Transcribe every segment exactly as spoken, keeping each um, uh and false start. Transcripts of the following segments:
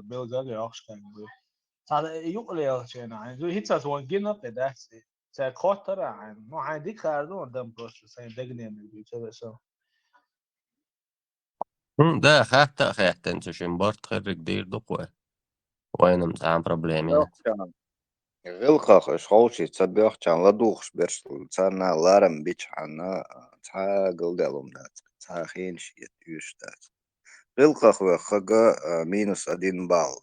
белгал йоккхуш кхаьнга буй. Цхьа юкъа лелачу хенахь, хӀинца ван гина кхин дац. Цаьрга хоттара хьайна. Ну, хьайн дика хаар ду, дан просто сайн дагнениг дуьйцура со. ХӀун, да, хатта а хаьттина, цу шин барт херриг дийр ду-кх вай. Вайнам цхьа а проблема яц. ГӀиллакхах уьш ховший ца боьхчарна ладугӀуш берш, царна ларам бичхьана, цхьа а галдаьлла хӀума дац, цхьа а хенаш а оьшуш дац. ГӀиллакхах веххага, а, минус один балл.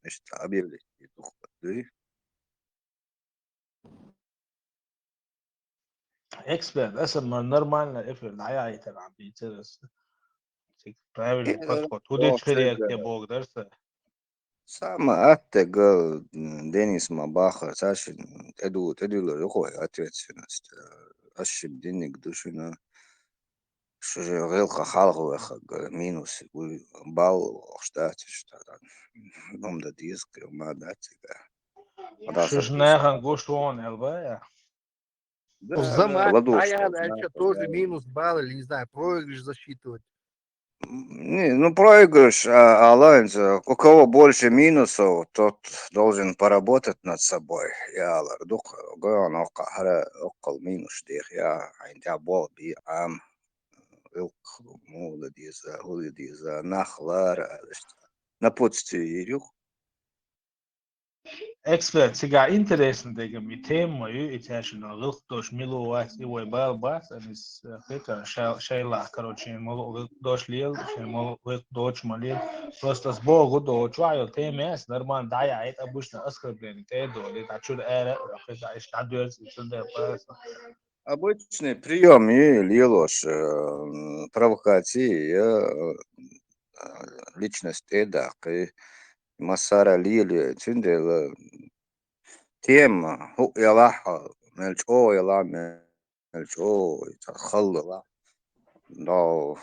Иштта объявление духар дуй. Эксперт, аса ма нормально эфир дӀаяхьийтар Ӏа бийцар аса. Цига правильный подход. ХӀудич хире ке бог дарса. Сама аттега, м, Денис ма бахар, цаьршин тӀеду-, тӀедуьллур ю хой ответственность. Ас шим динниг ду шуна. Шу же гӀелха халха веххаг, минус, уй, балл вахаш дац уьш, тӀаккха. Ном да деза, кхел ма дац цига. Шуш нахана гуш вон, элба, я? Да, Зама да, ладугӀуш дӀаяхьа дац, аьлча, тоже минус балл, или, не знаю, проигрыш засчитывать. Не, ну, проигрыш, а, аланца, у кого больше минусов, тот должен поработать над собой. Я алар дукха, ган оккха хӀара оккхал минус дех, я, хьайн тӀехь болх бий, Ӏам, илкх, мула деза, хӀули деза, нах лара, аьлла, напутствие йир юха. Эксперт, цигахь интересно дегам, и тема ма ю, и цаьршинна гӀиллакх долуш мила ву вац, и вай бала бац, анис, э, хета, ша-, шайлахь, короче, шен молу гӀиллакх долуш лела, шен молу гӀиллакх доцуш ма лела. Просто ас богу доцуш, вай, йолу тема яц, нормально, дӀаяхьийта, обычно оскорбление тӀе а долу, и дӀа чуьра ара а, хета, иштта дӀадоьрзу, и цундела бац. Обычный приём ю лелош, э, м, провокаци, э, э, личность тӀе а даккхи, массара а лело, цундела тема хӀуъа ялахь, мел чӀогӀа ялахь, мел чӀогӀа цхьа халла ялахь. Дов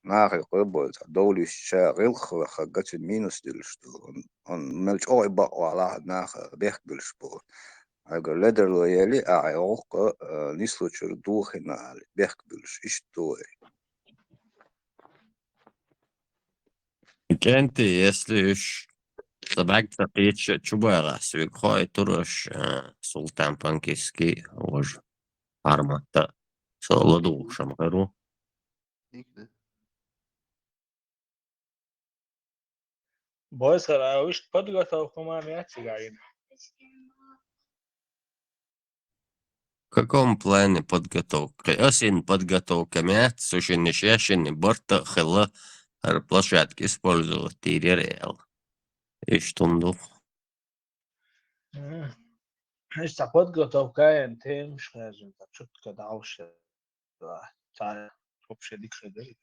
нахе къоьббалла цхьа довлуьйсича гӀиллакх ваха гацун минус дилуш ду. Он, он мел чӀогӀа бакъ валахь, наха бехк билуш бу. Хьайгара ледарло ели, ахьа гӀуллакх, э, нислучуьра духина али, бехк билуш, иштта ду вай. КӀентий, если уьш ца бӀаьрг ца кхеташ а чу багӀахь, соьга хоуьйтур аша, а, Султан Панкисский важа форматта со ладугӀуш ма хир ву. Бойсхар, а вуьшта подготовка ма яц цигахь йина? В каком плане подготовка? Кхин а син подготовка ма яц, цу шинна шаьшшинна барт а хилла, хӀара площадка использовать дийр яра аьлла. Иштта хӀума ду. М. Иштта подготовка а ян темаш хаьржина, цхьа чутка дӀалуш яра. Цхьа вообще дика хир дара.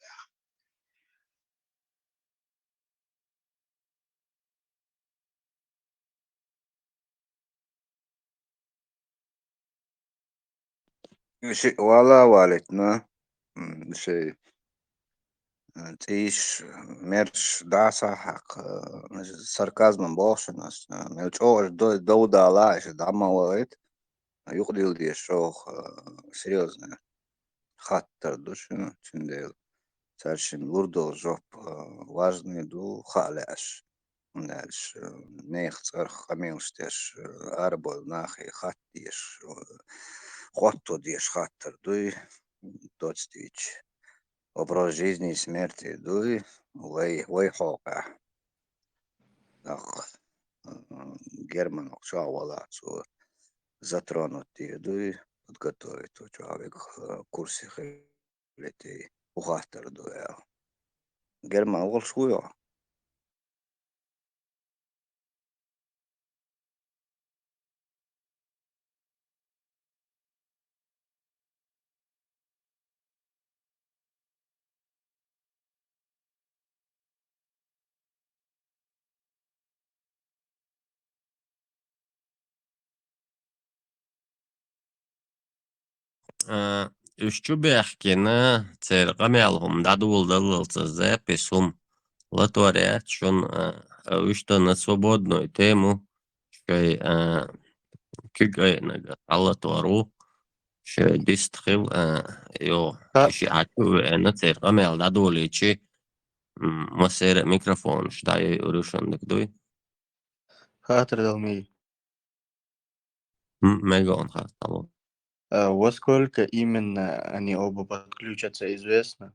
Ши вала валитна, м, ши, э, цӀийш, мерш дӀа а схьахьакха, э, сарказман боху шуна ас, э, мел чӀогӀа аш до-, дов дала, аша дӀа ма валийта. Юкъадилла дезаш чӀогӀа, э, серьёзный хаттар ду шуна, цундела цаьршинна лур долу жоп, э, важный ду, хаа лаьаш. ХӀунда аьлча, э, нехан цӀарах къамелаш деш, э, арабевлла нахе хатта дезаш, э, хӀотто дезаш хаттар дуй, доцдийча. Вопрос жизни и смерти дуй, вай, вай хьокъехь. ТӀаккха, э, Герман чохь валахь, цо затронуть дийр дуй, подготовить ву чохь вегах, э, курсе хилитий, хӀун хаттар ду аьлла. Герман волуш вуй хьо? А, уьш чу баьхкина, церан къамел хӀума дӀадоладаллалца запись хӀума латор яц шуна, а, а уьш дан свободную тему, шайн, а, куьг айинарг хьалатор ву, шайн дист хила, а, йо, Ха- ши хьачу веана, церан къамел дӀадолийчи, М, массера а микрофонаш дӀайойур ю шуна, дика дуй? Хаттар дала мий? М, мега он хаттар дала. А, во сколько именно они оба подключатся, известно?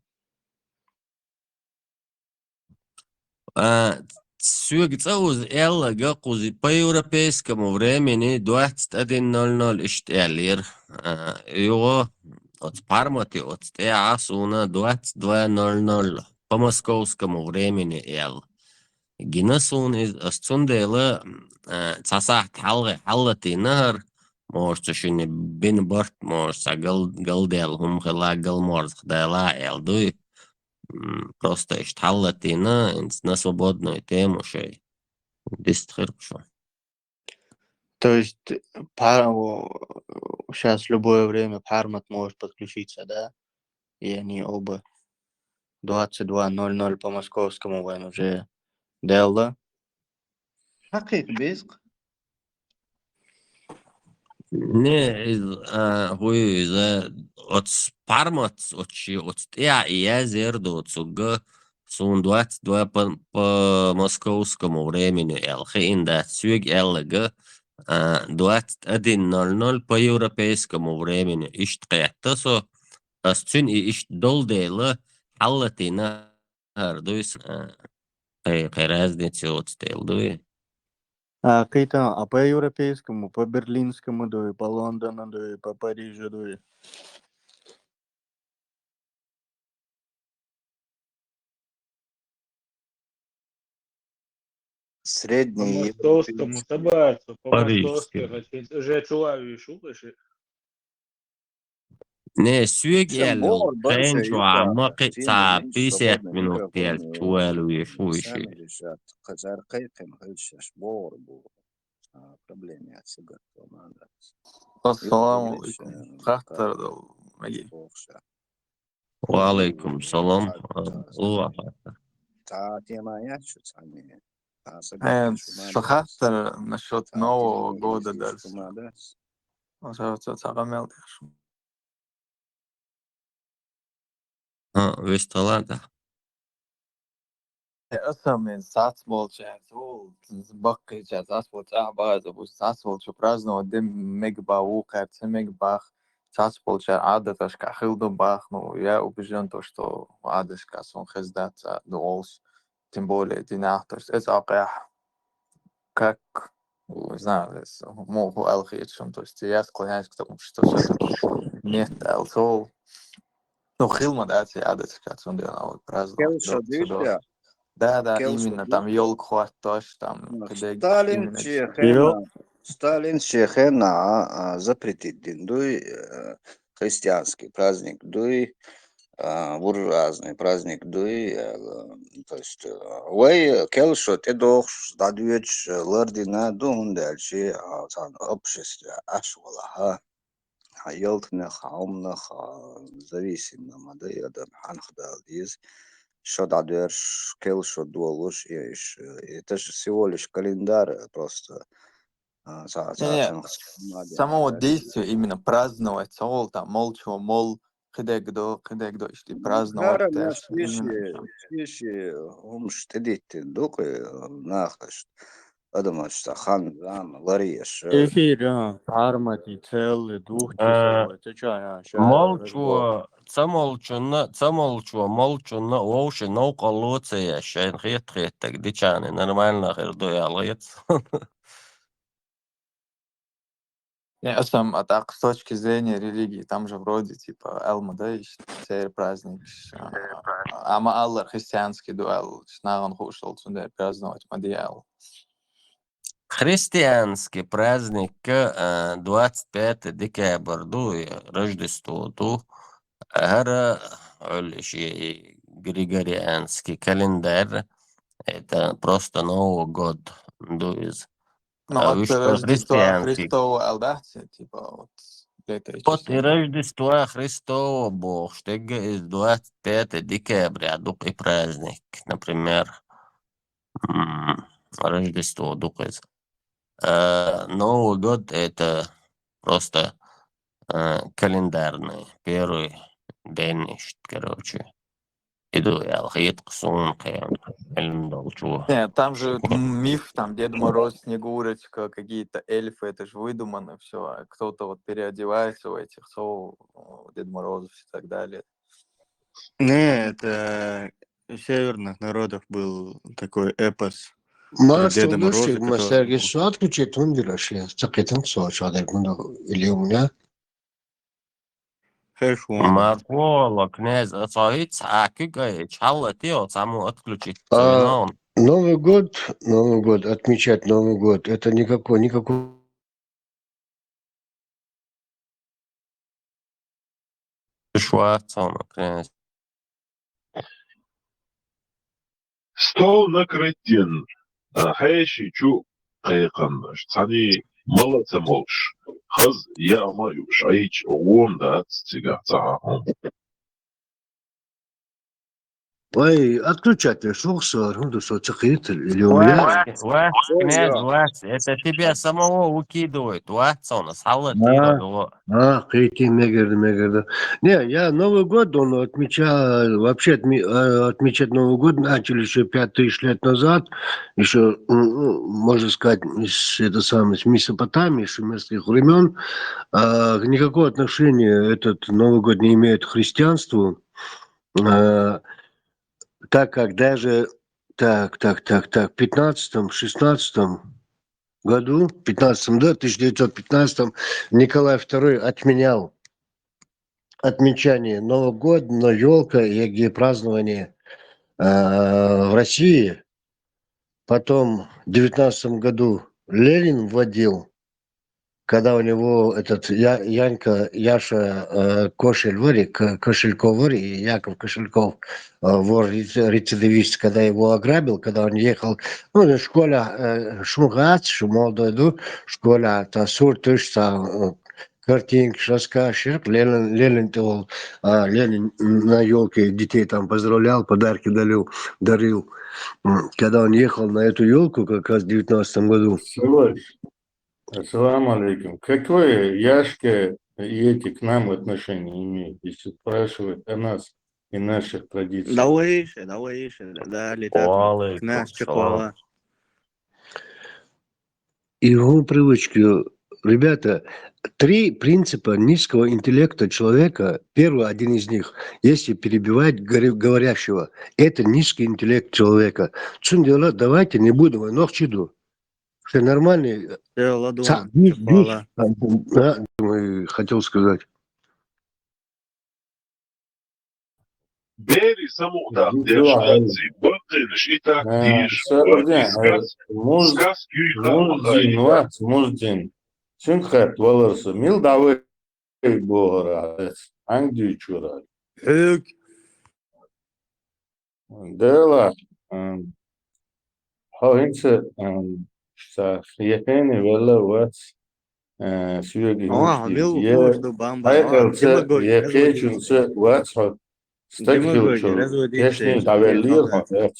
А, соьга цкъа уза аьлларг, кхуза по европейскому времени двадцать один ноль ноль иштта аьллера. А, юха оцу Пармате оцу тӀехьа суна двадцать два ноль ноль по московскому времени аьлла. Гина суна иза, ас цундела, а, цхьа сахьт хьалха хьаллатийна хӀара, может, цу шинна бина барт, может, цхьа гал-, галдаьлла хӀума хилла, галморзах даьлла аьлла дуй. М, просто иштта хьаллатийна, хӀинца на свободную тему шай. Дистхир шу. То есть, пар-, о, щас любое время Пармат может подключиться, да? И они оба двадцать два ноль ноль по московскому вайн уже дело. Хьакъикъ бийскъ. Не, из, а, хӀу ю иза, оцу Парматс, оцу ши, оцу тӀехьа и язъяр ду цуьнга, суна двадцать два по, по московскому времени аьлла, хиъна дац, соьга аьлларг, а, двадцать один ноль ноль по европейскому времени, иштта кхетта со, ас цуьнан и иштта долу дела, хьаллатийна хӀара дуй сан, а, кхе-, кхе разница йоцу дела дуй. А, кхетам, а по европейскому, по берлинскому дуй, по Лондону дуй, по Парижу дуй. Средний. По московскому собраться, по московскому, уже чулавиш улаш. Не, соьга аьлла, хенчу а ма кхин цхьа пятьдесят минут кхел чувалуьйш ву иши. Кхазар кхайкхина хӀуьйсаш бохур бу. А, проблема яц, сигарт ма дац. Ассаламу алейкум. Хаттар дала меги. Ва алейкум салам. Ва хаттар. Та тема яц шу цхьанне. Э, шу хаттар насчёт Нового года дальше. Ша ца, ца къамел деш. А, весталада. Э, аса мен сац болча, сол баккхича, сац болча, а, база, бу сац болча праздновать де мег ба, у, кар, ца мег бах, сац болча, адаташка хил ду бах, ну, я убеждён то, что адаташка сон хездаца ду олс, тем более динах, то есть, эц акъях, как, не знаю, эс, мо, ху алхи, то есть, я склоняюсь к тому, что всё-таки нет, а, сол, ну, хил ма дац, я адаташка, сон де, а, вот, праздновать, Келша да, дышя, да, да, Келша именно там дышя. Ёлка хваттош, там, Ну, кидег, Сталин именно чехена, Сталин чехена, а, а, запретить дин дуй, э, христианский праздник дуй, а, буржуазный праздник дуй, э, то есть, э, вай, э, келша тӀедохуш, дӀадоьдуш, э, лардина ду, хӀунда аьлча, а, царна обществе Ӏаш валахьа. Хьан ялтанах, хьан хӀуманах, а, зависимо ма дай адам, хьанах дала деза. Шо дӀадоьрш, кел шо долуш, и иш, это же всего лишь календарь, э, просто, а, ца-, Не, не, цацанах самого действия именно праздновать, ца гӀолта, молча, мол, кхидег до, кхидег до, ишти праздновать. Хара деш, наш именно шиши, шиши хӀумаш тӀедиттина ду-кх, э, нахаш. Адамаш ца хан зама ларъеш. Эфир, а, Пармати, целый, двух часовой. Ты чё, а, ща молча, ца молчунна, ца молча, молчунна вовше новкъалло ца еш, шайн хет-хеттаг дичани нормально хир ду ял гӀец. Не, а сам, а так, с точки зрения религии, там же вроде, типа, Алма, да, ещё церковь праздник, а, а ма аллар христианский дуал, наган хушал, цунде праздновать, ма диал. Христианский праздник, э, двадцать пятое декабрь ду, и Рождество ду. ХӀара, олиши, григорианский календарь, это просто Новый год ду из. Ну, а вот Рождество христианский. Христово алдахте, типа, вот, это вот и Рождество Христово бохуш, тегга из двадцать пятое декабря ду-кх и праздник, например. М, Рождество ду-кх иза. Э, Новый год это просто, э, календарный первый день, короче. Иду ял хиет ксун кем. Эльм долчу. Не, там же м, миф, там Дед Мороз, Снегурочка, какие-то эльфы, это же выдумано все. Кто-то вот переодевается в этих, со, Дед Морозов и так далее. Не, это у северных народов был такой эпос. Маас Деда Мороза, тулнуш, ма который сергис соат кучит, он дираш, я цакитан соат шадер мунда или у меня. Хэш вон. Макола князь ацаит саки гай чалла тио саму отключить. А, Цавинаун. Новый год, Новый год, отмечать Новый год, это никакой, никакой Шварцон князь. Стол накрытен. А, хейши чу кайканнаш. Цани мала цамолш. Хаз я ама юш айч огон дац цига цаахом. Ай, отключать я шухсар, хунду со цакитер или у меня. Вас, вас, князь, вас. Это тебя самого выкидывает. Вас он, сала Да. тио. А, кайти мегерди, мегерди. Не, я Новый год, он отмечал, вообще отме- э, отмечать Новый год начали еще пять тысяч лет назад, еще, можно сказать, с, это самое, с Месопотамии, шумерских времен. А, никакого отношения этот Новый год не имеет к христианству. А, так как даже так, так, так, так, в пятнадцатом, шестнадцатом году, пятнадцатом, да, тысяча девятьсот пятнадцатом Николай второй отменял отмечание Нового года, но елка и празднование э, в России. Потом в девятнадцатом году Ленин вводил, когда у него этот Я- Янька, Яша э, Кошель Вори, К- Кошельков Вори и Яков Кошельков э, вор рецидивист, когда его ограбил, когда он ехал, ну, в школе, э, шугат, шу молодой, ду, школе, та суртыш, та э, картинки, шаска, ширк, Ленин, Ленин, то, а, Ленин на елке детей там поздравлял, подарки дарил, дарил. М, Когда он ехал на эту елку, как раз в девятнадцатом году. Слышь, ассаламу алейкум. Какое Яшка и эти к нам отношение имеют, если спрашивать о нас и наших традициях? Давай еще, давай еще, да, летят. Уалейкум Князь салам. Чапала. Его привычки. Ребята, три принципа низкого интеллекта человека. Первый, один из них, если перебивать горе- говорящего, это низкий интеллект человека. Цундела, давайте не будем, но чиду. Все нормальный. Э, ладно, Ца- диш- диш- Чапала. а, а, ой, хотел сказать. Бери саму да, Ну, деш да, да ци бакъинш ита Э, диш. Сардин, Сказ, сказ юй Муздин, вац, Муздин. Сюнхат валарса. Мил давай богара. Ангдючура. Хьук. Дела. ам, Хо хинца, ам, шта, ехени вела вац. Э, Сюеги Ага, хинчи. мил Е, уж до бамба. Хайкалца, Демагогия, ехечунца вац хо. Стак Демагогия, хилчу. разводите, Кешни если давеллир надо.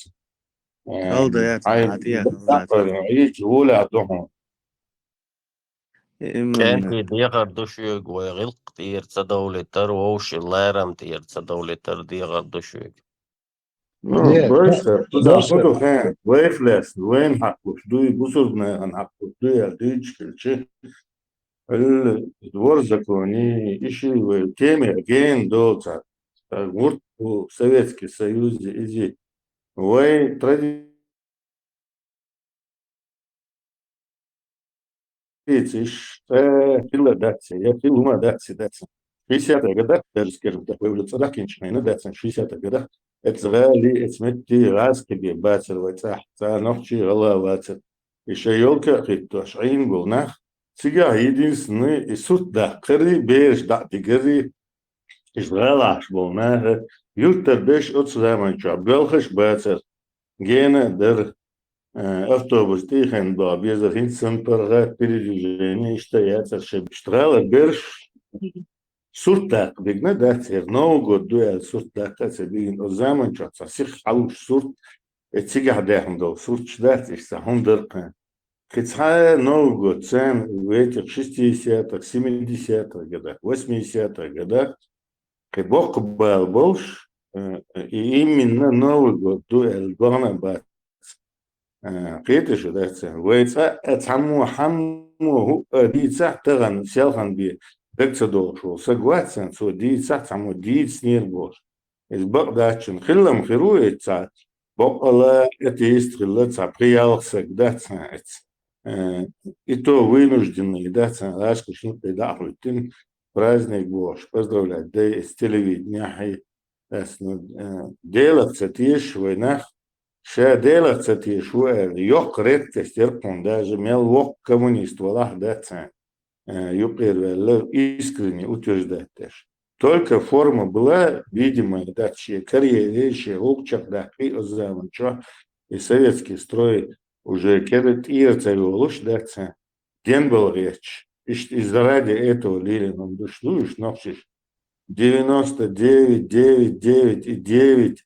хо. Алда я, Ай, атия, ай, ич воля дохо. Именно. Кенки дегар душуг вай гилк тирца давлетар, вовши ларам тирца давлетар дегар душуг. Ну, Нет, больше, туда, больше. буду хэн, вейфлес, вейн хакуш, дуй, бусургнайхан хакуш, дуй, а дуй чкилчи. Эл двор закони, иши вей теме, ген долца. Так, вот, у Советский Союз, изи. Вей тради- Ициш, э, хила даци, я хилума даци, даци. Шестьдесят годах, даже скажем так, вы уже цадакинчик, наверное, даци, шестьдесят годах. Это гали, это сметти, раскиби, бацер, вацах, ца нохчи, гала, вацер. Ещё елка хитто, шаин гулнах. Сига единственный, и суд да, кыри, беш да, дигери. Иш галаш гулнах. Юртар беш, от заман чуа, белхаш, бацер. Гена, дер, э, автобус тихен ба, безер хинцен паргат передвижение, ишта яцар шеб. Штрала берш, суртак, бигна дацер, Новый год дуя суртак, каца бигин, о заман чуа, ца сих халуш сурт, э, цигах дехн дол, сурт шдац, ишта хундерка. Кицха Новый год, цен в этих шестидесятых, семидесятых годах, восьмидесятых годах, кы бок бал болш, э, и именно Новый год ду аьлла, догӀна бац. Э, кхеташ дац? Вай цкъа а цхьаммо хӀаммо хӀу а дийцахь, тахана селхан бе даг ца дохуш волу саг вац, цо дийцахь, цхьаммо дийцинера бохуш. Иза бакъ дац шуна. Хилла-м хир ву иза цхьа боккъала атеист хилла, цхьа пхи-ялх саг дац иза. Э, и то вынужденный дац, гӀашкхашна тӀе дӀа а хӀоьттина, праздник бохуш, поздравлять дай иза телевиденехь, ас, ну, э, Делах ца тешаш вай нах, ша Делах ца тешаш ву аьлла, йоккха редкость яра кхунна, даже мел воккха коммунист валахь дац, э, юкъера ваьлла, искренне утверждать деш. Только форма была, видимо, дац шен карьере, шен гӀуллакх чекхдаккхий оцу заман чохь, и советский строй уже кера тӀера ца йолуш дац, денбала гӀерташ. Иштта иза ради этого лелийна хӀума ду шу, уьш нохчаш. Девяносто девять, девять, девять и девять,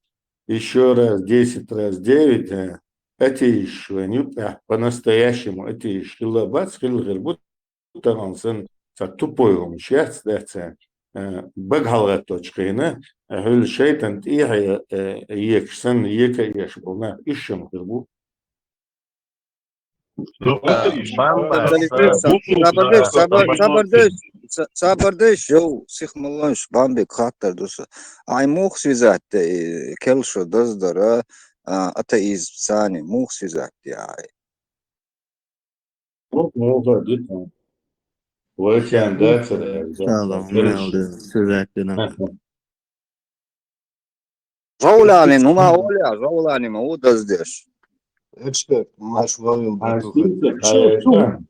ещё раз десять раз девять, э, атеисташ вайн юкъахь по-настоящему атеисташ хилла бац, хилла хир бу, тахана санна цхьа тупой хӀумаш яц, дац, э, бага хьалагӀатточу хенахь, э, хьуьлла шайтан тӀехье, э, екаш санна, ека а еш болу нах, уьш ма хир бу. Ну, а, атеист. Бамба, Сабардеш, са-, Сабар-, Сабардеш, Сабардеш, йоу, сих ма лойша, Бамбик, хаттар ду сан. Ай муха связать де, э, керла шо даздара, а, атеизм санна, муха связать де ай? Муха, муха, дика. Вай кхин дац, э, да. Салам, да, мел да, связать дина. Аха. Жовланин, хӀума олий, жовланин ма ву даздеш. Эксперт, маш вовил. А, батуха. Слушай, а, Сан,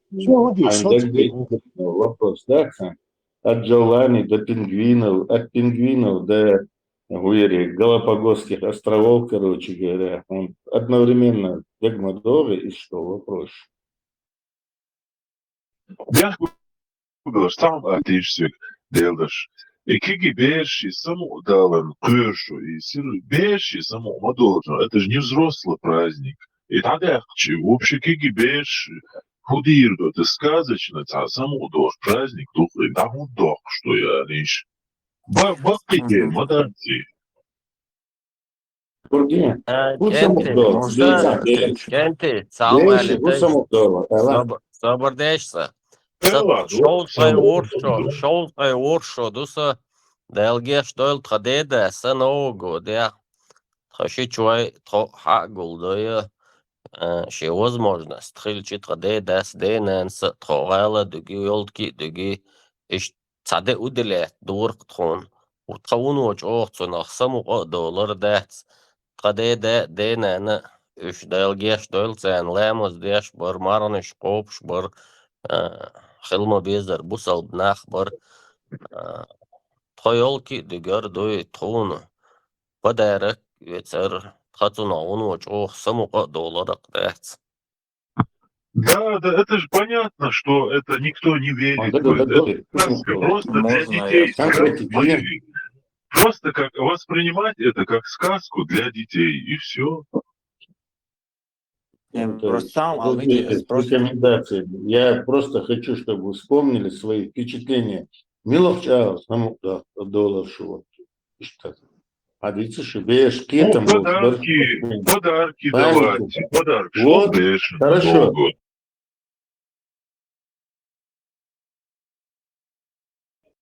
это, Сан, Сан, Сан, Сан, Сан, вопрос, да, Сан? От Джолани до пингвинов, от пингвинов до, говорю, Галапагосских островов, короче говоря. Он одновременно дегмадоры и что, вопрос? Дехка хӀума ду аш, цхьаъ а тийшзиг, Делдаш. И кегий бераш и самукъадаларна кхоьру шу, и сира бераш и самукъа ма долу, это же не взрослый праздник. И дӀадаьккхича, вообще кегий бераш хӀун дийр ду, это сказочно, цхьа самукъадолуш праздник ду, и дӀа хӀунда доккхуш ду, я, аьлла иштта. Ба-, баккхий тема ма дац и. Курдин. А, хӀун кӀентий, самукъадолу? Муса, дийца, дийца. КӀентий, цхьа хӀума аьлла, хӀун самукъадолу? Ала. Собар-, собар деш сан. Сан, ала, шовзткъе ворхӀ шо, шовзткъе ворхӀ шо ду сан, Дела гечдойла, тхан деда сан Нового года. Тхан ши чой, тхо хьа а гулдой, а, шен возможность хилча, тхан дедас, денанас, тхо гӀала а дуьгий, йолтки а дуьгий, иштта цхьа де уделять дора-кх тхуна. Тхан вуно чӀогӀа цунах самукъа а долура дац. Тхан деда а, денана а, уьш Дела гечдойла царна, ламаз деш бара, марханаш кхобуш бара, а, хила ма-безара бусалба нах бара. А, тхо йолтки а дуьгура дуй тхуна. Подарок вецара, тхан цунах вуно чӀогӀа самукъа а долура-кх дац. Да, да, это же понятно, что это никто не верит в это. Это сказка просто для детей. Просто как воспринимать это как сказку для детей, и всё. Просто сам, а вы рекомендации. Я просто хочу, чтобы вы вспомнили свои впечатления. Мила чӀогӀа самукъадолуш шу, вот, иштта. Хьадийца шу, беш кхетам. Ну, подарки, подарки давайте, подарок. Вот, хорошо.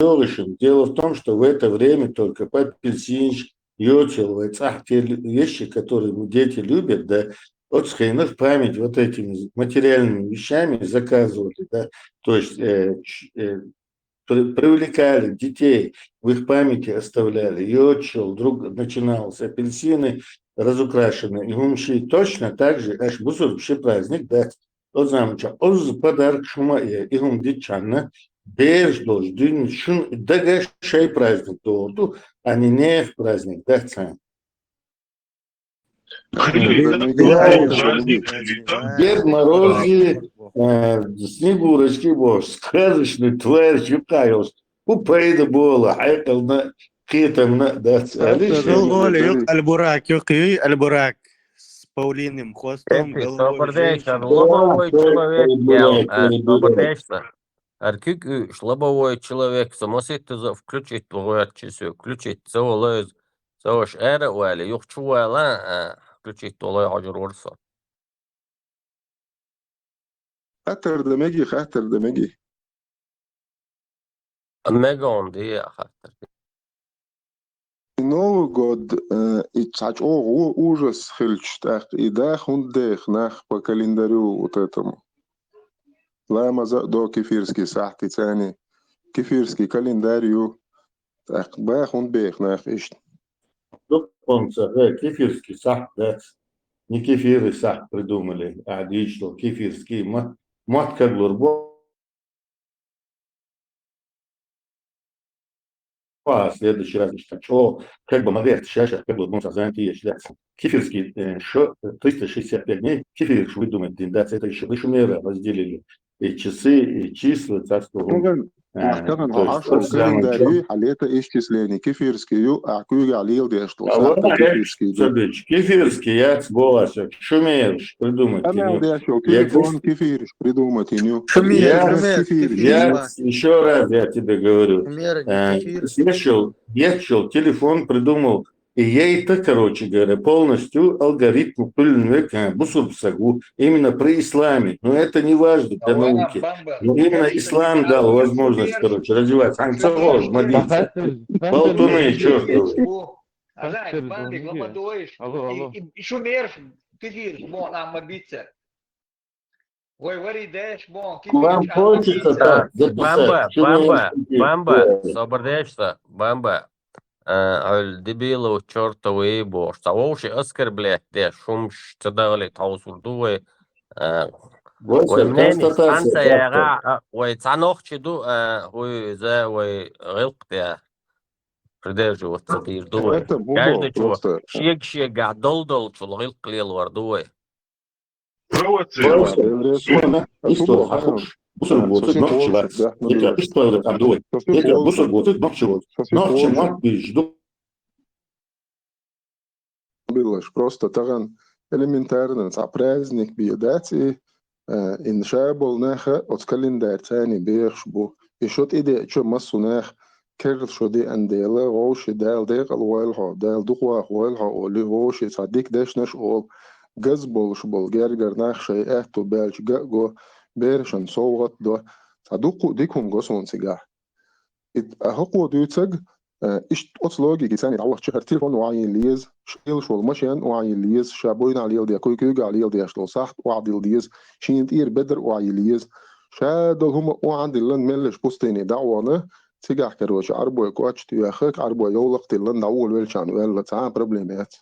Дело в том, что в это время только по апельсинчик, йоцал вай цӀахь те лю-, вещи, которые мы, дети любят, да, оцу хенах в память вот этими материальными вещами заказывали, да, то есть, э, ч-, э, при-, привлекали детей, в их памяти оставляли. И отшел, вдруг начиналось, апельсины разукрашены, и хӀума ши точно так же, аш бусург ши праздник дац. Оцу заманчохь оцу подаркаш хӀума а е, и хӀума диччхьана, бераш долчу дуьйна шун дага шай праздник долу ду, а не нехан праздник дац хьан. Дед Мороз и, э, Снегурочки бохуш, сказочный тварь юкъа йолуш. ХӀун пайда болу, хьекъална, кхетамна а дац, аьлла. Гол юкъа албурак, юкъа юй албурак. С павлиним хвостом, головой собар деш, лобовой человек, собар деш сан. Ар куьг уьш лобовой человек, со маситтаза включить ву гӀоьртчи соь, включить ца волу иза. Со аша ара а вале, юха чу вала, а, включить долой хьожур вара со. Хаттар дан меги, хаттар дан меги. Мегон де а хаттар. И Новый год, э, и цхьа чӀогӀа ужас хилча, тӀаккха и да хӀунда деха нах по календарю вот этому? Ламаза а до кефирский сахьт и цани. Кефирский календарь ю. ТӀаккха ба хӀунда беха нах иштта? Дуккханца, э, кефирский сахьт дац. Не кефиры сахьт придумали, а дийшло кефирский. Ма-, мотт каглур бу. А в следующий раз иштта чӀо, как бы, наверное, сейчас, сейчас, как бы, ну, занятие есть, да. Кефирский, э, шо, триста шестьдесят пять дней, кефир, что вы думаете, да, это ещё вы шумеры разделили. И часы, и числа, так что, Таган, э, ахтаган то есть, хьашо вот прямо календарь чё? Ю, хьа лето исчисление, кефирский ю, а куйга лил деш, то А вот сахьта опять кефирский ю. Садыч, кефирский, я с Боласов, шумерш придумать, Амел ну, деш, я телефон кефирш придумать, ну. Шумер, Я, шумер, кефирш, я кефирш, ба. Ещё раз я тебе говорю, Шумер, э, кефир. Слышал, я слышал, телефон придумал, и я это, короче говоря, полностью алгоритм кулин век, э, бусурб сагу, именно при исламе. Но это не важно для А вона науки. Бамба, Но именно скажи, ислам дал Алло, возможность, Шумер, короче, развиваться. Анца Шумер, гож, мадица. Шумер. Болтуны чёртовы. О, Азан, Шумер, Бамбик, Шумер. Лама дуешь. Алло, алло. И, и, и Шумер, кефир, бо, нам мадица. Ой, вари деш, бо, кефир, Вам а, хочется мадица. Так, так, записать. Бамба, Шумер, Бамба, кефир. Бамба, Да. Собар деш, Бамба. А, аль дебилов чёртовы бо. Ца вовши оскорблять деш, шумш ца дагали таусур ду вай. А, Вася, вай мнение констатация станция факта. Яга, а, вай ца нохчи ду, а, хуй за вай гилк де. Придерживаться дир ду вай. Это бубо. Каждый чего просто. Шег-шега дол-дол чул гилк лел вар ду вай. Провоцировать. Просто. Всё. Исто, хахуш. Бусурб боцуг нохчилац. Эка исто, абдуй. Эка бусурб боцуг нохчилац. Нохчи мат бижду. Билаш, просто таган элементарно, цхьа праздник бе дац и, э, ин ша бол наха оц календарь цани бехаш бу. И шо тӀи де чо массу нах керл шо де ан дела, вовши Дал декъал вайл хьо, Дал дукхвах вайл хьо, оли вовши цхьа дик дешнаш ол, газ болуш бол гергар нах шай аьтту баьлча га го, берашан совгӀат до, цхьа дукху дикум го сун цигахь. И а хӀокхо дуьйцаг, э, иштта оцу логики цани дӀавахча хӀара телефон охьайилла еза, шилаш волу машен охьайилла еза, ша буйнахь леладе, куй-куьйгахь леладеш долу сахьт охьадилла деза, шена тӀера бедар охьайилла еза. Ша долу хӀума охьадиллан меллаш пустыне дӀа а вахана, цигахь, короче, Ӏарбой коч а тоьхна, Ӏарбой йовлакх а тиллан, дӀавола велчарна ваьлла, цхьа а проблема яц.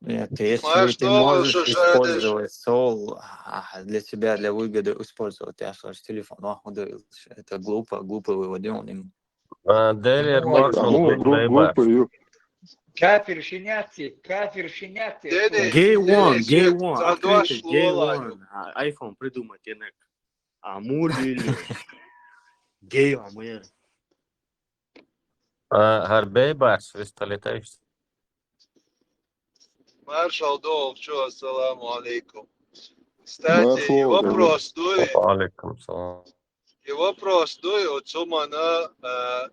Нет, если Марш ты долу можешь шу шадеш. Использовать сол, а, для себя, для выгоды использовать, я слышу, телефон, а, удалил. Это глупо, глупый вывод, и он им А, Делер Ну, маршал, ну, глу-, глупый, глупый, ю. Кафир шиняци, кафир шиняци. Деди, Gay деди, one, gay свет, one, за открытый, два gay шлола, ю. One. А, iPhone придумать, я не А мур ю или гей а мур? А, хӀара бей бац, вистхилийташ. Маршал долчу, ассаламу алейкум. Кстати, и Маршал, вопрос дуй, Ва алейкум салам. И вопрос дуй, оцу мана, а,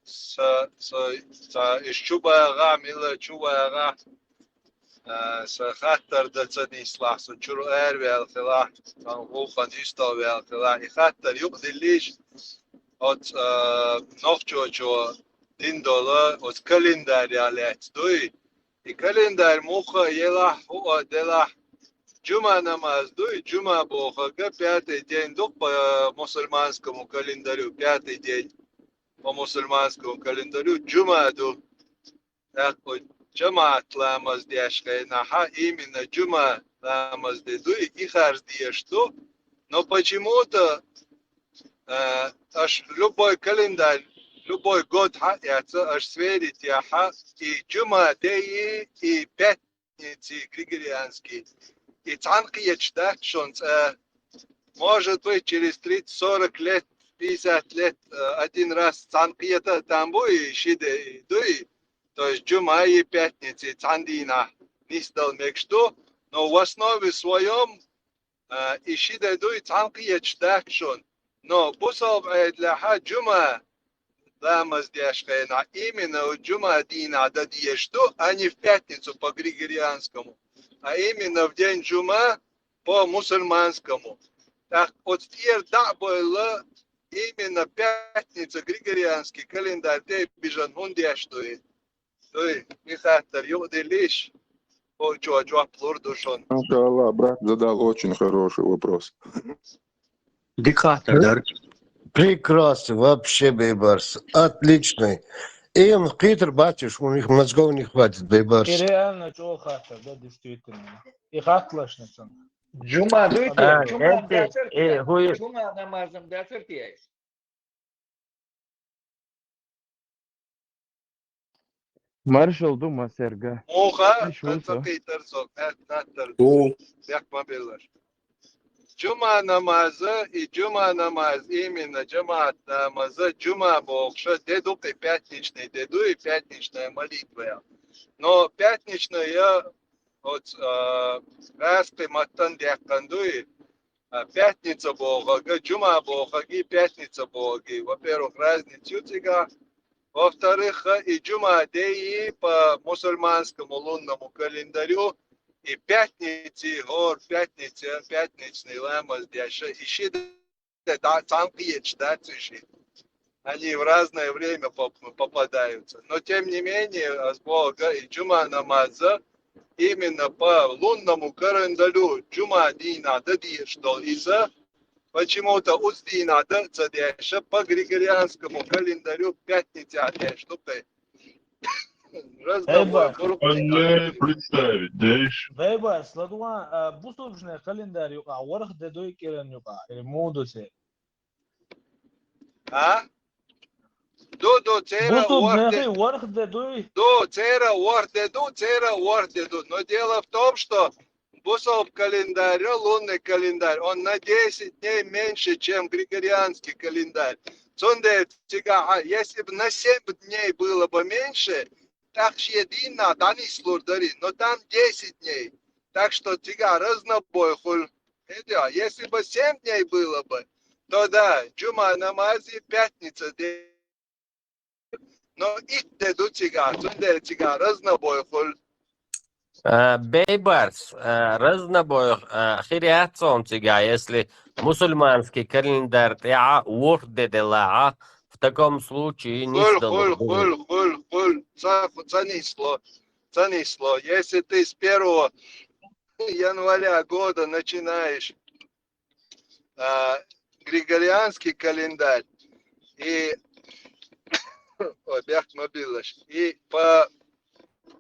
са, са, са иш чу багӀа, мила чу багӀа, а, са хаттар дан ца нислахь, со чуьра араваьлла хилахь, сан гӀуллакхан истал ваьлла хилахь. И хаттар юкъа диллийша, оцу, а, нохчочо дина долу, оцу календарь лаьцна дуй. И календарь муха елахь, хӀуъа делахь, жума намаз дуй, жума бохург пятый день ду по мусульманскому календарю, пятый день по мусульманскому календарю жума ду. ТӀаккха жамаӀат ламаз деш хенахь именно жума ламаз де дуй, и харц деш ду. Но почему-то, э, аш любой календарь, любой год хьаэца, аш сверить яхьа, и жума де и, и пятница григорианский, и цхьаьна кхеташ дац шуна цӀа. Может быть, через тридцать, сорок лет, пятьдесят лет, э, один раз цхьаьна кхета а там бу и ши де дуй, то есть жума и пятница цхьана дийнахь нисдала мегаш ду, но в основе своём, а, и ши де дуй цхьаьна кхеташ дац шуна. Но бусалба Ӏедалехь жума ламаз деш хенахь, именно жума дийнахь дан дезаш ду, а не в пятницу по григорианскому, а именно в день жума по мусульманскому. ТӀаккха оцу тӀера дӀа а бевлла, именно пятница григорианский календарь тӀе бижан хӀунда деш ду и? Дуй, и хаттар юкъадиллийша, хӀокхо жоп лур ду шуна. Машалла, брат задал очень хороший вопрос. Дика хаттар дара. Прекрасно, вообще, Бейбарс. Отличный. Им хитр батюш, у них мозгов не хватит, Бейбарс. И реально чӀогӀа хаттар дара, действительно. И хатталаш нацан. Жума дуй те? А, Жума дацар те? Жума намазам дацар те? Маршал ду масерга. Муха, ца кхийтар со, хаттар. Дехк ма беллаш. Жума намаза, и жума намаз, именно жамаат намаза, жума бохуша, де ду кхи пятничный, де ду и пятничная молитва. Но пятничная, вот, а, раскхи маттан дехкан дуй, а, пятница бохага, жума бохаги, пятница бохаги. Во-первых, разница ю цига. Во-вторых, и жума дей по мусульманскому лунному календарю, и пятницы, гор пятница, пятничный ламаз деш, и ши де да, цхьаьна кхеташ дац уьш. Они в разное время поп-, попадаются. Но тем не менее, ас боху, и жума намаза, именно по лунному календарю, жума дийнахь дан дезаш долу иза, почему-то оцу дийнахь дан а ца деш, по григорианскому календарю пятница деш ду кхе. Разговор. Представить, деш. Бейбарс, ладугӀан, а, бусулбанийн календарь юкъахь ворхӀ де дуй кӀиран юкъахь, или муха ду церан? А? Ду, ду, церан ворхӀ де. Бусулбанийн ворхӀ де дуй? Ду, церан ворхӀ де ду, церан ворхӀ де ду. Но дело в том, что бусулба календарь, лунный календарь, он на десять дней меньше, чем григорианский календарь. Цундела цигахь, если бы на семь дней было бы меньше, тӀаккха шен дийнахь дӀанислур дара, но там десять дней. Так что цигахь разнобой хуьлу. Эдя, если бы семь дней было бы, то да, жума намаз и пятница де-, но итт де ду цигахь, цундела цигахь разнобой хуьлу. А, Бейбарс, а, разнобой, а, хир яц хьуна цигахь, если мусульманский календарь тӀехь ворхӀ де делахь, в таком случае хуьлу, нисдало хуьлу, хуьлу, хуьлу, хуьлу, ца, ца нисло, ца нисло. Если ты с первого января года начинаешь, а, григорианский календарь и, ой, бехк ма биллаш, и по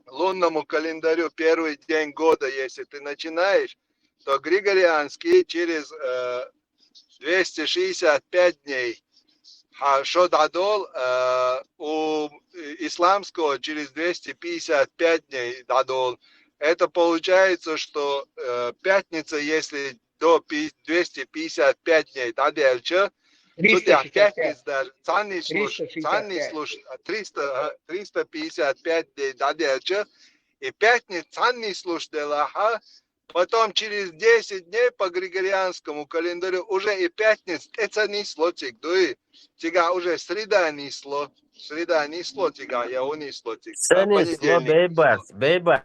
лунному календарю первый день года, если ты начинаешь, то григорианский через, э, двести шестьдесят пять дней. Хьан шо дӀадолу, э, у исламского через двести пятьдесят пять дней дӀадолу. Это получается, что, э, пятница, если до пи-, двести пятьдесят пять дней дӀаделча, цу тӀехь пятница даже, цхьаннислуш, цхьаннислуш, триста, а, триста пятьдесят пять дней дӀаделча, и пятница цхьаннислуш делахь, потом через десять дней по григорианскому календарю уже и пятница тӀе ца нисло цига, дуй? Цигахь уже среда нисло. Среда нисло цигахь, я хӀун нисло цига? Ца нисло, понедельник нисло. Бейбарс, Бейбарс.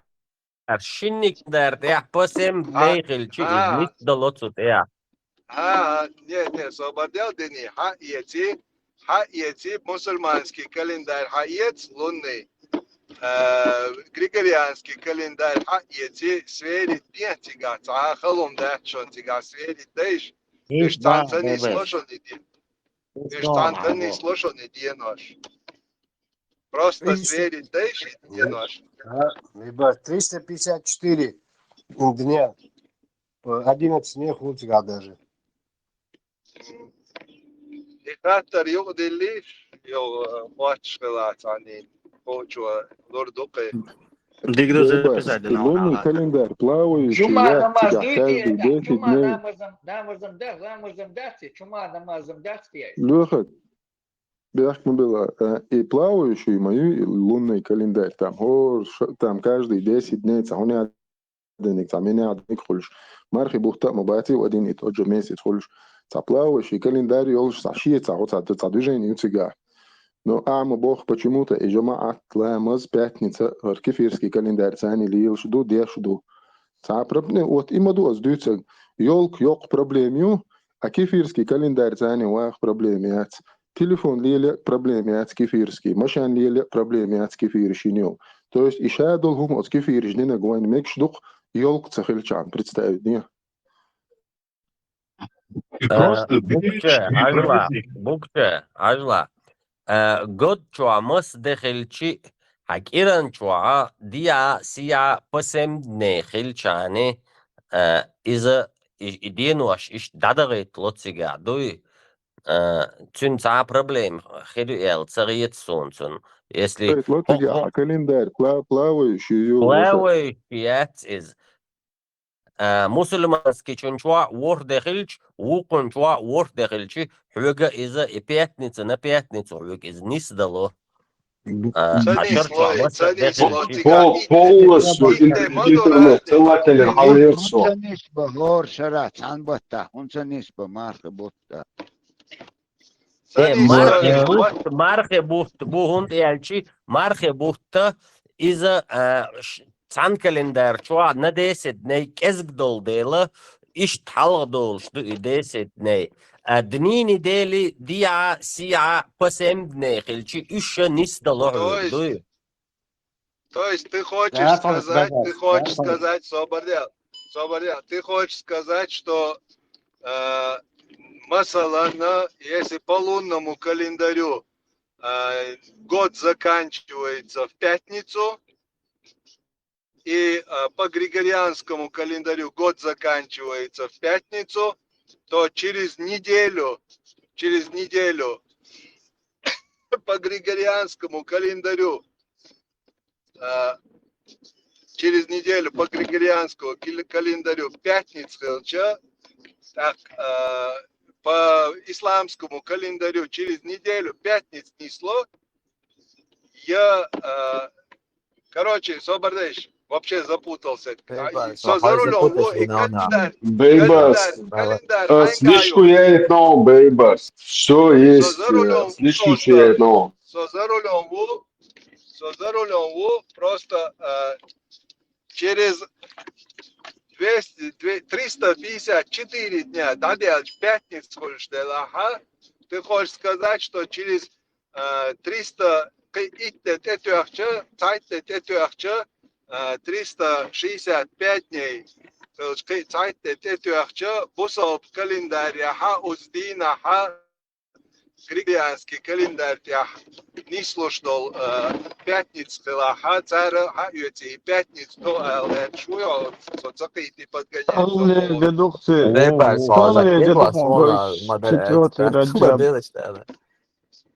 Шинник дар тӀехь по семь дней хилча, иза нисдало цу тӀехь. А, а, не, не, собар дел дини, хьаэци, хьаэци, мусульманский календарь хьаэци, лунный, э, григорианский календарь хьаэци, сверить де цигахь, цхьа а халон дац шуна цигахь сверить дайша. Уьш цхьаьна ца нисло шуна и де. Уьш цхьаьна ца нисло шуна и денош. Просто сверить дайша и денош. А, либо триста пятьдесят четыре дня. Одиннадцать дней хуьлу цигахь даже. И хаттар юкъадиллийша, йо, э, хоттуш хила цхьаьна, кхочо лур ду кхе. Дигна записать дина. Лунный календарь плавающий, жума намаз дуй те, каждый десять дней. Жума намазам, намазам да, намазам дац, жума намазам дац те. Лоьхат. Бехк ма билла, э, и плавающий ма ю, и лунный календарь, там, хӀор, ш-, там, каждый десять дней, цхьа хӀун яц, диниг, цхьа мин яц диниг хуьлуш. Мархи бутт а ма бац и один и тот же месяц хуьлуш. Цхьа плавающий календарь йолуш, цхьа шен, цхьа, цхьа, цхьа движение ю цигахь. Ну, а ма боху, почему-то и жамаӀат ламаз пятница, хӀара кефирский календарь царна лелаш ду, деш ду. Цхьа проблема, вот и ма ду ас дуьйцург. Ёлка йоккха проблема ю, а кефирский календарь царна ваха проблема яц. Телефон лелаян проблема яц кефирский, машен лелаян проблема яц кефира шина йолу. То есть и ша долу хӀума оцу кефираш динарг вайна мегаш ду-кх, ёлка ца хилчахьана, представить де. Э, Просто букча, берите и Ажла, проведите. Букча, Ажла. Э, год чохь маса де хилчи, хьан кӀиран чохь диа, сиа, по семь дней хилчани, э, иза, и, и денош иштта дӀадахийтало цигахь, дуй? Э, цуьнан цхьа а проблема хир ю аьлла ца хета суна цунна. Если хӀетало цигахь, хӀокху а календарь пла-, плавающий ю, плавающий яц иза. А, мусульманский чун чохь ворхӀ де хилча, вукхун чохь ворхӀ де хилчи, хьоьга иза и пятница на пятницу хьоьга иза нисдало. А, Ца а шар нисло, чохь ца массо а де нисло, хилчи. Цигахь По-, итт де, полностью итт де ма ду интернет, аьлла. Целатель, Ца хьалаерсо. ХӀунда ца нисба хӀора шарахь цхьана баттахь? ХӀунда ца нисба мархи бутта? Ца Э, нисба мархи хӀора бутт, мархи бутт бу, хӀунда аьлчи, мархи бутта иза, а, ш-, цхьана календарь чохь на десять дней кӀезиг долу дела, иштта хьалха долуш ду и десять дней. А дни недели диа, сиа, по семь дней хилчи, уьш ша нисдало хьоьга, дуй? То есть ты хочешь сказать, ты хочешь сказать, собар де, собар де, ты хочешь сказать, что, э, масалан, если по лунному календарю, э, год заканчивается в пятницу, и, э, по григорианскому календарю год заканчивается в пятницу, то через неделю, через неделю по григорианскому календарю, э, через неделю по григорианскому кил-, календарю пятница хилча, так, э, по исламскому календарю через неделю пятница несло, я, э, короче, собар деш, вообще запутался. Бейбарс, со за рулём, запутался, и календарь, Бейбарс. Календарь, календарь, ас лишку яйт но, Бейбарс. Всё есть, э, лишку яйт но. Со за рулём ву, со за рулём ву, просто, э, через двести, две-, триста пятьдесят четыре дня, да, делать, пятницу хочешь, да, ага. Ты хочешь сказать, что через, э, триста, кхин итт де тӀетоьхча, цхьайтта де тӀетоьхча, э, триста шестьдесят пять дней, короче, кхин цхьайтта де тӀетоьхча, бусалба календарь яха, уздина ха, григорианский календарь тӀехь нислуш долу, э, пятница хилахь, цара хьаоьцу и пятница до аьлла, шу йо, со ца кхийти подгонять. Алле, бедухци. Бейбарс, Алле, бедухци. Четвёртый Раджаб.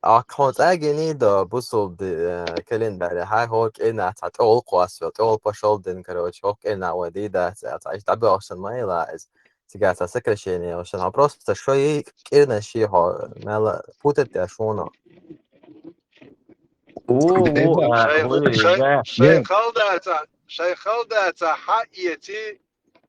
Ахьа цӀа гиний до бусулба, э, календарь, хьай хӀокху кӀирнахь цхьа тӀехула кхоссавелла, тӀехула пошалдина, короче, хӀокху кӀирнахь вай дийр дац аьлла, цхьа иштта дӀабоьлхуш санна ма йила иза. Цигахь цхьа сокращение йолуш, хьо просто шо йий кӀирнаш ший хьо, мела путать деш вуно. У, у, а, шай, шай, шай халдацахь, шай халдацахь хьаэций,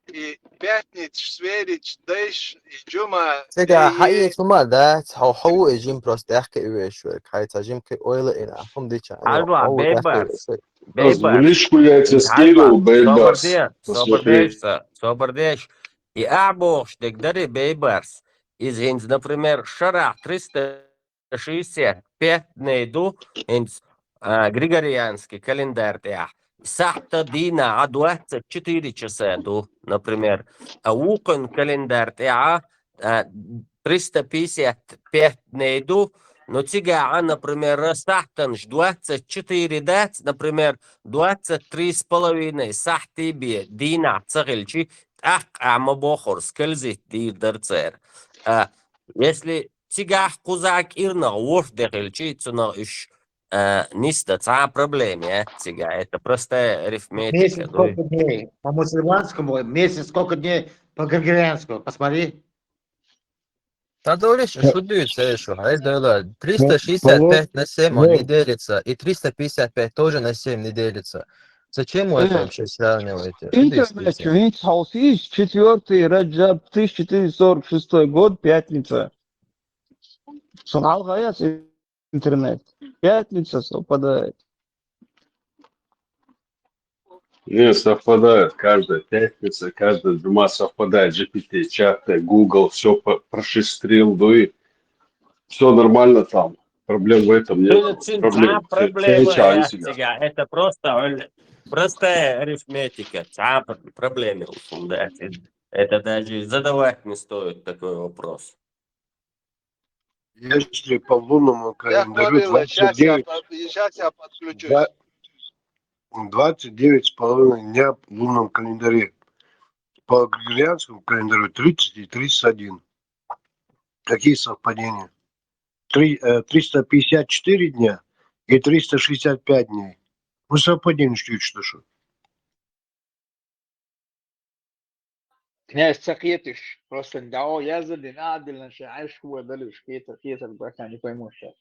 и пятницаш сверить дайш, и жума. Цигахь хьаэца хӀума дац, хьо, хьо ву и жима просто тӀехкхиа веш верг. Хьай цхьа жима кхин ойла а йина, хӀума дича. Хьажа, Бейбарс. Бейбарс. Лишку яйца скидывал, Бейбарс. Собар де, собар деш, собар деш. И ахь бохуш дерг дарий, Бейбарс. Иза хӀинца, например, шарахь триста шестьдесят пять дней ду, хӀинца, а, григорианский календарь тӀехь. Сахьта дийнахь а двадцать четыре часа ду, например. А вукхун календарь тӀехь, а, триста пятьдесят пять дней ду, но цигахь а, например, сахьтанаш двадцать четыре дац, например, двадцать три с половиной сахьтий бен дийнахь ца хилчи, тӀаккха а ма бохура, скользить дийр дара цара. А, если цигахь кхузахь кӀирнах ворхӀ де хилчи, цунах уьш, а, нисдан цхьа а проблема яц цигахь. Это простая арифметика, дуй. Месяц сколько дней? По мусульманскому месяц сколько дней? По григорианскому? Посмотри. Та дориш, шу дуьйцу, шу, хьайза дойла. Триста шестьдесят пять на семь он не делится, и триста пятьдесят пять тоже на семь не делится. Зачем вы это вообще сравниваете? Шу дуьйцу, интернет, дуьйцу. Четвёртый Раджаб, тысяча четыреста сорок шестой год, пятница. Сон хьалха яц, интернет. Пятница совпадает. Не, совпадает. Каждая пятница, каждая джума совпадает. G P T, чаты, Google, все прошестрил, ну и все нормально там. Проблем в этом нет. Цин, цин, цин проблема, это просто простая арифметика. Цин проблема, да. Это даже задавать не стоит такой вопрос. Если по лунному календарю двадцать девять, сейчас я подключусь. Двадцать девять с половиной дня в лунном календаре. По григорианскому календарю тридцать и тридцать один. Какие совпадения? Три, э, триста пятьдесят четыре дня и триста шестьдесят пять дней. Ну, совпадение что, что, что? Князь, ца кхеташ, просто дао язали на адилан ша, аш хува далиш, кхета, кхета, бака, не пойму сейчас.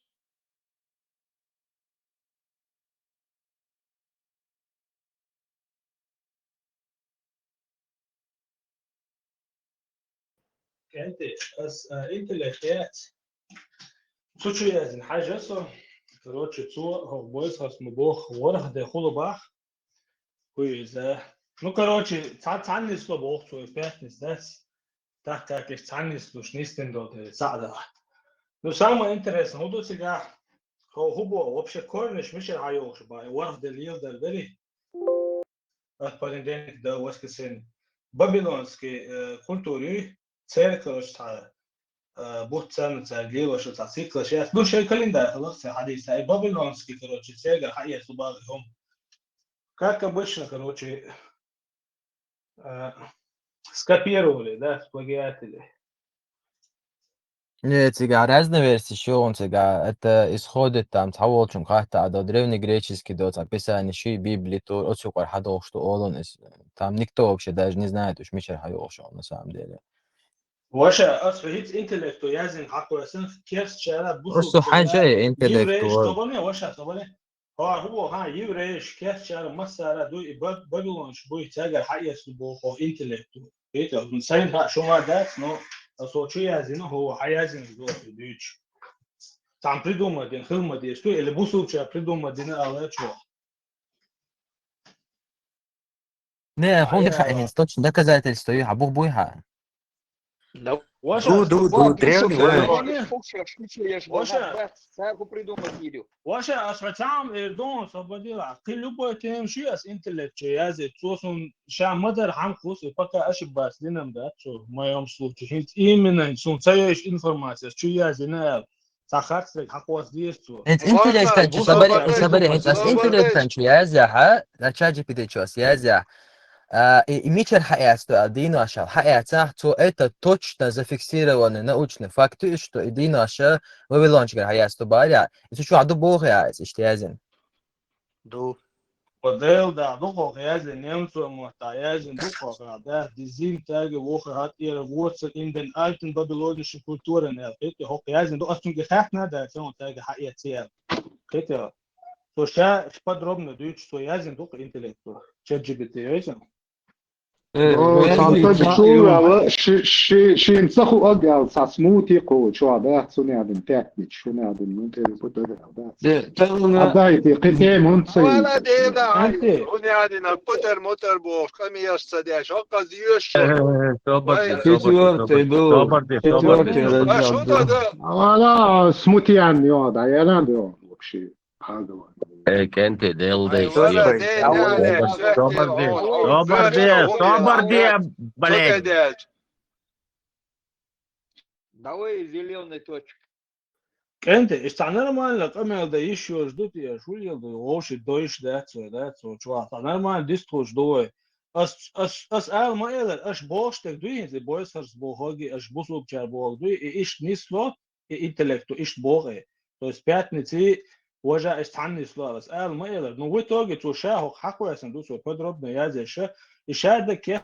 Кенти, ас, а, интеллект яц. Цу чу язин хьажа со. Короче, цу хо бойс хас ма бох ворх де хула бах. Хуй за. Ну, короче, ца цанни сло бох цу пятниц дас. Так как их цанни слуш нистен до де сада. Ну, самое интересное, ну, до сега хо хубо вообще корниш мишер хайох ба. Ворх де лил дер дери. От понедельника до воскресенья. Бабилонский, э, культури церковь ца, э, бут цена ца лила, что ца цикла сейчас. Ну, шей календарь, халах ца хадис, ай бабилонский, короче, церковь, ха, если баги хом. Как обычно, короче, э, скопировали, да, сплагиатели. Не, цига разные версии, что он цига. Это исходит там, того, чем как-то, а до древнегреческий, до описания ши Библии, то, от сюкар хадох, что он, там никто вообще даже не знает, уж мишер хайох, что он на самом деле. Ваша, ас хит интеллекту язин хакуясан, керс чара, бусу. Просто ханжа интеллектуал. Тобане, ваша, тобане. Ха, хубо, ха, еврейш, керс чара, массара, дуй, и бабилонш, буй, тягар, ха, если бо, хо, интеллекту. Видите, вот, сайн, ха, шума дац, но, а со чу язина, хо, ха, язина, зо, дюч. Там придумать, дин, хилма, дин, что, или бусу ча придумать, дин, а, чё. Не, хун ха, точно доказательство, ха, бух буй, ха. Да. Ваша, ду, ду, древний, Ваша, Ваша, Саху придумать видео. Ваша, а с хотям, э, дон, освободила. Ты любой тем ши, ас интеллект, чё, язык, цо сун, ша мадар хам хус, и пока ошибаюсь, динам, да, что в моем случае. Хинт именно, сун, цаешь информация, что язык, на, сахар, ца, хакуас, дирс, цо. Хинт интеллектан чу, сабари, сабари, хинт ас интеллектан чу язя, ха? На чат G P T чу ас язя. А, и, и мичер хаясто, а, диношал, хаяца, цо это точно зафиксированный научный факт, что и диноша вавилончик хаясто баря. И цу чу аду бог я, иште язин. Ду. Подел, да, ду хох язин, немцу мо, та язин, ду хох, да, дизим таги, вохе хат, ира, вурцель, in den alten babylonischen Kulturen, ja, это хох язин, ду астун гехахна, да, цо таги хаяца. Кхетя. То ша подробно дюч, цо язин, ду интеллекту. Чат G P T, язин. Э, О, Кенти, там так ха, чула, ё. Ала, ши, ши, шин цаху агал, са смути ко, чуа, да, цуни адин, пятнич, шуни адин, ну, те, путори, да. Де, тэлна. Адай, те, китем, он цей. Вала деда, Анти. Уни адина, путер, мутер бох, ками яш цадяш, ока зиёш. Э, собар де, Ай, собар де, Четвёртый, собар де, ду. собар де, собар Четвёртый де. А раздел, что да. тогда? Вала смутиян, ё, да, я надо, ё, вообще. Э, Кенти, дел де, Вала дел. деда, Собар де, собар де, собар де, блядь. Давай зеленый точка. Кенти, ишта нормально, камел да ещё ждут, я шулил да, оши дойш да, цо, да, цо, чуа, та нормально дистхуш дуй. Ас, ас, ас ал ма элер, аш бохш так дуй, зи бойс харс бохоги, аш бусук чар бох дуй, и ишт нисло, и интеллекту ишт бох, э. То есть пятницы, важа ишт хан нисло, ас ал ма элер. Но в итоге цо ша хох хакуясан ду, цо подробно язеша, и ша да ке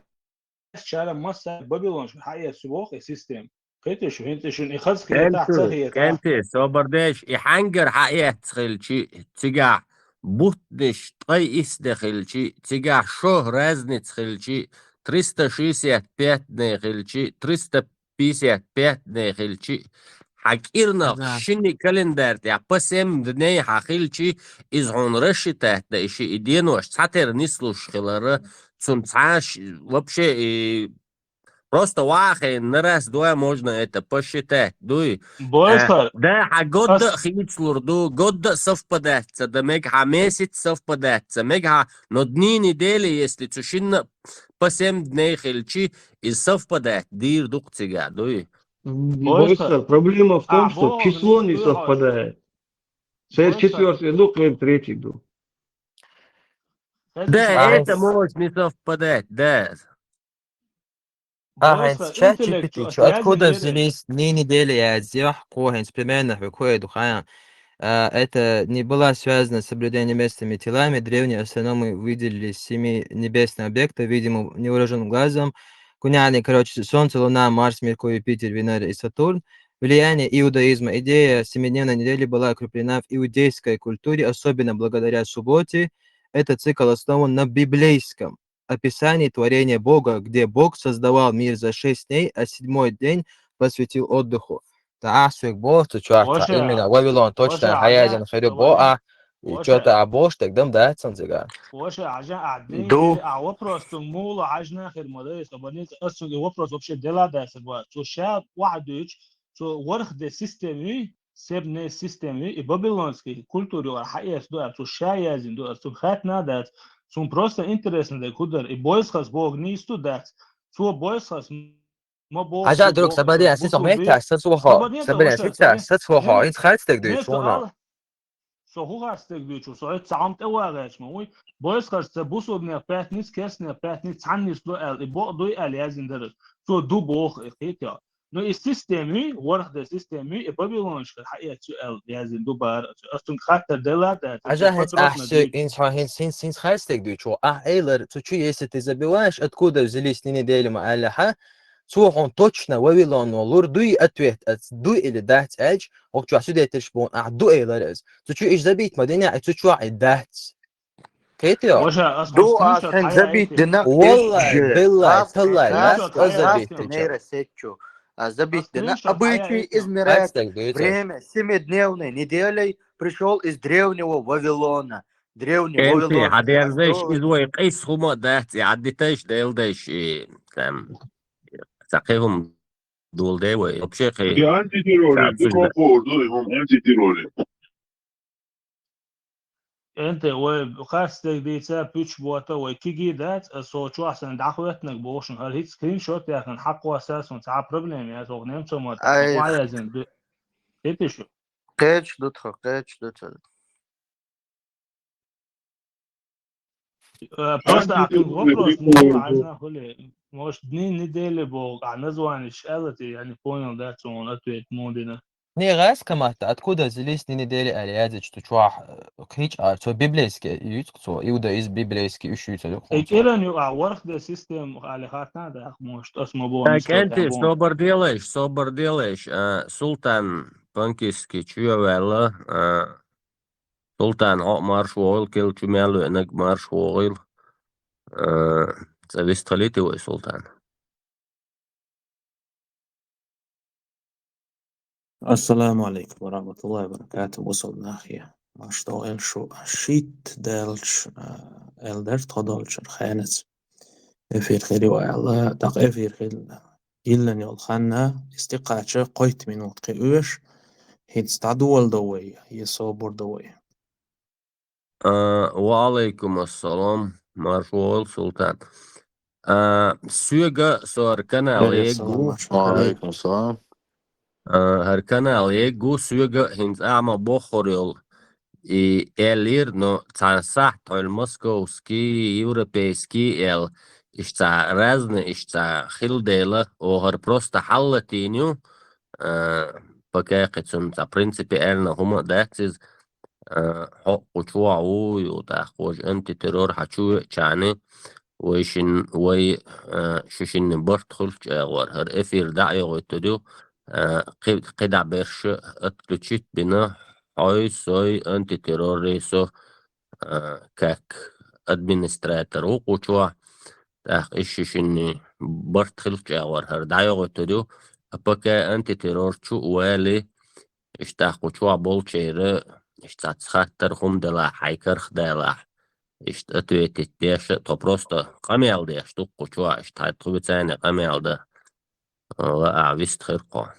чара масса Бабилонш хаяс субох и систем. Кхетиш, хинтиш, и хазки, и тахца, и тах. Кенти, собар деш, и хангар хаяц хилчи, цига бутниш, ткъай исде хилчи, цига шо разниц хилчи, триста шестьдесят пять не хилчи, триста пятьдесят пять не хилчи, хьан кӀирнах шинне календарь тӀехь по семь дней хьан хилчи, иза хьуна рассчитать дан и ши и денош цхьатера нислуш хилара, цунна цхьа а ш-, вообще и просто вахе на раз-два можно это посчитать, дуй. Бойхар. Да, хьан годда а хийцалур ду, годда а совпадать ца дан мега, хьан месяц совпадать ца мега, но дни недели, если цу шинна по семь дней хилчи, и совпадать дийр ду-кх цигахь, дуй. Бойхар, проблема в том, что число не совпадает. Церан четвёртый ду, кхеран третий ду. Да, это может не совпадать, да. А, хӀинца чат G P T, откуда взялись дни недели, я зьёхь, кхо хӀинца примерно хӀу кхо ду хьан. А, это не была связана с соблюдением местными телами. Древние астрономы выделили семи небесные объекта, видимо, невооружённым глазом. Куняне, короче, Солнце, Луна, Марс, Меркурий, Юпитер, Венера и Сатурн. Влияние иудаизма. Идея семидневной недели была укреплена в иудейской культуре, особенно благодаря субботе. Этот цикл основан на библейском описании творения Бога, где Бог создавал мир за шесть дней, а седьмой день посвятил отдыху. Та ахь соьга боху цу чохь, именно Вавилон точно хьаяздина хир ю боху, а, и чё то а бохуш дерг дам дац сан цигахь. Ваша, хьажа, а дин, а вопрос цу мула хьажна хир ма дай, со баница, ас цуьнга вопрос вообще дела дай, со ба, цу ша вахьа дуьйцу, цу ворхӀ де система ю, Себней система ю, и бабилонский культура юкъара хьаэца ду аьлла, цу ша яздина ду аьлла, цунна хатна а дац, цунна просто интересно дерг хӀу дара, и бойсхас боху нийса ду дац, цо бойсхас ма боху. Хьажа, друг, сабаде, аса со метташ, сацвохо, сабаде, сица, сацвохо, хӀинца харц дерг дуьйцу хьуна. Со хӀу харц дерг дуьйцу, со хӀу цхьа хӀума тӀе вагӀаьчма, уй, бойсхас ца бусурнех пятница, керстнех пятница, цхьанниса ду аьлла, и бокъ дуй аьлла яздина дара, цо ду боху, и кхетахь. Ну, и система ю, ворхӀ де система ю, и бабилонашкара хьаэца ю аьлла яздина ду бара. Ас цунга хаттар делла а дац, Хьажа, хӀинца ахь соьга, хӀинца хьо, хӀинца, хӀинца, хӀинца харц дерг дуьйцу, ахь элар, цу чу, если ты забиваешь, откуда взялись дни недели ма аьллехьа, цо хьуна точно Вавилоно лур дуй ответ, ац ду или дац аьлча, хӀокху чохь сидетарш боху, ахь ду элар ас. Цу чу иза забить ма дина, и цу чохь и дац. Кхетий? Ваша, ас ду, ас хьайн забить дина. Валлай, биллай, таллай, ас ас забить дина. Нейросеть чу. А забить дина. Обычный измеряет время семидневной неделей, пришёл из древнего Вавилона. Древний Вавилон. Хьадерзайш, иза вай къийса хӀума а дац, и хьаддитайш, делдайш, и там, цхьа кхин хӀума доладе вай. Вообще кхин. И антитерроризм, ду кокор ду, и хӀума антитерроризм. НТ, вай харц дерг дийца, пуьчаш бота, вай киги дац, аса со чохь санна дӀахӀоьттинарг боху шуна, хӀара хӀинца скриншот яхана хьакхосса суна цхьа проблема яц, оха немцо ма ай, язйина ду. Хетий шу? Кхеча ду тхо, кхеча ду тхо. Э, просто а тут вопрос, ну, а, хули, может, дни недели боху, а название шалати, я не понял, да, цо он ответ мудина. Не, гӀаскаматта, откуда взялись дни недели аьлла яздича цу чохь, э, кхеча а, цо библейский юьйцу цо, иудаизм библейский уьш юьйцу. Э, кӀиран ю, а ворхӀ де система аьлла хаттана да, может, ас ма боху. Так, НТ, собар делаеш, собар делаеш, а, Султан Панкисский чу а ваьлла, а, Султан, хьо а марша вогӀийла, кел чу мел веанарг марша вогӀийла. Э, цӀа вистхилийта вай, Султан. Ассаламу алейкум ва рахматуллахи ва баракатух, бусалба нах. Марша догӀийла шу. Шийтта даьлча, э, аьлла дара тхо долчуьра хенаца. Эфир хир ю аьлла, тӀаккха эфир хилла. Йиллина йолу хан, иза тӀекхача кхойтта минут кхин оьшу, хӀинца дӀадоладо вай, я собар до вай. А, ва алейкум ассалам, марша вогӀийла, Султан. А, соьга со хӀара канал егу. Ва алейкум ассалам. А, хӀара канал егу, соьга хӀинца ахьа ма боххур йолу и аьллера, но цхьана сахьт хьуьлла московский, европейский аьлла, иштта цхьа разный, иштта цхьа хилла дела, оха хӀара просто хьаллатийна ю, а, пока кхин цунна цхьа принципиально хӀума а дац иза, а, хьо кху чохь ву ю, тӀаккха важа антитеррор хьан чу веача, вай шин, вай, а, шу шинна барт хуьлучу агӀор хӀара эфир дӀа а йогӀуьйтур ю, а, кхи-, кхидӀа берш отключить бина, хьой, сой, антитерроррий со, а, как администратор ву кху чохь, тӀаккха иша шинна барт хилча агӀор хӀара дӀайогӀуьйтур ю, ПК антитеррор чу а вале, иштта кху чохь болчеран, иштта цхьацца хаттар хӀума делахь, хьайн карах далахь, иштта ответить деш а, тхо просто къамел деш ду кху чохь, иштта хьайн тхо вицане къамел дан. Ла а вист хир кхо.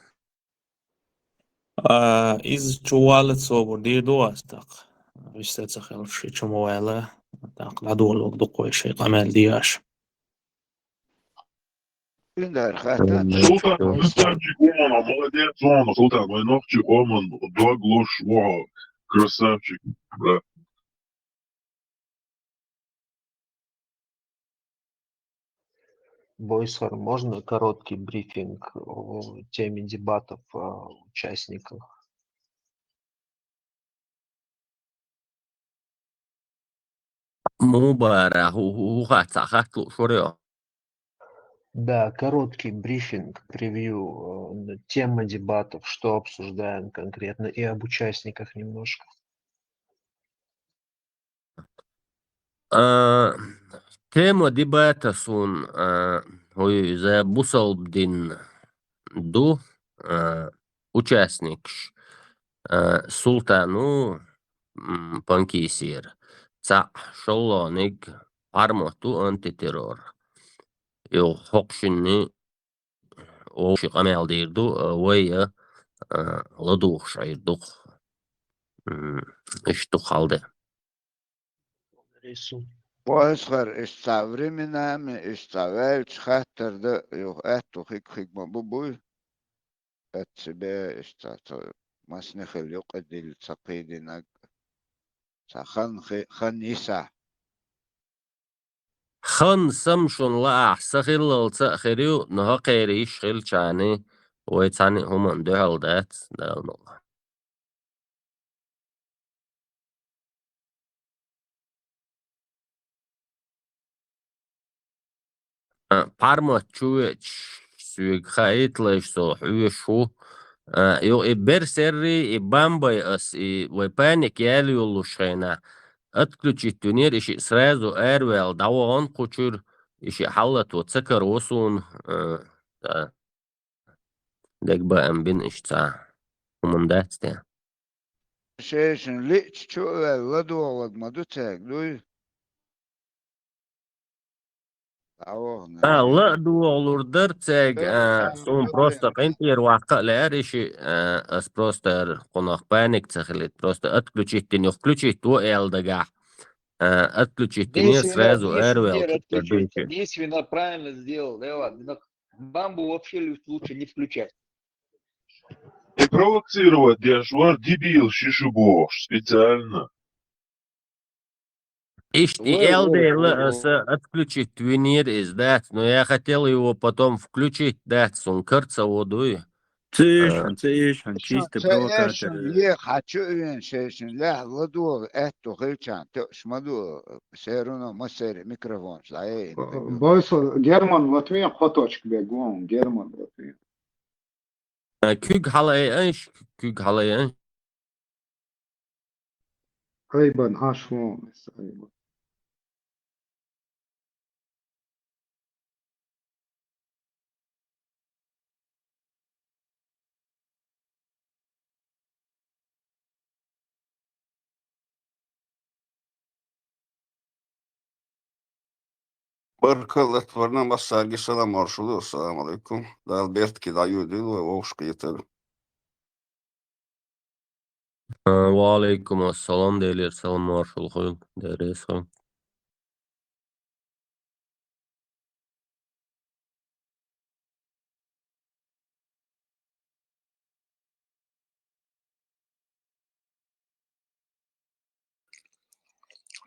А, иза чу валлац собар дийр ду ас тӀаккха. Вист ца хилча, ши чу ма вала, тӀаккха дӀадолалург ду кхо шайн къамел деш. Султан, красавчик, Умар, молодец, Умар, Султан, вай нохчий къоман дог луш ву хьо, красавчик, брат. Бойсхар, можно короткий брифинг о теме дебатов, а, участников? Муха бара, хӀу, хӀу, хӀу хац, цхьа хатта лууш вара хьо? Да, короткий брифинг, превью, э, на тема дебатов, что обсуждаем конкретно, и об участниках немножко. А, тема дебата суна, а, хӀу ю иза, бусалба дин ду, а, участникаш, а, Султан ву, м, Панкисера. Цхьаъ, шолгӀаниг Пармат ву, антитеррор. Юха хӀокху шинна вовшийн къамел дийр ду, а, вай, а, ладугӀуш Ӏийр ду-кх. М, иштта ду хьал де. Бойсхар, иштта временами, иштта ваьлча хаттар дан, юха аьтту хиг-хиг ма бу буй. Эццабе иштта цо масне хила юкъа дилла ца кхийдинарг. Ца хан хи-, хан йисахь. Хан сам шуна лаахь, са хиллалца а хир ю, но хӀокхеран йиш хилчарна, вай цхьана а хӀуманна дуьхьал дац, Дала мукъ лахь. А, Пармат чу веача, соьга хаийталаш со хьоьжуш ву. А, юха и берсеррий, и бамбай ас, и вай паник яьлла йоллуш хенахь, отключить винера, и шиъ сразу араваьлла дӀавахана кху чуьра, и шиъ хьаллато ца караво суна. А, да. Дегабаам бина иштта цхьа хӀуманна дац те? Шайшина лиъча чу а ваьлла ладогӀалург ма ду цаьрга, дуй? ДӀавахана. А, ладогӀалур дара цаьрга, а, суна просто къинтӀера ваккха а лаьара и шиъ, а, ас просто кхунах паник ца хилийта, просто отключить дина, юха включить во аьлла дагахь, а, отключить динера, сразу араваьлла. Действительно правильно сделал, Эван. Бамбу вообще лучше не включать. И провоцировать деш вара дебил ши шу бохуш специально. Иштта и аьлла дела аса отключить винера иза, дац, но я хотел его потом включить, дац, суна кара ца во, дуй. Ца эшан, ца эшан, чисто провокатор. Е, хьан чу а вен шайшина лаьхьа ладогӀа аьтту хилчарна тоьуш ма ду, все равно массеран микрофонаш дӀаяйина. Бойсхар, Герман, вот вен кхо точка бегу, Герман, вот вен. Э, куьг хьалаайъа, куьг хьалаайъа. Айбан, Ӏаш вон, айбан. Баркалла, тхуна массаьрга салам маршалла, ассаламу алайкум. Дала беркате дӀайодийла вай вовшахкхетар. А, ва алайкум ассалам, Делера салам маршалла хуьлда, Дела реза хуьлда.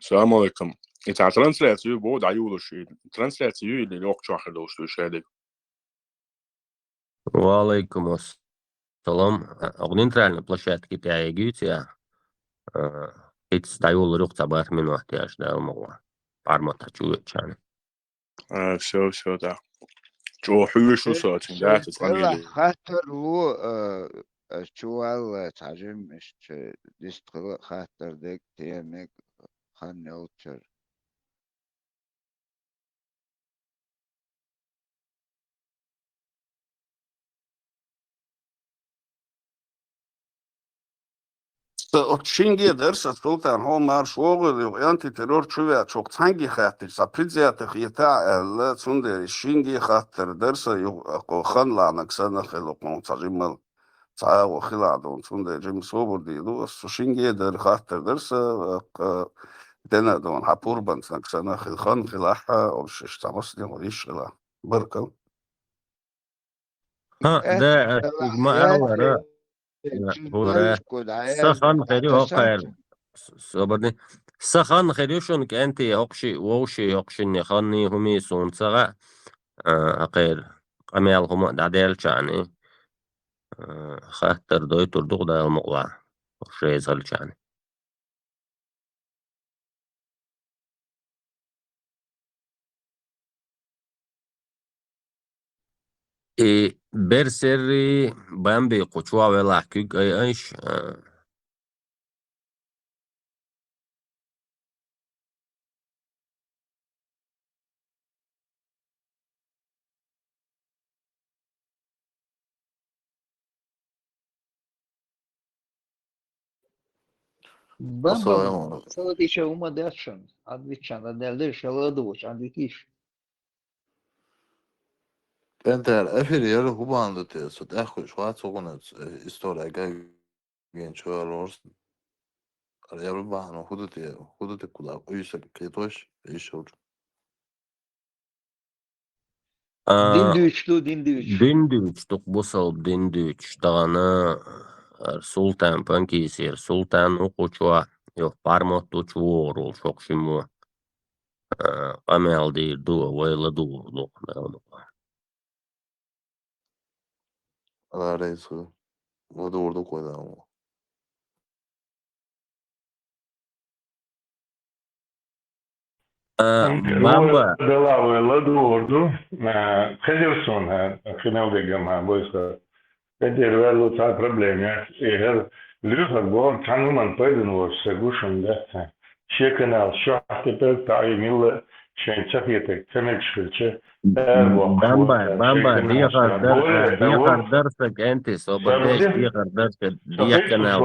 Салам алейкум. И цхьа трансляция ю, бо, дӀайолуш, и трансляция ю или локхачохь хир долуш ду шадерг? Ва алейкум ассалам. Оха нейтральный площадке тӀехь егуьйцу я? Э, хӀинца дӀайолалур ю-кх цхьа бархӀ минот яш, Дала мукъ лахь. Пармата чу веачарна. А, всё, всё, да. Чо хьуьйшу со, цуьнан дац, цкъа мили. Хаттар ло, э, ас чу валла, цхьа жимма иштта дистхила хаттар дерг, темиг хан йолчуьра. Оцу шинге дара сан, Султан, хьо марш вогӀийла, юха антитеррор чу веача, хӀокху цхьаьнгге хаттар, цхьа предвзято хетахь аьлла, цундела шинге хаттар дара сан, юха ханланаг санна хила, хӀокхунах цхьа жимма цхьа агӀо хилахь дуна, цундела жимма собар дийр ду ас. Цу шинге дара хаттар дара сан, дена а дуна, хьан пурбанцнаг санна хила, хан хилахь, уьш цхьа массанхьа йиш хилахь. Баркалла. ХӀаъ, да, ас шуьга ма-аллара, хӀура. Сан хан хир ю хӀокхара. Собарни. Сан хан хир ю шуна, кӀентий, хӀокху шиъ, вовший, хӀокху шинне ханний, хӀумий суна ца хаьа. А, хӀокхара къамел хӀума а дӀаделлачарна, а, хаттар дойтур ду-кх Дала мукъалахь, хӀокху шайза хилчарна. И берсерри Бамби кху чохь велахь куьг айайш, а, Бамба, Ассаламу алейкум. Салат ещё ума дальше. Отвечай, надо дальше, шаладович, ответишь. КӀентар, эфир яра хӀун бахьана ду те, со тӀаьххуьйсуш вац хӀокхуьнца, э, история гайгинчу лорс. Ара яра бахьана хӀун ду те, хӀун ду те кулак, уьйсаг кхетош, йиш йолчу. А, дин дуьйцуш ду, дин дуьйцуш. Дин дуьйцуш ду, бусалба дин дуьйцуш. Тахана, а, Султан Панкисера Султан ву кху чохь, юха пармотт ву чу вогӀур волу шокху шиммо. А, къамел дийр ду, вай ладугӀур ду, Дала мукъ лахь. Ала рейсу, ладугӀур ду кху вай Дала мукъ лахь. А, Бамба. Дала вай ладугӀур ду, а, хезира суна, а, кхинал деггам, а, бойса. Эдера ваьлла цхьа проблема яц. И хӀара лоьхург бохург цхьана хӀуманна пайдана воцуш стаг ву шуна дац. Шен канал шуьхьа тепел таӀий милла шайн ца хетарг ца мегаш хилча, ара бохуш Бамба, ву, Бамба, шайн канал дехар дар, более того, дехар дар сан кӀентий, со бан деш, дехар дар сан, деха канал.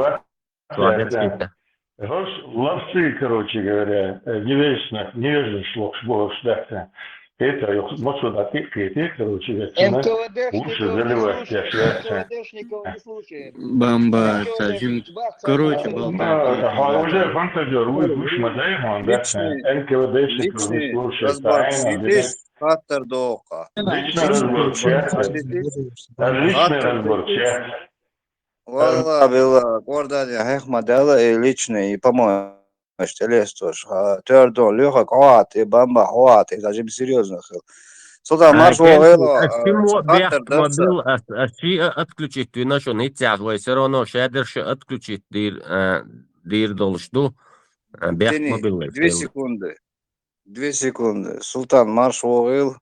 ЧугӀа дерг хӀорш ловцы, короче говоря, э, невежественных, невежественных лохуш бохуш дац. Это юха мацо дӀа тӀе а кхетий, короче, вецунна лучше заливать деш яц. Бамба, ца жим, короче, болтай. Хьо уже фантазер вуй, гуш ма дай хьуна дац. Н К В Д-шников не слушай, тайна, хаттар доккха. Личный разбор чат. Личный разбор чат. Валла, билла, кӀордане хьехма даьлла и личный, и помощь тӀелестош. Ха, тӀоьрдо лоьхург хьо а тӀе, Бамба хьо а тӀе, даже серьёзно хила. Султан, марш вогӀийла, а, сан хаттар дар сан. Ас, ас шиъ а отключить вина шуна, хӀинццехь вай всё равно шадерш а отключить дийр, а, дийр долуш ду. А, бехк ма билла. Две секунды. Две секунды. Султан, марш вогӀийла.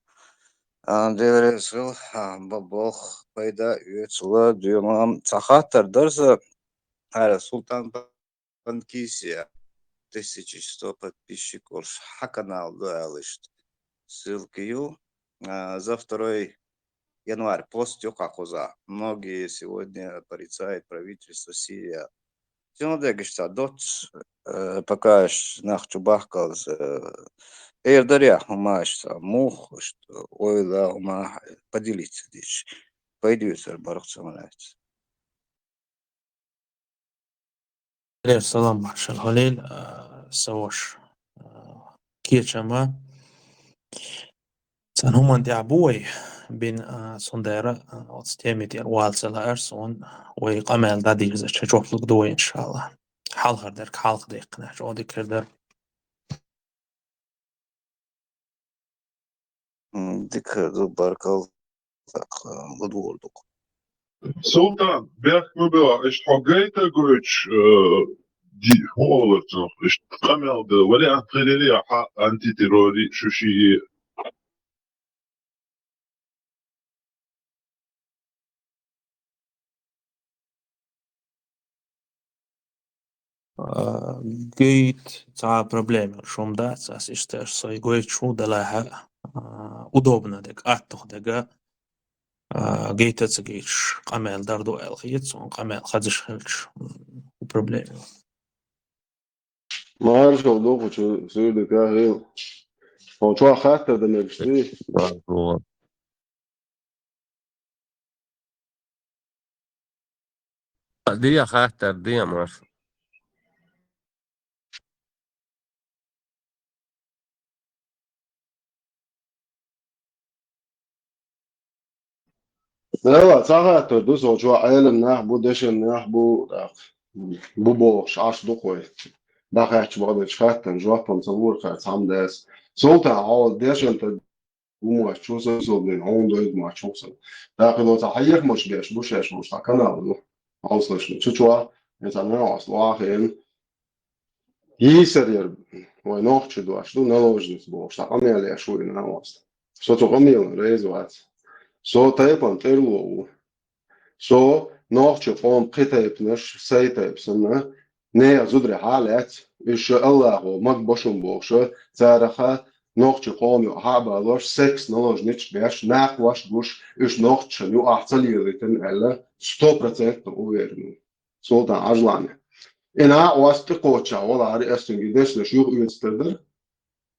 А, Дела реза хила, а, бо-, болх пайда оьцула дуьйна. Цхьа хаттар дар сан, хӀара Султан Панкисия, тысяча сто подписчиков, хьан канал ду аьлла иштта. Ссылка ю. А, за второй январь пост ю кхузахь. Многие сегодня порицают правительство Сирия. Цуьнан дегаш цхьа доццуш, э, пока аш нах чу бахкалца, э, эр дарехь хӀума аш цхьа мух, аш ойла хӀума поделиться дича. Пайда оьцур барх ца ма лаьцна. Салам, маршал хилийла, а, сан ваша, а, кечам а. Цхьана хӀуманна тӀехь бу вай бина, а, цундела, а, оцу теми тӀера вала ца лаьара суна, вай къамел дӀадирзича, жоп лур ду вай, иншалла. Хьалхара дерг хьалха даьккхина, чӀогӀа дика хир дара. М, дика хир ду, баркалла. Так, а, ладугӀур ду-кх. Султан, бехк ма бе, иштта хьо гайта гойтуш, э, ди-, хӀун олура цунах, иштта къамел дан вариант хилира, я хьан антитеррори шу шиъ? А, гайта цхьа проблема, шуна дац, ас иштта аш сой гойтуш ву, делахь а, а, удобно дерг, аттух дерг, а, гайта а ца гайташ, къамел дар ду аьлла хета суна, къамел хазаш хилча, м, проблема. Маршал дохучу суьрдика хила. Хьо чохь хаттар дан мегаш дий? Де хаттар, де, Маршал. Дела, цхьа хаттар ду со, чохь Ӏелам нах бу, дешан нах бу, тӀаккха бу бохуш, Ӏаш ду-кх вай. ДӀахаьттачу бакъдерчу хаттарна жоп-м ца лур кхара цхьамма дас. Султан, хьо дешан тӀе бу моьттуш ву сан, со бен, хьуна дойду моьттуш ву сан. ТӀаккха хӀинца хьан хьехамаш беш бу шаьш бохуш цхьа канал ду. Хьовсалаш ду. Цу чохь, я цхьа нахьост лохьа хиъна. Йийсар яра вай нохчи дош ду, наложница бохуш, цхьа къамел еш ву и нахьост. Со цу къамелан реза вац. Со тайпан тӀерло ву. Со нохчи къоман кхин тайпанаш, сай тайпа санна, нехан зударий хьа а лаьцна, уьш АллахӀо мага бо шуна бохуш, царах нохчи къоман юкъа хьа а балош, секс наложница беш, накъош гуш, уьш нохчашна юкъахь ца лелийтина аьлла, сто процентов уверен ву. Султан, Ӏажлан. И нахьост тӀекхоччехь валахьара, ас цуьнга и дешнаш юха оьцур дара.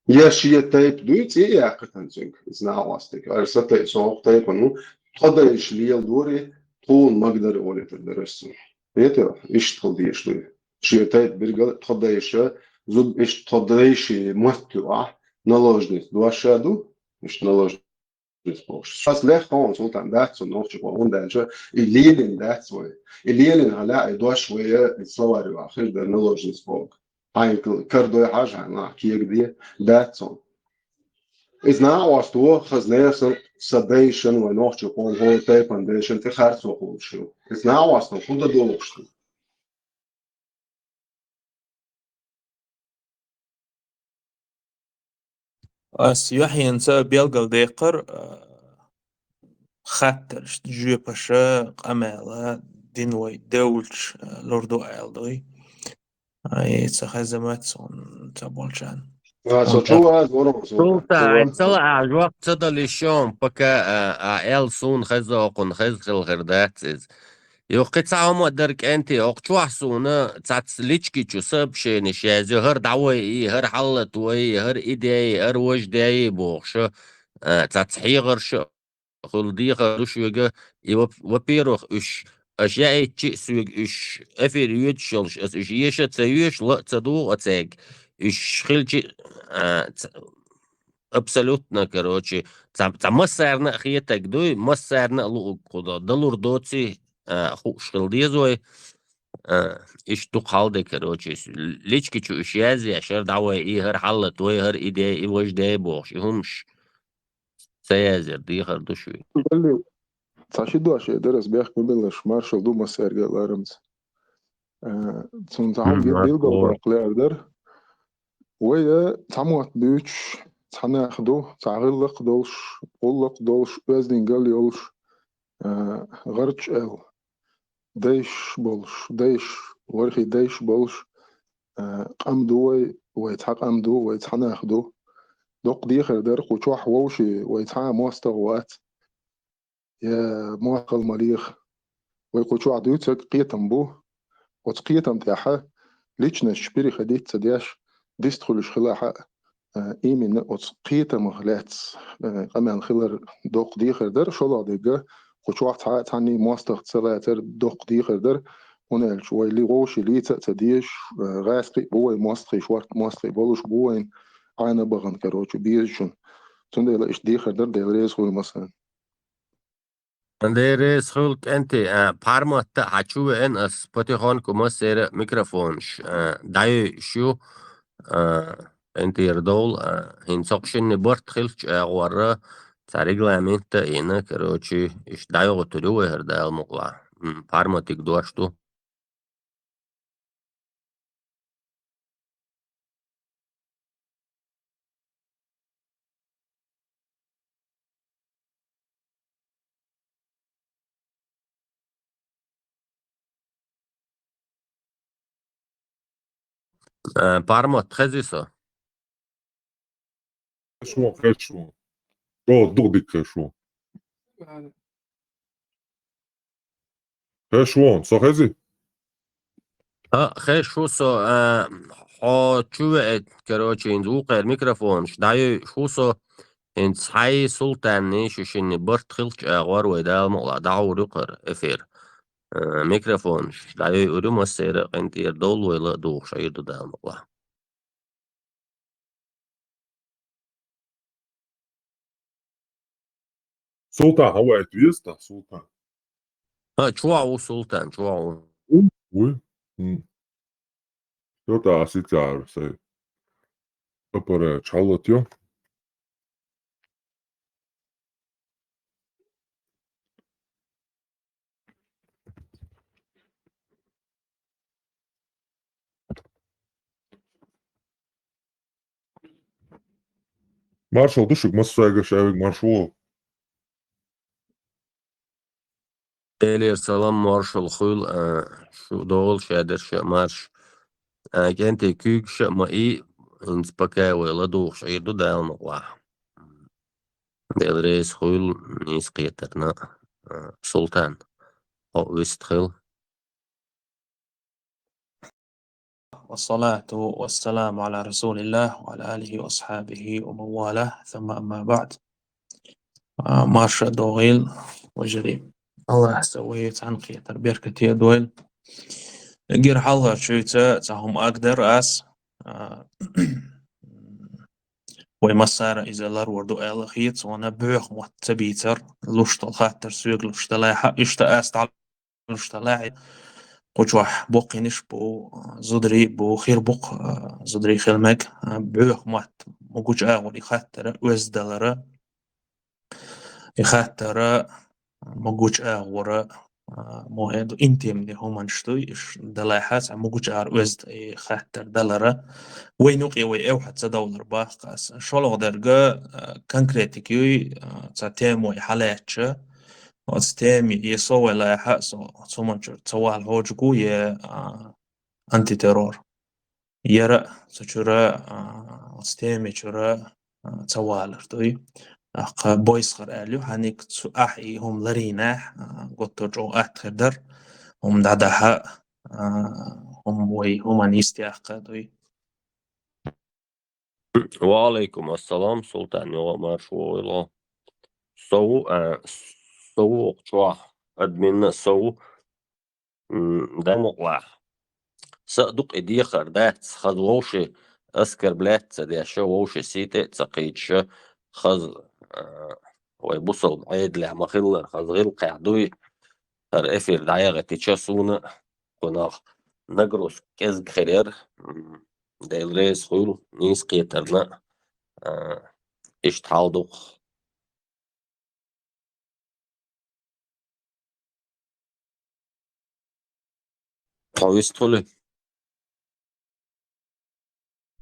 Я шен тайпа дуй, цӀе а яьккхина цуьнга, иза нахьостага. Ара са тайпа, со хӀокху тайпана ву, тхо дайша леладора, тхуна магадара олуьйтур дара ас цунна. Хетий, иштта хила дезаш дуй. Шен тайпа биргал а тхо дайша, зуда иштта тхо дайши мотт ю ахь, наложница дош ша ду, иштта наложница бохуш. Ас лехна хьуна, Султан, дац цунна нохчи къоман, хӀунда аьлча и лелийна дац вай. И лелийна хьалха и дош вай, и словарь юкъахь хир дара наложница боху. Хьайна кардой хьажа, хьайна нах кегаде, дац цунна. Иза нахьост ву, хаза нехан сан дайшан вай нохчи къоман хӀора тайпана дайшан тӀе харцо хуьлуш ю. Иза нахьост ву, хӀун дан догӀуш ду? Ас юьхьенца белгалдаккхар, а, хаттарш, жоьпаша, къамела дина вай девлча, а, лур ду аьлла дуй. Ай, ца хеза ма ца, ца болчарна. А, со чу ваза вара, со Султан, ца ваза. Ца лаьа, жоп ца дала йиш йолу, пока, а, а, аьлла суна хеза, окхунна хеза хила хир дац иза. Юха кхин цхьа хӀума а дара, кӀентий, окху чохь суна цац лички чу сообщенеш язйо, хӀара дӀавайъий, хӀара хьаллатвайъий, хӀара и дайъий, хӀара важа дайъий бохуш, а, цац хьехарш а хуьлу, дехар ду шуьга. И, во-, во-первых, уьш аша яийчи а, соьга уьш эфир йоьдуш йолуш, аса уьш еша а ца йоьшу, ла а ца дугӀу аса цаьрга. Уьш хилчи а, а, ца-, абсолютно, короче, цхьа, цхьа массарна а хетарг дуй, массарна а луург кху дан далур доций, а, хууш хила деза вай. А, иштта дукха хьал де, короче, лички чу уьш язъеш, хӀара дӀавайъий, хӀара хьаллатвайъий, хӀара и дайъий, и важа дайъий бохуш, и хӀумаш ца язъяр дехар ду шуьга. Цхьа ши дош эр дара ас бехк ма биллалаш, маршалла ду массаьрга а ларамца. Э, цунна цхьа хӀума билгалбаккха лаьара дара. Вай, э, цхьа мотт буьйцуш, цхьа нах ду, цхьа гӀиллакх а долуш, гӀуллакх а долуш, оьздангалла а йолуш, э, гӀарчӀ аьлла, дайш болуш, дайш, ворхӀе дайш болуш, э, къам ду вай, вай цхьа къам ду, вай цхьа нах ду. Доккха дехар дара, кху чохь вовший вай цхьа а мостагӀа вац. Я мохкал ма леха. Вай кху чохь дуьйцург кхетам бу. Оцу кхетам тӀехь личносташ переходить ца деш, дистхуьлуш хилахь а, э, именно оцу кхетамах лаьцна, э, къамел хилар доккха дехар дара, шолгӀа дерг а, кху чохь цхьа а цхьанний мостагӀ ца лацар доккха дехар дара, хӀунда аьлча вай ли-, вовший лийца а ца дезаш, э, гӀаскхий а бу вай мостагӀий, шорта мостагӀий болуш бу вайн Ӏана бахана, короче, безачун. Цундела иштта дехар дара, Дела реза хуьлда массарна. Дела реза хуьлда, кӀентий, а, Парматта а хьан чу веана ас, потихоньку массеран а микрофонаш, а, дӀайойуш ю, а, кӀентера довла, а, хӀинца хӀокху шинна барт хилча агӀорра, цхьа регламент а йина, короче, иштта дӀайохуьйтур ю вай хӀара Дала мукъалахь. М, Парматиг дош ду. Э, Пармат, хезий со? Хезаш ву, хезаш ву. Чо дукха дика хезаш ву. Хезаш ву, со хезий? А, хеш ву со, а, хьо чу веӀе, короче, хӀинца вукхера микрофонаш дӀайой, шу со, хӀинца хьай Султанни шу шинни барт хилча агӀор вай Дала мукъла дӀахьур ю кхара эфир. А, микрофонаш дӀайой ур ю массера а къинтӀера довла вайла а духуш Ӏийр ду Дала мукъла. Султан, хьо ваьйт веза тхан, Султан? А, чувахь ву Султан, чувахь ву. Ву? Ву? Хм. Всё, тӀаккха ас и цара сай аппарат чхьаллатайо. Маршал ду шуьга, массаьрга шаверг маршал. Элера салам, маршал хуьлда, а, шу догӀал шадерша а марш. А, кӀентий куьйгаш а ма и, хӀинца пока вай ладугӀуш Ӏийр ду Дала мукъла. Дела реза хуьлда нийса кхетарна, а, Султан. Хьо вистхила. والصلاة والسلام على رسول الله وعلى آله وأصحابه ومن والاه، ثم أما بعد. А, марша догӀийла, вежарий. АллахӀа вай цхьаьна кхетар беркате дойла. Эггара хьалхарчуьйца цхьа хӀума агадар ас. А, вай массара иза ларвар ду аьлла хета, цунна боьха мотт ца бийцар, луш долу хаттар соьга луш далахь а, иштта ас дӀа луш далахь а, кху чохь боккхинаш бу, зударий бу, хир бу-кх, а, зударий хила мега, а, боьха мотт могучу агӀор и хаттара оьзда далара, и хаттара могучу агӀора, а, мо хӀе ду, интимни хӀуманаш дуй, иш далахь а, цхьа могучу агӀор оьзда и хаттар далара, вай нукъе вай эвхьа ца довлар баккха ас. ШолгӀа дерга, а, конкретика юй, а, цхьа тема вай хьалаьцча, оцу теми, е со вай лахьа, со цу хӀуман чуьра ца вала хьожуг ву, е, а, антитеррор. Яра а цу чуьра, а, оцу теми чуьра, а, ца валар дуй. ТӀаккха бойсхар аьлла ю, хьаниг цу ахь и хӀума ларийнехь, а, готто чӀогӀа атта хир дара, хӀума дӀадахьа, а, хӀума вай хӀуманна йистехка дуй. Ва алейкум ассалам, Султан, йогӀо марш вогӀийла. Со ву, а, со ву оха чохь, админна со ву, м, дай мукъалахь. Са а дукха и дехар дац, хаза вовше оскорблять ца деш, вовше сийта а ца кхийдаш, хаза, а, вай бусалба Ӏедалехь ма-хиллара, хаза гӀиллакхехь дуй, хӀара эфир дӀаяхийтича суна, кхунах нагрузка кӀезиг хир яра, м, Дела реза хуьлда, нийса кхетарна, а, иштта хьал ду-кх. Хьо вистхуьлий?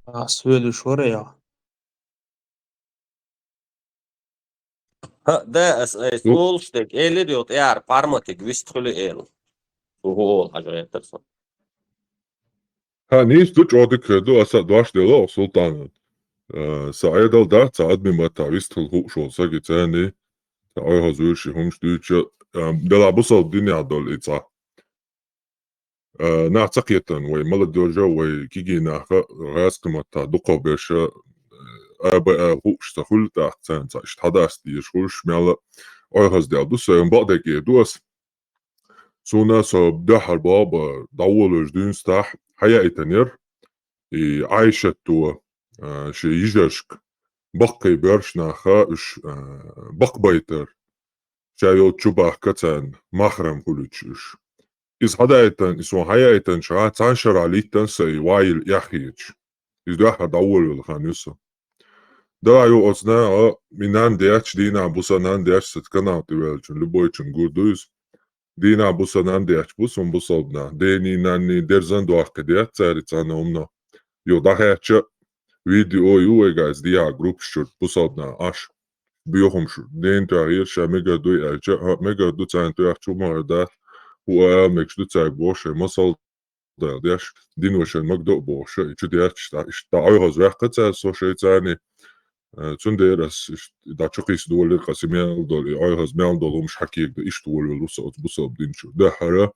А, ас велуш вара я? ХӀаъ, да, ас, ас Ну. олуш дерг элира, йо, тӀера парматиг вистхуьлий эла. Угу, олу хьажа гӀертар со. ХӀаъ, нийса ду, чӀогӀа дика хир ду, аса а дош делла оха Султанан. Э, са Ӏедал дац, цхьа админ маттахь вистхила хууш волу саг и царний, цхьа Ӏойхаза вуьйш и хӀумаш дуьйцуча, э, делахь бусалба динехь долу и цхьа. Э, нах ца кхетан, вай молодёжа, вай кегий наха, гӀазкхи маттахь дукхахберша, э, аба а хууш ца хуьлу тӀаккха царна цхьа иштта хьадаста дезаш хуьлуш, мелла а Ӏойхаза дел ду, сайн бакъдерг эр ду ас. Суна со дуьххьара боху бан дӀаволавелчу дуьйна стахь хьаяийтинера, и Ӏайшатто, а, шен йижаршка баккхий боьрша наха уьш, а, бакъбайтар, ша йолчу бахка царна махрам хуьлуьйтуш уьш. Иза хьадаийтан, иза суна хьаяийтинчу хьа цхьана шарахь лийтан сан и ваийла эхь хеташ. Иза дуьххьара дӀаволавелла хан ю со. Дала ю оцу наха, и нан детташ, дийнахь бу сан нан детташ, сан канал тӀе ваьллачун, любойчун гур ду иза. Дийнахь бу сан нан детташ бу суна бусалба нах. Дений, нанний, дерзан дохкий детта цаьрца цхьана хӀуманах. Юха дӀахаьчча, видео ю вайга иза дехьа группаш чуьра бусалба нах Ӏаш. Боьхамаш дена тоьхира, ша мегар дуй аьлча, хӀаъ, мегар ду, царна тоьхча хӀума хир дац, хӀу а ала мегаш ду цаьрга боху шайн масал дала деш, дино шайн магадо а бохуш, и чу детташ, тӀа, иштта дӀа Ӏойхаза ваьккха цара со шайн царний. Э, цундела ас иштта дӀа чу кхийса долийра, ас и мел долу, и Ӏойхаза мел долу хӀумаш хьакегадан иштта волавелла ву со оцу бусалба дин чу. Дуьххьара,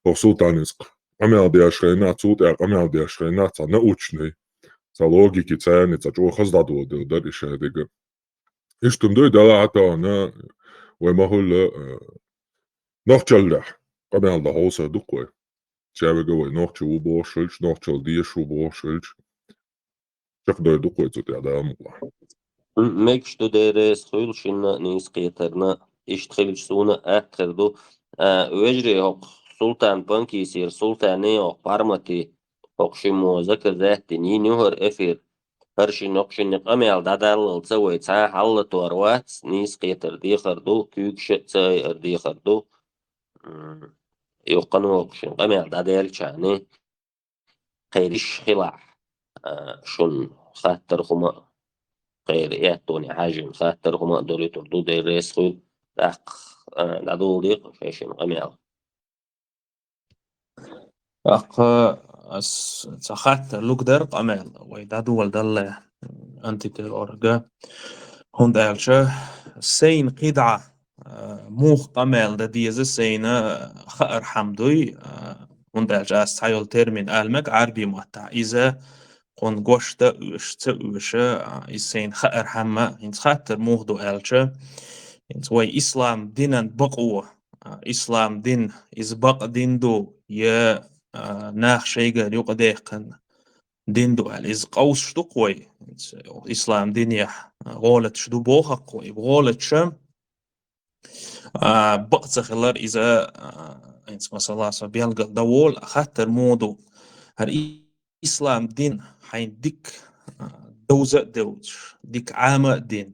оха Султанис къамел деш хилча, цул тӀехьа къамел деш хилча, цхьа научный, цхьа логики царна, цхьа чӀоагӀа хаза дӀадоладелла дара и шадерг. Иштта ма дуй, Дала хьатӀавана, вай ма хулла, э, нохчаллехь къамел дӀахьовсар ду-кх вай. Чавига вай нохчо ву бохуш хилча, нохчалла дезаш ву бохуш хилча, чекхдойр ду-кх вай цу тӀехь, Дала мукъалахь. М, мегаш ду, Дела реза хуьлда шинна а, нийса кхетарна а. Иштта хилча суна а атта хир ду. А, вежарий, хӀокху Султан Панкисера Султане, хӀокху Пармати, хӀокху шиммо заказать дина йина ю хӀара эфир. ХӀара шина, хӀокху шинна къамел дӀадаллалца вай цхьа а хьалатор вац, нийса кхетар дехар ду, куьйгаш а ца айар дехар ду. М, юха кхана хӀокху шинна къамел дӀадаьллачарна кхериш хилахь, а, шуна хаттар хӀума а, кхеран аьттоне хьаьжжина хаттар хӀума а долуьйтур ду, Дела реза хуьлда, тӀаккха, а, дӀадоладе-кх шайн шина къамел. ТӀаккха ас цхьа хаттар лугдар къамел, вай дӀадоладалале антитеррорга. ХӀунда аьлча сайна кхидӀа, а, муха къамел дан деза сайна хаархьама дуй, а, хӀунда аьлча ас цхьа йолу термин ала мега Ӏарбийн маттахь. Иза кхунна гуш дан а оьшу, ца оьшу, а, иза сайна хаархьама, хӀинца хаттар муха ду аьлча, хӀинца вай ислам динан бакъо, а, ислам дин, иза бакъ дин ду, я, а, нах шайгара юкъадаьккхина дин ду аьлла, иза къовсуш ду-кх вай. Ислам динехь гӀолаташ ду боху-кх вай. ГӀолаташа, а, бакъ ца хилар иза, а, хӀинца масала со белгал дан волу, а хаттар муха ду. ХӀара и-, ислам дин хьайна дика, а, довза а девзаш, дика Ӏама а дина.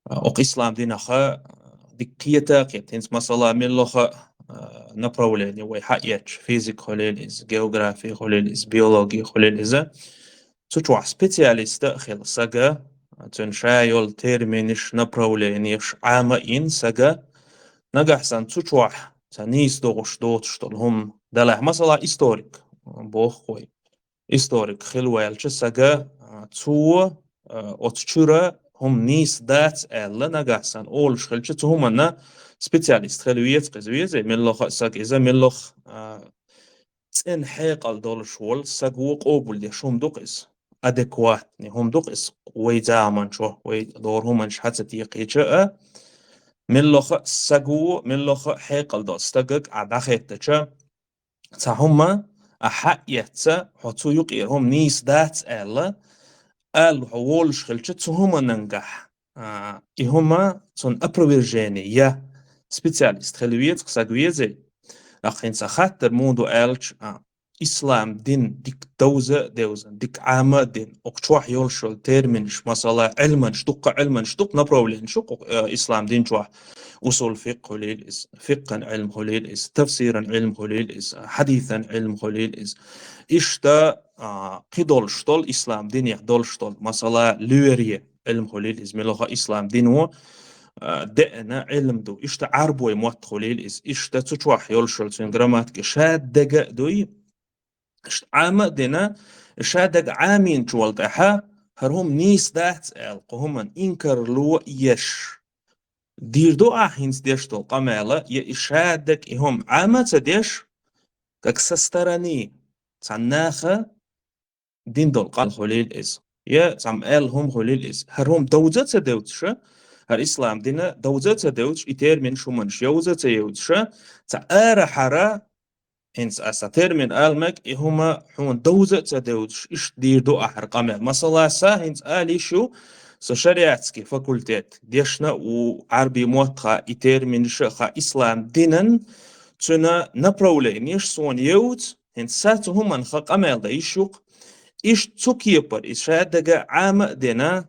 А, окху ислам динах, а, дика кхета а кхета. ХӀинца масала меллаха, а, направление вай хьаэцча, физика хуьлийла иза, география хуьлийла иза, биология хуьлийла иза. Цу чохь специалист а хила сага, цуьнан ша йолу терминаш, направлениеш Ӏама а йина сага, нагахь санна цу чохь цхьа нийса догӀуш доцуш долу хӀума далахь, масала, историк, боху-кх вай. Историк хила ваьлча сага, а, цо, а, оцу чуьра хӀума нийса дац аьлла, нагахь санна олуш хилча, цу хӀуманна специалист хила веза-кх иза, везий, меллаха а сага иза, меллаха, а, цӀена хьекъал долуш волу саго къобалдеш хӀума ду-кх иза, адекватный хӀума ду-кх иза, вай заманчохь, вай дора хӀуманаш хьа ца текхийча а, меллаха а саго, меллаха а хьекъал долу стагага ахь дӀахеттача, цхьа хӀума ахь хьаэцча, хьо цу юкъера хӀума нийса дац аьлла, аьлла хьо волуш хилча, цу хӀуманангахь, а, и хӀума, цунна опровержение я специалист хила веза-кх, сага везий. ТӀаккха хӀинца хаттар муха ду аьлча, а, ислам дин дика довза а девзина, дика Ӏама а дина, окху чохь йолуш йолу терминаш, масала, Ӏилманаш, дуккха Ӏилманаш, дуккха направлениеш ду-кх, э, ислам дин чохь. Усул фикъхӀ хуьлийла иза, фикъхӀан Ӏилма хуьлийла иза, тафсиран Ӏилма хуьлийла иза, хьадисан Ӏилма хуьлийла иза. Иштта, а, кхидолуш долу, ислам динехь долуш долу, масала, лоьре Ӏилма хуьлийла иза, меллаха ислам дино, а, деана Ӏилма ду. Иштта Ӏарбой мотт хуьлийла иза. Иштта цу чохь йолуш йолу цуьнан грамматика шадерг а дуй. Иштта Ӏама а дина, шадерг Ӏамийначул тӀаьхьа, хӀара хӀума нийса дац аьлла, кху хӀуманна инкарло а еш, дийр ду ахь хӀинца деш долу къамел, я и шадерг и хӀума Ӏама а ца деш, как со стороны, цхьана наха дина долу къамел хуьлийла иза, я цхьамма аьлла хӀума хуьлийла иза. ХӀара хӀума довза а ца девзаш, хӀара ислам дина довза а ца девзаш, и терминаш, хӀуманаш йовза а ца йовзаш, цхьа арахьара, хӀинца аса термин ала мега, и хӀума хьуна довза а ца девзаш, иштта дийр ду ахь хӀара къамел. Масала, сан хӀинца ала йиш ю, со шариатский факультет дешна а ву, Ӏарбий мотт а хаьа, и терминаш а хаьа, ислам динан, цуьнан направлениеш суна йовза, хӀинца сан цу хӀуманах къамел дан йиш ю-кх. Иштта цу кепара иза шадерг Ӏама а дина,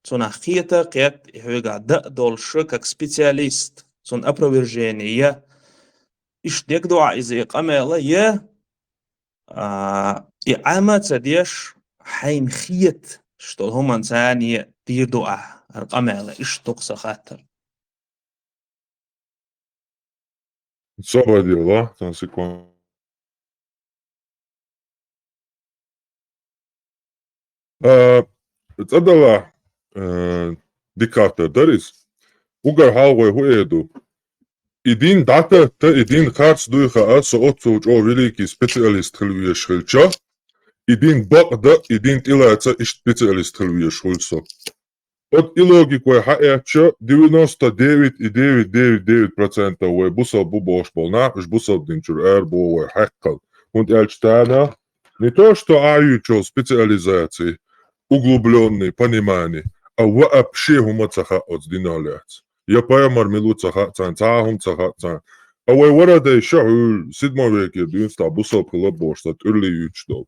цунах кхета а кхетта, и хьоьгахь дан а долуш, как специалист, цунна опровержение я. Иштта дерг ду ахь иза и къамел, я, а, и Ӏама а ца деш, хьайна хеташ долу хӀуманца дийр ду ахь хӀара къамел, иштта ду-кх сан хаттар. Собар де, ла, цхьана секунда. А, цӀа далахь, а, дика хаттар дара иза. Уггар хьалха вай хӀун эр ду? И дин дӀататта, и дин харц дуй хаа, со оццул чӀогӀа великий специалист хила везаш хилча, и дин бакъда, и дин тӀелаца, иштта специалист хила везаш хуьлу со. Оцу и логика вай хьаэцча, девяносто девять и девять девять девять процентов вай бусалба бу бохуш болу нах, уьш бусалба дин чуьра ара боху вай хьаькхал. ХӀунда аьлча царна не то, что Ӏа юьйцучу специализации, углублённый понимание, а вообще хӀума ца хаьа оцу динах лаьцна. Я пайхамар мила ву ца хаьа царна, цхьа а хӀума ца хаьа царна. А вай варадайша хьуьлла, седьмой векера дуьйна цхьа бусалба хила бохуш, цхьа тӀуьрли юьйцуш долу.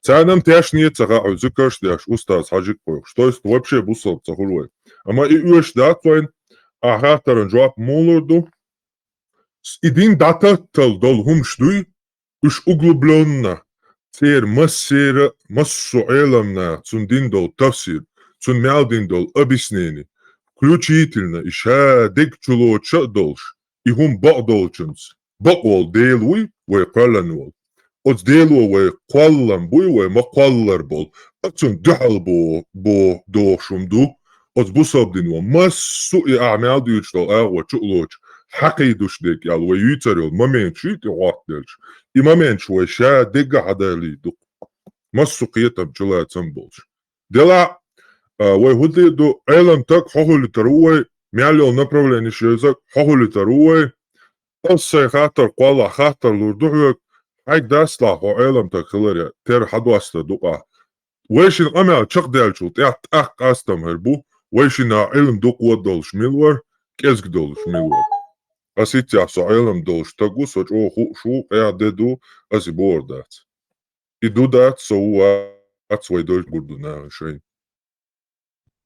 Царна-м тешне а ца хаьа, хьуьлла зуькарш а деш, устаз хьажик а кхойкхуш. То есть вообще бусалба ца хуьлу вай. Амма и оьшуш дац вайна, ахь хаттаран жоп муха лур ду? И дин дӀататтал долу хӀумаш дуй, уьш углублённо, церан массера а, массо а Ӏеламнаха цунна дина долу тафсир, цунна мел дина долу объяснение, включительно и ша дерг чулоцуш а долуш, и хӀума бакъдолчунца, бакъволу Дела вуй вай кхоьллина волу. Оцу Дело вай кхоллам буй, вай ма кхоллар болу, а цунна дуьхьал бо-, бо-, дохуш хӀума ду. Оцу бусалба дино массо а и ахь мел дуьйцуш долу агӀо чу а лоцуш, хьакхийдуш дерг аьлла, вай юьйцур йолу моменташ юй тӀе гӀоттаделча. И моменташ вай ша дегга хьадалийта ду-кх. Массо а кхетам чулацам болуш. Делахь а, вай хӀун дийр ду, Ӏелам стаг хьо хуьлуьйтур ву вай, мел йолу направленеш йоьзаг хьо хуьлуьйтур ву вай. Ас сайн хаттар кхоллахь хаттар лур ду хьоьга, хьайга дац лахь хьо Ӏелам стаг хиларе, тера хьадоста ду-кх ахь. Вайшин къамел чекхдаьллачул тӀаьхьа тӀаккха къастам хир бу, вайшинна Ӏилма дукха долуш мила вара, кӀезиг долуш мила вара. Ас хӀинццехь со Ӏелам долуш стаг ву, со чӀогӀа хууш ву, къаьхьа де ду, ас и бохур дац. И ду дац, со ву вац, вай дойчу гур ду нахана шайн.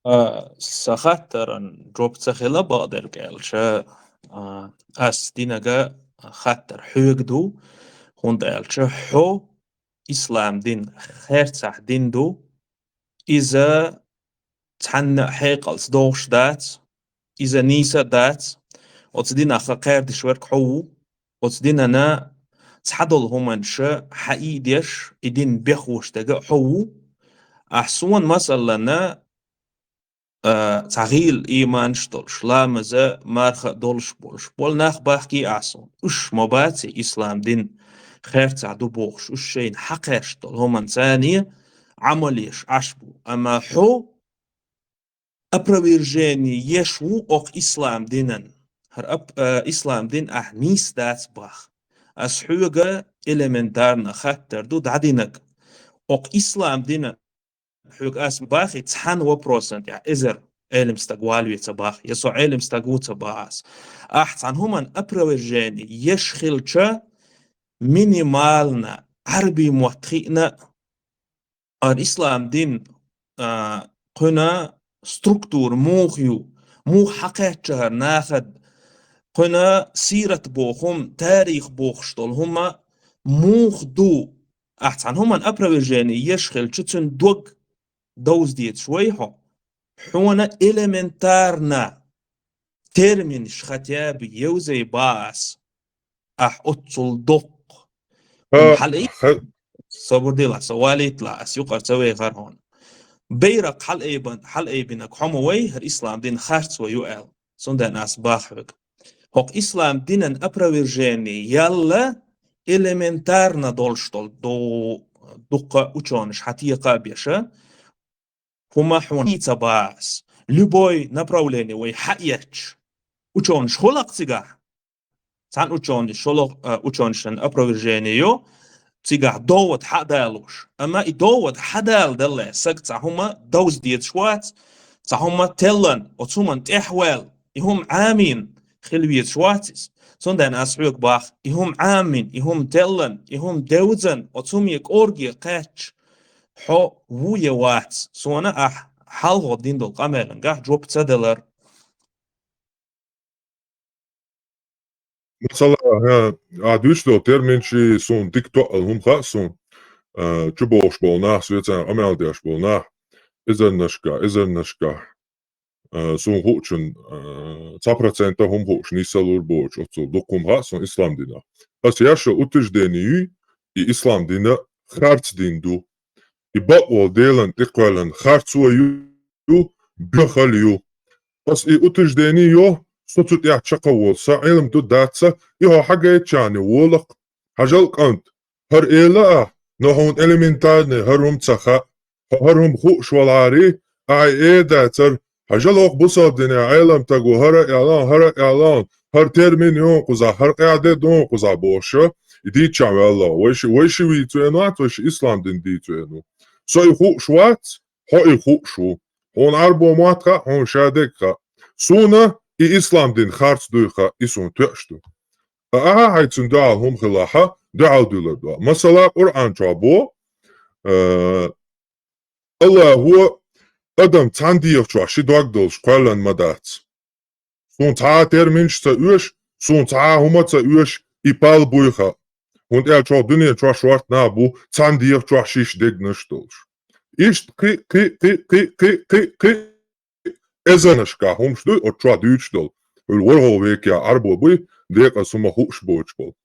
А, сан хаттаран жоп ца хила бакъдерг аьлча, а, ас динарг хаттар хьоьга ду, хӀунда аьлча хьо ислам дин херцахь дин ду, иза цхьанна а хьекъалца догӀуш дац, иза нийса а дац, оцу динах кхаьрдаш верг хьо ву, оцу динана цхьадолу хӀуманаш хьаий а деш, и дин бехош дерг а хьо ву. Ахь суна, масаллана, а, цхьа гӀийла ийманаш долуш, ламаза, марха а долуш болуш болу нах бахкий ахь суна. Уьш ма баций ислам дин херцахь ду бохуш, уьш шайна хьакхаьрш долу хӀуманца Ӏамал еш Ӏаш бу. Амма хьо опровержение еш ву окху ислам динан. ХӀара ап-, а, ислам дин ахь нийса дац бах. Ас хьоьга элементарно хаттар ду дӀадинарг. Окху ислам динан хьоьга ас бахи цхьана вопросан тӀехь эзар Ӏелам стаг валаве ца бах, я со Ӏелам стаг ву ца бах ас. Ахь цхьана хӀуман опровержение еш хилча, минимально, Ӏарбий мотт хиъна а, ар ислам дин, а, кхуьна структура муха ю, муха хьакхаьчча хӀара нахад, кхуьна сират боху хӀума, тарих бохуш долу хӀума муха ду? Ахь цхьана хӀуман опровержение еш хилча, цуьнан дог довза дезаш вай хьо. Хьуна элементарно терминаш хотя бы евзай бах ас. Ахь оццул доккха. Ха-, хьала ха- Собар дила, со валийта ла, ас юкъара ца вехар хьуна. Байракх хьалаайбан-, хьалаайбинарг хьо ма вай, хӀара ислам дин харц вай ю аьлла. Цундела ас бах хьоьга. ХӀокху ислам динан опровержение ялла элементарно долуш долу ду-, дуккха учёныш хьатекха а беша, хӀума хьуна ца бах ас. Любой направление вай хьаэцча, учёныш хуьлу-кх цигахь. Цхьана учёныш, шолгӀа, а, учёнышан опровержение йо, цигахь довод хьадалуш. Амма и довод хьадала далле, саг цхьа хӀума довза дезаш вац, цхьа хӀума теллан, оцу хӀуман тӀехь ваьлла, и хӀума Ӏамийна хила везаш вац иза. Цундела ас хьоьга бах, и хӀума Ӏамийна, и хӀума теллан, и хӀума девзан, оцу хӀуман кӀорге кхаьчча, хьо ву я вац, суна ахь хьалха дина долу къамелангахь жоп ца далар. Масала, хӀа, ахь дуьйцуш долу терминчий суна дика тоъал хӀума хаьа суна, а, чубогӀуш болу нах, соьцарна къамел деш болу нах, эзарнашкахь, эзарнашкахь, а, суна хуучун, а, цхьа процента хӀума хууш нийса лур боцуш, оццул дуккха хӀума хаьа суна ислам динах. Ас еш йолу утверждение юй, и ислам дина харц дин ду. И бакъволу Делан тӀекхоьллина харцо ю, ю, боьхалла ю. Ас и утверждение йо, со цу тӀехь чакхволу, сан Ӏилма ду дац сан, и хьо хьагайтчарна волакх. Хьажал, кӀант, хӀара эла ахь, но хьуна элементарный хӀара хӀума ца хаьа. Хьо хӀара хӀума хууш валахьара, ахь и эр дацара, хьажал, хӀокху бусалба динехь Ӏеламстаг ву, хӀара а аьлла, хӀара а аьлла, хӀара термин юн кхузахь, хӀара къаьхьа де дуьйна кхузахь бохуш, и дийцча ваьлла. Вай ши, вай ши вийцу веана вац, вай ши ислам дин дийцу веана ву. Со и хууш вац, хьо и хууш ву. Хьуна Ӏарбо мотт хаьа, хьуна шадерг хаьа. Суна и ислам дин харц дуй хаьа, и суна тоьаш ду. Ткъа ахьа хьайн цуьнан дуьхьал хӀума хилахь, дуьхьал дуьйлур ду. Масала, Къуръан чохь бо, э, Аллахо адам цхьана дегӀа чохь ши дог долуш кхоьллина ма дац. Суна цхьа а терминаш ца оьшу, суна цхьа а хӀума ца оьшу, и пал буй хаьа. ХӀунда аьлча хӀокху дуьнен чохь шортта нах бу, цхьана дегӀа чохь шиш дегнаш долуш. Иштта кхин, кхин, кхин, кхин, кхин, кхин, кхин, эзарнашкахь хӀумаш дуй оцу чохь дуьйцуш долу. Хьуьлла ворхӀалгӀа векехь Ӏарбо буй, декъаза хӀума хууш боцуш болу.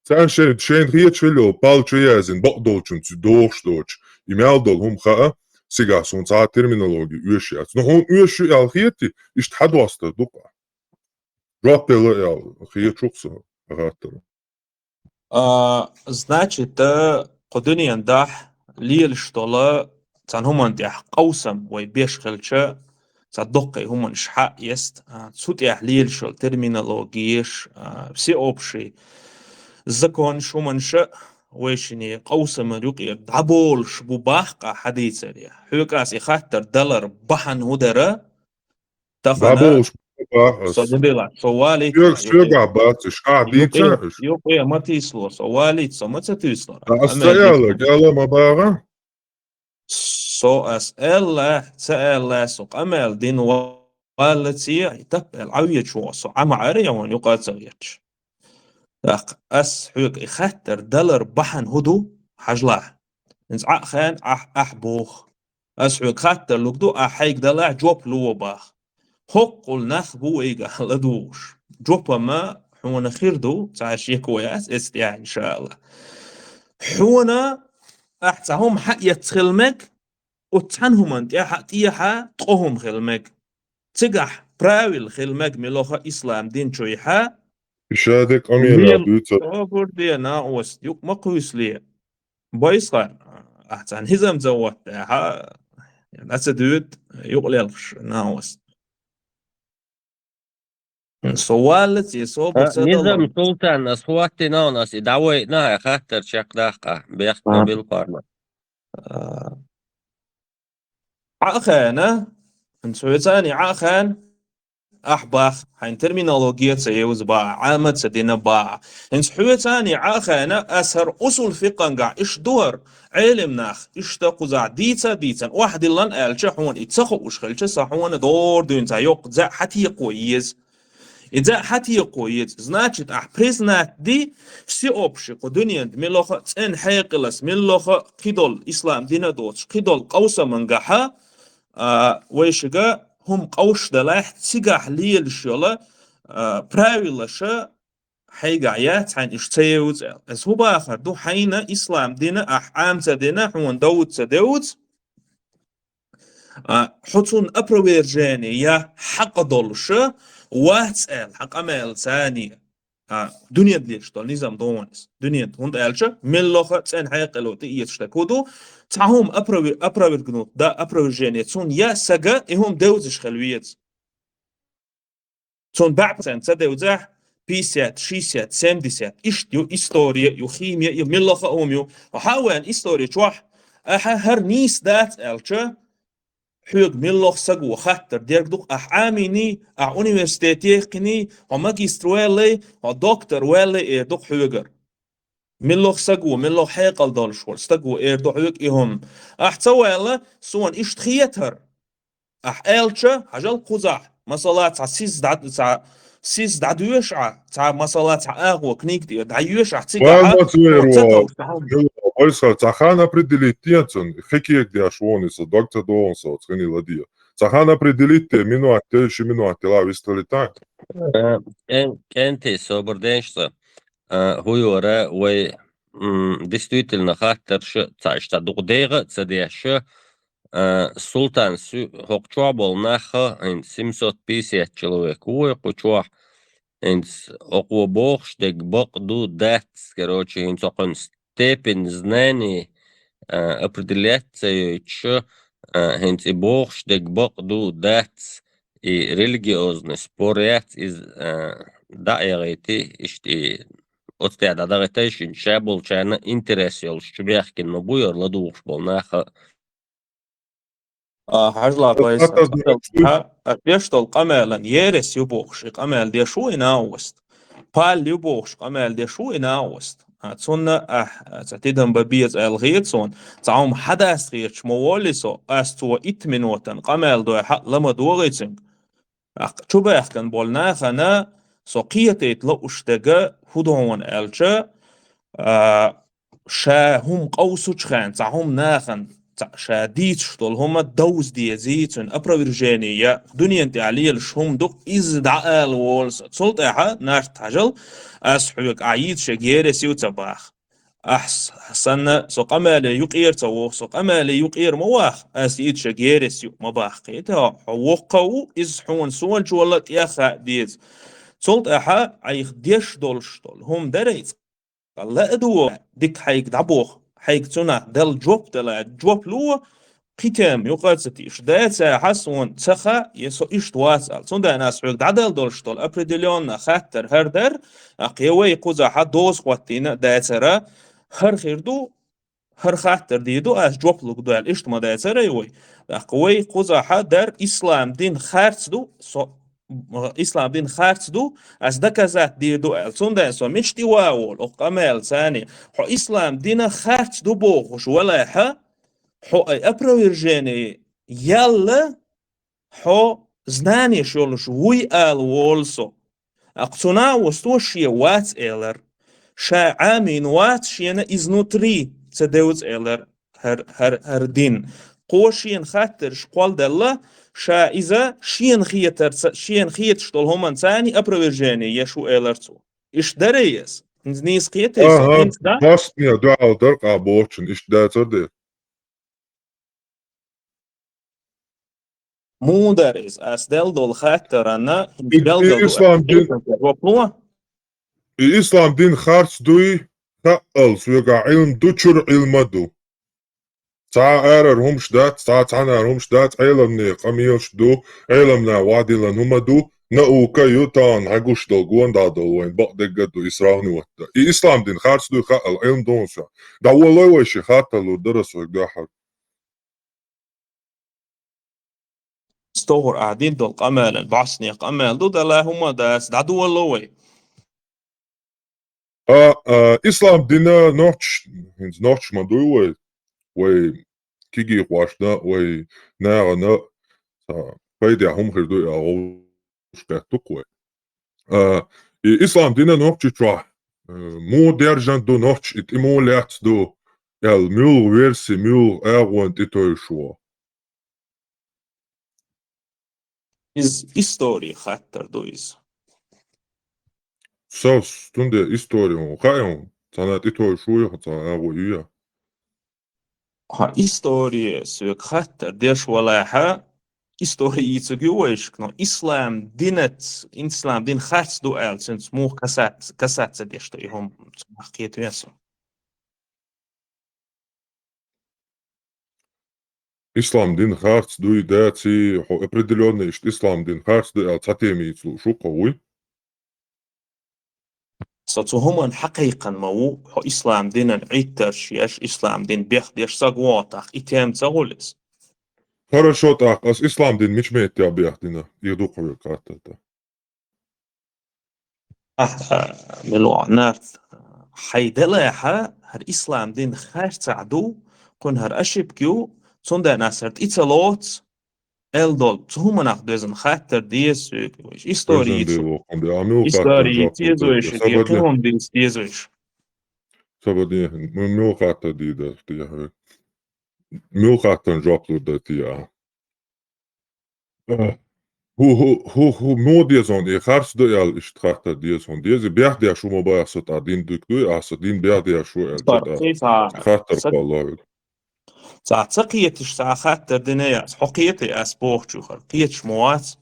Царна шайн, шайна хеташ хилла йолу пал чу яздина, бакъдолчунна цуьнан догӀуш доцуш, и мел долу хӀума хаьа, цигахь суна цхьа а терминологи оьшуш яц. Но хьуна оьшуш ю аьлла хетий, иштта хьан достур ду-кх? Жоп делла аьлла хеташ ву-кх сан хаттар. А, значит, а, кху дуьнен дахь лелаш долу цхьана хӀуманна тӀехь къовсам вай беш хилча, цхьа доккхий хӀуманаш хьаэста, а, цу тӀехь лелаш йолу терминологияш, а, всеобщий законаш хӀуманаш а вайшинна къовсаман юкъера дӀаболуш бу боху-кх ахь хьан дийцаре. Хьоьга аса и хаттар далар бахьана хӀун дара? Тахана дӀаболуш бу боху аса. Со дудила, со валийта, соьга, соьгахь бац уьш, ахь дийца уьш. Юкъе ма тийсало, со валийта, со ма ца туьйсало. Аса ца аьлла, гала ма баха. Со ас аьлла, ца аьлла, со къамел дина валлалц, и тап аьлла Ӏавечо, со Ӏама Ӏара я ван юкъа а ца гӀерташ. ТӀаккха ас хьоьга и хаттар далар бахьана хӀун ду, хьажалахь. ХӀинца Ӏа а хаьна, ахь, ахь боху. Ас хьоьга хаттар лур ду, ахь хьайга далахь, жоп луво баха. ХӀоккхул нах бу вайгахь ладугӀуш. Жоп-м хьуна хир ду, цхьа шеко яц эцу тӀехь, иншаалла. Хьуна ахь цхьа хӀума хьаэцна хила мега, оцу цхьана хӀуманна тӀехь а, тӀехьа ткъа хӀума хила мега. Цигахь правила хила мега, мила хаа ислам дин чуьйхьа. Иша де къамелехь дуьйцур. Собар де, накъост, юкъа ма кхуьйсале. Бойсхар, ахь цхьана хӀизамца ватта, хьа, аса дуьйцу, юкъа лелхаш, накъост. Со валлалц, собар ца далар. Низам Султан, ас хӀоттийна хьуна, ас и дӀавайъина хьайн хаттар чекхдаккха, бехк ма билла хьуна. А, Ӏа а хаьна, хӀинца хьоьца а Ӏа а хаьна, ахь баха, хьайн терминологи ца евза баха, Ӏама ца дина баха. ХӀинца хьоьца а Ӏа а хаьна, ас хӀара усул фикъхӀангахь иштта ду хӀара, Ӏелам нах иштта кхузахь дийца а дийцина, охьадиллина аьлча, хьуна и ца хууш хилча, сан хьуна дора дуьйна цхьа йоккха зӀе хьатекхо еза. И зӀе хьатекхо еза. Значит, ахь признать ди, всеобщий кху дуьненна мила хаа цӀена хьекъалца, мила хаа кхидолу ислам дина доцуш, кхидолу къовсамангахьа, а, вайшига хӀума къовсуш далахь, цигахь лелаш йолу, а, правилаша хьайгахь яц, хьайна уьш ца евза аьлла. Аса хӀун бахар ду, хьайна ислам дина ахь Ӏама ца дина, хьуна довза ца девза, а, хьо цунна опровержение я хьакъ долуша вац аьлла, хьан къамелаца а, дуьненна лелаш долу низам ду хьуна иза. Дуьненна, хӀунда аьлча, мила хаа цӀена хьекъало тӀеэцаш стаг хӀун ду, цхьа хӀума опрови-, опровергнуть, да, опровержение цунна я сага, и хӀума девзаш хила веза. Цунна бӀе процент ца девзахь, пятьдесят, шестьдесят, семьдесят, иштта ю, история ю, химия ю, мила хаа хӀума ю. Хьан вайн история чохь, ахьа хӀара нийса дац аьлча, хьоьга милла саго хаттар дерг ду-кх, ахь Ӏамийний, ахь университет яьккхиний, хьо магистр ваьллий, хьо доктор ваьллий эр ду-кх хьоьгара. Милла саго, милла хьекъал долуш волу стаго эр ду хьоьга и хӀума. Ахь ца ваьлла, суна иштта хетара. Ахь аьлча, хьажал кхузахь, масала, цхьа сиз дӀа-, цхьа сиз дӀадоьшу ахь, цхьа, масала, цхьа агӀо книга тӀера дӀайоьшу ахь, цигахь а хьо ца товш тахьа. Ойса, цхьа хан определить ден цунна, хи кега деш вон иза, дог ца догӀун соц, хӀинийла де. Цхьа хан определить де, минот де, ши минот де, ла вистхилийтахь. Э, кӀен-, кӀентий, собар ден шу. Э, хӀун йора вай, м, действительно хаттарш цхьа иштта дукха дегӀа а ца деш, а, Султан, су-, хӀокху чохь болу нах а, хӀинца семьсот пятьдесят человек ву вай кху чохь, хӀинца хӀокхо бохуш дерг бакъ ду, дац, короче, хӀинца хӀокхуьнан степень знаний, а, определять ца йойтуш, а, хӀинца и бохуш дерг бакъ ду, дац, и религиозный спор яц иза, а, дӀа а яхийти, иштта и оцу тӀехь дӀадахийта, шен ша болчарна интерес йолуш чу бехкина ма бу, йора ладугӀуш болу нах а. А, хьажла, Файсал, аса деш долу къамелан ерес ю бохуш, и къамел деш ву и накъост. Пал ю бохуш, къамел деш ву и накъост. А, цунна ахь, а, ца тидам бан беза аьлла хета суна, цхьа хӀума хьадас хеташ ма волий со, ас цо итт минотан къамел дой хьа ла ма догӀий цуьнга. ТӀаккха чубаьхкина болу нахана со кхетийта лууш дерг хӀун ду хьуна аьлча, а, ша хӀума къовсучу хенна, цхьа хӀума нахана, цхьа ша дийцуш долу хӀума довза дезий, цуьнан опровержение я дуьнен тӀехь лелаш хӀума ду, иза дӀаала волу со. Цул тӀаьхьа, Нарт, хьажал, ас хьоьга ахь йийцуш ерг ерес ю ца баха. Ахь с-, санна, со къамеле юкъера ца воху, со къамеле юкъера ма ваха, ас йийцуш ерг ерес ю ма баха. Кхета, хьо воккха ву, иза хьуна сончо ла тӀех хаа деза. Цул тӀаьхьа айхьа деш долуш долу хӀума дарий цкъа, ла а ду, дика хьайга дӀабоху, хьайга цунах делла жоп дала, жоп ло, кхин тема юкъа а ца тийша, дацахь суна ца хаьа, я со иштта вац аьлла. Цундела ас хьоьга дӀадала долуш долу определённо хаттар хӀара дара, а кхе вай кхузахь доза хӀоттийна дацара, хӀара хир ду, хӀара хаттар дийр ду, ас жоп лур ду аьлла, иштта ма дацара вай. ТӀаккха вай кхузахь дара, ислам дин харц ду, со, ислам дин харц ду, ас доказать дийр ду аьлла. Цундела со мича тӀе ван волу, оха къамел царний, хьо ислам дина харц ду бохуш валахьа, хьо ай опровержение ялла, хьо знанеш йолуш вуй ала волу со. Аккха цу накъосто шен вац элар. Ша Ӏамийна вац шена изнутри ца девза элар хӀар, хӀар, хӀара дин. Кхо шена хаттарш кхолладелла, ша иза шена хетарца, шена хеташ долу хӀуманца царний опровержение еш ву элар цо. Иштта дарий ас? ХӀинца нийса кхетий сан? Аха, хӀинца да? Босния дуьхьал дара къа бохучун, иштта дацар де. Муха дара иза? Ас делла долу хаттарна, и, и белгал ду ислам дин, жоп ло? И ислам дин харц дуй, хаъал, соьга Ӏилма ду, чуьра Ӏилма ду. Цхьа арара хӀумаш дац, цхьа цхьанара хӀумаш дац, Ӏеламне къамелаш ду, Ӏеламна вадилан хӀума ду, наука ю, тахана хьагуш долу гонда долу вайн бакъдерг а ду, и сравнивать дан. И ислам дин харц дуй, хаъал, Ӏилма ду хьуна. ДӀаволлой вай ши хаттар лур дара соьга дуьхьал. Стохур а дин долу къамелан, бӀаьсне къамел ду, дала хӀума дац, дӀадолло вай. А, а, ислам дина нохч, хӀинца нохч ма дуй вай, вай кигийхошна, вай нахана, а, пайдехь хӀума хир дуй а гӀовш кхетту-кх вай. А, и ислам дина нохчи чохь, а, муха держан ду нохч, и тӀе муха лаьцна ду, аьлла, муьлха верси, муьлха агӀон тӀетойшо. Иза истори хаттар ду иза. Со, стунде истори хьуна хаьа хьуна, цхьана тӀетойшо я, цхьана агӀо ю я. Хьан истори соьга хаттар деш валахьа, истори йийцург ю вайшка, но ислам динац, ислам дин харц ду аьлла, цуьнца муха касац-, касаца деш ду и хӀума, цунах кхетавен со. Ислам дин харц дуй, даций, хьо определённый иштта ислам дин харц ду аьлла цхьа тема йийца лууш ву-кх хьо, вуй? Со цу хӀуманна хьакхайкхина ма ву, хьо ислам динан Ӏиттарш еш, ислам дин бехдеш саг вогӀу тӀаккха, и тема ца гӀур иза. Хорошо, тӀаккха ас ислам дин мича меттехь бехдина? И ду-кх хьоьга хаттар тӀаккха. Ахьа, мила ваьхьа, Нарт, хьайн делахьа, хӀара ислам дин харцахь ду, кхуьнан хӀара ошибка ю, цундела ас хӀара тӀе ца лоцу, аьлла долу, цу хӀуманах доьзна хаттар деза соьга вайша. Истори йийца. Доьзна де воккхун де, а муьлха хаттар, истори йийца деза вайша, кхин хӀума дийца деза вайша. Сабадехьа, м-, муьлха хаттар дийр дара те хьоьга? Муьлха хаттарна жоп лур дара те ахьа? Э, хӀу, хӀу, хӀу, хӀу, муха деза хьуна, и харц ду аьлла, иштта хаттар деза хьуна? Деза, бехдеш ву ма боху со тӀаккха, дин дика дуй, ахьа со дин бехдеш ву аьлла, цу тӀаккха хаттар кхолло хьоьга. Цхьа ца кхеташ, цхьа хаттар дина яц. Хьо кхетай аз бохучух хьо? Кхеташ ма вац.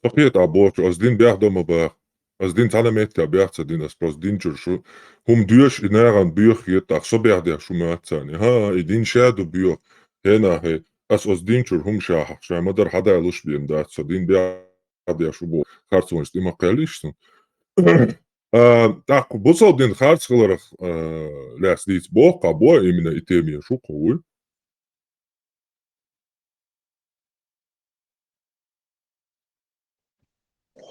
Ца кхета а бохучух, аз дин бехдо ма баха. Аз дин цхьана метте бех ца дин, аз просто дин чура шу хӀума доьшу, и нагӀан боьха хета, тӀаккха со бехдеш хӀума яц царна. ХӀа, и дин ша ду боьха. ХӀена хӀе, аз аз дин чура хӀума ша хьаха, ша ма-дарра хьадалуш бен дац, со дин бехдеш хӀу бо, харцонаш тӀе ма кхел йиш сун. А, тӀаккха бусалба дин харц хиларах, а, лаьцна дийца боху, кхаъ бо, именно и тема еш ву кхо вуй.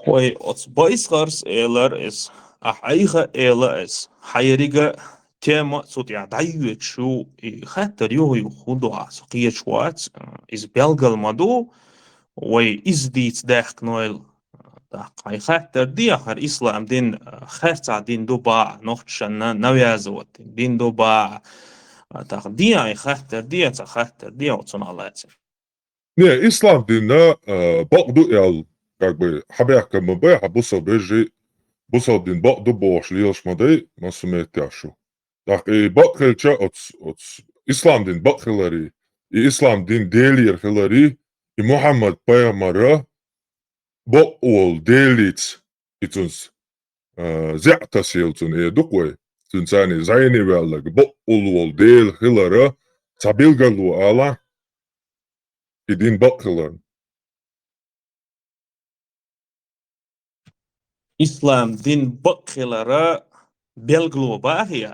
Хой, оцу Байсхарс элар эс, ахь айха эла эс, хьайрига тема цу тӀехь дӀайоьчу, и хаттар юха-юха хӀун ду ахь, со кхеташ вац, иза белгал ма ду, вай иза дийца даьхкинойла. ТӀаккха хьайн хаттар де, хӀара ислам дин, харцахь дин ду баха, нохчашна навязывать дин, дин ду баха. ТӀаккха де хьайн хаттар де, цхьа хаттар де, оцунах лаьцна. Не, ислам динна, а, бакъ ду аьлла, как бы, хьабаьхка ма бай, хьан бусалба вежарий, бусалба дин бакъ ду бохуш лелаш ма дай, массо меттехь шу. ТӀаккха и бакъ хилча, оц, оц, ислам дин бакъ хилари, и ислам дин Делера хилари, и Мухьаммад пайхамара бакъ волу Делица, и цунца, а, зеӀ тасъелла цунна э ду-кх вай, цуьнан царний зӀене ваьлларг бакъ волу Дела хилара цхьа билгало ала, и дин бакъ хиларна. Ислам дин бакъ хилара белгало бахий?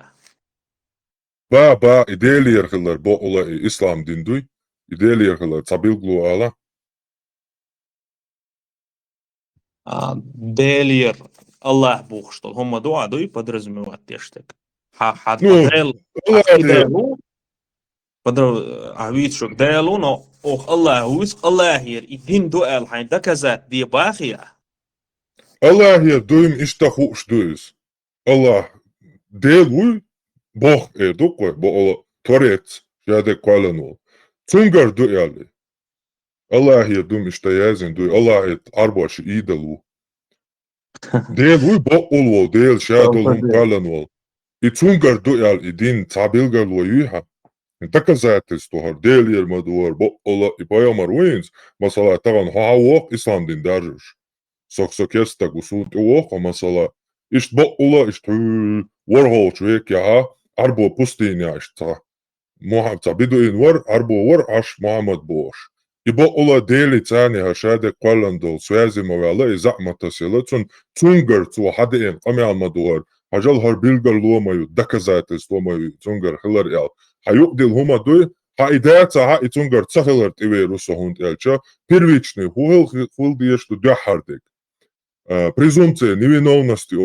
Ба, ба, и Делера хилар бакъ волу и ислам дин дуй, и Делера хилар цхьа билгало ала. А, Делера, Аллах бохуш долу хӀума ду, а дуй подразумевать деш дерг. Хьан, хьан, ну, Дела, Аллах, ахь и Дела ву, подра-, а, вийцург Дела ву, но оха Аллах вуьйцу, Аллахера и дин ду аьлла хьайн доказать де бахий? Аллахера дуйна иштта хууш ду иза. Аллах Дела вуй, боху э ду-кх вай, бакъ волу Творец, ша дерг кхоьллина волу. Цуьнгара ду аьлла. Аллахера дуйна иштта яздина дуй, Аллах и Ӏарбош идол ву. Дела вуй, бакъ волу Дела, ша долу хӀума кхоьллина волу. И цуьнгара ду аьлла, и дин цхьа билгало юй хьан? Доказательство хӀара, Делера ма ду хӀара, бакъ волу и пайхамар ву хӀинца, масала, тахана хьо хьан воху ислам дин даржуш. Со, со керста стаг ву, суна тӀе воху хьо, масала, иштта бакъ волу, иштта хьуьй, ворхӀалгӀачу векехьа, Ӏарбо пустыня иштта цхьа. Мухьам-, цхьа бедуин вара, Ӏарбо вара, Ӏаш Мухьаммад бохуш. И бакъ волу Дела царна хӀара ша дерг кхоьллина долу связи ма ваьлла, и зӀе ма тасъелла цунна, цуьнгара цо хьадеана къамел ма ду хӀара, хьажал, хӀара билгало ма ю, доказательство ма ю, цуьнгара хилар аьлла. Хьан юкъадилла хӀума дуй, хьан и дацахь, и цуьнгара ца хилар тӀевер ву со, хӀунда аьлча, первичный хӀун хила, хила дезаш ду, дуьххьара дерг. А, презумпция невиновности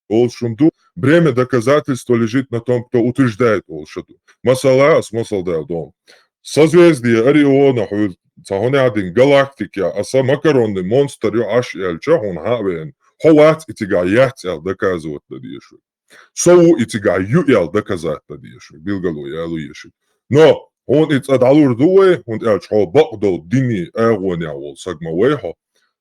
олуш хӀума ду, бремя доказательства лежит на том, кто утверждает олуш ду. Масала, ас масал дала догӀу. Созвездие Ориона хьуьйла, цхьа хӀун яздина галактика, аса макаронный монстр ю Ӏаш аьлча, хьуна хьан а веана, хьо вац и цигахь яц аьлла доказывать дан дезаш. Со ву и цигахь ю аьлла доказать дан дезаш, билгало яло езаш. Но хьуна и цӀа дӀалур ду вай, хӀунда аьлча хьо бакъдолу дини агӀонехь волу саг ма вай хьо.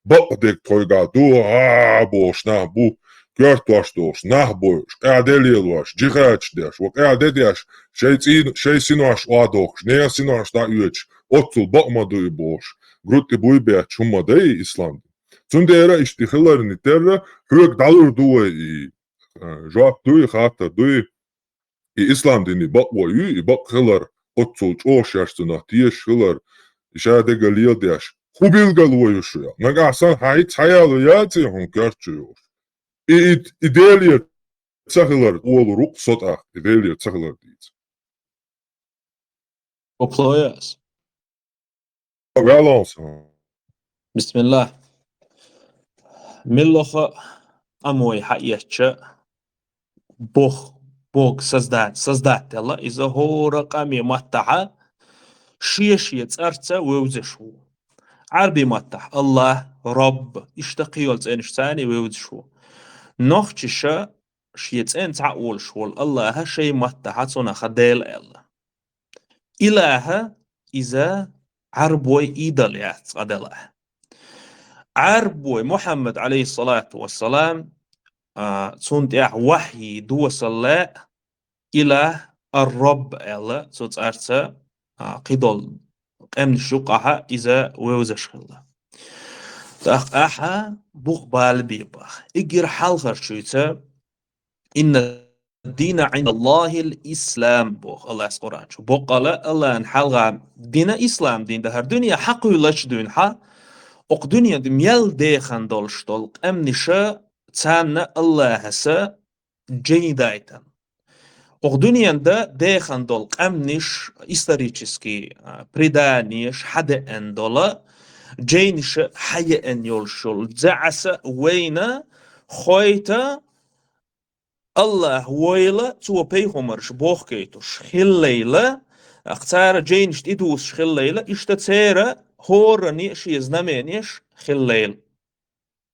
Бакъдерг тхойгахь ду, а, бохуш нах бу, коьртош дохуш, нах бойуш, къаьхьа де лелош, джихадаш деш, ва къаьхьа де деш, шайн цӀий-, шайн синош охьадохкуш, нехан синош дӀаоьцуш, оццул бакъ ма ду и бохуш, грудь тӀе буй бетташ хӀума ма дай и ислам дин. Цундела иштта и хиларна терра, хьоьга дӀалур ду вай и, а, жоп дуй, хаттар дуй, и ислам дини бакъо ю, и бакъ хилар, оццул чӀогӀа шаьш цунах тешаш хилар, и ша дерг леладеш, хӀун билгало ю шу аьлла. Нагахь санна хьан хӀинца хьаяло яций хьуна коьрта чу йолуш? И, и, и Делера ца хилар олур ву-кх со тӀаккха, и Делера ца хилар дийца. Оплояс. Валонс. Бисмиллах. Миллаха къам вай хьаэцча, Бог, Бог созда-, создатель, иза хӀора къаме маттахьа шен-шен цӀарца вевзаш ву. Ӏарби маттахь Аллах, Рабб, иштта кхийолу цӀенаш царний вевзаш ву. Нохчаша шен цӀен цхьаъ волуш волу Аллаха шайн маттахьа цунах Дела аьлла. Илаха иза Ӏарбой идол яц цкъа делахь. Ӏарбой Мухьаммад, алейхиссалату вассалам, а, цунна тӀехь вахьйи досалла, илаха ар-Рабб аьлла, цу цӀарца, а, кхидолу къаьмнаш юкъахьа иза вевзаш хилла. ТӀаккха ахьа бух бала бийбаха. Иггира хьалхарчуьйца: «Инна дина Ӏиндаллахил ислам», — боху Аллас Къуръан чу. Боккъала Аллана хьалха дина ислам дин дахар, дуьне хьакхуьйлачу дуьйна хьа, окху дуьненан мел дехан долуш долу къаьмниша царна Аллахьаса жайдайтан. Окху дуьненан дехан долу къаьмниш, исторический, а, преданеш хьадеана дола, жайниша хьаеана йолуш йолу, заьӀаса вайна хойта Аллахь войла, цо пайхамарш бохкайтуш хиллайла, ахь цара жайнаш тӀедуссуш хиллайла, иштта церан хӀоранна шен знаменеш хиллайла.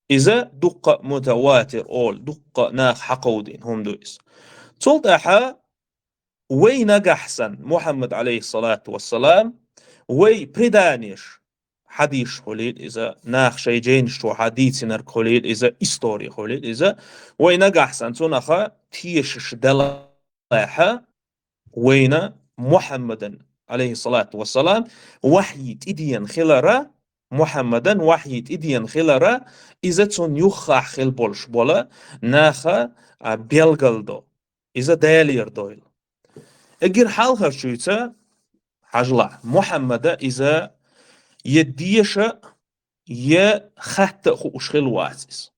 Иза дуккха а мутаватир олу, дуккха а нах хьакховдийна хӀума ду иза. Цул тӀаьхьа вай нагахь санна, Мухьаммад, алейхиссалату вассалам, вай преданеш хьадийшаш хуьлийла иза, нах шайн жайнаш чу хьадийцинарг хуьлийла иза, истори хуьлийла иза, вай нагахь санна цунах тешаш делахьа, вайна Мухьаммадан, алейхиссалату вассалам, вахьйи тӀедеана хилара, Мухьаммадан вахьйи тӀедеана хилара, иза цунна юххехь хила болуш бола наха, а, белгалдо. Иза Делера дойла. Эггара хьалхарчуьйца, хьажалахь, Мухьаммада иза я деша, я хатта а хууш хила вац иза.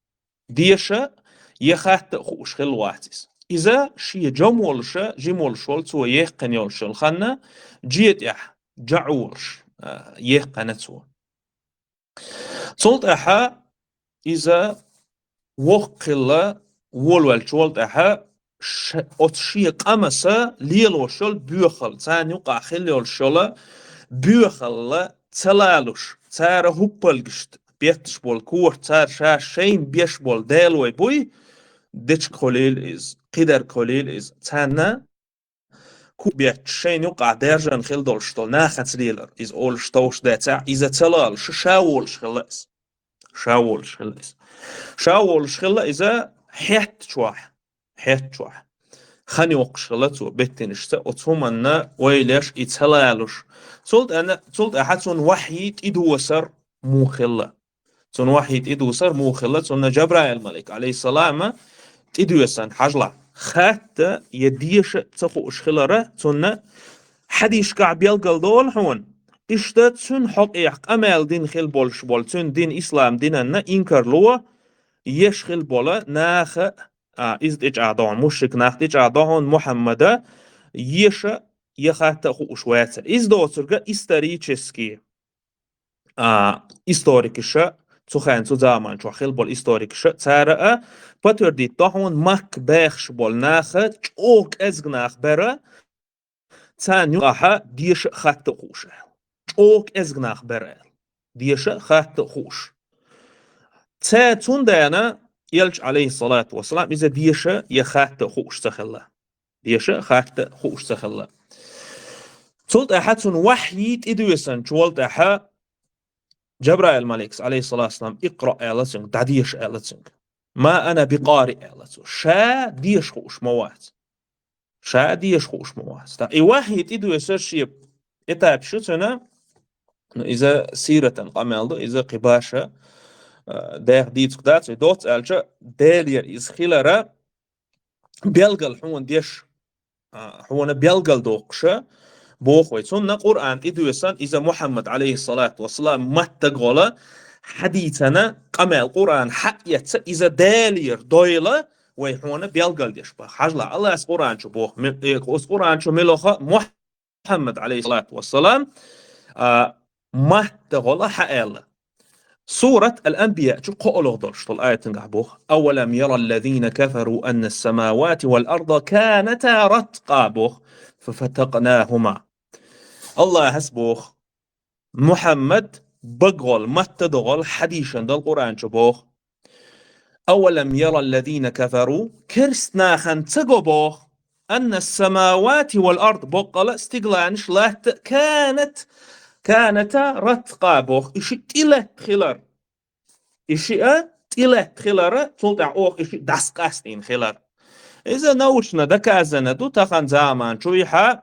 Деша, я хатта а хууш хила вац иза. Иза шен жима волуша, жима волуш волу цо яьккхина йолуш йолу ханна, жен тӀехь жаӀ волуш, а, яьккхина цо. Цул тӀаьхьа иза воккха хилла, волавеллачул тӀаьхьа ш-, оцу шен къамаса лелош йолу боьхалла, царна юкъахь хила йолуш йолу боьхалла ца лалуш, цара хӀуппалгашта бетташ болу корта, цара ша шайна беш болу делой буй, дечиг хуьлийла иза, кхидарг хуьлийла иза, царна ку бетташ шайна юкъахь даьржина хила долуш долу нахаца лелар, иза олуш товш дацахь, иза ца лалуш, ша волуш хилла иза. Ша волуш хилла иза. Ша волуш хилла иза хӀетта чохь, хӀетта чохь. Хан йоккхуш хилла цо беттинашца, оцу хӀуманна ойла еш и ца лалуш. Цул тӀаьхьа, цул тӀаьхьа цунна вахьйи тӀедосар муха хилла. Цунна вахьйи тӀедусар муха хилла, цунна Жабраил малик, алейхиссалама, тӀедоьсан, хьажалахь, хатта я деша ца хууш хилара, цунна хьадисашкахь белгалдолу хьуна. Иштта цуьнан хьокъехь къамел дина хила болуш болу, цуьнан дин, ислам динанна инкарло еш хила болу наха, а, иза тӀечӀагӀдо хьуна, мушрик нах тӀечӀагӀдо хьуна Мухьаммада, еша я хатта а хууш вацара. Иза доцурга исторически а, историкаша, цу хенахь цу заман чохь хила болу историкаша, цара а подтвердить до хьуна Макка бехаш болу наха чӀогӀа кӀезиг нах бара, царна юкъахьа деша а хатта а хууш аьлла. ЧӀогӀа кӀезиг нах бара аьлла. Деша а хатта а хууш. Ца цундела Элча, алейхиссалату вассалам, иза деша я хатта а хууш ца хилла. Деша а хатта а хууш ца хилла. Цул тӀаьхьа цунна вахьйи тӀедоьсанчул тӀаьхьа Жабраил маликас, алейхиссалату вассалам, икъра аьлла цуьнга, дӀадеша аьлла цуьнга. Ма ана бикъари аьлла цо. Ша деша хууш ма вац. Ша деша хууш ма вац. ТӀаккха и вахьйи тӀедоьсар шен этапаш ю цуьнан, ну, иза сиратан къамел ду, иза кхин баша, а, дехьа дийцуш дац, вай доцца аьлча, Делера иза хилара, белгал хьуна деш, а, хьуна белгал доккхуша, боху вай. Цунна Къуръан тӀедоьсан, иза Мухьаммад, алейхиссалату вассалам, маттагӀола хьадийцана къамел Къуръан хьаэца, иза Делера дойла, вай хьуна белгал деш баха. Хьажалахь, Аллас Къуръан чу боху, ми-, э, оцу Къуръан чу милоха Мухьаммад, алейхиссалату вассалам, а, маттагӀола хьааьлла. Сурат Ал-Анбия чу кхоалгӀа долуш долу аятангахь боху: «Авалам яра аллазина кафару анна ас-самавати вал арда каната ратка», — боху, «фафатакнахума». Аллахьас боху, Мухьаммад баггӀол, маттадогӀол хьадийшан дал Къуръан чу боху. «Авалам яра аллазина кафару», керст нахана ца го боху, «анна ас-самавати вал ард», боккъала стигланаш латта, «канат», «каната ратка» боху, и шиъ тӀилатта хилар. И шиъ а тӀилатта хилара, цул тӀаьхьа оха и шиъ дӀасакъастийна хилар. Иза научно доказано ду тахан заман чуйхьа,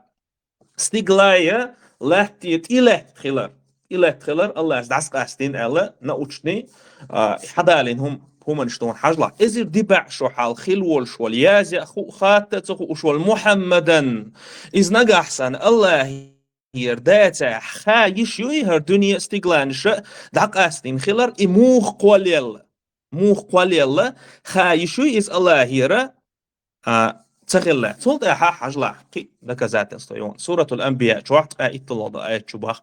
стиглая латте тӀилетта хилар. ТӀилетта хилар Аллас дӀасакъастийна аьлла, научный, а, хьадалийна хӀум-, хӀуманаш тхона хьажлахь. Эзар дибаьӀ шо хьалха хила волуш волу, язъян хуу хатта а ца хууш волу Мухьаммадан, иза нагахь санна Аллахьера дацахь, ха йиш юй хӀара дуьне а стигланаша а дӀакъастийна хилар, и муха кхоллаелла? Муха кхоллаелла, ха йиш юй иза Аллахьера, а, ца хилла. Цул тӀаьхьа хьажлахь, кхин доказательство ю. Суратул Анбия чохь ткъе итталгӀа аят чу боху: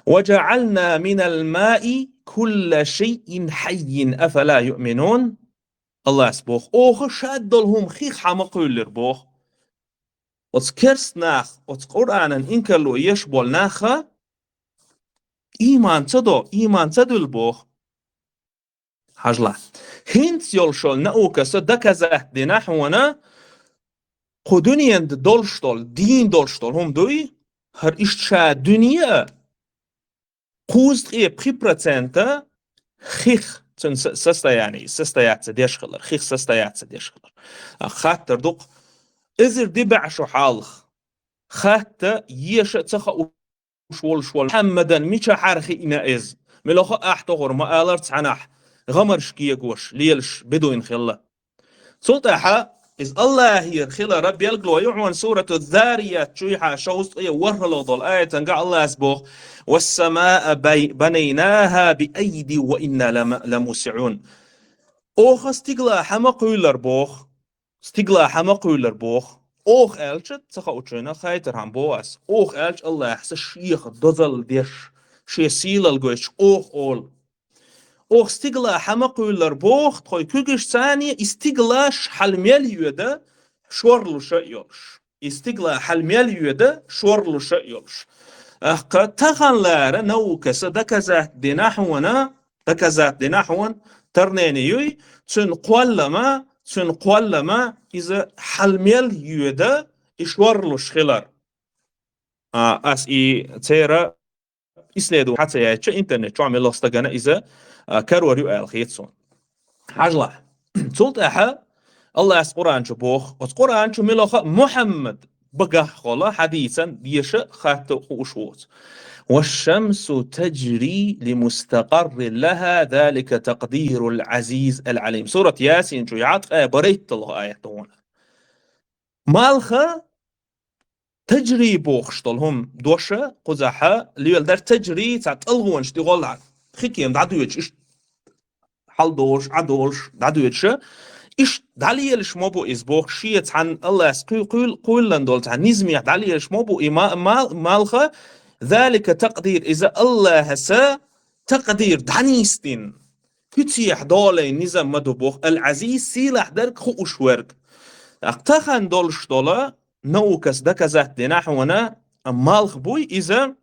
«Ва джаӀална минал маи кулла шайин хьаййин, афала юъминун». Аллас боху: «Оха шад долу хӀума хих хьан ма кхуьйлира», боху. Оцу керст нах, оцу Къуръанан инкарло еш болу наха ийман ца до, ийман ца дуьллу боху. Хьажлахь. ХӀинца йолуш йолу наукаса доказать дина хьуна, кху дуьненан долуш долу, дийна долуш долу хӀума дуй, хӀара иштта ша дуьне а, кхузткъе пхи процента хих цуьнан со-, состояние, состояться деш хилар, хих состояться деш хилар. А хаттар ду-кх, эзар дибаьӀ шо хьалха, хатта еша а ца хууш волуш волу Мухьаммадан мичахьара хиъна иза? Мила хо ахь тохур ма алар цхьанахь, гӀамарш кегош, лелаш бедуйна хилла. Цул тӀаьхьа иза Аллахьера хилара белгало ю хьуна, сурату Заррият чуйхьа шовзткъе ворхӀалгӀа долу аятангахь Аллас боху: «Вассамаа бай-, банайнаха биайди ва инна лама-, ламусиун». Оха стигла хьан ма кхуьйлара боху. Стигла хьан ма кхуьйлара боху. Оха аьлча, ца хаучуьнга хайтархьама боху ас. Оха аьлча Аллахьа шех дозалла деш, шен сийлалла гойтуш оха олу. Оха стигла хьан ма кхуьйлара боху, тхойн куьгаш царний и стиглаш хьал мел йоьда, шорлуша а йолуш. И стигла хьал мел йоьда, шорлуша а йолуш. Ахкха таханлара наукаса доказать дина хьуна, доказать дина хьуна, тарнене юй, цуьнан кхоллама, цуьнан кхоллама иза хьал мел йоьда, и шорлуш хилар. А, ас и цера исследование хьа ца яьча, интернет чохь мелла стагана иза, а, карор ю аьлла хета суна. Хьажлахь. Цул тӀаьхьа Аллас Къуръан чу боху, оцу Къуръан чу милоха Мухьаммад багахь хола хьадийцан деша хатта хууш воцу. «Ваш-шамсу таджри лимустакъаррин лаха, залика такъдирул азиз ал-алим». Сурат Ясин чу яткъа барайтталгӀа аят вона. Малха таджри бохуш долу хӀума доша, кхузахьа лелдар таджри цхьа тӀалгӀонаш тӀехула хи кема дӀадоьдуш, иштта хьалдолуш, Ӏадолуш, дӀадоьдуша, иштта дӀалелаш ма бу иза боху, шен цхьана Аллас кхуьй-, кхуьйл-, кхуьйллан долу цхьа низамех дӀалелаш ма бу и ма-, мал-, малха, залика такъдир, иза Алласа такъдир дӀанийсдина, куьцехь долайн низам ма ду боху, ал-Азиз, сийлахь дерг, хууш верг. ТӀаккха тахана долуш дола наукас доказать дина хьуна, малх буй иза,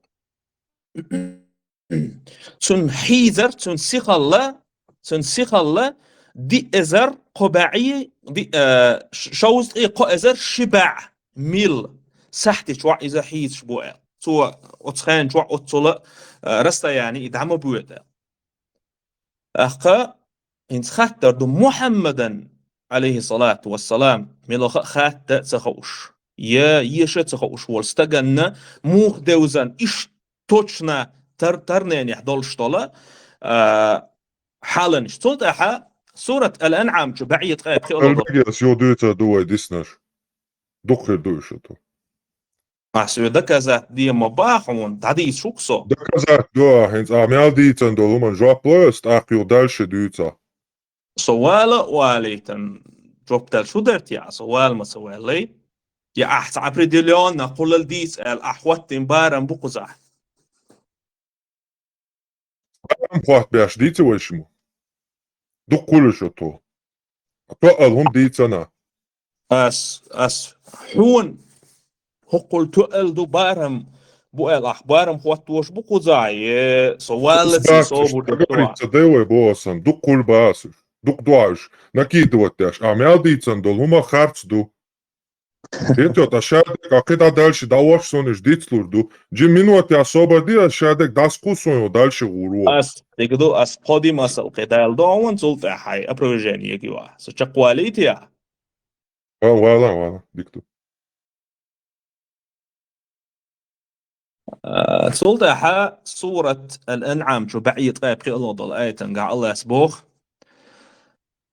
цунна хьийзар, цунна сихалла, цунна сихалла диъ эзар кхо баьӀий, ди-, э, ш-, шовзткъе кхо эзар ши баьӀ мил сахьти чохь иза хьийзаш бу аьлла. Цо оцу хенан чохь оццула, э, расстояние и дӀа ма боьду аьлла. Ахкха, хӀинца хаттар ду Мухьаммадан, алейхиссалату вассалам, мелаха а хатта а ца хууш, я еша а ца хууш волу стаганна муха девзан иш точно тар-, тарненехь долуш дола, а, хьаланаш. Цул тӀаьхьа сурат Ал-Анъам чу баьӀе ткъе пхиъ Албегес йо дуьйцар ду вай диснарш. Дукха хир ду уьш шу ту. Ас ве доказать де ма баха хьуна, дӀадийца шу-кх со. Доказать до, хӀинца а мел дийцан долу хӀуман жоп ло ас, тӀаккха юха дальше дуьйца. Со вала а валийтан, жоп дала шу дерт я, со вала ма ца ваьллай. Я ахь ца определённо кхулал дийца аьлла, ахь хӀоттин барам бу кхузахь. Барам хӀотта беш дийца вай шимма. Дуккхула шу ту. Тоъал хӀума дийцана. Ас, ас хьуна хӀоккхул тоъал ду барам бу аьлла, ахь барам хӀоттош бу кхузахь, е со валлаций, со бу ца дай вай бохасан, дуккхула баасуш, дукха дуьхьуш, накидывать деш, а мел дийцан долу хӀума харц ду. Кхетта, ткъа шадерг, а кхидӀа дальше дӀавахаш суна иштта дицлур ду. Джи минот я собар де, ас шадерг дӀасакху суна, дальше гӀур ву. Ас дика ду, ас кхо ди масал кхидӀа аьлла ду, а вон цул тӀаьхьа хьай опровержение ю а. Со чекхвалийта я? Ва, вала, вала, дика ду. А, цул тӀаьхьа сурат Ал-Анъам чу баьӀий ткъаь пхиъ долу аятангахь Аллас боху: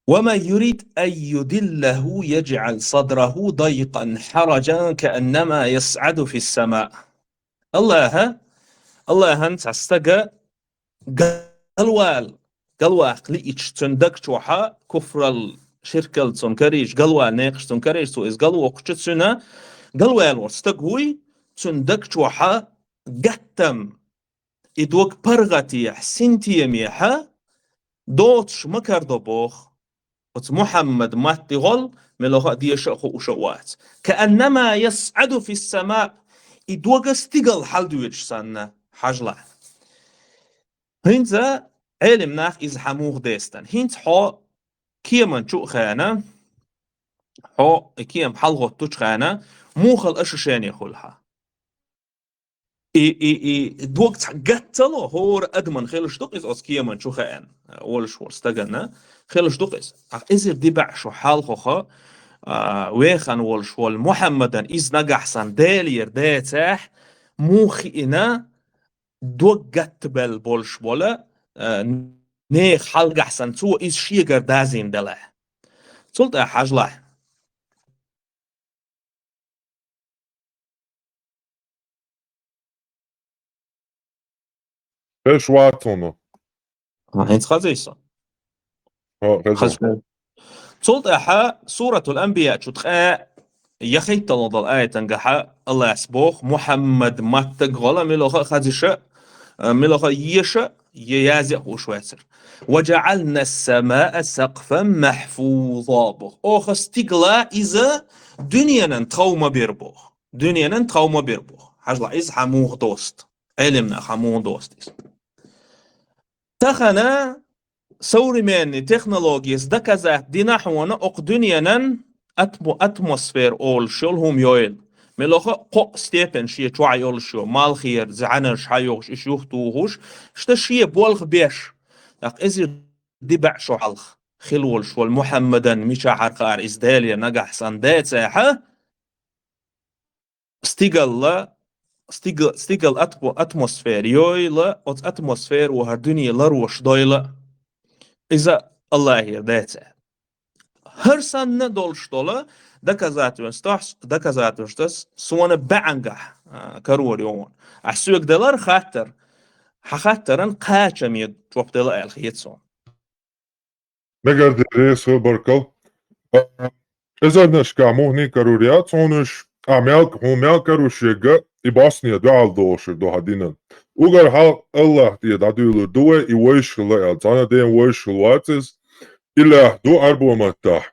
«ومن يرد أن يضله يجعل صدره ضيقا حرجا كأنما يصعد في السماء». Аллаха, Аллахан цхьа стага галвала, галваккха лиъча, цуьнан даг чохьа куфрал, ширкал цунна карийча, галвала некъаш цунна карийча, цо иза галвоккхучу, цуьнан галваьлла волу стаг вуй, цуьнан даг чохьа гаттам, и дог паргӀатехьа, синтемехьа доцуш ма карадо боху. Оцу Мухьаммад матте гӀол мелхо а деша а хууш а вац. «كأنما يصعد في السماء». И дога стигала хьалдоьдуш санна, хьажалахь. ХӀинца Ӏелим нах иза хьан муха дестан? ХӀинца хьо кеман чу а хаьна, хьо и кема хьалхӀоттучу хаьна, мухал ошушение хуьлу хьан? И, и, и дог цхьа гатцало, хӀора адаман хилаш ду-кх иза оцу кеман чу хаьна, волуш волу стаганна хилаш ду-кх иза. Ахь эзар дибаьӀ шо хьалхоха, а, вехан волуш волу Мухьаммадан иза нагахь санна Делера децахь, муха хиъна дог гаттабелла болуш бола, а, нехан хьалгахь санна, цо иза шегара дазийна делахь. Цул тӀаьхьа хьажалахь. Хезаш вац хьуна? А, хӀинца хазий со? Хо, хезаш. Хаза. Цул тӀаьхьа Суратул Анбия чу ткъаь яхийталгӀа долу аятангахьа Аллас боху, Мухьаммад маттаг гӀала милоха а хазиша, а, милоха а еша, е язъя а хууш вацара. «وجعلنا السماء سقفا محفوظا», боху. Оха стигала иза дуьненан тхов ма бира боху. Дуьненан тхов ма бира боху. Хьажалахь, иза хьан муха доста? Ӏелимнах хьан муха доста иза? Тахана современный технологияс доказать дина хьуна окху дуьненан атмо-, атмосфера олуш йолу хӀума йойла. Мелоха а кхоъ степень шен чохь йолуш йо, малхера зӀаьнарш хьайохуш, иш юхтухуш, шта шен болх беш. ТӀаккха эзар дибаьӀ шо хьалха хила волуш волу Мухьаммадан мичахьара хаьара иза Делера нагахь санна децахьа, стигалла, стига-, стигал атмо-, атмосфера йойла, оцу атмосфера вахар дуьне ларош дойла. Иза Аллахера децахьа. ХӀара санна долуш дола доказательствас, доказательствас суна баьӀангахь, а, карор йогӀун. Ахь соьга делара хаттар, хьан хаттаран кхачаме жоп дала аьлла хета суна. Мегар деррес хӀу баркал. А, эзарнашка мухни карор яц хьуна уьш, а мел, хьуна мел карор шега, и басне дуьхьал долуш ду хьан динан. Угар хьал Аллах тӀе дӀадуьйлур ду вай, и вайш хила аьлла, цхьана ден вайш хила вац иза, Илаьх ду Ӏарбо маттахь,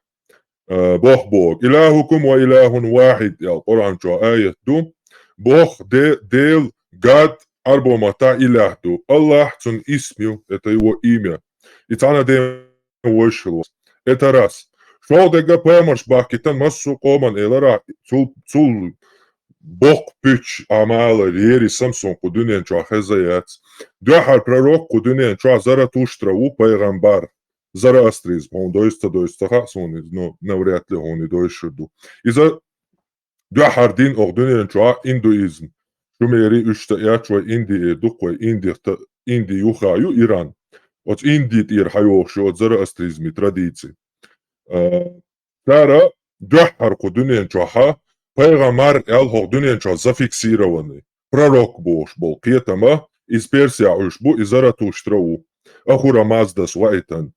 а, бох боху. «إلهكم إله واحد», аьлла, Къуръан чохь аят ду. Бох де-, Дел, гад, Ӏарбо маттахь илаьх ду. Аллах цунна исм ю, это его имя. И цхьана ден вайш хила вац. Это раз. ШолгӀа дерг пайхамарш бахкийтан массо а къоман элара, цул, цул боккха пуьч, Ӏамала, ерис а суна кху дуьнен чохь хеза яц. Дуьххьара пророк кху дуьнен чохь Заратуштра ву пайхамар. Зороастризм, хьуна дойза ца дойза ца хаьа суна иза, но навряд ли хьуна и дойзуш ду. Иза дуьххьара дин окху дуьнен чохь индуизм. Шумери уьш ца эцча вай Инди эр ду-кх вай, Инди та-, Инди юха ю Иран. Оцу Инди тӀера хьайохуш ю оцу зороастризман традици. А, цара дуьххьара кху дуьнен чохьа пайхамар аьлла хӀокху дуьнен чохь зафиксированный, пророк бохуш болу кхетама, иза Персехь Ӏуьйш бу, и Заратуштра ву, Ахура Маздас ваийтан.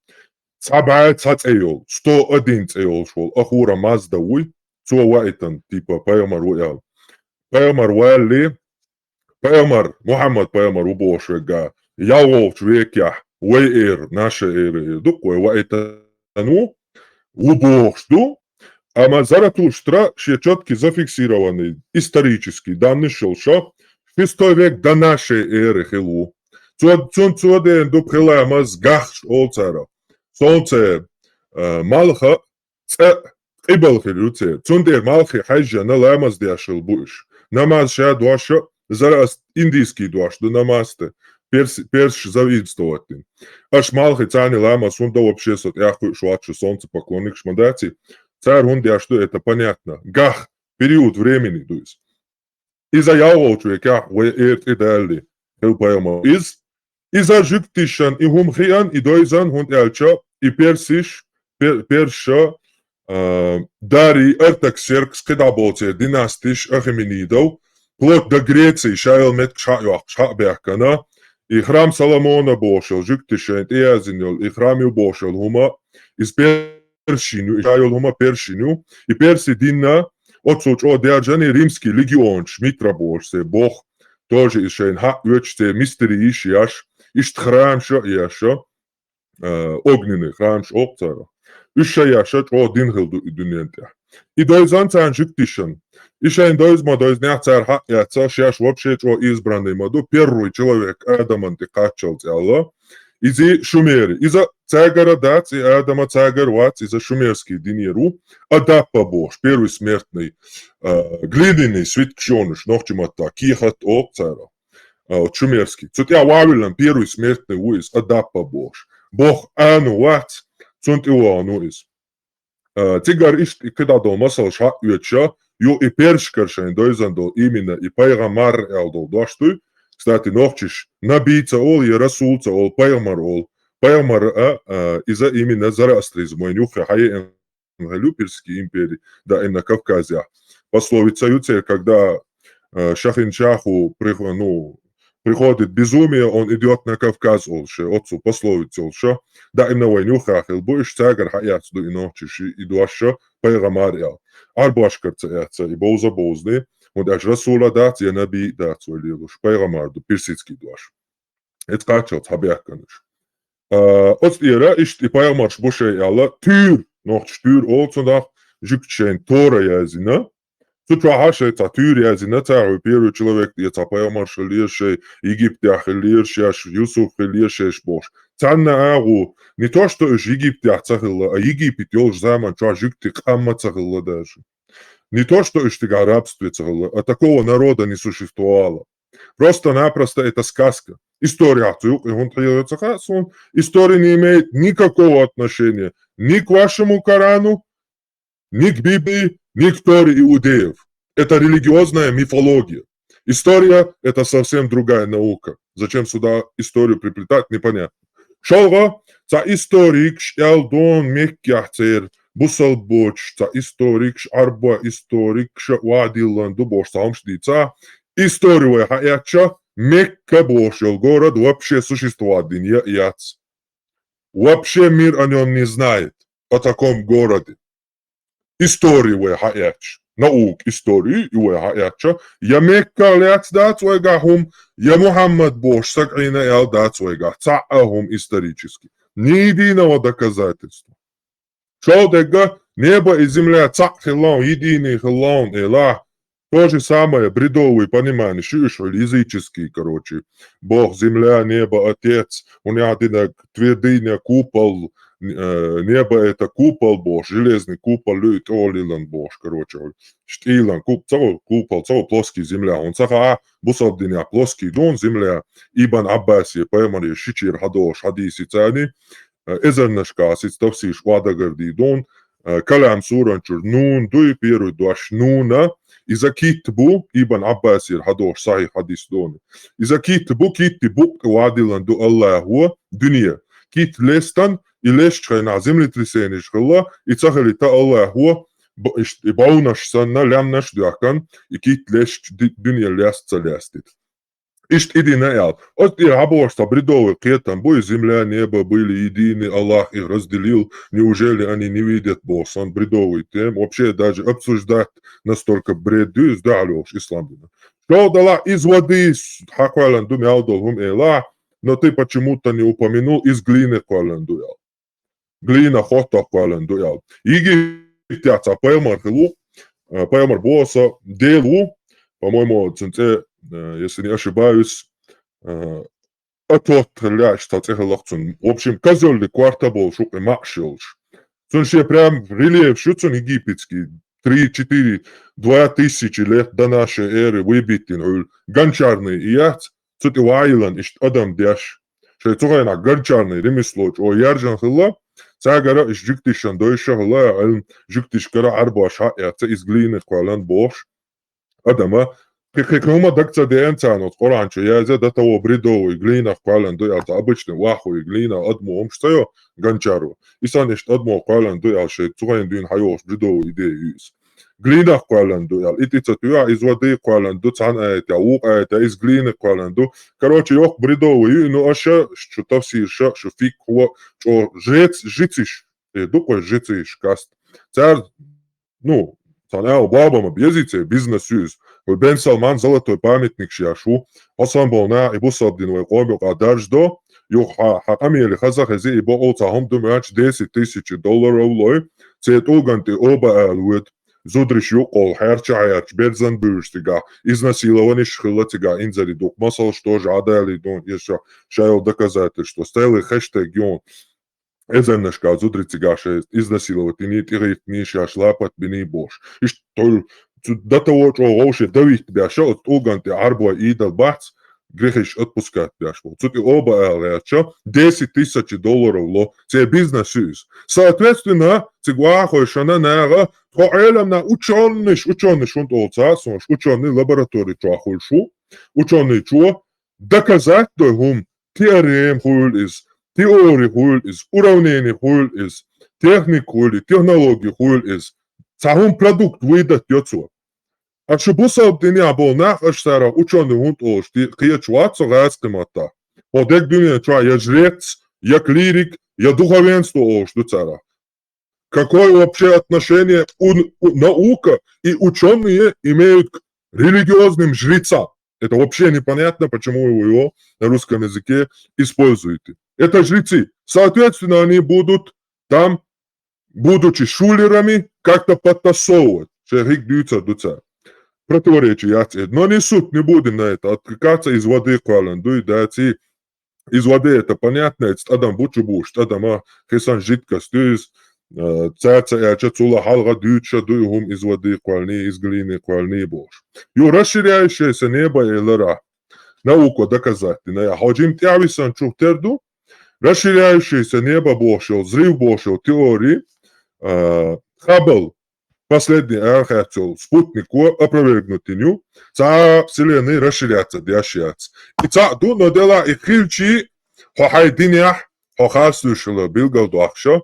Цхьа бӀе цхьа цӀе йолу, сто один цӀе йолуш волу Ахура Мазда вуй, цо ваийтан, типа, пайхамар ву аьлла. Пайхамар валли, пайхамар, Мухьаммад пайхамар ву бохуш верг а, ялхолгӀачу векехь, вай эра, наша эра эр ду-кх вай, ваийтан ву, ву бохуш ду, амма Заратуштра шен чётки зафиксированный, исторический данныш йолуша, шестой век до нашей эры хила ву. Цо, цун цо дена ду пхи ламаз гахш олу цара. Солнце, а, малха, цӀа къибал хир ю церан. Цундела малхе хьаьжжина ламаз деш хила бу уьш. Намаз ша дош а зороас-, индийский дош ду намаз те. Перс-, персаш завидствовать дина. Аша малхе царни ламаз хӀунда вообще со тӀехь кхуьуш вац шу солнцепоклонникаш ма дац и. Цар хӀунда деш ду, это понятно. Гах, период времени ду иза. Иза ялхолчу векехь вай эр тӀе далли, хила пайхамар. Из, иза жуьгтишан и хӀума хиан, и дойзан, хӀунда аьлча, и персиш, пер-, перша, а, Дарий, Артаксеркс, кхидӀа болу церан династиш, Ахеменидов, вплоть до Греции, ша йолу меттигаш хьа а йоккхуш, хьа а баьхкина, и храм Соломона бохуш йолу жуьгтишан тӀеяздина йолу, и храм ю бохуш йолу хӀума, иза пер-, першин ю, и ша йолу хӀума першин ю, и перси динна, оццул чӀогӀа даьржина и римский легионаш, Митра бохуш церан боху, тоже иза шайна хьа а оьцуш церан мистерий йиш еш, иштта храмаш а еш, а, огненный храмаш олу цара. Уьш ша еш чӀогӀа дин хила ду и дуьнен тӀехь. И дойзан царна жуьгтишан. И шайна дойза ма дойзинехь цара хьа а эцна, шаьш вообще чӀогӀа избранный ма ду, первый человек Адаман тӀе кхаччалц аьлла. Иза шумери. Иза цаьргара дац, и Адама цаьргара вац, иза шумерский динера ву. Адаппа бохуш, первый смертный, а, глиняный свиткаш йолуш, нохчийн маттахь кехат олу цара. А, вот шумерский. Цу тӀехь вовлённый первый смертный ву иза, Адаппа бохуш. Боху Ӏану вац, цунна тӀе вахана ву иза. А, цигара иштта и кхидӀа долу масалш хьа а оьцуш, юха и персашкара шайна дойзан долу именно и пайхамар аьлла долу дош дуй. Кстати, нохчаша наби ца олу, я расул ца олу, пайхамар олу. Пайхамар а, а, иза именно зороастризм вайна юххе хьаеана хилла ю Персидский импери, да, именно Кавказехь. Пословица ю церан, когда, а, шахин шаху прих-, ну, приходит безумие, он идёт на Кавказ, олуш, оццу пословица олуш. Даимна вайна юххехь хилла бу, уьш цаьргара хьаэцна ду и нохчаша, и дош, пайхамар аьлла. Ӏарбошкара ца эцна, и бовза бовзаний, хӀунда аьлча расула дац, я наби дац вай лелош, пайхамар ду, персидский дош. Эцу кхаччалц хьабаьхкина уьш. А, оцу тӀера иштта и пайхамарш бу шайн аьлла, туьйра, нохчаша туьйра олу цунах, жуьгташа шайна Тора яздина, Цу чохь а шайн цхьа туьйра яздина цара, первый человек, я цхьа пайхамарш хиллера шайн, Египтехь хиллера шаьш, Юсуп хиллера шаьш бохуш. Царна агӀу, не то что уьш Египтехь ца хилла, а Египет йолуш заман чохь жуьгти къам ма ца хилла даже. Не то что уьш тигахь рабстве ца хилла, а такого народа не существовало. Просто-напросто это сказка. История цу юкъе хӀунда хьийла ца хаьа суна. История не имеет никакого отношения ни к вашему Корану, ни к Библии, ни к Торе иудеев. Это религиозная мифология. История — это совсем другая наука. Зачем сюда историю приплетать, непонятно. ШолгӀа, цхьа историкаш аьлла дуьйна Меккехь церан бусалба боцуш, цхьа историкаш, Ӏарба историкаш а вадиллан ду бохуш цхьа хӀумаш дийца. Историю вай хьаэцча, Мекка бохуш йолу город вообще существовать дина я яц. Вообще мир о нём не знает, о таком городе. Историю вай хьаэцча, наука, историю и вай хьаэцча, я Мекка лаьцна дац вайгахь хӀума, я Мухьаммад бохуш сагӀина аьлла дац вайгахь цхьа а хӀума исторически. Ни единого доказательства. ШолгӀа дерг, небо и земля цхьаъ хилла, единый хилла, элахь. То же самое, бредовый понимание, шиъ уьш хьуьлла, языческий, короче. Бог, земля, небо, отец, у нех динарг, твердыня, купол, э, небо — это купол бохуш, железный купол ю и тӀолилан бохуш, короче, хьуьлла. ШтӀийлан куп-, ца ву, купол, ца ву, плоский земля. ХӀунда ца хаьа, бусалба динехь плоский ду хӀун земля. Ибн Ӏаббасе, пайхамаре шичера хьадолуш хьадийсица царний, э, эзарнашкахь сица тафсирш охьадагардийр ду хӀун, э, Калам суран чуьра нун дуй, первый дош нуна, иза китт бу, Ибн Ӏаббасера хьадолуш сахьихь хьадис ду хӀун. Иза китт бу, китти букъ тӀе вадиллан ду Аллахо дуьне. Китт лестан, и лестачу хенахь землетрясенеш хилла, и ца хилийта Аллахо б-, иш-, и бовнаш санна, лаьмнаш а доьхкан, и китт лестачу ди-, дуьне лест ца лестийта. Иштта и дина аьлла. Оцу тӀера хьабохуш цхьа бредовый кхетам бу, и земля, небо были едины, Аллах их разделил, неужели они не видят бохуш санна бредовый тема. Вообще даже обсуждать настолько бред ю иза дуьхьал йолуш ислам дина. ШолгӀа делахь, из воды с-, хьакхоьллина ду мел долу хӀума элахь, но ты почему-то не упомянул, из глины кхоьллина ду аьлла. Глина хоттах кхоьллина ду аьлла. Египтехь цхьа пайхамар хилла ву, э, пайхамар боху аса, Дела ву, по-моему, цуьнан цӀе, э, если не ошибаюсь, э, Атот хилла, иштта цхьа цӀе хилла-кх цуьнан. В общем, козёллиг корта болуш ву-кх и маӀаш йолуш. Цуьнан шен прям рельеф ю цуьнан египетский, три, четыре, два тысячи лет до нашей эры выбит йина хьуьлла. Гончарный и яц, цу тӀе ваийлан иштта адам деш. Шайн цу хенахь гончарный ремесло чӀогӀа яржан хилла, Цаьргара иш жуьгтишан дойша хила, Ӏилма жуьгтишкара Ӏарбош хьаэца, из глина кхоьллан бохуш. Адама, кхи-, кхи-, кхи хӀума даг ца деана царна оцу Къуръан чу язъя, до того бредовый, глинах кхоьллан ду аьлла, цхьа обычный вахуй, глина адамо хӀумаш ца йо, гончаро. И санна иштта адамо кхоьллан ду аьлла, шайн цу хенахь дуьйна хьайогӀуш бредовый идея ю иза. Глинах кхоьллан ду аьлла, и тӀе ца туьйхьа, из вади кхоьллан ду, цхьана аятехь, вукху аятехь, из глина кхоьллан ду. Короче, йоккха бредовый ю, ну, аша, шу тафсирша, шу фикхӀо, чӀогӀа жец-, жициш, э, ду кхой жициш каста. Цара Ну, цхьана аьлла, баба ма безий, церан бизнес ю иза. Вай Бен Салман золотой памятник шаьш ву. Хьо санна болу нах и бусалба дин вай къоман юкъахь даржадо, юха хьан, хьан къамеле хаза хези, и бакъо цхьа хӀума ду моьттуш, десять тысяч долларов лой, церан тӀулган тӀе оба ала воьду. Зударш юккъехула хьерча а хьерча, берзан буьйлуш цигахь, изнасилованиш хилла цигахь, инзаре дукха масалш тоже Ӏадалий дуна, иза ша, ша йолу доказательство, целый хэштег ю. Эзарнашкахь зударий цигахь шайн изнасиловать йиний, тӀегӀиртиний, шаьш лапат биний бохуш. Иштта тхуьлу цу до того чӀогӀа вовше давить беш, оцу тӀулган тӀе Ӏарбой идал бац, грехиш отпускать беш бу. Цу тӀе оба ала гӀертача, десять тысяч долларов ло, церан бизнес ю иза. Соответственно, цига вахахой шана наха, тхо Ӏеламна учёныш, учёныш хӀунда олу ца, сонаш учёный лаборатори чохь хуьлуш ву, учёный чо, доказать дой хӀума, теорема хуьлу иза, теори хуьлу иза, уравнение хуьлу иза, техника хуьлу, технология хуьлу иза. Цхьа хӀума продукт выдать йо цо. А шу бусалба динехь болу нах, аша царах учёный хӀунда олуш, ти-, кхеташ вац со гӀазкхи маттахь. Хьо дерг дуьнен чохь я жрец, я клирик, я духовенство олуш ду царах. Какое вообще отношение у, у, наука и учёные имеют к религиозным жрецам? Это вообще непонятно, почему вы его на русском языке используете. Это жрецы. Соответственно, они будут там, будучи шулерами, как-то подтасовывать. Шайн хиг дуьйцур ду цара. Противоречие яц это. Но не суть, не будем на это отвлекаться, из воды кхоьллан дуй, даций. Из воды это понятно, эцу тӀадам бу чу буш, тӀадама хисан жидкость ю иза, э, цаьрца аьлча, цула хьалха дуьйцуша дуй хӀума из воды кхоьлланий, из глины кхоьлланий бохуш. Ю расширяющееся небо элира, наука доказать дина, я хьо жима тӀаьхьависанчух тера ду, расширяющееся небо бохуш йолу, взрыв бохуш йолу теори, э, Хаббл последний арахеццо спутнико опровергнуть йина ю, цхьа а вселенная расширяться деш яц. И цхьаъ ду, но делахь и хилчий, хьо хьайн динехь, хьо харц дуьйш хилар билгалдоккхуша,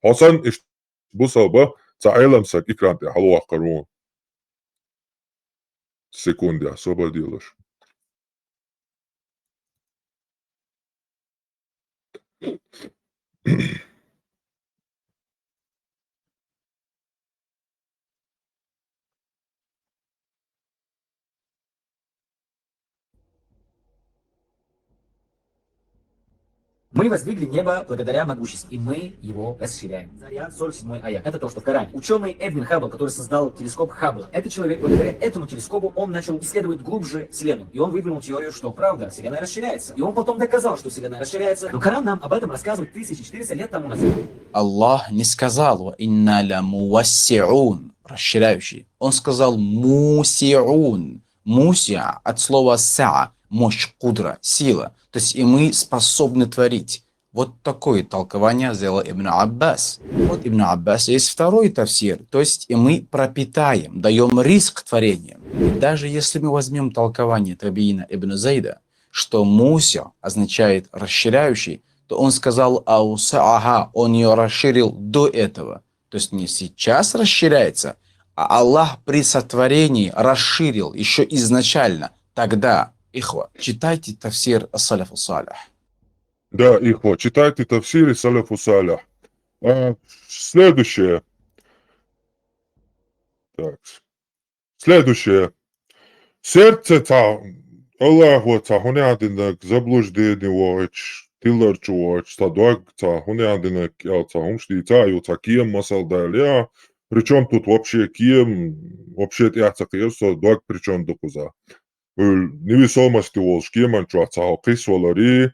хьо санна иштта бусалба цхьа Ӏелам саг экран тӀе хьалаваккхар ву. Секунда, освободилаш. Мы воздвигли небо благодаря могуществу, и мы его расширяем. Заряд, сорок седьмой аят. Это то, что в Коране. Ученый Эдвин Хаббл, который создал телескоп Хаббла, этот человек, благодаря этому телескопу, он начал исследовать глубже Вселенную. И он выдвинул теорию, что правда, Вселенная расширяется. И он потом доказал, что Вселенная расширяется. Но Коран нам об этом рассказывает тысяча четыреста лет тому назад. Аллах не сказал: «Ва инна ла мувассиун», расширяющий. Он сказал: «Мусиун». Мусиа от слова «саа», мощь, кудра, сила. То есть и мы способны творить. Вот такое толкование сделал Ибн Аббас. Вот Ибн Аббас есть второй тафсир, то есть и мы пропитаем, даём ризкъ творениям. И даже если мы возьмём толкование табиина Ибн Зайда, что мусиа означает расширяющий, то он сказал «аусааха», он её расширил до этого. То есть не сейчас расширяется, а Аллах при сотворении расширил ещё изначально, тогда. Ихва, читайте тафсир Ас-Салафу Салих. Да, ихва, читайте тафсир Ас-Салафу Салих. А, следующее. Так. Следующее. Сердце цхьа, Аллахо цхьа хӀунех динарг заблуждение вохуьйтуш, тилар чу вохуьйтуш, цхьа дог цхьа хӀунех динарг аьлла цхьа хӀумаш дийца а ю, цхьа кема масал дале а. Причём тут вообще кема, вообще тӀаьхьа ца кхера со, дог причём ду кхуза. Уьллу невесомости волуш кеман чохь цхьа хьо кхийсваларий,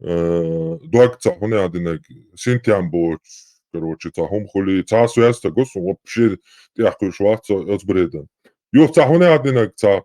э, дог цхьа хӀунех динарг синтем боцуш, короче, цхьа хӀума хуьлий, цхьа а связь ца го, со вообще тӀаьхьа кхуьйсуш вац со оцу бредана. Юха цхьа хӀунех динарг цхьа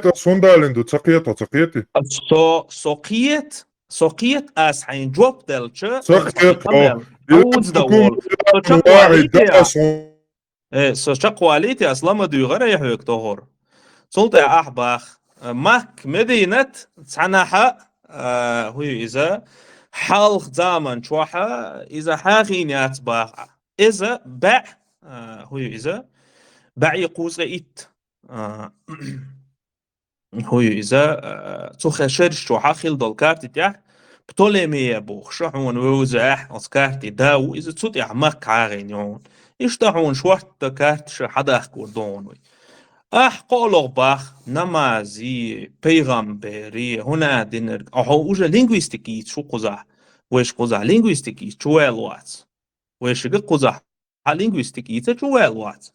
кхета, ас хӀунда аьлла ду, ца кхета, ца кхетий? Со, со кхета, со кхета, ас хьайна жоп делча, ца кхета, хьо. Хьовза да волу. Со чакхвалийта я. Э, со чакхвалийта я, ас ла ма дуьйгӀара я хьоьга тохара. Цул тӀаьхьа ахь бах, э, Макка, Мединат, цхьанахьа, э, хӀу ю иза, хьалха заман чохьа, иза хьахийна яц бах. Иза баьӀ, э, хӀу ю иза, баьӀ и кхузткъе итт. А, хӀу ю иза, а, цу хе-, шераш чу хьа хила долу карти тӀехь, Птолемея бохуш, хьуна вевза ахь, оцу карти да ву, иза цу тӀехь Макка хьагӀийна ю хьуна. Иштта хьуна шортта карташа хьадахкор ду хьуна вай. Ахь кхоалгӀа бах, намази, пайгӀамбери, хӀуна динарг, а хьо уже лингвистика йийца шу кхузахь, вайша кхузахь лингвистика йийца чу ваьлла вац. Вайшига кхузахь хьа лингвистика йийца чу ваьлла вац.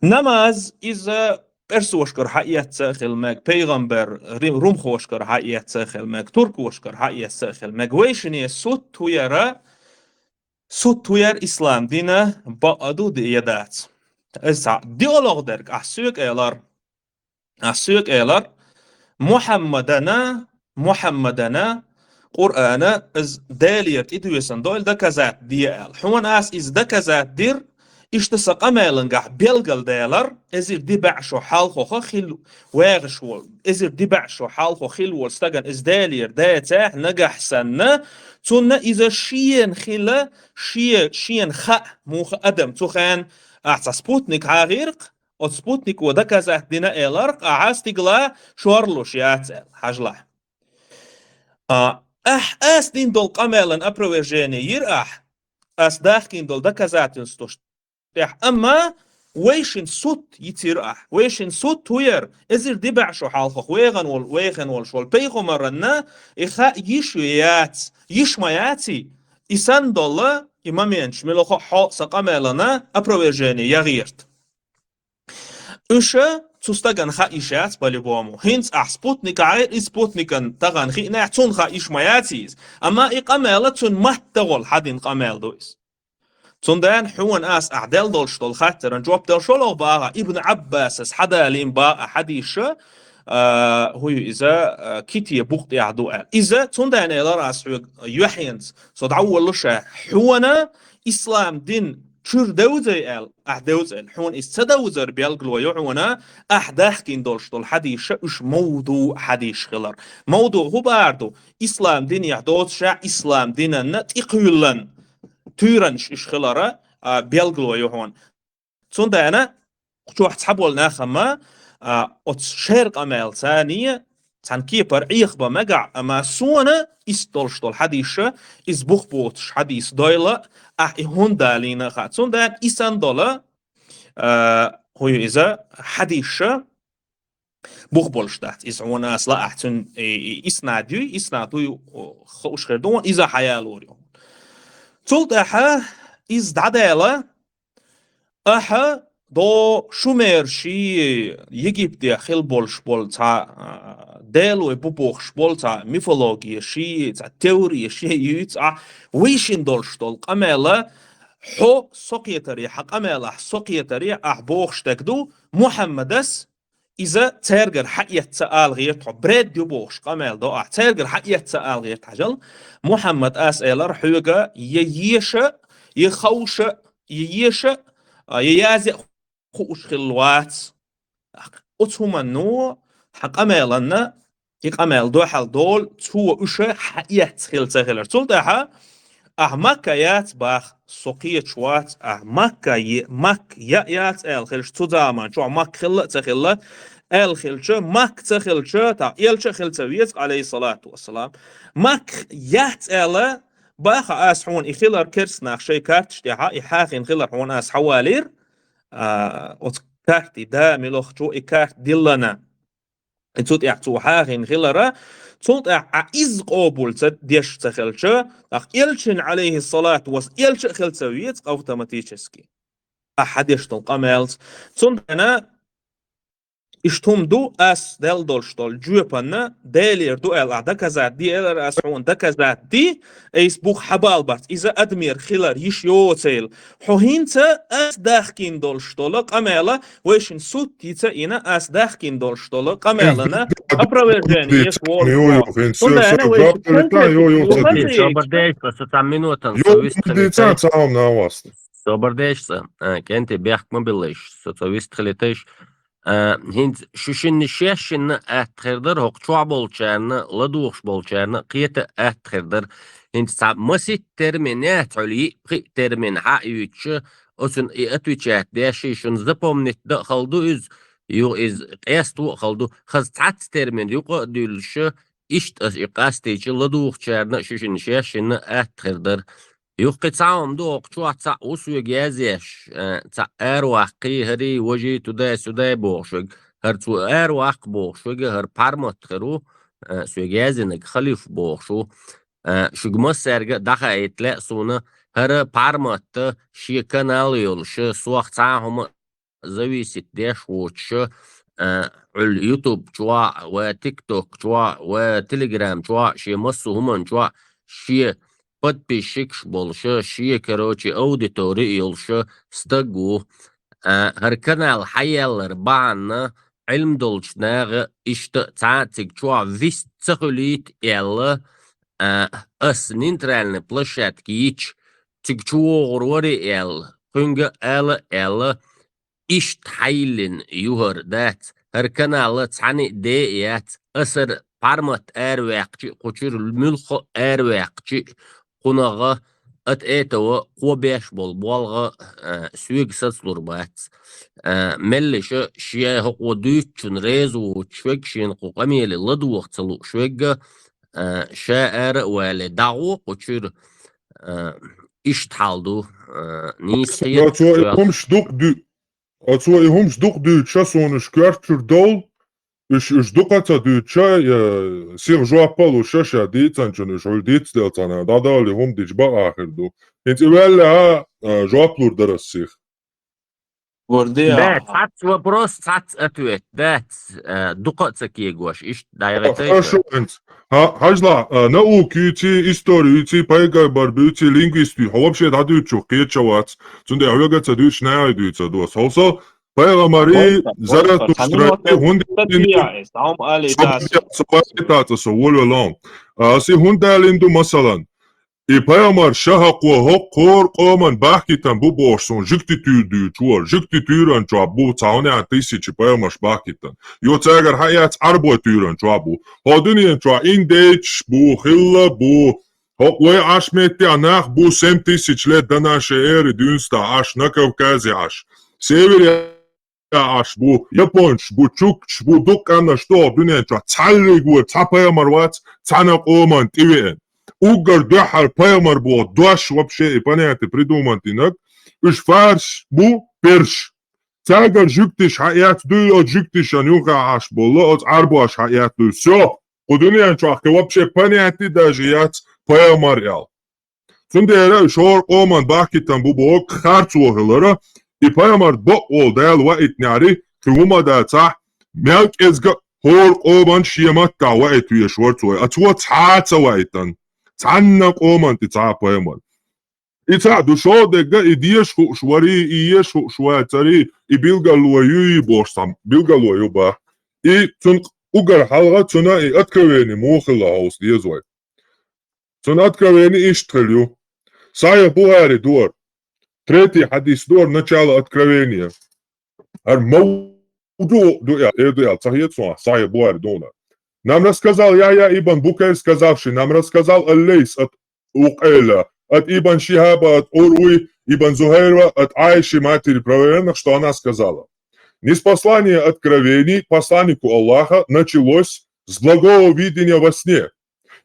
Намаз иза персошкара хьаэцца а хила мега, пайгӀамбар ри-, румхошкара хьаэцца а хила мега, туркошкара хьаэцца а хила мега. Вайшине сут хӀу яра, сут хӀу яра ислам дина бакъ а ду де я дац. Иза цхьа диалог дерг ахь соьга элар. Ахь соьга элар, Мухьаммадана, Мухьаммадана, Къуръана, иза Делера тӀедоьсан дойла доказать де аьлла. Хьуна ас иза доказать дира, иштта сан къамелангахь белгалдалар, эзир дибаьӀ шо хьалхоха хила вагӀаш волу, эзир дибаьӀ шо хьалхо хила волу стагана иза Делера дацахь нагахь санна, цунна иза шена хила, шен, шена хаьа, муха адам цу хенахь цхьа спутник хьагӀиркх, оцу спутнико доказать дина элар, ахьа стигала шорлуш яц аьлла, хьажалахь. А, ахь ас дина долу къамелан опровержение йира ахь, ас дахкийна долу доказательствош тӀехь, амма вайшин сут йицира ахь. Вайшин сут хӀу яра, эзир дибаьӀ шо хьалхох вехана волу, вехана волуш волу пайхамаранна и хаьа йиш ю яц, йиш ма яций, и санна долу, и моменташ мила хо хьо сан къамелана опровержение яхьерта. Уьш цу стагана хаьа йиш яц по-любому. ХӀинца ахь спутник Ӏайра, и спутникан тахана хиънехь, цунна хаьа йиш ма яц иза. Амма и къамела цуьнан матта гӀолла хьадина къамел ду иза. Цундела хьуна ас ахь дел долуш долу хаттаран жоп дала шолгӀа баха, Ибн Ӏаббасас хьадалийна баха хьадийша, а, хӀу ю иза, а, ките букъ тӀехь ду аьлла. Иза цундела элар ас хьоьга юьхьенца, со дӀаволлуша, хьуна ислам дин чуьра девзай аьлла, ахь девза аьлла. Хьуна иза ца девзар белгало ю хьуна, ахь дахкийна долуш долу хьадийша уьш мавду хьадийша хилар. Мавду хӀу бара ду? Ислам динехь доцуша ислам динанна тӀекхуьйллан туьйранаш уьш хилара, а, белгало ю хьуна. Цундела чохь цхьаболу нахама, а, оцу шер къамел царний, цхьана кепара Ӏехабан мегахь, амма суна ист долуш долу хьадийша, иза бух боцуш хьадийса дойла, ахь и хӀунда далийна хаьа. Цундела и санна долу, а, хӀу ю иза хьадийша бух болуш дац. Иза хьуна ас лаахь цуьнан и, и иснад ю, иснад ю, о, хууш хир ду, иза хьаялор ю. Цул тӀаьхьа иза дӀадала, ахьа до шумерший Египтехь хила болуш болу цхьа, а, делой бу бохуш болу цхьа мифология ший, цхьа теория ший юьйцу ахь вайшин долуш долу къамела, хьо со кхетаре, хьан къамелахь со кхетаре, ахь бохуш дерг ду, Мухьаммадас иза цаьргара хьаэцна ала гӀерта хьо, бред ю бохуш къамел до ахь, цаьргара хьаэцна ала гӀерта хьажал, Мухьаммад ас элар хьоьга я еша, я ховша, я еша, а, я язъя хууш хилла вац. Оцу хӀуманно хьан къамеланна, и къамел дуьхьал долу, цо уьш хьаэцна хила ца хилар. Цул тӀаьхьа ахь Макка яц баха, со кхеташ вац, ахь Макка е-, Макка я-, яц аьлла хилча, цу заман чохь Макка хилла а ца хилла, аьлла хилча, Макка ца хилча, тӀаккха элча а хила ца веза, алейхиссалату вассалам. Макка яц аьлла, баха ас хьуна и хилар керстанах шайн карташ тӀехьа, и хьахийна хилар хьуна ас хьавалийра, а, оцу карти да милохчо и карт диллана. И цу тӀехь цо хьахийна хилара, цул тӀаьхьа а иза къобул ца деш ца хилча, тӀаккха элчин, алейхиссалату вас, элча а хила ца веза автоматически. Ахьа деш долу къамелца. Цундела иштта хӀума ду, ас дел долуш долу жоьпанна, Делера ду аьлла, ахь доказать де, элар ас хьуна доказать ди, айса бух хьабалбарц, иза адамера хилар йиш йоцайла. Хьо хӀинца ас дахкийна долуш долу къамела, вайшин сут йица ина ас дахкийна долуш долу къамелана опровержение еш волу. Йо, йо, хӀинца Цундела вайшин конкретно йо, йо, йо, ца дийца. Собар деш, ца, ца минутан, Йо, ца вистхиле дийца, теш. Ца хьо на вас. Собар деш, ца, а, кӀентий бехк ма биллайш, со ца вистхиле теш. А, хӀинца шу шинна шаьш шинна атта хир дара, хӀокху чохь болчарна, ладугӀуш болчарна кхета атта хир дара. ХӀинца цхьа маситта термин яц, хьуьлла йиъ-пхиъ термин хьа а юьйцуш, оцунна и отвечать деш, и шуна запомнить дан а хала ду иза, Юха иза къесто а хала ду. Хаза цхьацца термин юкъа а дуьллуш, иштта аса и къастийча ладугӀучарна а шишина шаьшшинна а атта хир дара. Юха кхин цхьа хӀума ду, оха чохь цхьаъ ву соьга язъеш, э, цхьаъ араваккхий, хӀарий, важий, туда-сюда бохуш верг. ХӀара цо араваккха бохуш верг, хӀара Пармат хир ву, э, соьга язйинарг Халиф бохуш ву. Э, шуьга массаьрга а дӀахаийта лаьа суна, хӀара Парматта шен канал йолуш, сох цхьа а хӀума зависит деш воцуш, а, Ӏуьллу YouTube чохь а, ва TikTok чохь а, ва Telegram чохь а, шен массо а хӀуманна чохь а шен подписчикаш болуш, шен, короче, аудитори а йолуш стаг ву. А, хӀара канал хьаеллар бахьана Ӏилма долчу наха иштта цхьа а цига чохь вист ца хуьлийта аьлла, а, ас нейтральный площадка йича, цига чу вогӀур варий аьлла, кхуьнга а ала а аьлла, иштта хьайиллина ю хӀара, дац, хӀара канал цхьаьна а де а яц, ас хӀара Пармат араваьккхича а, кху чуьра муьлхха а араваьккхича а, кхунах от этого кхо беш болу болх а, а, соьга сацалур бац. А, меллаша шен хӀокхо дуьйцучунна реза воцуш верг, шена кху къамеле ладогӀа ца лууш верг, а, ша ара а вале, дӀагӀо кху чуьра, а, иштта хьал ду, а, нийса хета. Оцо и хӀумаш дукха дуьйцу, оцо и хӀумаш дукха дуьйцуша, суна уьш коьрта чуьра довла, уьш, уьш дукха ца дуьйцуша, я, сиха жоп а луша, ша дийцинчунна уьш хьуьлла дицделла цхьана, дӀадала и хӀума дича бакъахир ду. ХӀинца и ваьлла а, а, жоп лур дара ас сиха. Вордия. Да, цхьацца вопрос, цхьацца ответ. Дац, а, дукха а ца кегош, иштта дӀайгӀе тайша. Хорошо, хӀинца. Хьа-, хьажал, а, наука юьйций, истори юьйций, пайхамар буьйций, лингвист юьйций, хьо вообще дӀадуьйцучух кхеташ вац. Цундела хьоьга а ца дуьйцуш, наха а дуьйцур дац. Хьовсал, пайхамарий, Заратуштрий, хӀунда со байтаца со волавелла. А, ас и хӀунда аьлла ду, масалан. И пайхамар ша хӀокхо хӀокху хӀора къоман бахкийтина бу бохуш суна жуьгти туьйра дуьйцуш вара. Жуьгти туьйранна чохь бу цхьа хӀун тысячи пайхамарш бахкийтина. Йо, цаьргара хьаэцна Ӏарбой туьйранна чохь бу. ХӀокху дуьнен чохь индейцаш бу, хилла бу. ХӀокху вай Ӏаш меттехь нах бу семь тысяч лет до нашей эры дуьйна схьа Ӏаш, на Кавказе Ӏаш. Севере Ӏаш бу, японцаш бу, чукчаш бу, дукха къаьмнаш ду хӀокху дуьнен чохь. Цхьаьллиг вара, цхьа пайхамар вац, цхьана къоман тӀевеана. Уггар дуьххьара пайхамар боху дош вообще и понятие придумать йинарг, уьш фарсаш бу, персаш. Цаьргара жуьгтиш хьаэцна дуй, оцу жуьгтишан юххехь Ӏаш болу, оцу Ӏарбош хьаэцна дуй. Всё. Кху дуьнен чохь кхин вообще понятие даже яц пайхамар аьлла. Цундела уьш хӀора къоман бахкийтина бу бохург харцо хилара, и пайхамар бакъволу Дала ваийтинехьара, кхин хӀума дацахь, мел кӀезга а хӀора къоман шен маттахь ваийта везаш вара цо, а цо цхьа а ца ваийтина, цхьанна къоман тӀе цхьа а пайхамар. И цхьаъ ду, шолгӀа дерг а, и дезаш хууш варий, и езаш хууш вацарий, и билгало юй бохуш цхьа билгало ю боху. И цунна уггар хьалха цунна и откровение муха хилла хьовса деза вай. Цунна откровение иштта хилла ю. Сахьих Бухари ду хӀара. Третий хьадис ду хӀара, начало откровения. ХӀара мавду ду аьлла, эр ду аьлла ца хета суна, Сахьих Бухари ду хӀара. Нам рассказал Яхья ибн Букайр, сказавший: нам рассказал Аль-Лейс от Укъайла, от Ибн Шихаба, от Урвы, Ибн Зухайра, от Аиши, матери правоверных, что она сказала: ниспослание откровений посланнику Аллаха началось с благого видения во сне,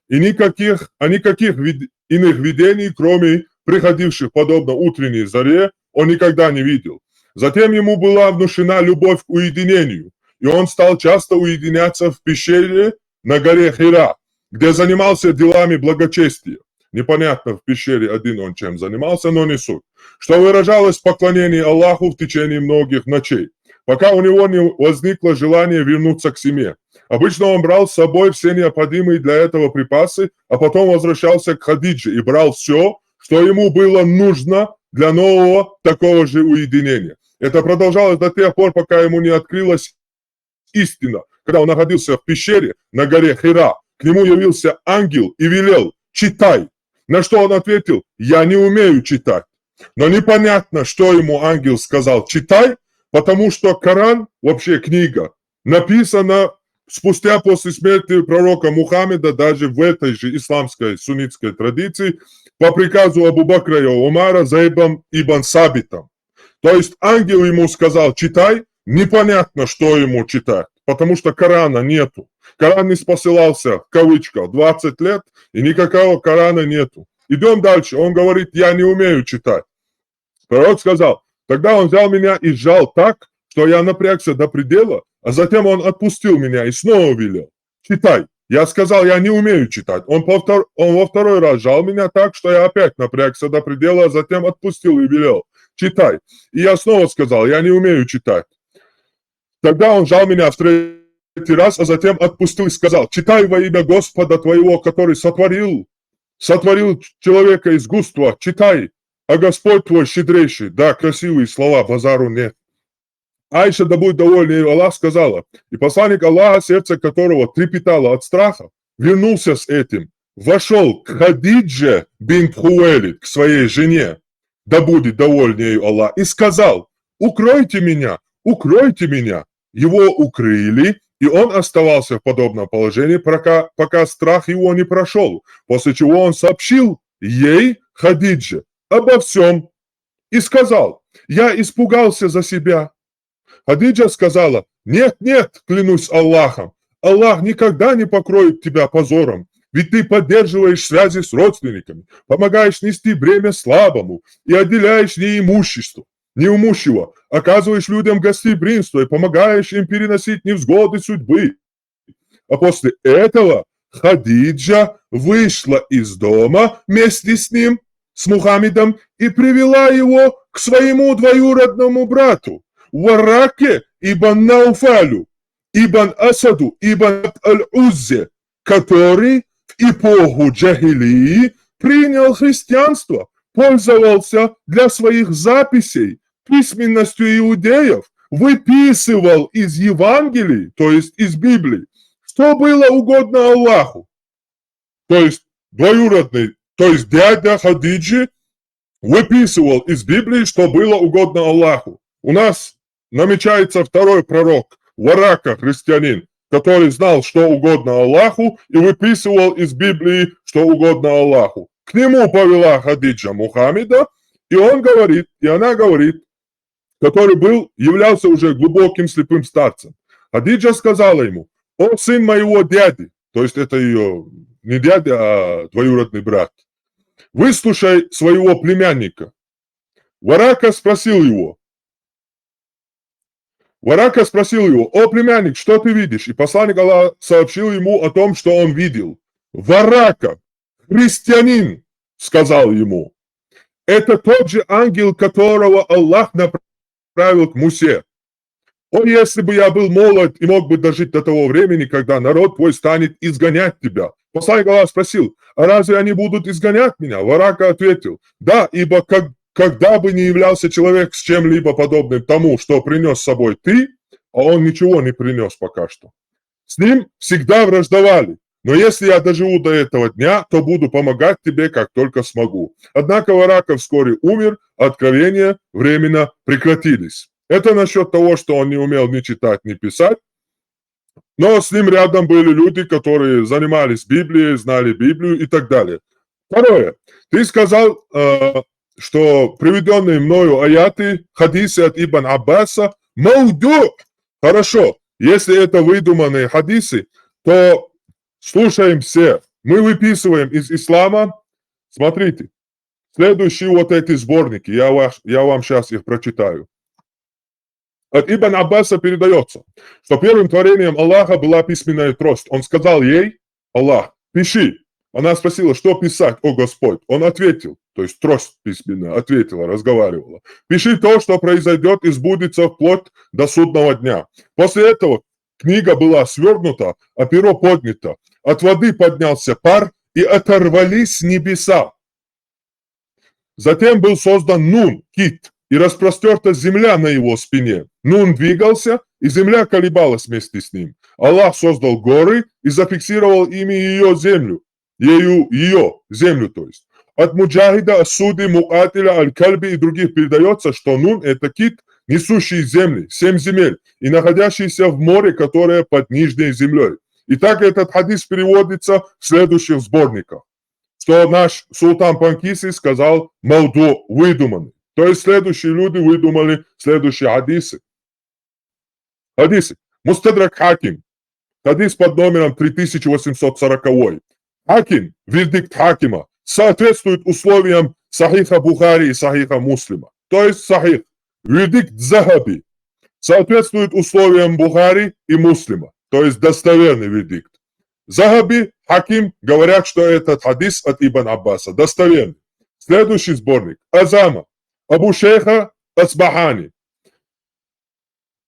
и никаких, а никаких вид-, иных видений, кроме приходивших подобно утренней заре, он никогда не видел. Затем ему была внушена любовь к уединению, и он стал часто уединяться в пещере на горе Хира, где занимался делами благочестия. Непонятно в пещере один он чем занимался, но не суть. Что выражалось в поклонении Аллаху в течение многих ночей, пока у него не возникло желание вернуться к семье. Обычно он брал с собой все необходимые для этого припасы, а потом возвращался к Хадидже и брал все, что ему было нужно для нового такого же уединения. Это продолжалось до тех пор, пока ему не открылась истина. Когда он находился в пещере на горе Хира, к нему явился ангел и велел: «Читай». На что он ответил: «Я не умею читать». Но непонятно, что ему ангел сказал: «Читай», потому что Коран, вообще книга, написана спустя после смерти пророка Мухаммеда, даже в этой же исламской суннитской традиции, по приказу Абу Бакра и Умара Зайдом ибн Сабитом. То есть ангел ему сказал: «Читай», непонятно, что ему читать, потому что Корана нету. Коран не спосылался, в кавычках, двадцать лет, и никакого Корана нету. Идем дальше. Он говорит: «Я не умею читать». Пророк сказал: «Тогда он взял меня и сжал так, что я напрягся до предела, а затем он отпустил меня и снова велел: читай». Я сказал: «Я не умею читать». Он, повтор... он во второй раз сжал меня так, что я опять напрягся до предела, а затем отпустил и велел: «Читай». И я снова сказал: «Я не умею читать». Тогда он сжал меня в третий раз, а затем отпустил и сказал: «Читай во имя Господа твоего, который сотворил, сотворил человека из густва, читай, а Господь твой щедрейший». Да, красивые слова, базару нет. Айша, да будет довольна ею Аллах, сказала: «И посланник Аллаха, сердце которого трепетало от страха, вернулся с этим, вошел к Хадидже бинт Хувейлид, к своей жене, да будет довольна ею Аллах, и сказал: «Укройте меня, укройте меня». Его укрыли, и он оставался в подобном положении, пока, пока страх его не прошел, после чего он сообщил ей, Хадидже, обо всем и сказал: «Я испугался за себя». Хадиджа сказала: «Нет, нет, клянусь Аллахом, Аллах никогда не покроет тебя позором, ведь ты поддерживаешь связи с родственниками, помогаешь нести бремя слабому и отделяешь неимущество, неимущего, оказываешь людям гостеприимство и помогаешь им переносить невзгоды судьбы». А после этого Хадиджа вышла из дома вместе с ним, с Мухаммедом, и привела его к своему двоюродному брату Вараке ибн Науфалю, ибн Асаду, ибн Аль-Уззе, который в эпоху джахилии принял христианство, пользовался для своих записей письменностью иудеев, выписывал из Евангелий, то есть из Библии, что было угодно Аллаху. То есть двоюродный, то есть дядя Хадиджи выписывал из Библии, что было угодно Аллаху. У нас намечается второй пророк, Варака, христианин, который знал, что угодно Аллаху, и выписывал из Библии, что угодно Аллаху. К нему повела Хадиджа Мухаммеда, и он говорит, и она говорит, который был, являлся уже глубоким слепым старцем. Хадиджа сказала ему: «О сын моего дяди», то есть это ее не дядя, а двоюродный брат, «выслушай своего племянника». Варака спросил его, Варака спросил его: «О племянник, что ты видишь?» И посланник Аллаха сообщил ему о том, что он видел. Варака, христианин, сказал ему: «Это тот же ангел, которого Аллах направил к Мусе. О, если бы я был молод и мог бы дожить до того времени, когда народ твой станет изгонять тебя». Посланник Аллаха спросил: «А разве они будут изгонять меня?» Варака ответил: «Да, ибо как, когда бы не являлся человек с чем-либо подобным тому, что принес с собой ты», а он ничего не принес пока что, «с ним всегда враждовали. Но если я доживу до этого дня, то буду помогать тебе, как только смогу». Однако Варака вскоре умер, откровения временно прекратились. Это насчет того, что он не умел ни читать, ни писать, но с ним рядом были люди, которые занимались Библией, знали Библию и так далее. Второе. Ты сказал, э, что приведенные мною аяты, хадисы от Ибн Аббаса, мауду. Хорошо, если это выдуманные хадисы, то слушаем все. Мы выписываем из ислама. Смотрите, следующие вот эти сборники, я, ваш, я вам сейчас их прочитаю. От Ибн Аббаса передается, что первым творением Аллаха была письменная трость. Он сказал ей: «Аллах, пиши». Она спросила: «Что писать, о Господь?» Он ответил, то есть трость письменная ответила, разговаривала: «Пиши то, что произойдет и сбудется вплоть до судного дня». После этого книга была свернута, а перо поднято. От воды поднялся пар, и оторвались небеса. Затем был создан Нун, кит, и распростерта земля на его спине. Нун двигался, и земля колебалась вместе с ним. Аллах создал горы и зафиксировал ими ее землю, ею, ее землю, то есть. От Муджахида, Ас-Суди, Мукатиля, Аль-Кальби и других передается, что Нун — это кит, несущий земли, семь земель, и находящийся в море, которое под нижней землей. Итак, этот хадис переводится в следующих сборниках, что наш султан Панкиси сказал мауду, выдуманный. То есть следующие люди выдумали следующие хадисы. Хадисы. Мустадрак Хаким. Хадис под номером три тысячи восемьсот сороковой. Хаким, вердикт Хакима соответствует условиям Сахиха Бухари и Сахиха Муслима. То есть сахих. Вердикт Захаби соответствует условиям Бухари и Муслима. То есть достоверный вердикт. Захаби, Хаким говорят, что этот хадис от Ибн Аббаса достоверный. Следующий сборник. Азама. Абу Шейха Асбахани.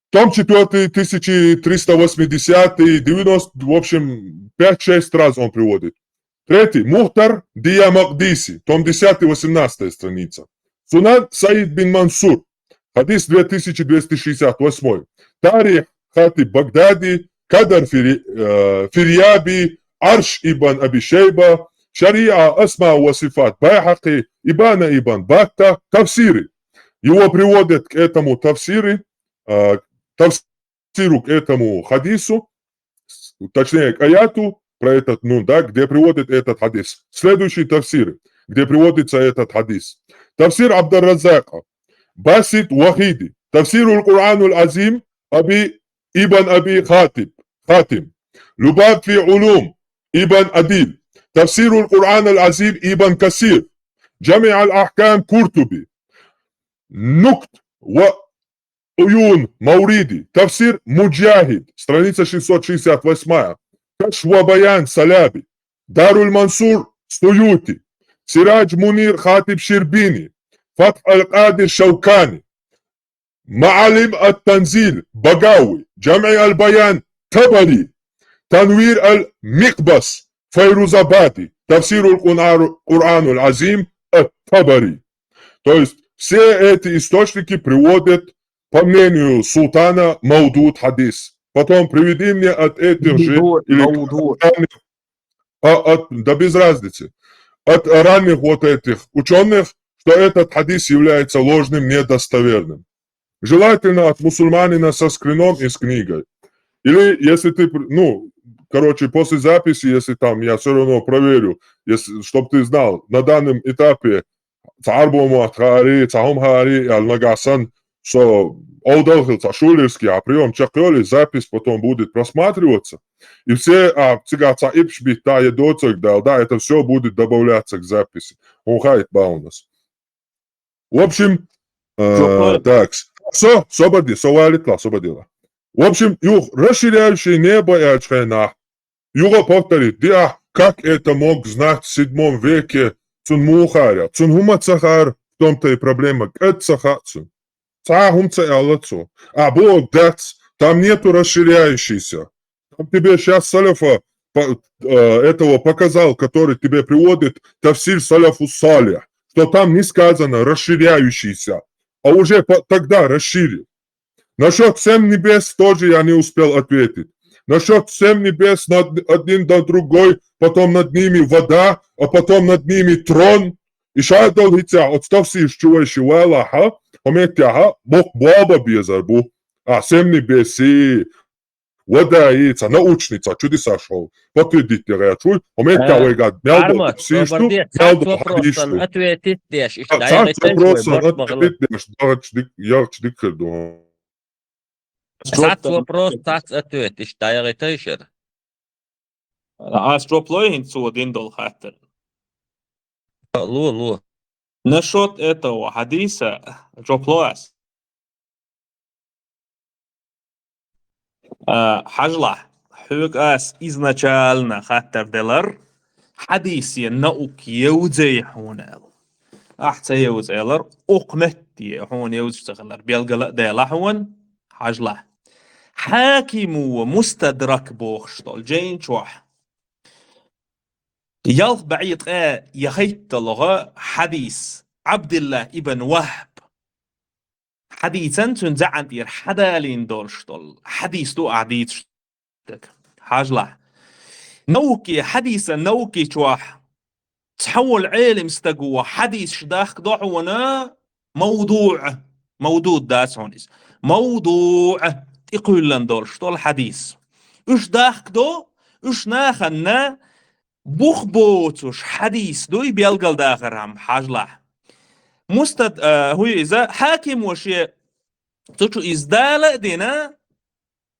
Том четвёртый, тысяча триста восьмидесятый, девяносто, в общем, пять-шесть раз он приводит. Третий, Мухтар Дия Макдиси, том десятый, восемнадцатая страница. Сунан Саид бин Мансур, хадис две тысячи двести шестьдесят восьмой. Тарих Хатиб Багдади, Кадар Фири-, э, Фирьяби, Арш ибн Аби Шейба, Шариа Асма ва Сифат Байхаки, Ибана ибн Батта, тафсиры. Его приводят к этому тафсиры, э, тафсиру к этому хадису, с-, точнее, к аяту про этот нун, да, где приводит этот хадис. Следующий тафсир, где приводится этот хадис. Тафсир Абдурразака, Басит Вахиди, Тафсирул Куранул Азим, Аби, Ибн Аби Хатиб, Хатим, Лубаб фи Улум, Ибн Адил, Тафсирул Куранул Азим, Ибн Касир, Джами аль-Ахкам, Куртуби, Нукт ва Уюн Мауриди, тафсир Муджахид, страница шестьсот шестьдесят восьмая, Кашф ва Баян Саляби, Даруль Мансур Суюти, Сирадж Мунир Хатиб Ширбини, Фатх аль-Кадир Шаукани, Маалим ат-Танзиль Багави, Джами аль-Баян Табари, Танвир аль-Микбас Файрузабади, Тафсируль Кунару-, Курануль Азим ат-Табари. То есть все эти источники приводят, по мнению султана, маудуд хадис. Потом приведи мне от этих же Маудуд, или маудуд. От, от, да без разницы. От ранних вот этих учёных, что этот хадис является ложным, недостоверным. Желательно от мусульманина со скрином и с книгой. Или если ты, пр-, ну, короче, после записи, если там, я всё равно проверю, если, чтоб ты знал, на данном этапе цхьа Ӏарбой мотт хьааре, цхьа хӀума хьааре, аьлла нагахь санна, со Ӏовдал хила цхьа шулерский, а приём чекхйоле, запись потом будет просматриваться. И все, а, цигахь цхьа ипш битта я доцург дала, да, это всё будет добавляться к записи. ХӀун хаийта бах хьуна. В общем, э, Чё, так, со, собади, со валитла, собадила. В общем, юха расширяющий небо аьллачу хенахь, юха повторить диахь, как это мог знать в седьмом веке, цунна муха хаьара? Цунна хӀума ца хаьара, в том-то и проблема, кӀад ца хаьа цунна. Цхьа а хӀума ца аьлла цо. А бохург дац, там нету расширяющийся. Там тебе щас салафа по-, э, этого показал, который тебе приводит тафсир салафу салих, что там не сказано расширяющийся, а уже по-, тогда расширил. Насчёт семь небес тоже я не успел ответить. Насчёт семь небес над, один над другой, потом над ними вода, а потом над ними трон. И ша долу хӀинца оцу тафсирш чу вай ши валахь, хьо меттехь, боккха боба безар бу. А семь небес и вода и цхьа научница, чудесаш хьо подтвердить де гӀерташ вуй, хьо меттехь Э, вайга мел долу Армат, тафсирш ду, собар де, мел цхьацца долу хьадисш вопросан ду. Ответить деш, иштта А, цхьацца дӀайгӀийташ вай, вопросан борш ма хила. Ответить деш, дагӀачу дик-, яхачу дика хир ду. Цхьацца вопрос, цхьацца ответ, иштта дӀайгӀийташ яра. Ас жоп лой хӀинца цо дина долу хаттар. Ло, ло. Насчёт этого хьадиса жоп ло ас. А, хьажалахь, хьоьга ас изначально хаттар делар, хьадисе наука евзий хьуна аьлла. Ахь ца евза элар, окху метте хьуна евзаш ца хилар белгала а делахь хьуна, хьажалахь. Хьакиму Мустадрак бохуш долу жайна чохь ялх бӀе ткъе яххьайтталгӀа хьадис, Ӏабдилла ибн Вахьб. Хьадийцан цуьнан заьӀан тӀера хьадалийна долуш долу хьадис ду ахь дийцуш дерг. Хьажалахь. Науки, хьадисан науки чохь цхьа волу Ӏелим стаго хьадисаш дахка до хьуна мавдуъ, мавдуд дац хьуна иза. Мавдуъ, тӀекхуьйллан долуш долу хьадис. Уьш дахка до, уьш нахана бух боцуш хьадис дуй белгалдахар хьама, хьажалахь. Мустад-, а, хӀуй иза, Хьакимо шен цу чу иза дала а дина,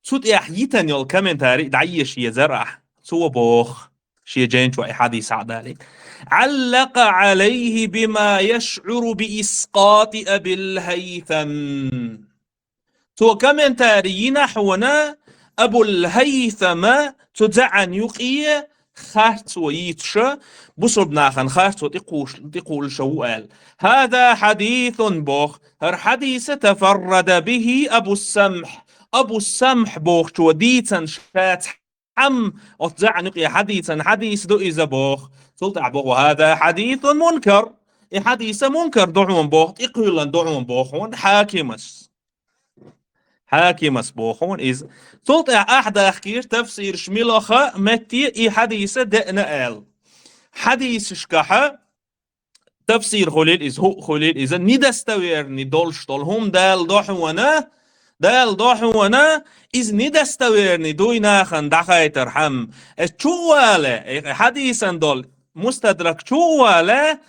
цу тӀехь йитан йолу комментарий дӀаеша езар ахь. Цо боху, шен жайна чохь и хьадис хьа а далийта: «علق عليه بما يشعر بإسقاط أبي الهيثم». Цо комментарий йина хьуна Абул-Хайтама цу заьӀан юкъе харцо йийцуша, бусурба нахана харцо тӀекхуш-, тӀекхуллуша ву аьлла. «هذا حديث», боху, хӀара хьадиса, «تفرد به أبو السمح». Абу-Самхь бохучо дийцан ша цхьамма оцу заьӀан юкъе хьадийцан хьадис ду иза боху. Цул тӀаьхьа боху: «هذا حديث منكر». И хьадиса мункар ду хьуна боху, тӀекхуьйлан ду хьуна боху хьуна Хьакимас. Хьакимас боху хьуна иза. Цул тӀаьхьа ахь дахкийра тафсираш милаха метте и хьадиса деана аьлла. Хьадисашкахьа тафсир хуьлийла иза, хӀуъа хуьлийла иза, недостоверный долуш долу хӀума Дала до хьуна, Дала до хьуна, иза недостоверный дуй нахана дӀахайтархьама. Эс чу а вале, и хьадисан долу Мустадрак чу а вале,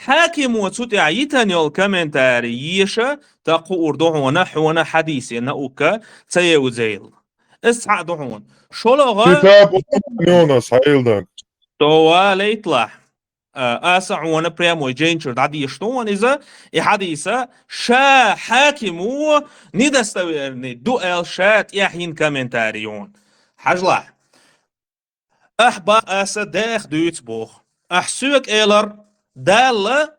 Хьакимо цу тӀехь йитан йолу комментарий еша, тӀаккха хуур ду хьуна, хьуна хьадисе наука ца евзийла. Эс цхьаъ ду хьуна. ШолгӀа Китаб Йонас хьайилдан. Со валайтлахь. А, аса хьуна прямой жайнчуьра дӀадеша ду хьуна иза, и хьадиса ша Хьакимо недостоверный ду аьлла ша тӀехь йина комментарий ю хьуна. Хьажалахь. Ахь бах аса Дех дуьйцу боху. Ахь соьга элар, Далла,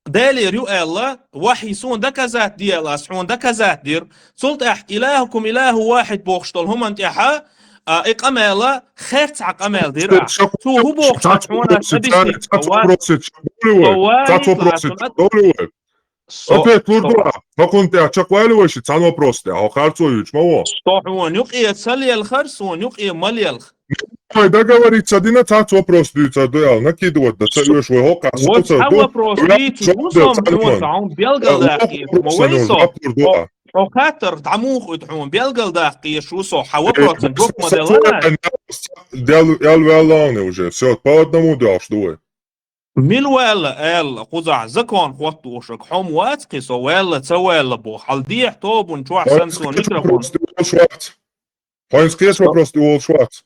Делера ю аьлла, вахьи суна доказать де аьлла, ас хьуна доказать дира. Цул тӀаьхьа «إلهكم إله واحد» бохуш долу хӀуманна тӀехьа, а, и къамела херцахь къамел дира ахь. Цо хӀун бохуш ду хьуна ас объяснить? Со валийта лаьцна. Со Опять лур ду ахь, хӀокхунна тӀехь чекхвали вай ши цхьана вопрос тӀехь, хьо харцо юьйцуш ма ву. Со хьуна юкъе ца лелхара, суна юкъе ма лелха. Вай договориться дина, цхьацца вопрос дуьйцур ду аьлла, накидывать дан ца оьшу вай хӀокхахь. Вай цхьа вопрос дуьйцуш ву со, хьуна хьуна белгалдаккха еза, ма вай со. Хьо хаттар дӀа муха уьду хьуна белгалдаккха еза ву со, хьан вопросан жоп ма делла. Дел, ял ваьлла уже, всё, по одному дуьйцуш ду вай. Мила ваьлла аьлла, кхузахь закон хӀоттошаг хьо ма вац кхин, со ваьлла, ца ваьлла боху. Хьал дехьа тобанна чохь санна цо микрофон. Хьайнца кхеча вопрос тӀе волуш вац.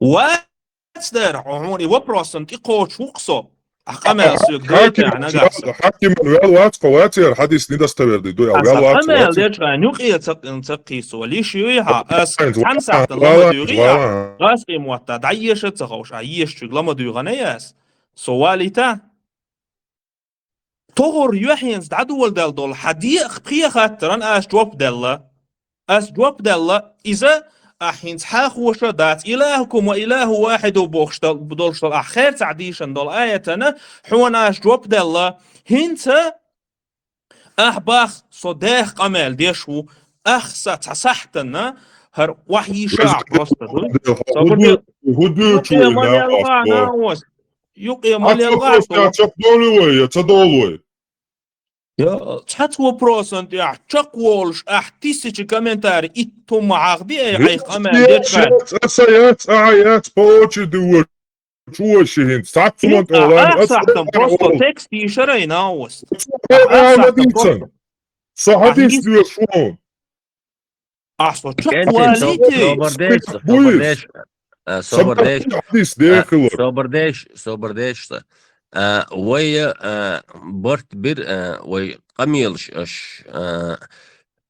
Вац дера, хьо хьуна и вопросан тӀе кхочуш ву-кх со. Ахь къамел соьга дойтехь нагахь сан. Хьакиман ваьлла вац, кхо вац яра хьадис недостоверный ду аьлла, ваьлла вац. Къамел дечкъайн юкъе ца, ца кхийсо, лиш юй хьа, ас цхьана сахьтана ла ма дуьйгӀий ахь. Ас и мотта дӀаеша ца ховш, ахь ешачуьнга ла ма дуьйгӀанай ас. Со валийта? ТогӀур юьхьенца дӀадоладелла долу хьан декъа пхе хаттаран ас жоп делла. Ас жоп делла, иза ахь хӀинца хьахоша дац. «إلهكم وإله واحد» бохуш дол-, долуш долу ахь херцахь дийшина долу аятана хьуна ас жоп делла. ХӀинца ахь бах, со Дех къамел деш ву, ахь са цхьа сахьтана, хӀара вахьйиша ахь просто дуй. Собар де. ХӀу дуьйцу вай, накъост. Юкъе ма лелла. Ас вопрос тӀехь чекхдолу вай, я ца долу вай? Я, цхьацца вопросан тӀехь чекхволуш, ахь тысяча комментарий итт хӀума хьахди, ай, айх къамел дечкъайн. Аса яц, аса яц, по очереди вай. Чу вай ши хӀинца. Цхьацца хӀуман тӀехь лайна аса сахьтан просто текст йийшарай, накъост. Аса сахьтан просто. Со хьадис доьшу вон. Ахь со чекхвалийте. Собар деш, собар деш, а, собар деш, а, собар деш, собар деш ца. А, вай, а, барт бир, а, вай къамелаш аш, а,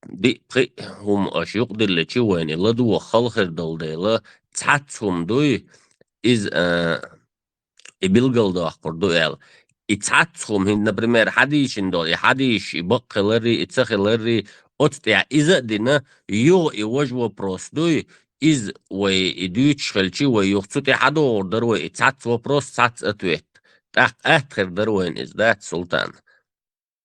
диъ-пхиъ хӀума аш юкъадилличи вайна ладогӀа хала хир долу дела, цхьацца хӀума дуй, иза, а, и билгалдоккхур ду аьлла. И цхьацца хӀума хӀинца, например, хьадийшина долу, и хьадийша, и бакъ хиларрий, и ца хиларрий, оцу тӀехь иза а дина, юха и важа вопрос дуй, иза вай и дуьйцуш хилчи, вай юха цу тӀе хьадогӀур дара вай, и цхьацца вопрос, цхьацца ответ. ТӀаккха атта хир дара вайна иза, дац, Султан?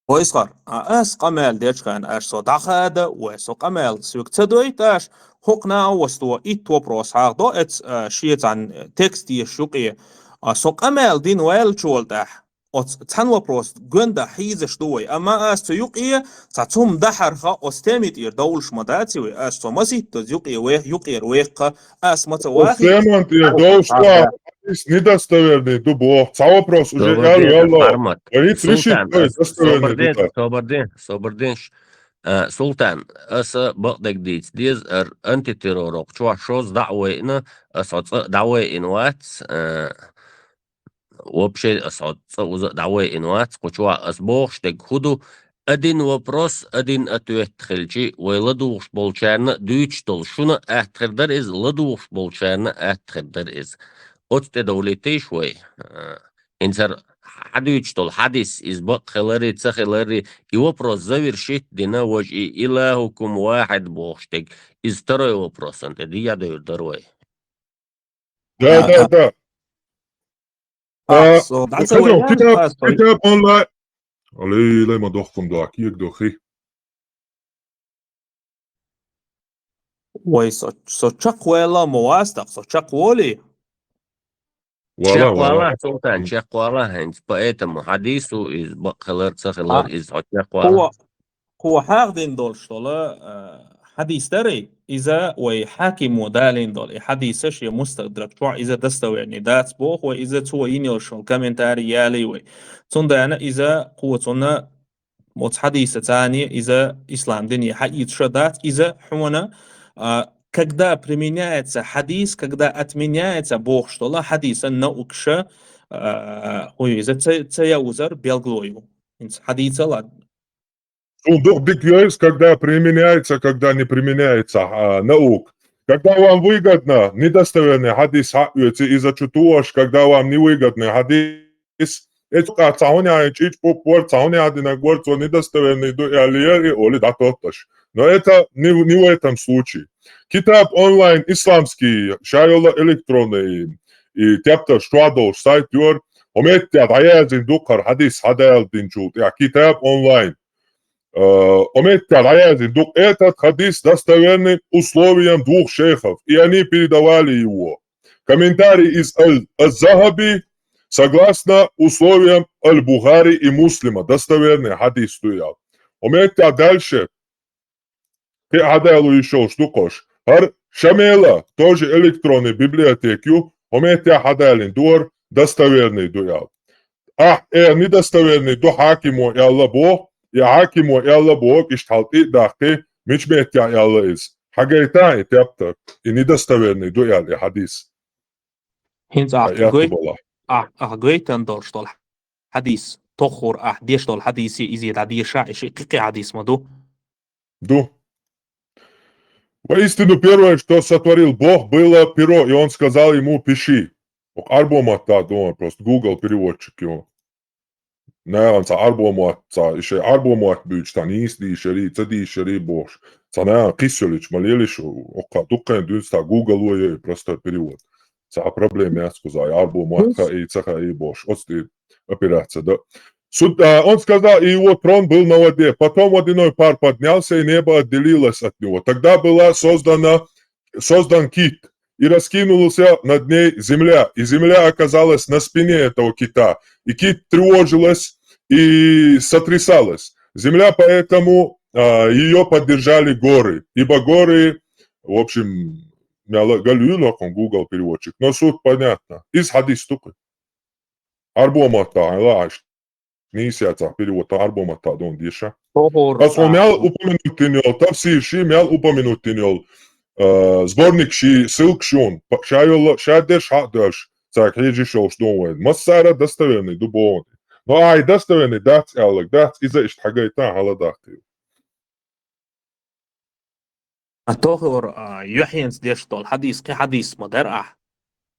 Вайсхар, а ас къамел дечкъайн аш со дӀахада, вай со къамел соьга ца дойташ, хӀокху накъосто итт вопрос хьахдо, эц, а, шен цхьана текст еш юкъе, а, со къамел дина ваьллачул тӀаьхьа. Оцу цхьана вопрос гонда хьийзаш ду вай, амма ас цу юкъе цхьа цум дахьарха, оцу теми тӀера довлуш ма даци вай, ас цо маситтаза юкъе ве-, юкъера веккха, ас ма ца вахи. Оцу теман тӀера довлуш вац, хьадис недостоверный ду боху. Цхьа вопрос уже ял ваьлла. Вай хӀинца решить вай достоверный ду. Собар ден, собар ден, собар ден. А, Султан, аса бакъдерг дийца деза, ар антитеррор кху чохь шозза дӀа а вайна, аса хьо цкъа а дӀавайина вац, а, вообще аса хьо цкъа уза а дӀавайина вац, кху чохь аса бохуш дерг хӀун ду, один вопрос, один ответ хилчи, вай ладугӀуш болчарна а дуьйцуш долу, шуна а атта хир дара иза, ладугӀуш болчарна а атта хир дара иза. Оцу тӀе довлийтийша вай. А, ХӀинца хӀара хьан дуьйцуш долу хьадис, иза бакъ хилари, ца хилари, и вопрос завершить дина, важа и «Илахукум вахид» бохуш дерг, иза второй вопросан тӀе дӀадевр дара вай. Да, да, да. А, со, дӀа ца вайна, китаб, а, со. Китаб онлайн. Алей, лай ма дохкун дуа, кек дохи. Вай со, со чекхваьлла ма вац тӀаккха, со чекхволий? Вала, чекхвала, вала. Султан, чекхвала хӀинца. Поэтому хьадису иза бакъ хилар, ца хилар, а, иза хьо чекхвала. Кхо, кхо хьахдина долуш долу, а, хьадис дарий, иза вай Хьакимо далийна долу. И хьадиса шен Мустадрак чохь иза достоверный дац боху, вай иза цо йина йолуш йолу комментарий ялий вай. Цундела иза кхо цунна Оцу хьадиса царна иза ислам дине хьаийцуш а дац, иза хьуна, а, когда применяется хьадис, когда отменяется бохуш долу хьадиса наукаша, а, хӀун ю иза ца, ца явзар белгало ю. ХӀинца хьадиса ладна. Цундух дика йойс, когда применяется, когда не применяется, а, наук. Когда вам выгодно, недостоверный хьадис хьаоьци, иза чу тоьуш, когда вам невыгодный хьадис, Эцу къа цхьа хӀуна яьхьна чӀичӀ пу-, пу-, пор цхьа хӀуна яьхьна динарг вара, цо недостоверный ду аьлла яра и олий дӀатотташ. Но это не, не в этом случае. Китаб онлайн исламский, ша йолу электронный, и тептарш чохь долуш сайт йора, хӀо меттехь дӀаяздина ду кхара хьадис хьадалла динчул тӀехь. Китаб онлайн. Э, хӀо меттехь дӀаяздина ду этот хадис достоверный условиям двух шейхов, и они передавали его. Комментарий из Аль-, Аз-Захаби, согласно условиям Аль-Бухари и Муслима, достоверный хьадис ду ял. ХӀо меттехь дальше, кхин а хьадалу йиш йолуш ду кхуш. ХӀара Шамела, тоже электронный библиотека ю, хӀо меттехь хьадалина дора, достоверный ду ял. Ахь, э, недостоверный ду Хьакимо аьлла боху, я Хьакимо аьлла боху, иштта хьал тӀе а даккхий, мича меттехь аьлла иза. Хьагайта и тептар, и недостоверный ду аьлла и хьадис. ХӀинца ахь гой-, ахь, ахь гойтан долуш долу хьадис, тоххур ахь деш долу хьадисе иза дӀадеша, и ши кхин кхин хьадис ма ду. Ду. Воистину, первое, что сотворил Бог, было перо, и он сказал ему: «Пиши». Оха Ӏарбо маттахь ду, просто Google переводчик ю. Наьхан цхьа Ӏарбо мотт, цхьа, и шайн Ӏарбо мотт буьйцуш, цхьа нийса дийшари, ца дийшари бохуш. Цхьа наьхан кхиссолича ма лелаш, оха дуккхайн дуьйцу, цхьа Google-о йой, простой перевод. Цхьа проблема яц кхузахь, Ӏарбо мотт хаий, ца хаий бохуш. Оцу тӀе операция, да. Суд-, а, он сказал, и его трон был на воде. Потом водяной пар поднялся, и небо отделилось от него. Тогда была создана, создан кит, и раскинулся над ней земля. И земля оказалась на спине этого кита. И кит тревожилась и сотрясалась. Земля поэтому, а, её поддержали горы, ибо горы, в общем, мел а галуьйлу хӀокхуна Google переводчик, но суть понятна. Иза хьадис ду кху. Ӏарбо маттахь, хьайла Ӏаш. Нийса яцахь перевод, тхан Ӏарбо маттахь ду хьуна деша. Аса хьо мел упомянуть дина йолу тафсир ши, мел упомянуть дина йолу, э, сборник ши, ссылка шуна, па-, ша йолу, ша дерш хьа а доьллуш, цаьрга хьежа йиш йолуш ду вайн. Массара достоверный ду боху. Но ахь и достоверный дац аьлларг дац, иза иштта хьагайта хьаладаккхий. А тохур, а, юьхьенца деш долу хьадис, кхин хьадис ма дара ахь.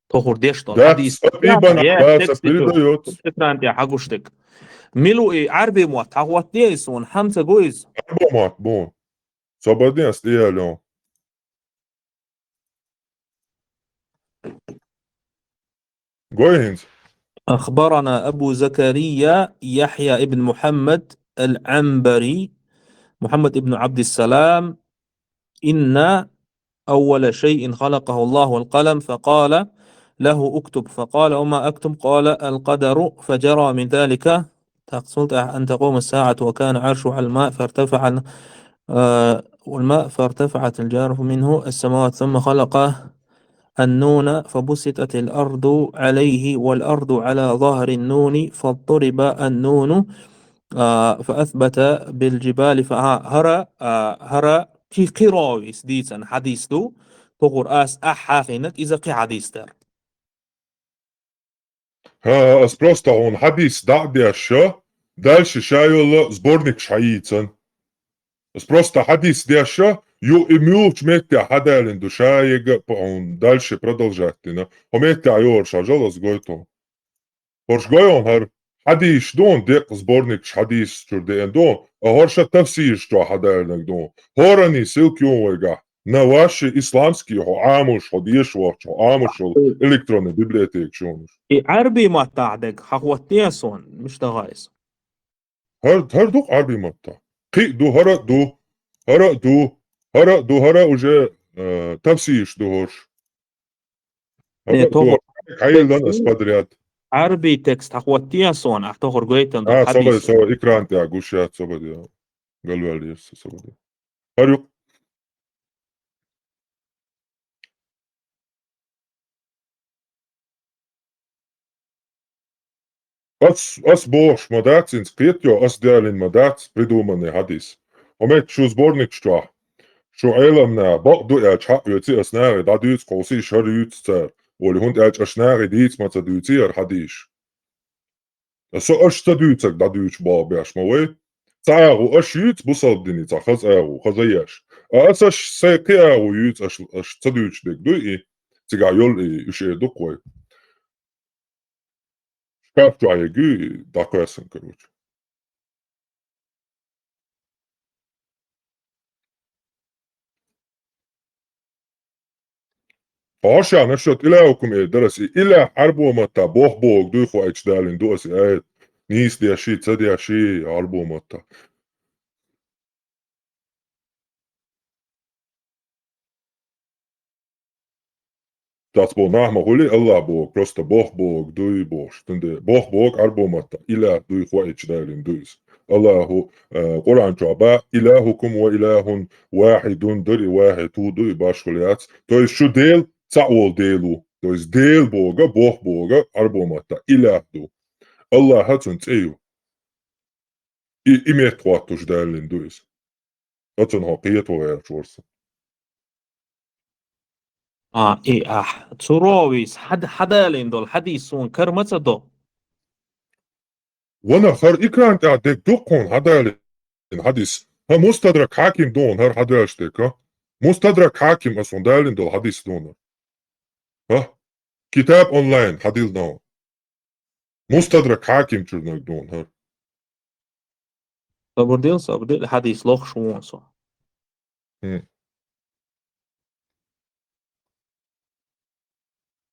Тохур деш долу хьадис. Да, текст ду, экран тӀе хьагуш дерг. Мила ву и Ӏарбий мотт, хьан хӀоттаде иза суна, хьан ца го иза? Ӏарбо мотт бу. Со бан ден ас тӀе ялло. Гой хӀинца. أخبرنا أبو زكريا يحيى بن محمد العنبري، محمد بن عبد السلام، إن أول شيء خلقه الله القلم، فقال له: اكتب. فقال: وما أكتب؟ قال: القدر. فجرى من ذلك تقصد أن تقوم الساعة، وكان عرشه على الماء، فارتفع ال-، آه، والماء، فارتفعت الجارف منه السماوات، ثم خلق النون، فبسطت الأرض عليه، والأرض على ظهر النون، فاضطرب النون، А, فأثبت بالجبال, фа-, а, хӀара, а, хӀара кхи-, кхин ровис дийцина хьадис ду, тохур ас ахь хьахийнарг, иза кхин хьадис дара. ХӀа, ас просто хьуна хьадис дӀа а деш, дальше ша йолу сборникаш хьайийцина. Ас просто хьадис деш, ю-, и муьлхачу меттехь хьадалийна ду, ша ега а по-, хьуна дальше продолжать дина. Хьо меттехь йогӀуш хьажал, ас гойту. ХӀорш гой хьуна хӀара, хьадисаш ду хьуна деккъа сборникаш хьадисаш чуьра деана ду хьуна, а хӀорш а тафсираш чохь хьадалийнарг ду хьуна. ХӀоранний ссылка ю хьуна вайгахь. На ваши исламские хьо Ӏамош, хьо дешаш вахча, хьо Ӏамош йолу электронный библиотекаш ю хьуна уьш. И Ӏаьрби маттахь дерг хьахӀоттае суна, муьш даха иза? ХӀара, хӀара ду-кх Ӏаьрби маттахь. Кхин а ду, хӀара а ду, хӀара а ду, хӀара а ду, хӀара уже, э, тафсираш ду хӀорш. Э, хӀара а ду, тохур хьайиллан ас подряд. Ӏаьрби текст хьахӀоттае суна, ахь тохур гойтун ду. А, со хьадис. Бай, со экран тӀехь гуш яц, со бай де. Галваьлла еза, со бай де. ХӀара юкъ. Ас, ас бохуш ма дац, хӀинца кхетайо, ас далийна ма дац, придуманный хьадис. Хьо меттехь шу сборникаш чохь, шу Ӏеламнаха бакъ ду аьлча хьаъ оьций, ас нахе дӀадуьйцу, кхузахь хӀара юьйцу цара, олий, хӀунда аьлча аша нахе дийца ма ца дуьйций хӀара хьадисаш. Со аша ца дуьйцург дӀадуьйцуш боху беш ма вай. Цхьа агӀо аша юьйцу бусалба дине, цхьа хаза агӀо, хаза еш. А аса аша сайн кхин агӀо юьйцу, аша, аша ца дуьйцуш дерг дуй и, цигахь йолу и, уьш эр ду-кх вай. Шкаф чохь ерг ю и, дӀакхоьссина, короче. Хьошана шо илаьхӀукум эр дара ас и, илаьхӀ Ӏаьрбо матта боху бохург дуй, хоуьйтуш далийна ду ас и аят. Нийса деший, ца деший, Ӏаьрбо матта. Цац бо нах ма хуьлий, Аллах боху, просто боху бохург дуй бохуш. Цундела боху бохург Ӏаьрбо матта илаьхӀ дуй, хоуьйтуш далийна ду иза. Аллаху, э, Къуръан чохь баьхна, илаьхӀукум ва илаьхӀун вахьидун дара и, вахьид хӀу ду и, башхалла яц. То есть шу Дела цхьаъ волу Дела ву. То есть Дела бохург, боху бохург Ӏаьрбо матта илаьхӀ ду. Аллаха цуьнан цӀе ю. И, и метта хӀоттуш далийна ду иза. Оцунна хьо кхета ваьлча вара со. А, и ахь. Цу ровис хьад-, хьадалийна долу хьадис суна кара ма ца до? Ванах, хӀара экран тӀехь дерг ду-кх хьуна хьадалийна хьадис. ХӀа, Мустадрак Хьаким ду хьуна хӀара хьадалуш дерг, хӀа? Мустадрак Хьаким ас хьуна далийна долу хьадис ду хьуна. ХӀа? Китаб онлайн хьадиллина хьуна. Мустадрак Хьаким чуьра дерг ду хьуна хӀара. Сабр дил, сабр дил, хьадис лохуш ву со. Хм.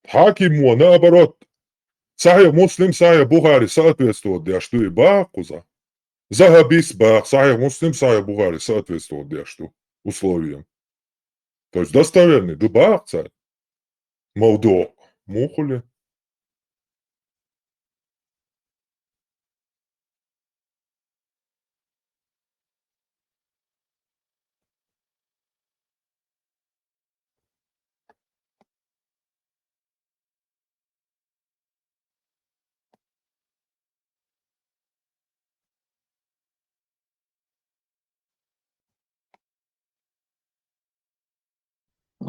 Хьаким ву, наоборот, Сахьих Муслим, Сахьих Бухари соответствовать деш ду и, боху кхузахь. Захабис боху, Сахьих Муслим, Сахьих Бухари соответствовать деш ду условиям. То есть достоверный ду боху цара. Мавду муха хуьлу?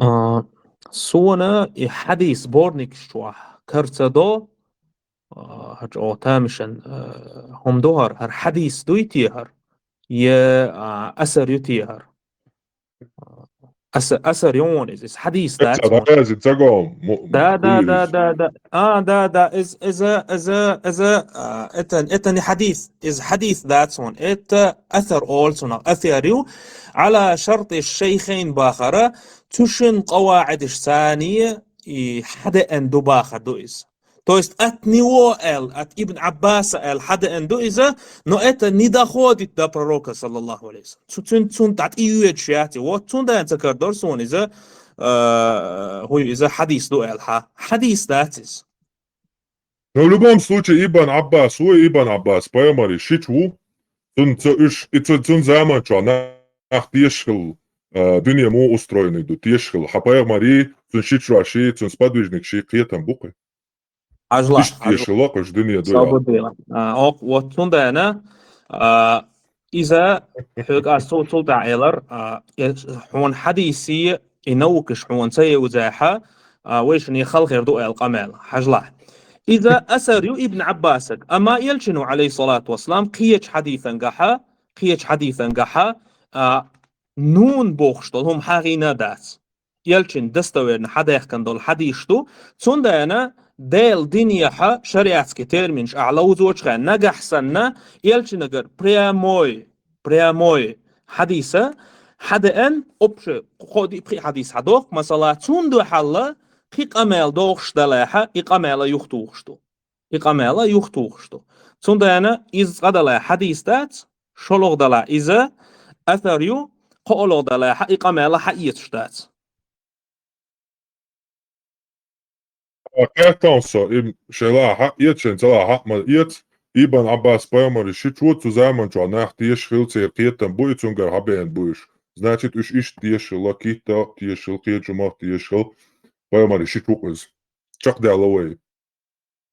А, суна и хьадис сборникаш чохь кара ца до, а, хьо чӀогӀа тамашийна, а, хӀума ду хӀара, хӀара хьадис дуй те хӀара, я, а, асар ю те хӀара? Аса-, асар ю хьуна иза, иза хьадис дац хьуна. Ца го, мо-, да, да, да, да, да. А, да, да, из, иза, иза, иза, а, это, это не хьадис, иза хьадис дац хьуна. Это асар олу цунах, асар ю. Ӏала шарти шайхайн бахара, цу шин къаваӀидаш царний и хьадеана ду бахар ду иза. То есть от него аьлла, от Ибн Аббаса аьлла хьадеана ду иза, но это не доходит до пророка, саллаллаху алейхи ва саллям. Цу-, цун, цунна тӀе тӀеоьцуш яц и. Вот цундела ца карадора суна иза, э, хӀуй, иза хьадис ду аьлла хьа. Хьадис дац иза. Но в любом случае, Ибн Аббас ву, Ибн Аббас пайхамаран шича ву, цун ца уьш, и цу-, цун заман чохь нах тешаш хилла, э, дуьне муха устроенный ду, тешаш хилла. Хьан пайхамаран, цун шичаший, цун сподвижникаший кхетам бу кхуьнан? Хьажал, иштта хьажал. Тешаш хилла кхуьнан дуьне ду. Сабур дела. А, ок, вот цундела, А, иза хьоьга аз цул, цул тӀаьхьа элар, а, э, хьона хьадисе и наукаш хьона ца евзехьа, а, вайшинна халхер ду аьлла къамел. Хьажалахь. Иза асар ю Ибн Ӏаббасага, амма Элчано, Ӏалайхи ссалату вассалам, кхеча хьадисангахьа, кхеча хьадисангахьа, а, нун бохуш долу хӀума хьагӀийна дац. Элчано достоверно хьадаьхкина долу хьадисаш ду, цундела Делан динехьа шариатский терминаш ахьа ловзочу хенна нагахь санна, Элчанагара прямой, прямой хьадиса хьадеан, общий кхо-диъ-пхиъ хьадис хьадохку, масала, цунна дуьхьал кхин къамел дохуш далахьа, и къамел юхатухуш ду. И къамел юхатухуш ду. Цундела иза цкъа далахь хьадис дац, шолгӀа далахь иза асар ю, кхоалгӀа далахьа и къамел хьаэцаш дац. А, кхетта со, и шайн лахьа хьаэца, шайн ца лахьа хьа ма эца, Ибн Ӏаббас пайхамаран шичо цу заман чохь нах тешаш хилла, церан кхетам бу и, цуьнгара хьабеана бу уьш. Значит, уьш иштта тешаш хилла, китта а тешаш хилла, кхечу хӀумах тешаш хилла, пайхамаран шичо иза. Чекхдаьлла вай.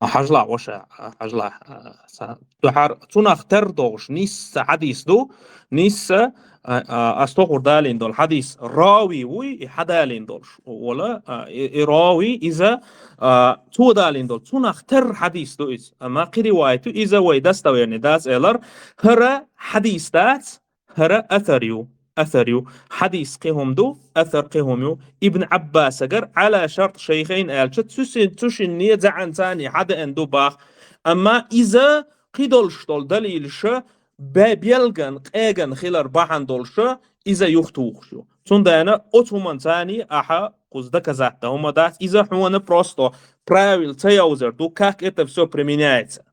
А, хьажалахь, ваша, а, хьажалахь, а, са-, дуьхьара цунах тера догӀуш, нисса хьадис ду, нисса, а, а, ас тохур далийна долу хьадис, рави вуй, и хьадалийна долуш, вола, а, и, и рави, иза, а, цо далийна долу, цунах тера хьадис ду иза. Амма кхин ривайат ю, иза вай достоверный дац элар, хӀара хьадис дац, хӀара асар ю, асар ю. Хьадис кхин хӀума ду, асар кхин хӀума ю. Ибн Ӏаббасагара Ӏала шарт шайхайн аьлча, цу шин-, цу шинне заьӀан царний хьадеан ду бах. Амма иза кхидолуш долу далилша бе-, белган, къеган хилар бахьана долуша, иза юхатухуш ю. Цундела оцу хӀуман царний ахьа кхуза доказать дан хӀума дац, иза хьона просто правил ца йовзар ду, как это всё применяется.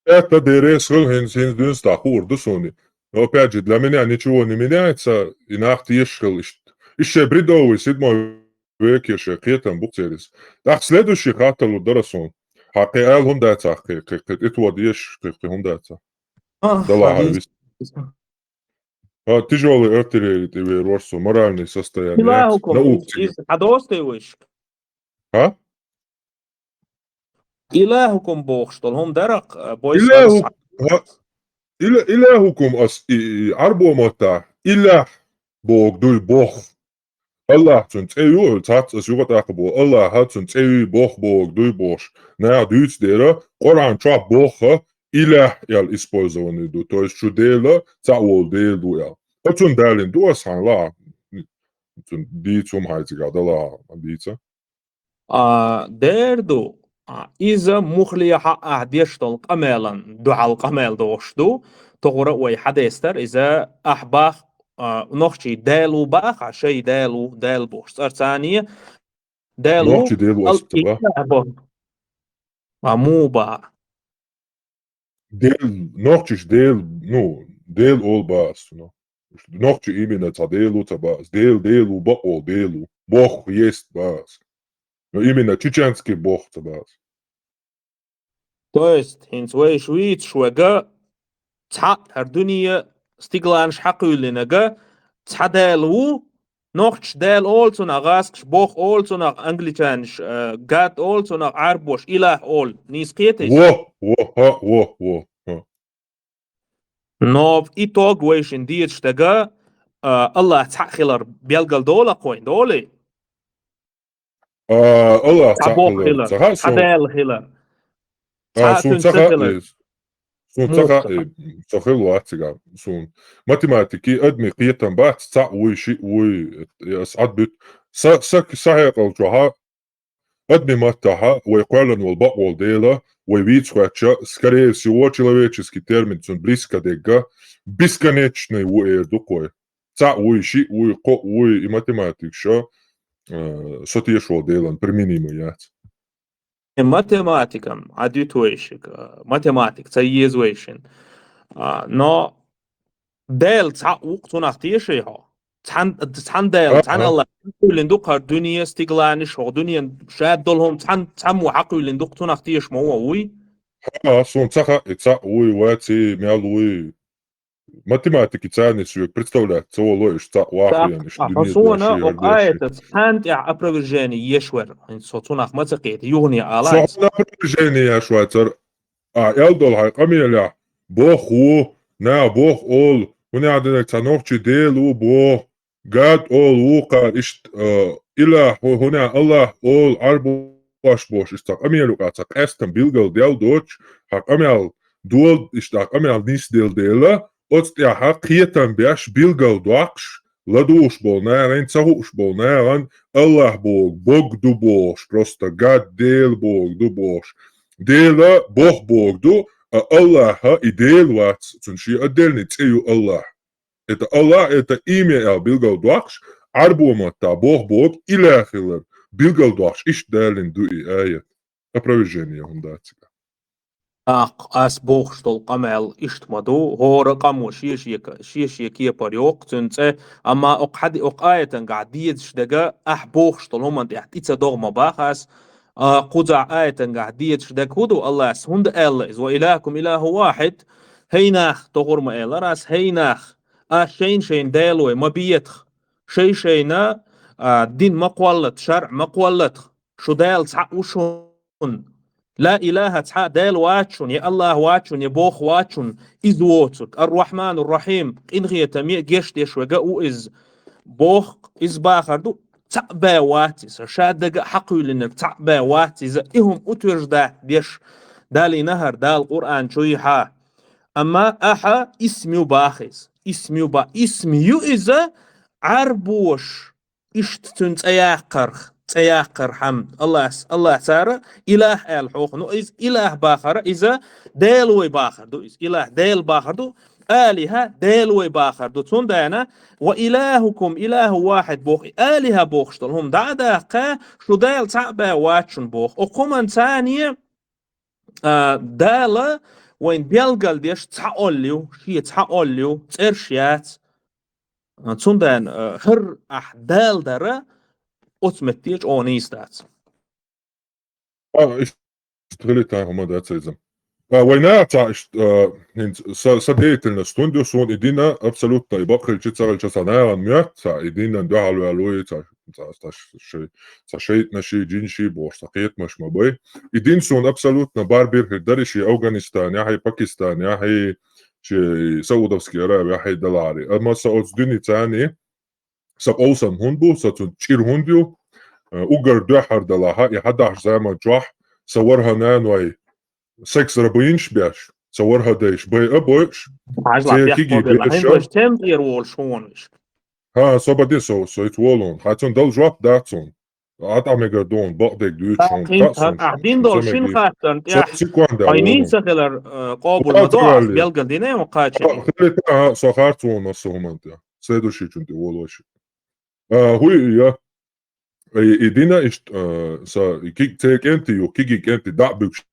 Э, та деррес хила, хӀинца, хӀинца дуьнца дӀа хуур ду суна. Но, опять же, для меня ничего не меняется, и нах тешаш хила иштта. Иштта шайн бредовый седьмой веке шайн кхетам бу церис. ТӀаккха следующий хаттар лур дара суна. Хьан кхин аьлла хӀума дацахь, кхин, кхин, кхин, тӀетоха дезаш, кхин, кхин хӀума дацахь. А, Далахь хьан вис-, а, тяжёлый артиллерия тӀе вер вара со, моральное состояние. Ила хӀукум, наука из, цига. Из хьадоста вайшка? ХӀа? Ила хӀукум бохуш долу хӀума даракх, а, бойса Ила хӀу-, хӀа, ила, ила хӀукум ас и, и, Ӏарбо маттахь, илахь боху дуй бох. Аллахь цуьнан цӀе ю, цхьацца ас юха тӀаккха боху, Аллахь цуьнан цӀе юй бох боху дуй бохуш. Наха дуьйцу дера, Къуръан чохь бохха, илахь аьлла использование ду, то есть шу Дела, цхьаъ волу Дела ду аьлла. Оцунна далийна ду ас хьан лахьа? Цуьнан дийца хӀума хьайцигахь далахь, дийца. А, дер ду, а, иза мухлехьа ахь деш долу къамелан дуьхьал къамел дохуш ду, тохура а вай хьадестар, иза ахь бах, а, нохчий Дела ву бах, а, шай Дела ву, Дела бохуш цӀарцане, Дела ву, Нохчий Дела ву ас ца бах. А, му бах. Дел, нохчаш Дел, ну, Дел ол бац, ну. Нохчи именно цхьа Дел ву ца бац. Дел, Дел ву, бакъол Дел ву. Бог есть бац. Но именно чеченский Бог ца бац. То есть, хӀинца вайша вийцаш вега, цхьаъ хӀара дуьне стигланаш хьакхуьйлинага, цхьа Дела ву, нохчаш Дела олу цунах, гӀазкхаш Бог олу цунах, англичанаш, э, God олу цунах, Ӏарбош илахь олу. Нийса кхетий? Во, во, хӀа, во, во, хӀа. Но в итог вайшин дезаш дага, э, Аллах цхьаъ хилар белгал дола кхойн, долий? А, Аллах цхьа цхьаъ Бог хилар, хилар, ца хаьа цхьа суна. Дела хилар. А, цхьа суна цуьнца ца хаьа хилар. Иза. Суна ца Муха хаьа, ца хила вац цигахь суна. Математики, адми кхетам бац, цхьаъ вуй, шиъ вуй, ас Ӏадбуьту. Са, са, са хьекъал чохьа, адми маттахьа, вай кхоьллина волу бакъволу Дела, вай вийца хоьттича, скорее всего, человеческий термин цунна близко дегга, бесконечный ву эр ду кхой. Цхьаъ вуй, шиъ вуй, кхоъ вуй, и математикаша, э, со тешаш волу Делан применимо яц. Э, математикам, Ӏадуьту вайшига, э, математика ца еза вайшин. А, но Дела цхьаъ ву-кх, цунах теший хьо? Цхьан, цхьан Дела, цхьан Аллах хьакхуьйлина ду-кх хӀара дуьне, стигланаш, хӀокху дуьненан шад долу хӀума цхьан, цхьаммо хьакхуьйлина ду-кх, цунах теша ма ву, вуй? ХӀа, суна ца хаьа, и цхьаъ вуй, ваций, мел вуй. Математики царнис соьга представлять ца волу, иштта цхьаъ вахийна, иштта дуьне хӀа, суна деши, хӀокху хӀара деши. Аята цхьанна тӀехь опровержение еш вер, хӀинца со цунах ма ца кхета, юхане ала. Со хьуна опровержение еш вацара, а, эл долу хьайн къамелехь, Бог ву, наха боху олу, хӀунда аьлла динарг цхьа нохчи Дела ву боху, гад олу вукхара иштта, а, илахь, хӀу-, хӀунда аьлла Аллахь олу Ӏарбоша бохуш, иштта къамел юкъа цхьа къаьстина билгалдаьлла доцуш, хьан къамел дола, иштта къамел нисделла дела, оцу тӀехь кхетам беш билгалдоккхуш, ладугӀуш болу нахана, ца хууш болу нахана, Аллахь боху бог ду бохуш, просто гад Дела боху ду бохуш. Дела боху бог ду, а Аллахь и Дела вац, цуьнан шен отдельный цӀе ю Аллахь. Это Аллах, это имя аьлла билгалдоккхуш, Ӏарбойн маттахь боху бог илахь хилар билгалдоккхуш, иштта далийна ду и аят. Опровержение хӀума дац цигахь. ТӀаккха ас бохуш долу къамел иштта ма ду, хӀора къамо шен-шен ка-, шен-шен кепара йоккху цуьнан цӀе, амма окху хьади-, окху аятангахь дезаш дерг ахь бохуш долу хӀуманна тӀехь тӀе ца догӀу ма боху ас, а, кхузахь аятангахь дезаш дерг хӀун ду, Аллас хӀунда аьлла иза: «Ва илахукум илаху вахид», хӀей нах, тохур ма элара ас, хӀей нах, аш шайна-шайна далой ма бетах, шай-шайна, а, дин ма кхоллатах, шарӀ ма кхоллатах, шу Дала цхьаъ ву шуна. Ла илаха, цхьа а Дала вац шуна, я Аллах вац шуна, я боху вац шуна, иза воцург. Ар-Рахьманур-Рахьим, къинхетаме а, геч деш верг а ву иза. Боху, иза бахар ду, цхьаъ бен вац иза, ша дага а хьакхуьйлинарг цхьаъ бен вац иза, и хӀума утверждать деш далийна хӀара Дала Къуръан чуьйхьа. Амма ахьа исм ю баха иза, исм ю ба-, исм ю иза, Ӏарбоша иштта цуьнан цӀе яккхарх, цӀе яккхархьама, Аллас, Аллас цара илах аьлла хьоха, ну, иза илах бахара, иза Дела вай бахар ду, иза илах Дела бахар ду, алиха Дела вай бахар ду. Цундела: «Ва илахукум илаху вахид», боху, и алиха бохуш долу хӀума дӀа а даккха, шу Дала цхьаъ бен вац шуна боху. Окху хӀуманна царна, а, Дала вайна белгалдеш цхьа олла ю, шен цхьа олла ю, цӀераш яц. А, цундела, а, хӀара ахь Дала дара, оцу метте чӀогӀа нийса дац. А, иштта хилийтархьама дац иза. А, вайна цхьа иштта, а, хӀинца са, са деятельность хӀунда ю, суна и дина абсолютно и бакъ хилча ца хилча сан нахана моьтту цхьа и динан дуьхьал ваьлла ву, цхьа, цхьа, цхьа шай-, цхьа шайтӀанаши, жинаши бохуш, сан кхетамаш ма бай. И дин суна абсолютно барбир хир дара, ши Афганистанехь, и Пакистанехь, и ши Саудовский Аравия хьайдалари. Амма сан оцу дуьнен царни, сан къовсам хӀунда бу, сан цуьнан чӀир хӀунда ю, э, уггар дуьххьара далахьа, и хьадахьаш заман чохь, сан ворхӀа наной секс-рабынаш беш, сан ворхӀа дайш байа а бойуш, Хьажа, церан киги беш а. Тем тӀера волуш хьуна виш. ХӀа, со баде со, со ица волун. Хьа цунна дала жоп дац хьуна. Ӏа тӀа мегар ду хьуна, бакъдерг дуьйцу хьуна. Ахь дин долу шин хаттарна тӀехь хьайн нийса хилар, э, къобал ма до, ас белгал дина ма кхача. Хили тӀаьхьа со харц вон массо хӀуманна тӀехь. Следующий чун тӀе волу вайши. А, хӀуй, я. И, и дина иштта, а, са, и киг-, церан кӀентий ю, киги кӀентий дӀа а буьгуш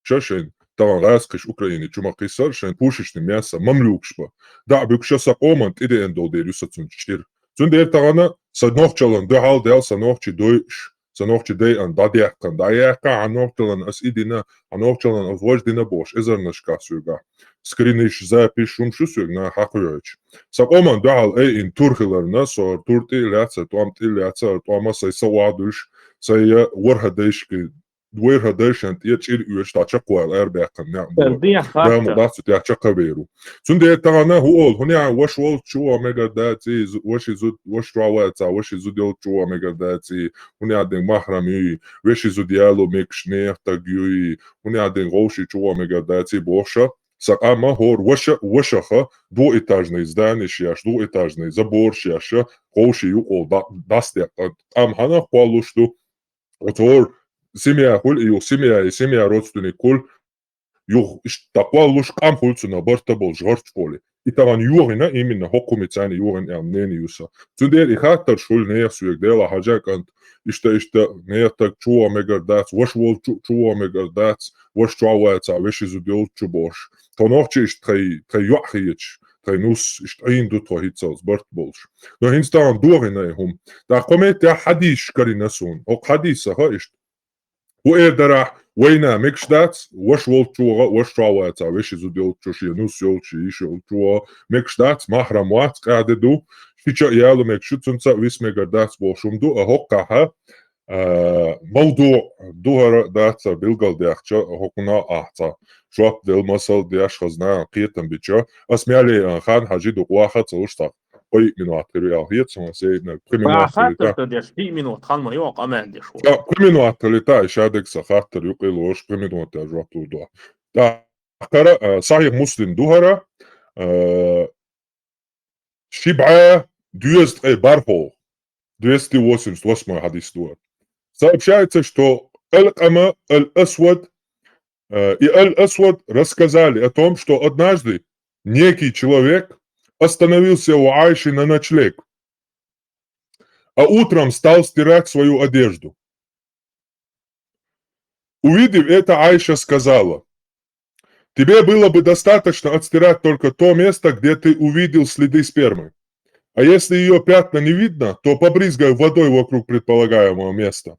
ша шайн, тахана гӀазкхиш Украине чу ма кхиссара, шайн пушечный мясо, мамлюкаш бан. ДӀа а буьгуша сан къоман тӀедеана долу дела ю сан цуьнца чӀир. Цундела тахана сан нохчаллан дуьхьал дел, сан нохчи дойуш, сан нохчи дайан дӀадаьккхина, дӀаяьккха, хьан нохчаллан ас и дина, хьан нохчаллан ас важа дина бохуш, эзарнашкахь соьгахь. Скриниш, запись, хӀума шу соьга наха хьакхоьхьуьйтуш. Сан къоман дуьхьал айина тур хиларна, со тур тӀе а лаьцара, тӀом тӀе а лаьцара, тӀома сай са охьадуьлуш, сай я ворхӀа дайшкий, ворхӀа дайшан тӀе чӀир оьшуш, дӀа чекхвала арабаьккхина неӀ бу. Дехьа хатта. Дама дац цу тӀехь чекхвер ву. Цундела тахана хӀу олу, хӀунда аьлла ваша волчу чу ван мегар дац и, зу-, ваши зуда, ваша чохь ваца, ваши зуда йолчу чу ван мегар дац и, хӀунда аьлла ден махрам юй, веши зуда яло мегаш нехан таг юй, хӀунда аьлла ден гӀовши чу ван мегар дац и бохуша. Сан къамма хӀора ваша, вашаха, двухэтажный зданиш еш, двухэтажный заборш еш, гӀовши юкъал дӀа-, дӀасадекъа къам хьанах кхоллуш ду. Оцу хӀора семья хуьлу, и юха семья, и семья родственник хуьлу, юха иштта кхоллуш къам хуьлу цунах барта болуш гӀарчу кхоли. И тахана йогӀина, именно хӀокху хӀума царна йогӀина аьлла мнение ю сан. Цундела и хаттарш хуьлу нехан соьга, Дела хьажа кӀант, иштта, иштта, нехан таг чу ван мегар дац, ваша волчу чу ван мегар дац, ваша чохь ваца, веши зуда йолчу бохуш. Тхо нохчи иштта тхай, тхай йоӀ хеташ, тхай нус, иштта Ӏийна ду тхо хӀинцалц барт болуш. Но хӀинца тахана догӀина и хӀума. ТӀаккха кхо меттехь хьадисаш карина суна. ХӀокху хьадисаха иштта. ХӀу эр дарахь, вайна мегаш дац, ваша волчу ваха, ваша чохь ваца, веши зуда йолчу, шен нус йолчу, йиш йолчу ваха, мегаш дац, махрам вац, къаьхьа де ду, шича а яло мегаш ю, цунца а вис мегар дац бохуш хӀума ду, а хӀокхахьа, Э, мавдуъ духьара дац цар билгалдаьхча, хӀокхунна ахь цхьа жоп дала масал деш хазна кхетам бича, ас мел яьхача хана хьажи дукха ваха ца луш цхьа кхо минот хир ял хеташ, ма сейдна, пхи минот хаттар хилита. Ца деш, пхи минот хан ма йоах, къамел деш ву. Ца, пхи минот хилита, и шадег са хаттар юкъе лош, пхи минот жоп лур ду. ТӀаккха, э, Сахьихь Муслим духьара, э, ши бӀаь дезткъе бархӀо, двести восемьдесят восьмой хьадис ду. Сообщается, что Алькъама, Аль-Асвад, э, и Аль-Асвад рассказали о том, что однажды некий человек остановился у Аиши на ночлег, а утром стал стирать свою одежду. Увидев это, Аиша сказала: «Тебе было бы достаточно отстирать только то место, где ты увидел следы спермы. А если её пятна не видно, то побрызгай водой вокруг предполагаемого места.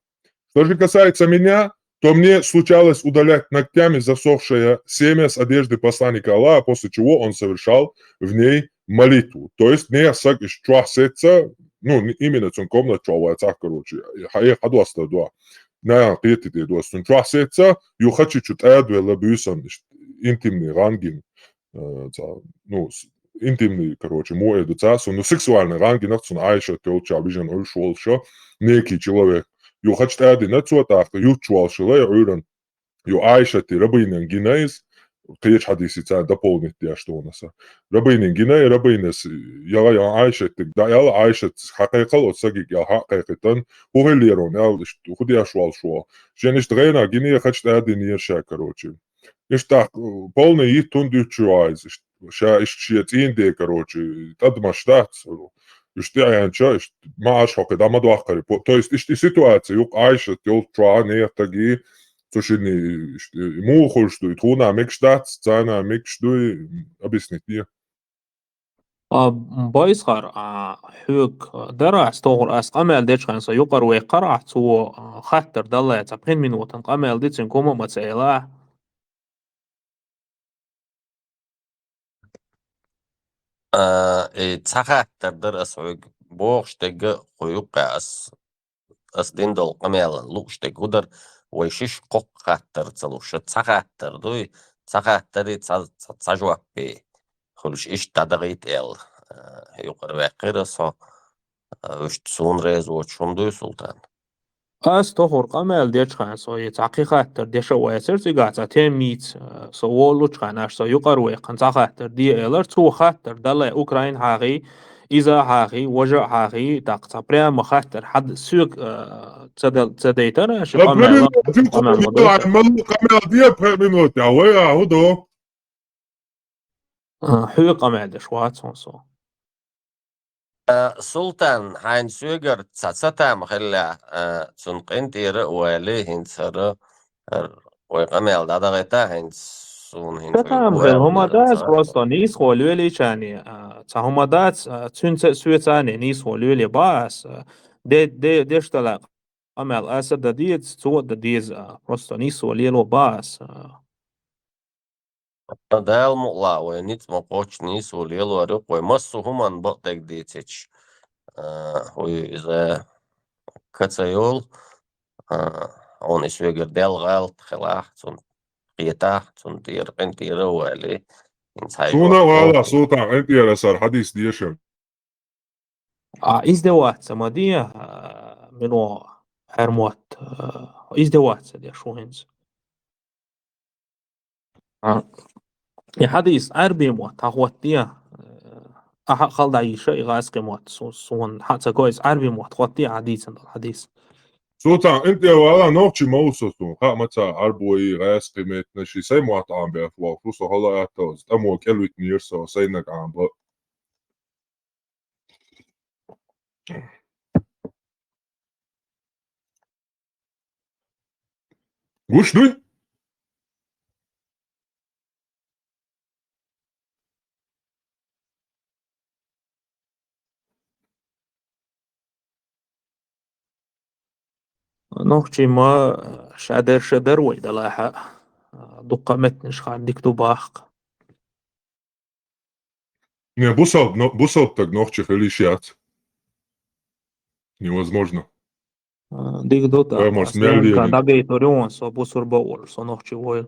Что же касается меня, то мне случалось удалять ногтями засохшее семя с одежды посланника Аллаха, после чего он совершал в ней молитву». То есть, не саг иш чохь сеца, ну, не именно цун комнат чохь вац, короче, хьа-, хьадоста дуа. Наян кхетиде дуа. Цун чохь сеца, юхачи чу тӀадвелла буьйсан, иш-, интимный гӀан гина. Э, ца, ну, с-, интимный, короче, муэ ду ца, су, ну, сексуальный гӀан гина цун Аишат йолча вижан уьш волуша, некий человек. Юхачу тӀадина цо тӀаккха, ютчу волуша лай Ӏуьйран. Ю Аишати рабийнан гина иза, кхечу хьадиси царна дополнить деш тхуна аса. Рабийнан гина, и рабийнас яла ян Аишатиг даьлла, Аишат хьакхайкхал оцу сагиг ял хьакхайкхитан, хӀу хиллера аьлла, иштта хӀу деш волуш ву. Шен иштта гӀайна гине, хачу тӀадинера ша, короче. Иштта, э, полный йиттун дуьйцу вайза, иштта, ша иштта шен цӀийнан де, короче, тӀадамаш дац, иштта тӀеӀенча, иштта маӀаш хьокхи дӀа ма доккхари. По-, то есть, иштта и ситуация юкъа Аишат йолчу чохь а нехтаги, цу шинна иштта, и муха хуьлуш ду, и тхуна мегаш дац, царна мегаш дуй, объяснить де. А, Байсхар, а, хьоьга дара ас тохур, ас къамел дечхьана со юкъара векхара ахь, цо, а, хаттар далла, цхьа пхи минотан къамел дицин кума ма ца эла. А, и цхьа хаттар дара ас хьоьга бохуш дерг а хӀу юккъе ас ас дина долу къамелан лууш дерг хӀу дара, вай шиш кхоккха хаттар ца луш, цхьа хаттар дуй, цхьа хаттари, цхьа, цхьа, цхьа жоп бе хуьлуш, иштта дӀадахийта аьлла, э, юкъара ваьккхира со, э, вуьшта суна реза воцуш хӀума дуй, Султан? Ас тохур къамел дечхьана со, и цхьа кхин хаттар деша а вацара цигахь, цхьа тема йийца, э, со волучхьана аш со юкъара ваьккхина цхьа хаттар де элар, цо хаттар дале Украин хьагӀий, иза а хьагӀий, важа а хьагӀий, тӀаккха цхьа прямо хаттар хьад-, соьга, а, ца дал-, ца дайтара, ши А, къамел, пхи минот, къамел ма ду. Ай, малу къамел де, пхи минот, я, вай, а, хӀу ду? А, хьоьга къамел деш вац хьуна со. А, Султан, хьайна соьгара цхьа ца там хилла, а, цунна къинтӀера а вали, хӀинца хӀара, хӀара вай къамел дӀадахийта, хӀинца суна хӀинца Ца там хилла хӀума дац, просто нийсхо лелийчани, а, цхьа хӀума дац, а, цуьнца а соьцани нийсхо леле ба ас, а, де, де, деш дала къамел аса дан деза, цо а дан деза, а, просто нийсхо лело ба ас, а. Дала мукъ лахь вай ницкъ ма кхоччу нийсо лелор ю-кх вай, массо а хӀуманна бакъдерг дийцича, а, хӀу ю иза, ка ца йолу, а, хьуна и соьгара Делан гӀалат хилахь, цунна кхетахь, цунна тӀера къинтӀера а вали, хӀинца хьайн Суна а вала, Султан, къинтӀера сар хьадис дешар. А, издеваться ма де, а, мино хьармот, а, издеваться деш ву хӀинца. А, и хьадис Ӏаьрби мотт хьан хӀоттае, а, ахьа а хала дӀайийша и гӀазкхи мотт, су-, суна хьан ца го иза Ӏаьрби мотт хӀоттае хьан дийцина долу хьадис. Султан, къинтӀера вала, нохчи ма ву со суна, хаа ма ца Ӏарбойи, гӀазкхи меттанаши, сайн мотт Ӏамбеш ву со, хала а товза, тӀамо кӀелвитинера со, сайнаг Ӏамба. Гуш дуй? Нохчий ма ша дерша дара вай далахьа, дуккха меттанаш хьан дика ду бахка. Не, бусалб-, но-, бусалб таг нохчи хила йиш яц. Невозможно. Дика ду тӀаккха. Пайхамарс мел лелийна. ДӀагойтур ю хьуна, со бусурба волуш, со нохчи войла.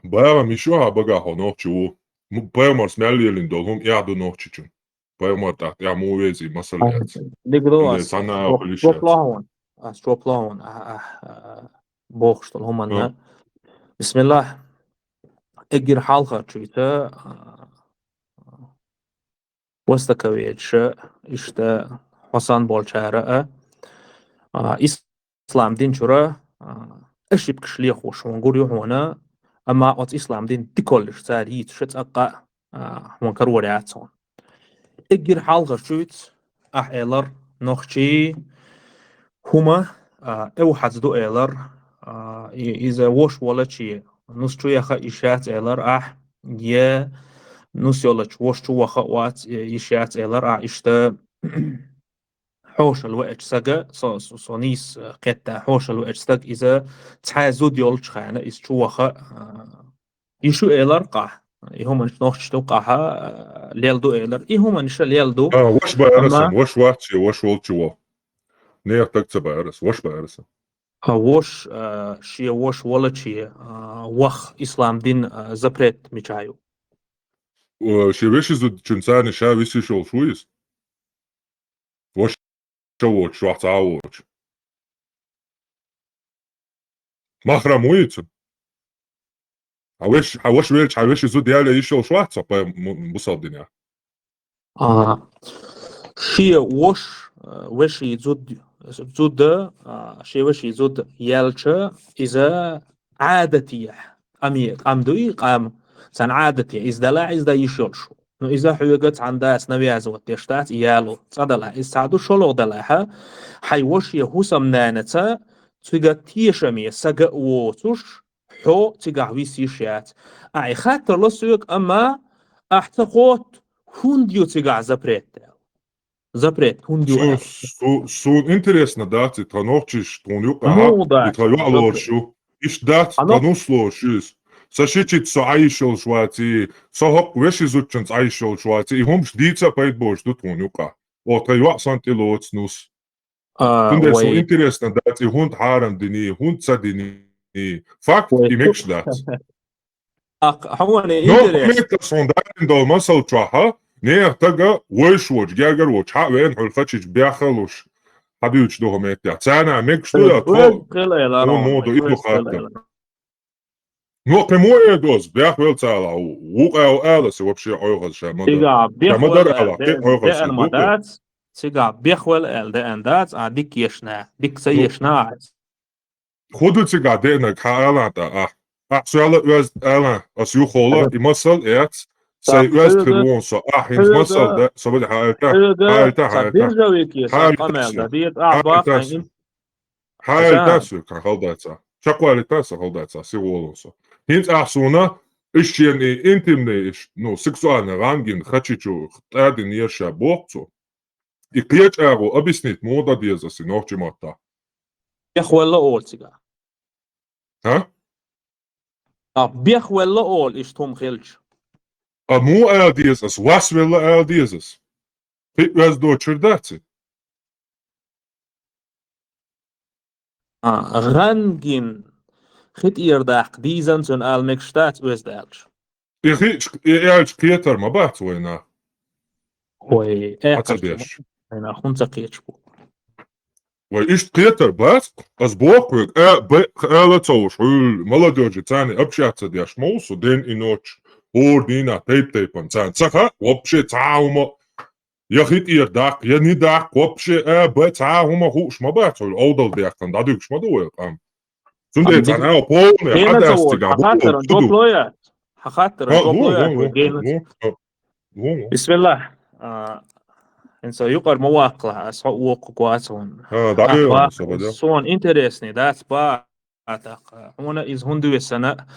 Бала мишо хьан багахь хьо нохчи ву. М-, пайхамарс мел лелийна долу хӀума эхь ду нохчичун. Пайхамар тӀаккха тӀехь муха везий, масал яц. Дика ду ас. Цхьана а хӀума лиш яц. Чоп лохьун. Ас чоп лохьун. Ахь, ахь, а, бохуш долу хӀуманна. Бисмиллах. Эггара хьалхарчуьйца, а, востоковедаш, иштта хьо санна болчара а, а, ислам дин чуьра, а, ошибкаш лехош хьуна гур ю хьуна, амма оцу ислам дин диколлиш цара йийцуш цӀаккха, а, хьуна карор яц хьуна. Эггара хьалхарчуьйца ахь элар, нохчий хӀума, а, эвхьац ду элар, а, и-, иза вош волче нус чу яха йиш яц элар ахь, я нус йолчу вош чу ваха а вац, э, йиш яц элар ахь, иштта хьошал веача сага, со, со, со нийса, э, кхетта, хьошал веача стаг иза цхьа зуда йолчу хенахь иза чу ваха, а, йиш ю элар къахь. И хӀуманаш нохчаш ду къахь, а, лел ду элар. И хӀуманаш лел ду. А, ваш баьраса, амма ваш вац шен, ваш волчу ваха. Нехан стаг ца баьраса, ваш баьраса. А ваш, а, шен ваш волче, а, ваха ислам дин, а, запрет мичахь ю? О, шен вешин зудчун царна ша висиш йолуш ву иза? Ваш ша воцуш, ваха цхьа а воцуш. Махрам ву иза цуьнан? Хьан веш-, хьан ваша велча, хьан вешин зуда яла йиш йолуш вац цо пай-, му-, бусалба динехь? А, шен ваша, а, вешин зуда, зуда, а, шен вешин зуда яьлча, иза Ӏадатехь, къаме, къам дуй, къам, царна Ӏадатехь, иза далахь, иза дан йиш йолуш ву. Ну, иза хьоьга цхьана дас навязывать деш дац, и яло. Цкъа далахь, иза цхьа ду, шолгӀа далахь, хьайн ваша я хӀусамнанаца, цуьнга тешаме сага а воцуш, хьо цигахь виса йиш яц. Ахь и хаттар ло соьга, амма ахь ца хотту, хӀунда ю цигахь запрет аьлла. Запрет хӀунда ю аьлла. Су-, су-, суна интересно дац, и тхан нохчаш тхуна юкъахь, и тхан йоӀ лоруш ю. Иштта дац, тхан нус лоруш ю иза. Сан шичица со Ӏайш йолуш вац и, сан хӀокху вешин зудчунца Ӏайш йолуш вац и, и хӀумаш дийца а пайда боцуш ду тхуна юкъахь. О, тхан йоӀ санна тӀелоцу нус. А, цундела суна интересно дац, и хӀунда хьарам дини, хӀунда ца дини. Факт, и мегаш дац. Ах, хьуна интересно. Меттас хьуна далийна долу масал чохь, нехан стага вайша воцуш, гергара воцуш, хьа а веана хьуьлхачич беххалуш, хьан дуьйцуш ду хӀу меттехь. Царна мегаш ду я тхо, хӀун муха ду, и ду хаттар. Ну, кхин муха эр ду аса, бехвелла цала, вукъа а ала аса вообще Ӏойхаза ша ма дара. Ша ма дара ала, кхин Ӏойхаза ма дац. Цигахь бехвелла аьлла деана дац, а дика ешна, дика ца ешна а. ХӀун ду цигахь деанарг, хьан алан тӀа ахь? Ахь соьла оьзда алан, аса юххула и масал эц, сайн оьзда хир вон со, ахь хӀинца масал да, со бада хьан айта, хьан айта, хьан айта. Хьан айта соьга, хьан халдайца. Чакхвалийтар со, халдайца, сихволун со. ХӀинца ахь суна, иш шена и интимный, иш, ну, сексуальный гӀан гина хачичу тӀадина ерша боху цо. И кхечу агӀо объяснить муха дан деза аса и нохчи маттахь? Бехвелла олу цигахь. ХӀа? А, бехвелла олу иштта хӀума хилча. А муха ала деза аса, васвелла ала деза аса? Кхин а оьзда чуьра дац и? А, гӀан гина, хи тӀера даккха дийзан цуьнан ала мегаш дац оьзда аьлча. И хиъча, и аьлча кхетар ма бац вайна? Ой, хьан ца деш? Вайна хӀун ца кхеташ бу? Вай иштта кхетар бац, ас боху хьоьга, а, б, ала ца вуш, хьуьлла, молодёжи, царна общаться деш ма ву со, день и ночь, хӀора дийнахь тайп-тайпана, царна ца хаьа, вообще цхьа а хӀума, я хи тӀера даккха, я ни даккха, вообще, а, б, цхьа а хӀума хууш ма бац, хьуьлла, овдал дехкана, дӀадуьгуш ма ду вай къам. Цундела цхьана а полный хьадаьстигахь бу, хьан хаттаран жоп лой ас? Хьан хаттаран жоп лой ас? Бисмиллах. А, хӀинца юкъара ма ваккхалахь, ас хьо воккху гоца ван. А, дӀавеана со, бада. Суна интересный дац, ба, а, тӀаккха. Хьуна иза хӀунда весана,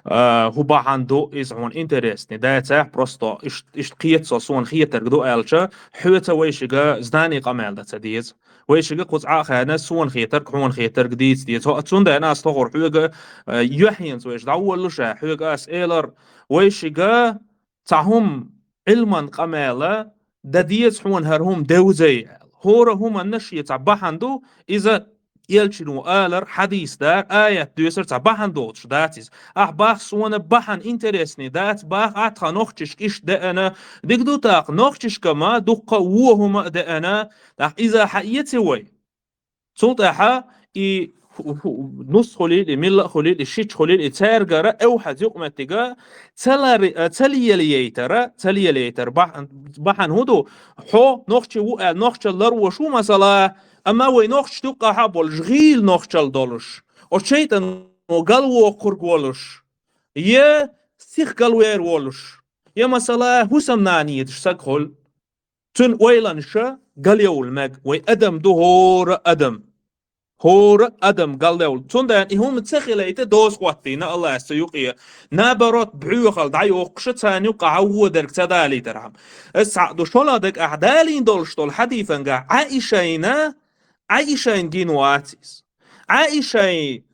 а, хӀун бахьана ду, иза хьуна интересный дацахь, просто иш-, иштта кхета со, суна хетарг ду аьлча, хьоьца вайшига знани къамел дан ца деза. Вайшига кхуза Ӏа а хаьрна, суна хетарг, хьуна хетарг дийца деза. Хьо, цундела ас тохур хьоьга, а, юьхьенца вайша дӀаволлуш а, хьоьга ас элар, вайшига цхьа хӀума Ӏилман къамела дан деза хьуна хӀара хӀума девзай аьлла. хӀора хӀуманна шен цхьа бахьана ду, иза элчано алар, хьадис дар, аят доьсар цхьа бахьана доцуш дац иза. Ахь бах, сона бахьана интересный дац, бах, ахь тхан нохчашка иштта деана, дика ду тӀаккха, нохчашка ма дуккха а вон хӀума а деана, тӀаккха иза хьаэци вай? Цул тӀаьхьа и ху-, ху-, нус хуьлийла, и милла а хуьлийла, и шича хуьлийла, и цаьргара эвхьаза юкъаметтига ца лар-, ца лелаяйтара, ца лелаяйтара бахьан, бахьана хӀун ду? Хьо нохчи ву аьлла, нохчалла ларвош ву, масала, амма вай нохчашта юккъехь а болуш, гӀийла нохчалла долуш, оцу шайтӀано галвоккхург волуш, я сиха галвер волуш, я, масала, хӀусамнана едаш саг хуьлу. Цуьнан ойланаш галъевла мега. Вай адам ду, хӀора адам. ХӀора адам галъевла. Цундела и хӀума ца хилийта доза хӀоттийна Аллас цу юкъе. Наоборот, бӀоьхалла дӀайоккхуш, царна юккъехь а вон дерг ца далийтархьама. Аса цхьаъ ду, шолгӀа дерг ахь далийна долуш долу хьадисангахь Ӏаишайна, Ӏаишайна гина вац иза. Ӏаишай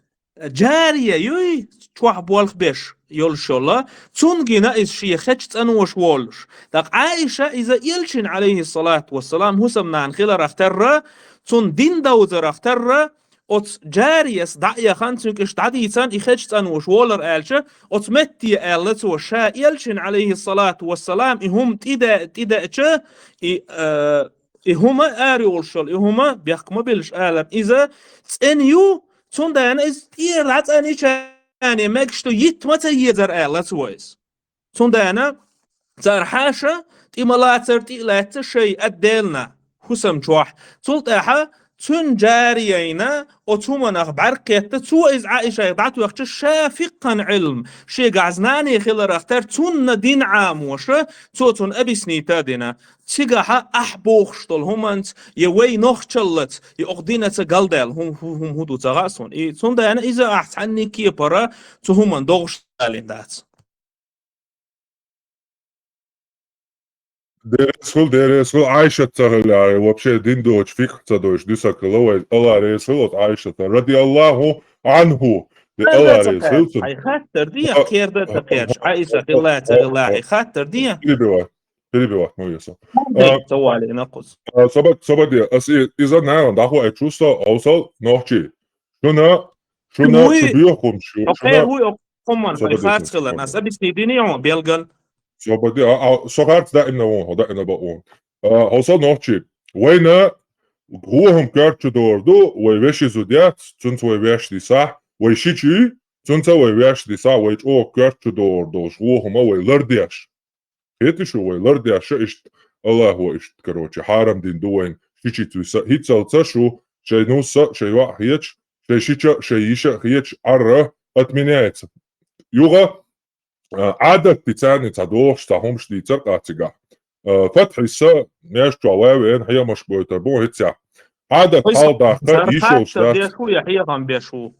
Джария юй, чохь болх беш йолуш йолу, цунна гина иза шен хечу цӀанвеш волуш. ТӀаккха Ӏаиша иза элчина, алейхиссалату вассалам, хӀусамнана хиларх терра, цунна дин довзарх терра, оцу Джарияс дӀа а яхана, цуьнга иштта дӀадийцан, и хечу цӀанвеш волар аьлча, оцу метте аьлла цо, ша элчина, алейхиссалату вассалам, и хӀума тӀеде-, тӀедеача, и, э, и хӀума ара йолуш йолу, и хӀума бехк ма билаш аларна, иза цӀена ю, цундела иза тӀера дӀацӀанйича, мегаш ду, йитта ма ца езара аьлла цо иза. Цундела цара хьаша тӀе ма лацара, тӀе а лаьцна шайн отдельно хӀусам чохь. Цул тӀаьхьа цуьнан Джарияйна оцу хӀуманах бӀаьрг кхетта, цо иза Ӏаишайх дӀатоьхча, ша фикъхьан Ӏилма, шегахь знание хиларх терра, цунна дин Ӏамоша, цо цунна объяснить а дина. Цигахьа ахь бохуш долу хӀуманца, я вай нохчаллаца, я окху динаца галдаьлла хӀума, хӀу-, хӀума хӀун ду ца хаьа суна. И цундела иза ахь цхьанний кепара цу хӀуманна догӀуш далийна дац. Деррес хуьлу, деррес хуьлу, Ӏайшат ца хилла, вообще дин доцу фикъхь ца доцуш дуьсур хилла вай. Алла реза хуьлда оцу Ӏайшатан, радияллаху анху. Алла реза хуьлда цунна. Хьайн хаттар де, кхерда ца кхерча, Ӏайша хилла ца хилла, хьайн хаттар де. Перебивать, перебивать ма ве со. Ца валийна кхуза. А, собар, собар де, ас и-, иза нахана дӀахо а чувство, овсал нохчий. Шуна, шуна, шу боьху хӀума шу, шуна. Хьо кхерхуй окху хӀуманна, хьайн харц хиларна, ас объяснить дина хьуна, белгал. Собар де, а, а, со харц даимна вон, хьо даимна бакъ вон. А, хьо со нохчий. Вайна вон хӀума коьрта чу догӀур ду, вай вешин зуда яц, цунца вай веш дисахь, вай шичий, цунца вай веш дисахь, вай чӀогӀа коьрта чу догӀур долуш, вон хӀума вай лардеш. Кхетий шу, вай лардеш а иштта, Аллахо иштта, короче, хьарам дина ду вайна, шичица виса, хӀинццалц а шу, шайн нус а, шайн йоӀ а хеташ, шайн шича а, шайн йиша а хеташ, Ӏарра отменяется. Юха, а, Ӏадат ди царна цхьа дохуш, цхьа хӀумаш дийцар къа цигахь. А, Фатхьиса, меш чохь вай веана хьехамаш гойтар бу хӀинццехь. Ӏадат хьалдаккха йиш йолуш дац. Деш ву я хьехам беш ву?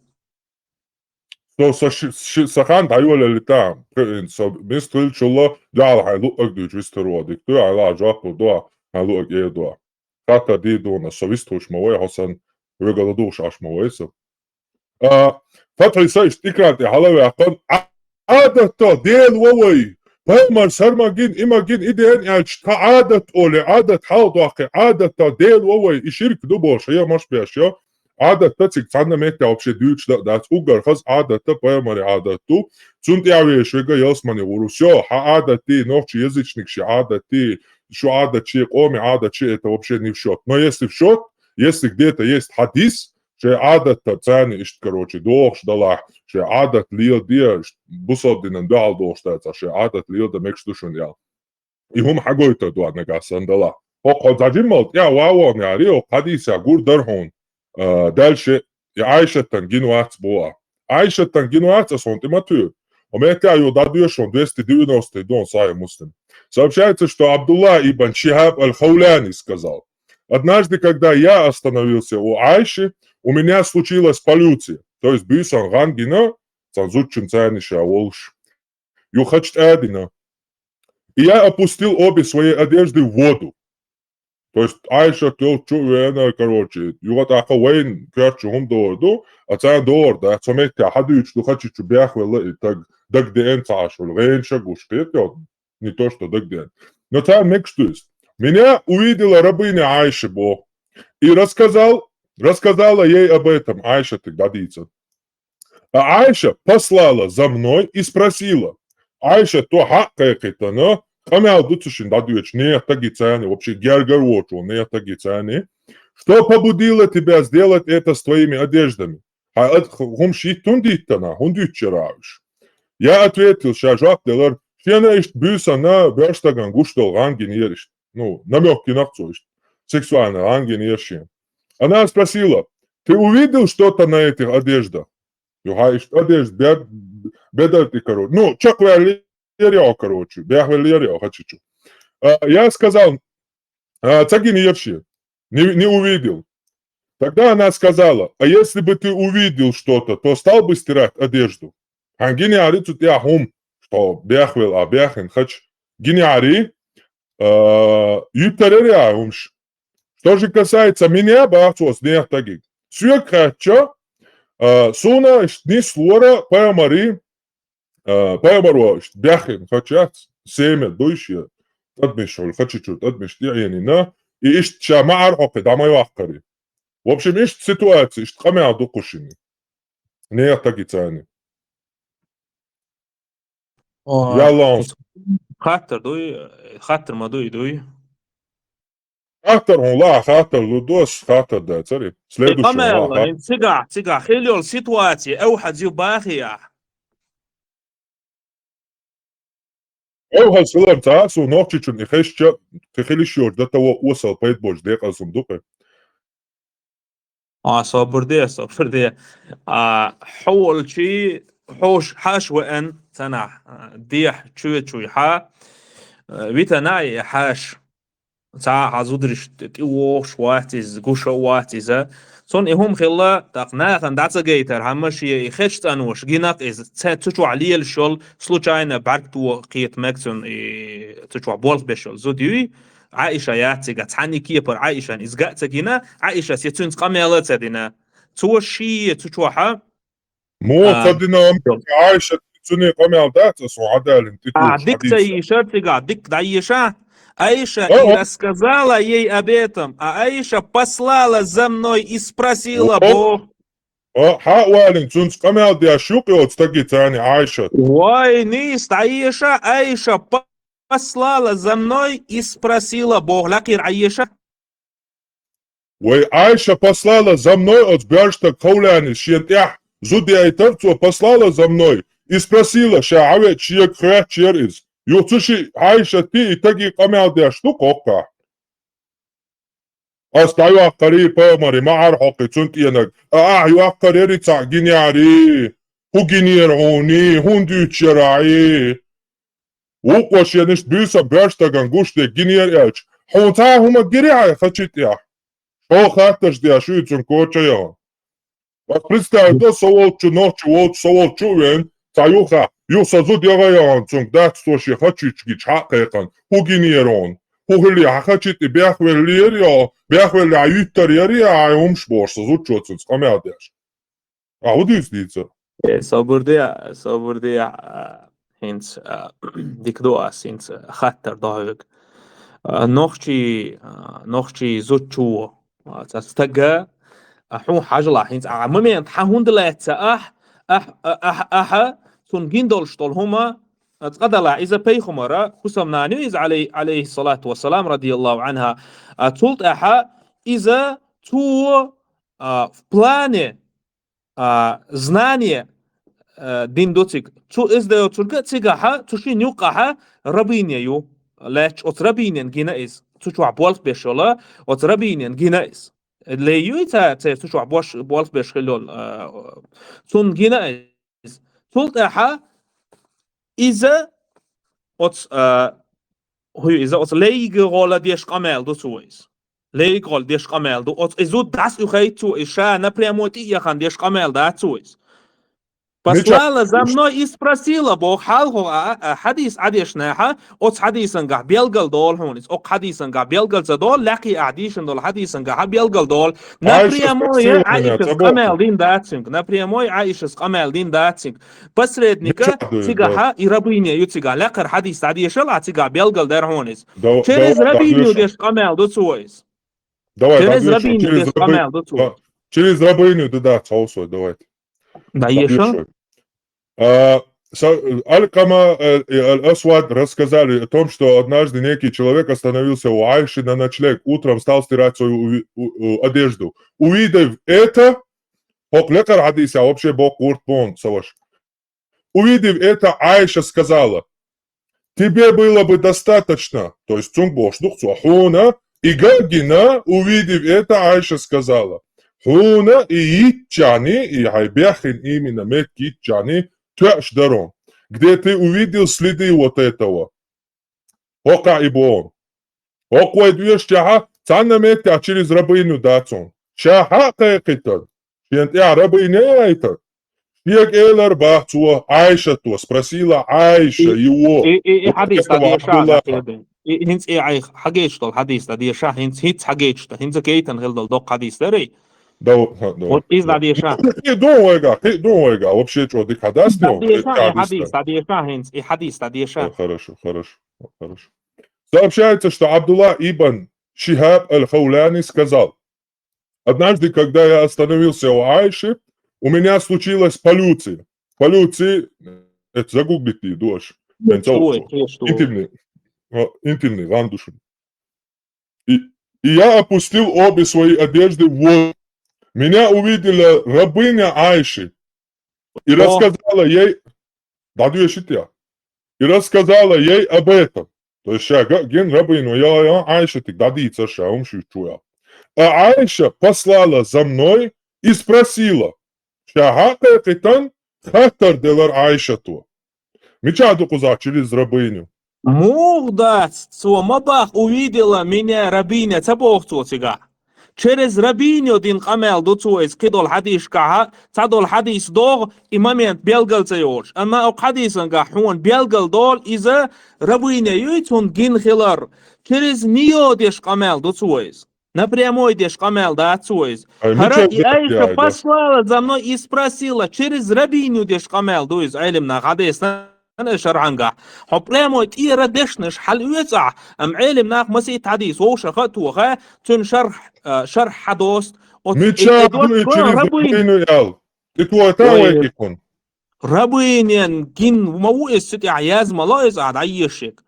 Со, со ши-, ши-, сан хан дӀайолалли тӀаьхьа, кхин, со мист хилчулла, дуьхьал хьайн луъаг дуьйцу вистхир ву, дика ду, хьайн лаха жоп лур ду, хьайн луъаг эр ду. Хаттар дийр дуна, со вистхуьлуш ма вай, хьо сан вегала духуш Ӏаш ма вай со. А, Фатхьиса иштта экран тӀе хьала а ваьккхина, Ӏа-, Ӏадатта Дела ван вай, пайхамарс хӀара ма гина, и ма гина, и деана аьлча, тхан Ӏадат олий, Ӏадат хьалдоккхий, Ӏадатта Дела ван вай, и ширк ду бохуш, хьехамаш беш йо. Ӏадатта цига цхьанна меттехь вообще дуьйцуш дан а дац, уггар хаза Ӏадатта пайхамаран Ӏадат ду, цунна тӀаьхьа веш верг а ялсамане гӀур ву. Всё, хьан Ӏадат дий, нохчий, язычник шен Ӏадат дий, шу Ӏадат шен, къоман Ӏадат шен, это вообще не в счёт. Но если в счёт, если где-то есть хьадис, шайн Ӏадатта царна иштта, короче, дохуш далахь, шайн Ӏадат леладе, бусалба динан дуьхьал дохуш дацахь, шайн Ӏадат леладан мегаш ду шуна аьлла. И хӀума хьагойтур ду нагахь санна далахь. ХӀокху хьо дӀа жиммал тӀаьхьа ван ван яри, хӀокху хьадисехь гур дара хьуна, а, дальше и Ӏайшатан гина вац боху. Ӏайшатан гина вац, ас хьуна тӀе ма туьйху. Хьо меттехь ю дӀадоьшу хьуна, двести девяностый ду хьуна Сахьихь Муслим. Сообщается, что Абдулла ибн Шихаб аль-Хауляни сказал: «Однажды, когда я остановился у Айши, у меня случилась полюция». То есть буьйсан гӀан гина, цхьана зудчун царна ша волуш. Юха хача тӀадина. «И я опустил обе свои одежды в воду». То есть Айшат йолчу вена, короче, юха тӀаккха вайна коьртачу хӀума догӀур ду, а царна догӀур дац, цо меттехь хьадуьйцуш ду, хачичу бехвелла и таг, дагадеана ца Ӏаш вала, гӀенаш а гуш, кхетий хьо? Не то что дагадеана. Но царна мегаш ду иза. «Меня увидела рабыня Айши», боху. и рассказал, рассказала ей об этом, Айшатига дӀадийцад. А Айша послала за мной и спросила. Айшата хьакъ кхайкхийтина, къамаьл ду цу шинна дӀадоьдучу нехан стагаца, вообще гергара воцчу нехан стагаца, что побудило тебя сделать это с твоими одеждами? Хьан ад-, хӀумаш хӀунда диттина, хӀунда дуьтуш яра уьш? Я ответил, ша жоп делира, шена иштта буьйсанна боьрша стагана гуш долу гӀан гинера иштта. Ну, намёк йина-кх цо иштта. Сексуальный гӀан гинера шена. Она спросила: «Ты увидел что-то на этих одеждах?» Юха иштта одежда бед-, бедар тӀе, короче. Ну, чекхваьллера йо, короче, бехвеллера йо хачичу. А, я сказал, а, ца гинера шена. Не, не увидел. Тогда она сказала: «А если бы ты увидел что-то, то стал бы стирать одежду?» Хьан гинера цу тӀехь хӀума, что бехвелла, а бехна хача гинера, а, юьттар яра хӀумаш. Что же касается меня, баха цо оцу нехан стаге. Соьга хаьттича, а, суна иштта нислора пайхамари, а, пайхамаро иштта бехна хача яц, семя дуй шен, тӀадамаш хьуьлла хачичуьра тӀадамаш тӀеӀенийна, и иштта ша маӀар хьокхий дӀа ма йоккхура. В общем, иштта ситуация, иштта къамел ду кху шинна. Нехан стагаца. О, яллалц. Хаттар дуй, хаттар ма дуй, дуй. Хаттар хӀун лаьа, хаттар лур ду ас, хаттар дацара. Следующий къамел, хаттар. ХӀинца цигахь, цигахь хилла йолу ситуация, эвхьаза ю бахий ахь? Эвхьаза хилар ца, со нохчичунна и хезча, кхин хила йиш йоцу дан тӀе осал пайда боцу декъаза хӀума ду-кх. А, собар де, собар де. А, хьо волчий, хьош-, хьаша веана цхьанхьа, а, дехьа чоьчуьйхьа, а, витана и хьаша. Цхьа а хьан зударшна тӀе-, тӀевогӀуш вац иза, гуш а вац иза. Цунна и хӀума хилла, тӀаккха нахана дӀа ца гайтархьама шен и хезча цӀанвеш гина-кх иза, ца-, цу чохь лелаш йолу случайно бӀаьргто кхета мега цунна, и цу чохь болх беш йолу зуда юй, Ӏаиша яц цигахь, цхьана и кепара Ӏаишана иза ган а ца гина, Ӏаишас я цуьнца къамел а ца дина. Цо шен цу чохьа Муха ца дина амма, Ӏайшат цуьнан къамел дац, аса хьадалина тӀе тухуш дика ца хьадийса. Йийшар цигахь, дика дӀаеша. Айша и рассказала ей об этом, а Айша послала за мной и спросила, боху. О, хьа а валийна, цуьнца къамел деш ю-кх оцу стаге царна Ӏайшат. Вай, нийса дӀаеша, Айша послала за мной и спросила, боху, лакхера Ӏаеша. Вай Ӏайша послала за мной, оцу боьрша стаг ховлаьнна шена тӀехь зуда яйтар цо, послала за мной и спросила, ша Ӏавеъча шега хоьттуш яра иза. Юха цу шиъ Ӏайшатти и стаги къамел деш ду кхоккхахь. Ас дӀайоккхарий пайхамаре маӀар хьокхий цунна тӀенаг, а ахь йоккхар ярий цхьаъ гинехьарий? ХӀун гинера хьуна, хӀунда дуьйцуш яра ахь? Вукхо шен иштта буьйсанна боьрша стагана гуш дерг гинера аьлча, хьуна цхьа а хӀума гирий хьайн хачи тӀехь? ЧӀогӀа хаттарш деш ю и цуьнан коча а яхана. Ас представить до, со волчу, нохчи волчу, со волчу а вен, цхьа юха, юха сан зуда яха а яхана, цуьнга дац цо шен хачуьйтуш гича хьа а кхайкхина, хӀун гинера хьуна? ХӀун хили хьан хачи тӀе, бехвеллера йо, бехвелла хьан юьттар ярий хьайн хӀумаш бохуш, сан зудчо цуьнца къамел деш. А, хӀун дуьйцу дийца? Э, собар де, собар де, а, хӀинца, а, дика ду ас, хӀинца хаттар до хьоьга. А, нохчий, а, нохчий зудчо, а, цхьа стага, а, хьуна хьажалахь, хӀинца, а, момент хьан хӀунда лаьцна ахь, ахь, а, ахь, ахьа, цунна гина долуш долу хӀума, а, цкъа далахь, иза пайхамара хӀусамнана ю иза, Ӏалай-, Ӏалайхиссалату вассалам, радияллаху Ӏанха, а, цул тӀаьхьа иза цо, а, в плане, а, знание, а, дина ду цига. Цу иза доцург а цигахьа, цу шина юккъахьа рабыня ю лаьтташ, оцу рабынина гина иза. Цу чохь болх беш йола, оцу рабынина гина иза. Лей юй ца, церан цу чохь бош-, болх беш хилла йолу, а, цунна гина иза. Цул тӀаьхьа иза оцу, а, хӀу иза оцу лейга гӀола деш къамел ду цо иза. Лейга гӀола деш къамел ду. Оцу и зуда дӀасаухайта цо иза, ша напрямой тӀе а яхана деш къамел дац цо иза. Послала за мной и спросила, боху хьалхо, а, а, хьадис Ӏадешнехьа, оцу хьадисангахь белгал долу хьуна иза. Оцу хьадисангахь белгал ца долу, лаьккхий ахь дийшина долу хьадисангахь белгал долу. Напрямой Ӏаишас къамел дина дац цуьнга. Напрямой Ӏаишас къамел дина дац цуьнга. Посредника цигахьа и рабыня ю цигахь. Лаьккхара хьадис дӀадешал а цигахь белгал дара хьуна иза. Через рабыню деш къамел ду цо иза. Давай, через рабыню, через рабы-, через рабыню, да, да, цаусой, давайте. Да, ещё? А, Алькама, э, и Аль-Асвад рассказали о том, что однажды некий человек остановился у Айши на ночлег, утром стал стирать свою одежду. Увидев это, хӀокху лекхара хьадисехь вообще боккха гӀурт бу хьуна, ца ваша. Увидев это, Айша сказала: «Тебе было бы достаточно», то есть цунга бохуш ду-кх цо, «хьуна, и гагина», увидев это, Айша сказала, «хьуна и йитчахьана, и хьайн беххина именно меттиг йитчахьана, тоьаш дара хьуна, где ты увидел следы вот этого». ХӀокхахь и боху. ХӀокху вай доьшучехь цхьанна меттехь через рабыню дац хьуна. Ша хьа а кхайкхийтина, шена тӀехь рабыня яйтина, шега элира боху цо, Айшата, спросила Айша его. И, и, и хьадис дӀадеша, и, хӀинца и Ӏайха хьагечдолу хьадис дӀадеша, хӀинца, хӀинца хьагечда, хӀинца гайтина хила долу доккха хьадис дарий? Да, да. Вот иза дӀадеша. Кхин а ду вайга, кхин а ду вайга. Вообще чӀогӀа дика хьадас ду. ДӀадеша, и хьадис дӀадеша, хӀинца, и хьадис дӀадеша. Хорошо, хорошо, хорошо. Сообщается, что Абдулла ибн Шихаб аль-Хауляни сказал: «Однажды, когда я остановился у Айши, у меня случилась поллюция». Поллюция, это загуглите, дош. Интимный, а, интимный, гандушин. И, и я опустил обе свои одежды в воду. Меня увидела рабыня Айши и рассказала ей, дӀадоьшуьйту я, и рассказала ей об этом. То есть ша гина рабыня яла Айшатиг дӀадийцира ша хӀума шуьйчу я. А Айша послала за мной и спросила, ша хьа а кхайкхийтина, хаттар делира Айшата: «Мичахь ду кхузахь через рабыню?» Муха дац, цо ма боху, увидела меня рабыня, ца боху цо цигахь. Через рабыню дина къамел ду цо иза, кхидолу хьадисашкахь, цхьадолу хьадис догӀу, и момент белгал ца йолуш. Амма окху хьадисангахь хьуна белгал долу иза рабыня юй цунна гина хилар. Через неё деш къамел ду цо иза. Напрямой деш къамел дац цо иза. ХӀара и Айша послала за мной и спросила, через рабыню деш къамел ду иза, Ӏелимнаха хьадисна шархьангахь. Хьо прямой тӀера дешнаш хьала оьцу ахь, амма Ӏелимнаха масийтта хьадис вовшах а тоха, цуьнан шарх, а, шарх хьадоста. Оцу мичахь ду и через рабыню аьлла? И тоха вай кхин хӀуна. Рабынен гин ма ву иза, цу тӀехь яз ма ло иза, ахьа дӀаешшиг.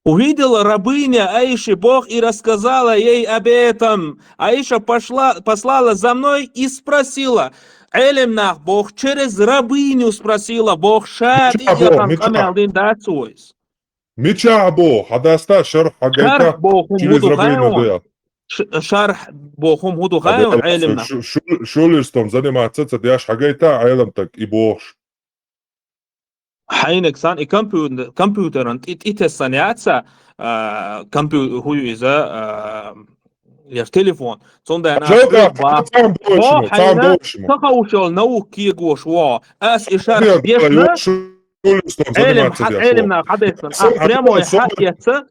Увидела рабыня Айши боху и рассказала ей об этом. Айша пошла, послала за мной и спросила. Ӏелимнаха боху, через рабыню спросила боху, ша тӀе а яхана къамел дина дац цо иза. Мичахь боху, хьадаста шарх хьагайта, через рабыню ду я. Шарх боху хӀума хӀун ду хаьий Ӏелимнаха? Шу-, шу-, шулистом заниматься ца деш хьагайта Ӏелам таг и бохуш. Хьайниг сан и компьютер, компьютеран тӀе, тӀе тессан яц, а, компью-, хӀу ю иза, а, я телефон. Цундела цхьаъ боху, хьайна ца ховшалла наука кегош ву. Ас и шарх дешна, Ӏелим хьа-, Ӏелимнаха хьадессана. Ас прямой хьа эцца.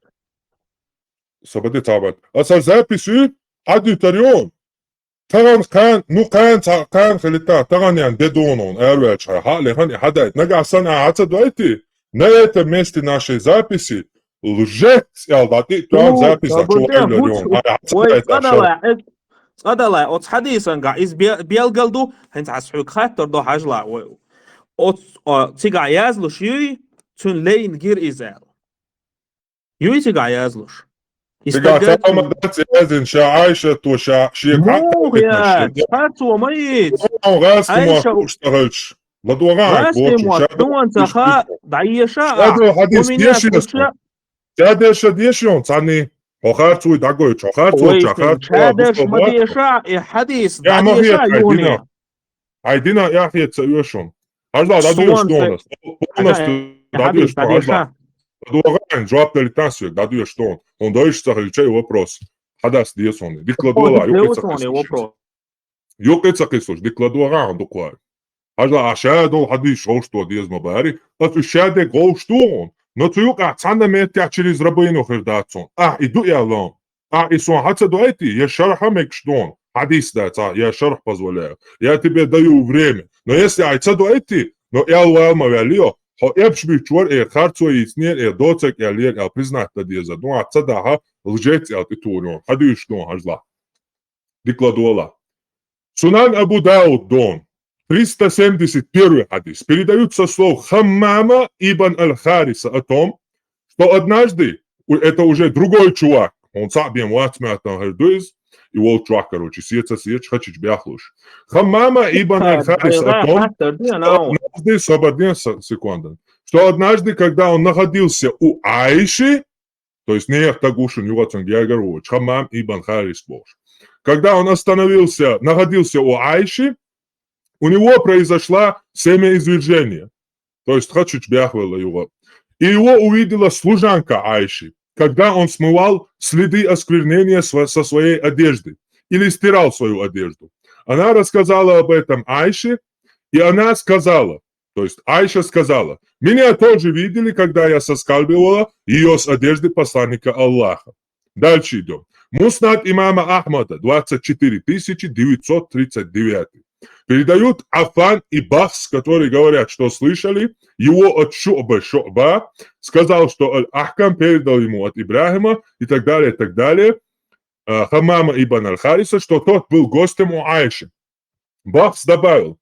Собаде цхьаъ бац. Аса запись ю, хьадуьтур ю. Тахана кхана, ну, кхана цхьа, кхана хилита, тахана ян де дуна, араваьлча хьа, хьа а лехана, и хьадайта. Нагахь санна ахьа ца дойтий, на этом месте нашей записи лжец аьлла дӀатӀе а тоьхна запись, а чу вай лерйон. Ой, цкъа далай, э, цкъа далай, оцу хьадисангахь иза бе-, белгал ду, хӀинца хьас хьоьга хаттар до хьажала, ой. Оц-, о, цигахь яздеш юй, цуьнан лайна гира иза аьлла. Юй цигахь яздеш? Цигахь ца ма дац яздина, ша Айшата, ша шега хьакъ. Муха яц? Харцо ма йийца. Айша уьш ца хилча. ЛадогӀа хьайн гӀоч, ша дӀаеша, ша дерш деша, ша дерш деша, цхьаьна хьо харц вуй дӀагойтуш, хьо харц вуй, ша харц вуй, ша дерш ма деша, и хьадис дӀадеша юхане. Хьайн дина яхье ца оьшу хьуна. Хьажал, дӀадоьшу тхуна. Полностью дӀадоьшу тхуна, хьажал. ДогӀа хьайн жоп далийтан соьга, дӀадоьшу тхуна. Хьуна дойуш ца хилча и вопрос. Хьадас деза хьуна. Дика ладогӀа, юкъе ца кхиссалаш. Юкъе ца кхиссалаш, дика ладогӀа хьуна дукха вай. Хьажал, ахь ша долу хьадисаш гӀовшто деза ма барий. Аса уьш ша дерг гӀовш ду хьуна. Но цу юкъахь цхьанна меттехь через рабыну хир дац хьуна. Ахь и ду аьлла хьуна. Ахь и сона хьа ца дойтий, я шарх мегаш ду хьуна, хьадис дац, я шарх позволяю, я тебе даю время. Но если ахь и ца дойтий, но аьлла вала ма ваьллий, хьо эпча буьйцуш вара, э, харцо йийцинера, э, доцург аьллера, аьлла признать дан дезар. Ну, ахь ца дахь, лжец аьлла тӀетухур ю хьуна. Хьадуьйцуш ду хьажал. Дика ладогӀалахь. Сунан Абу Дауд ду хьуна. Триста семьдесят первый хьадис. Передают со слов Хаммама ибн аль-Хариса о том, что однажды, у- это уже другой чувак, он цхьаъ бен вац моттиг хӀара ду иза, и волчохь, короче, сеца сеча хачич бяхлуш. Хаммама ибн аль-Харис о том, что однажды, свободен секунда, что однажды, когда он находился у Айши, то есть нехан таг ву шуна юха цунна гергара воцуш, Хаммам ибн Харис бохуш. Когда он остановился, находился у Айши, у него произошла семяизвержение. То есть хачич бяхвелла юха. И его увидела служанка Айши, когда он смывал следы осквернения сво- со своей одежды или стирал свою одежду. Она рассказала об этом Айше, и она сказала, то есть Айша сказала: «Меня тоже видели, когда я соскальзывала её с одежды посланника Аллаха». Дальше идём. Муснад имама Ахмада, двадцать четыре тысячи девятьсот тридцать девятый. Передают Афан и Бахс, которые говорят, что слышали его от Шу'бы. Шу'ба сказал, что Аль-Ахкам передал ему от Ибрахима и так далее, и так далее. Э, Хаммама ибн Аль-Хариса, что тот был гостем у Айши. Бахс добавил: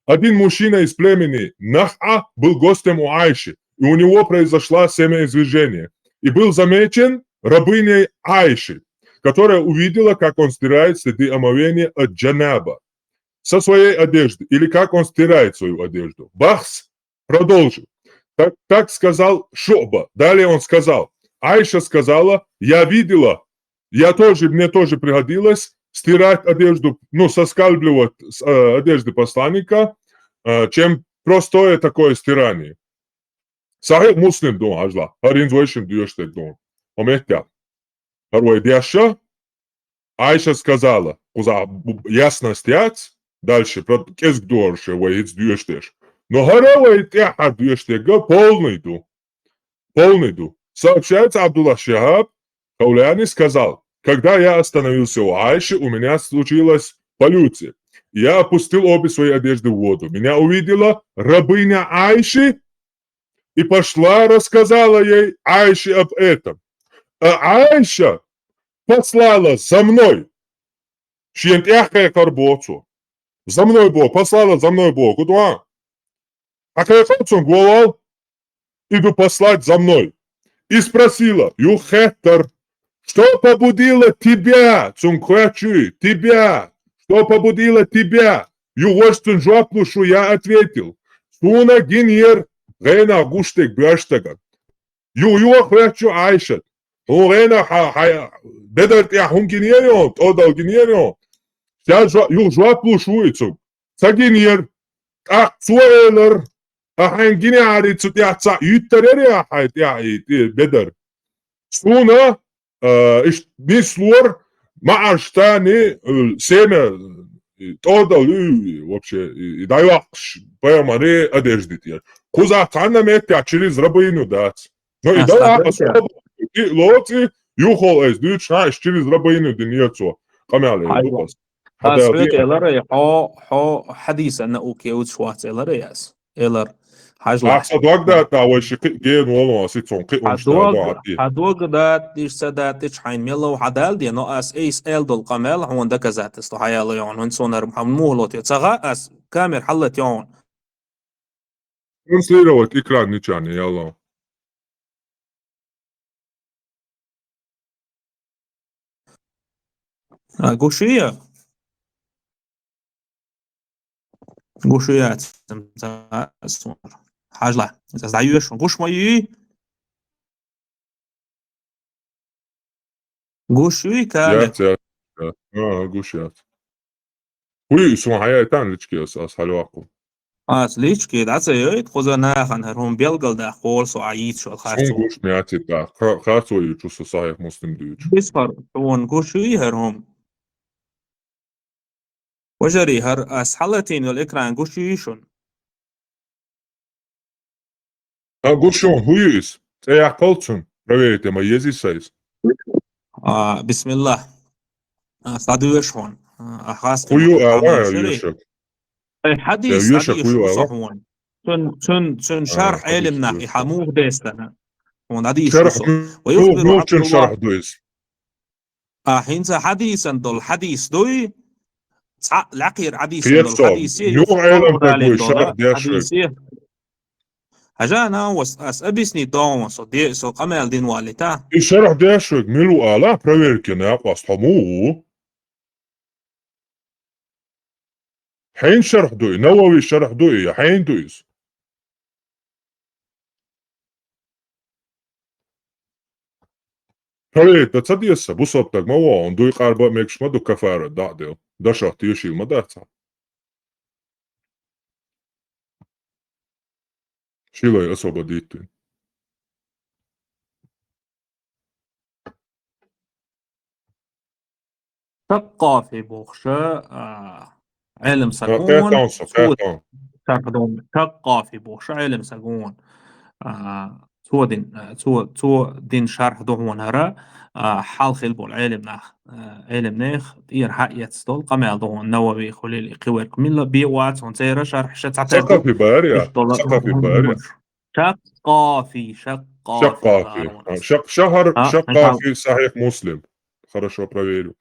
«Один мужчина из племени Нах'а был гостем у Айши, и у него произошла семяизвержение, и был замечен рабыней Айши, которая увидела, как он стирает следы омовения от джанаба со своей одежды, или как он стирает свою одежду». Бахс продолжил. Так, так сказал Шу'ба. Далее он сказал: «Айша сказала: я видела, я тоже, мне тоже приходилось стирать одежду, ну, соскальзывать с, э, одежды посланника, э, чем простое такое стирание». Сахьихь Муслим ду хьажал, хӀара хӀинца вайшимма доьшуш дерг ду. Хьо меттехь. ХӀара вай дешна, Айша сказала, кхузахь бу- ясность яц, дальше, правда, кӀезиг догӀуш вай хӀинца доьшуш дерш. Но хӀара вай тӀаьххьара доьшуш дерг полный ду. Полный ду. Сообщается, Абдуллах Шихаб Хауляни сказал: «Когда я остановился у Айши, у меня случилась полюция. Я опустил обе свои одежды в воду. Меня увидела рабыня Айши и пошла, рассказала ей, Айше, об этом. А Айша послала за мной». Шена тӀаьхьа кхайкхар боху цо. «За мной боху, послала за мной боху». Хьо ду хьан? Хьан кхайкхар цунна, гӀолал? «Иду послать за мной». И спросила, юха хаьттар: «Что побудило тебя?» Цунна хоьттуш ю, «Тебя. Что побудило тебя?» Юха важа цунна жоп луш ву, я ответил: «Суна гинера гӀенах гуш дерг боьрша стагана». Юха, юха хоьттуш ю Айшат: «Хьуна гӀенах хьан, хьан бедар тӀехь хӀун гинера хьуна, тӀодал гинера хьуна?» Ша жо- юха жоп луш ву и цунна: «Ца гинера». ТӀаккха цо элира: «Ахьа хьайна гинехьара, цу тӀехь цхьаъ юьттур яра ахьа хьайн тӀехь и тӀе бедар?» Суна, э, иштта нислора маӀарш царна, э, семя, э, тӀодал ю, вообще, и, и дӀайоккхуш пайхамаран одежди тӀера. Кхузахь цхьанна меттехь через рабыну дац. Но и Ас дала дагадоьгу. Особо и лоцу, юххал айса дуьйцуш, хьан, иштта через рабыну динера цо. Къамел эр ду ас. Ас хьоьга элира, хьо, хьо хьадисан наука йоцуш вац элира ас. Элар. Хьажал. Ахьа сан дог датта, вай ши кхин гена волу ас, и цунна кхин хӀумаш дог, датта. Хьан дог датта, иштта ца датта, иштта хьайна мел лов хьан дала де, но ас айса аьлла долу къамел хьуна доказательство хьан яла йогӀун, хӀунда суна хӀара хьан муха лоте. Ца хаьа ас, камера хьаллатта йогӀун. Транслировать экран ничего не яло. А, гуш ю я? Гуш ю яц. Хьажал. Иза дӀайоьшу. Гуш ма юй? Гуш юй, Кали? Яц, яц, яц. Ага, гуш яц. ХӀун ю, суна хьаяйтан личке ас, ас хьалаваккху. Ас личке дӀа ца йойта, кхуза нахана хӀара хӀума белгалдаккха, кхола со Ӏа йийцуш вала харцо. Суна гуш ма яц и тӀаккха, ха-, харцо йийцу, со Сахьихь Муслим дуьйцу. Бисхар, суна гуш юй хӀара хӀума? Вежарий, хӀара ас хьалатийна йолу экран гуш юй шуна? А, гуш ю, хӀун ю иза? ЦӀе яккхал цунна. Проверить ма езий сайца. А, бисмиллах. А, схьадоьшу хьуна. А, хас хӀун ю, ала, вежарий? Йошак. Ай, хьадис, я, йошак, схьадоьшу хӀун ю, ала? Со хьуна. цун, цун, цун А, шарх хьадис Ӏелимнах и хьамух дестана. Он хьадис Шарх ду со. Ва мух, юхбиру мух чун Абдуллах. Шарх ду из? А, хӀинца хьадисан долу хьадис дуй, цхьа лакхера хьадисан долу Кхетсо, хьадисе, юха Ӏелам таг вуй, шарх деш вуй. Хьадисе. Хьажа, нан вас, ас объясни догӀун, со де, со къамел дин валли та. И шарх деш вуй, мила ву ала, проверка на къаст хьо мух ву? Хьайн шарх ду и, Навави шарх ду и, я хьайн ду из? Проверить ца деза, бусалба стаг ма ву, он дуй къарба мегаш ма ду кафарат дӀа а дел. Дашах тешийла ма дац хьан. Шилай особо диттина. Сакъафи бохуш, а, Ӏелам саг ву, кхетта со, цо кхетта. Шарх ду, Сакъафи бохуш Ӏелам саг ву. А, цо дин, а, цо, цо дин шарх ду хьуна хӀара, а, хьалха хилла болу Ӏелам нах, а, Ӏелам нех тӀера хьаэцна долу къамел ду хьуна, Навави хуьлийла и кхиверг. Мила бен вац хьуна церан шархьаша цхьатерра ду. Сакъафи бара, я? Иштта долу Сакъафи бара, я? Шаккъафи, шаккъафи. Шаккъафи. Барон. А, шак-, шахар, А, шаккъафи, хӀинца. Сахих Муслим. Хорошо проверю.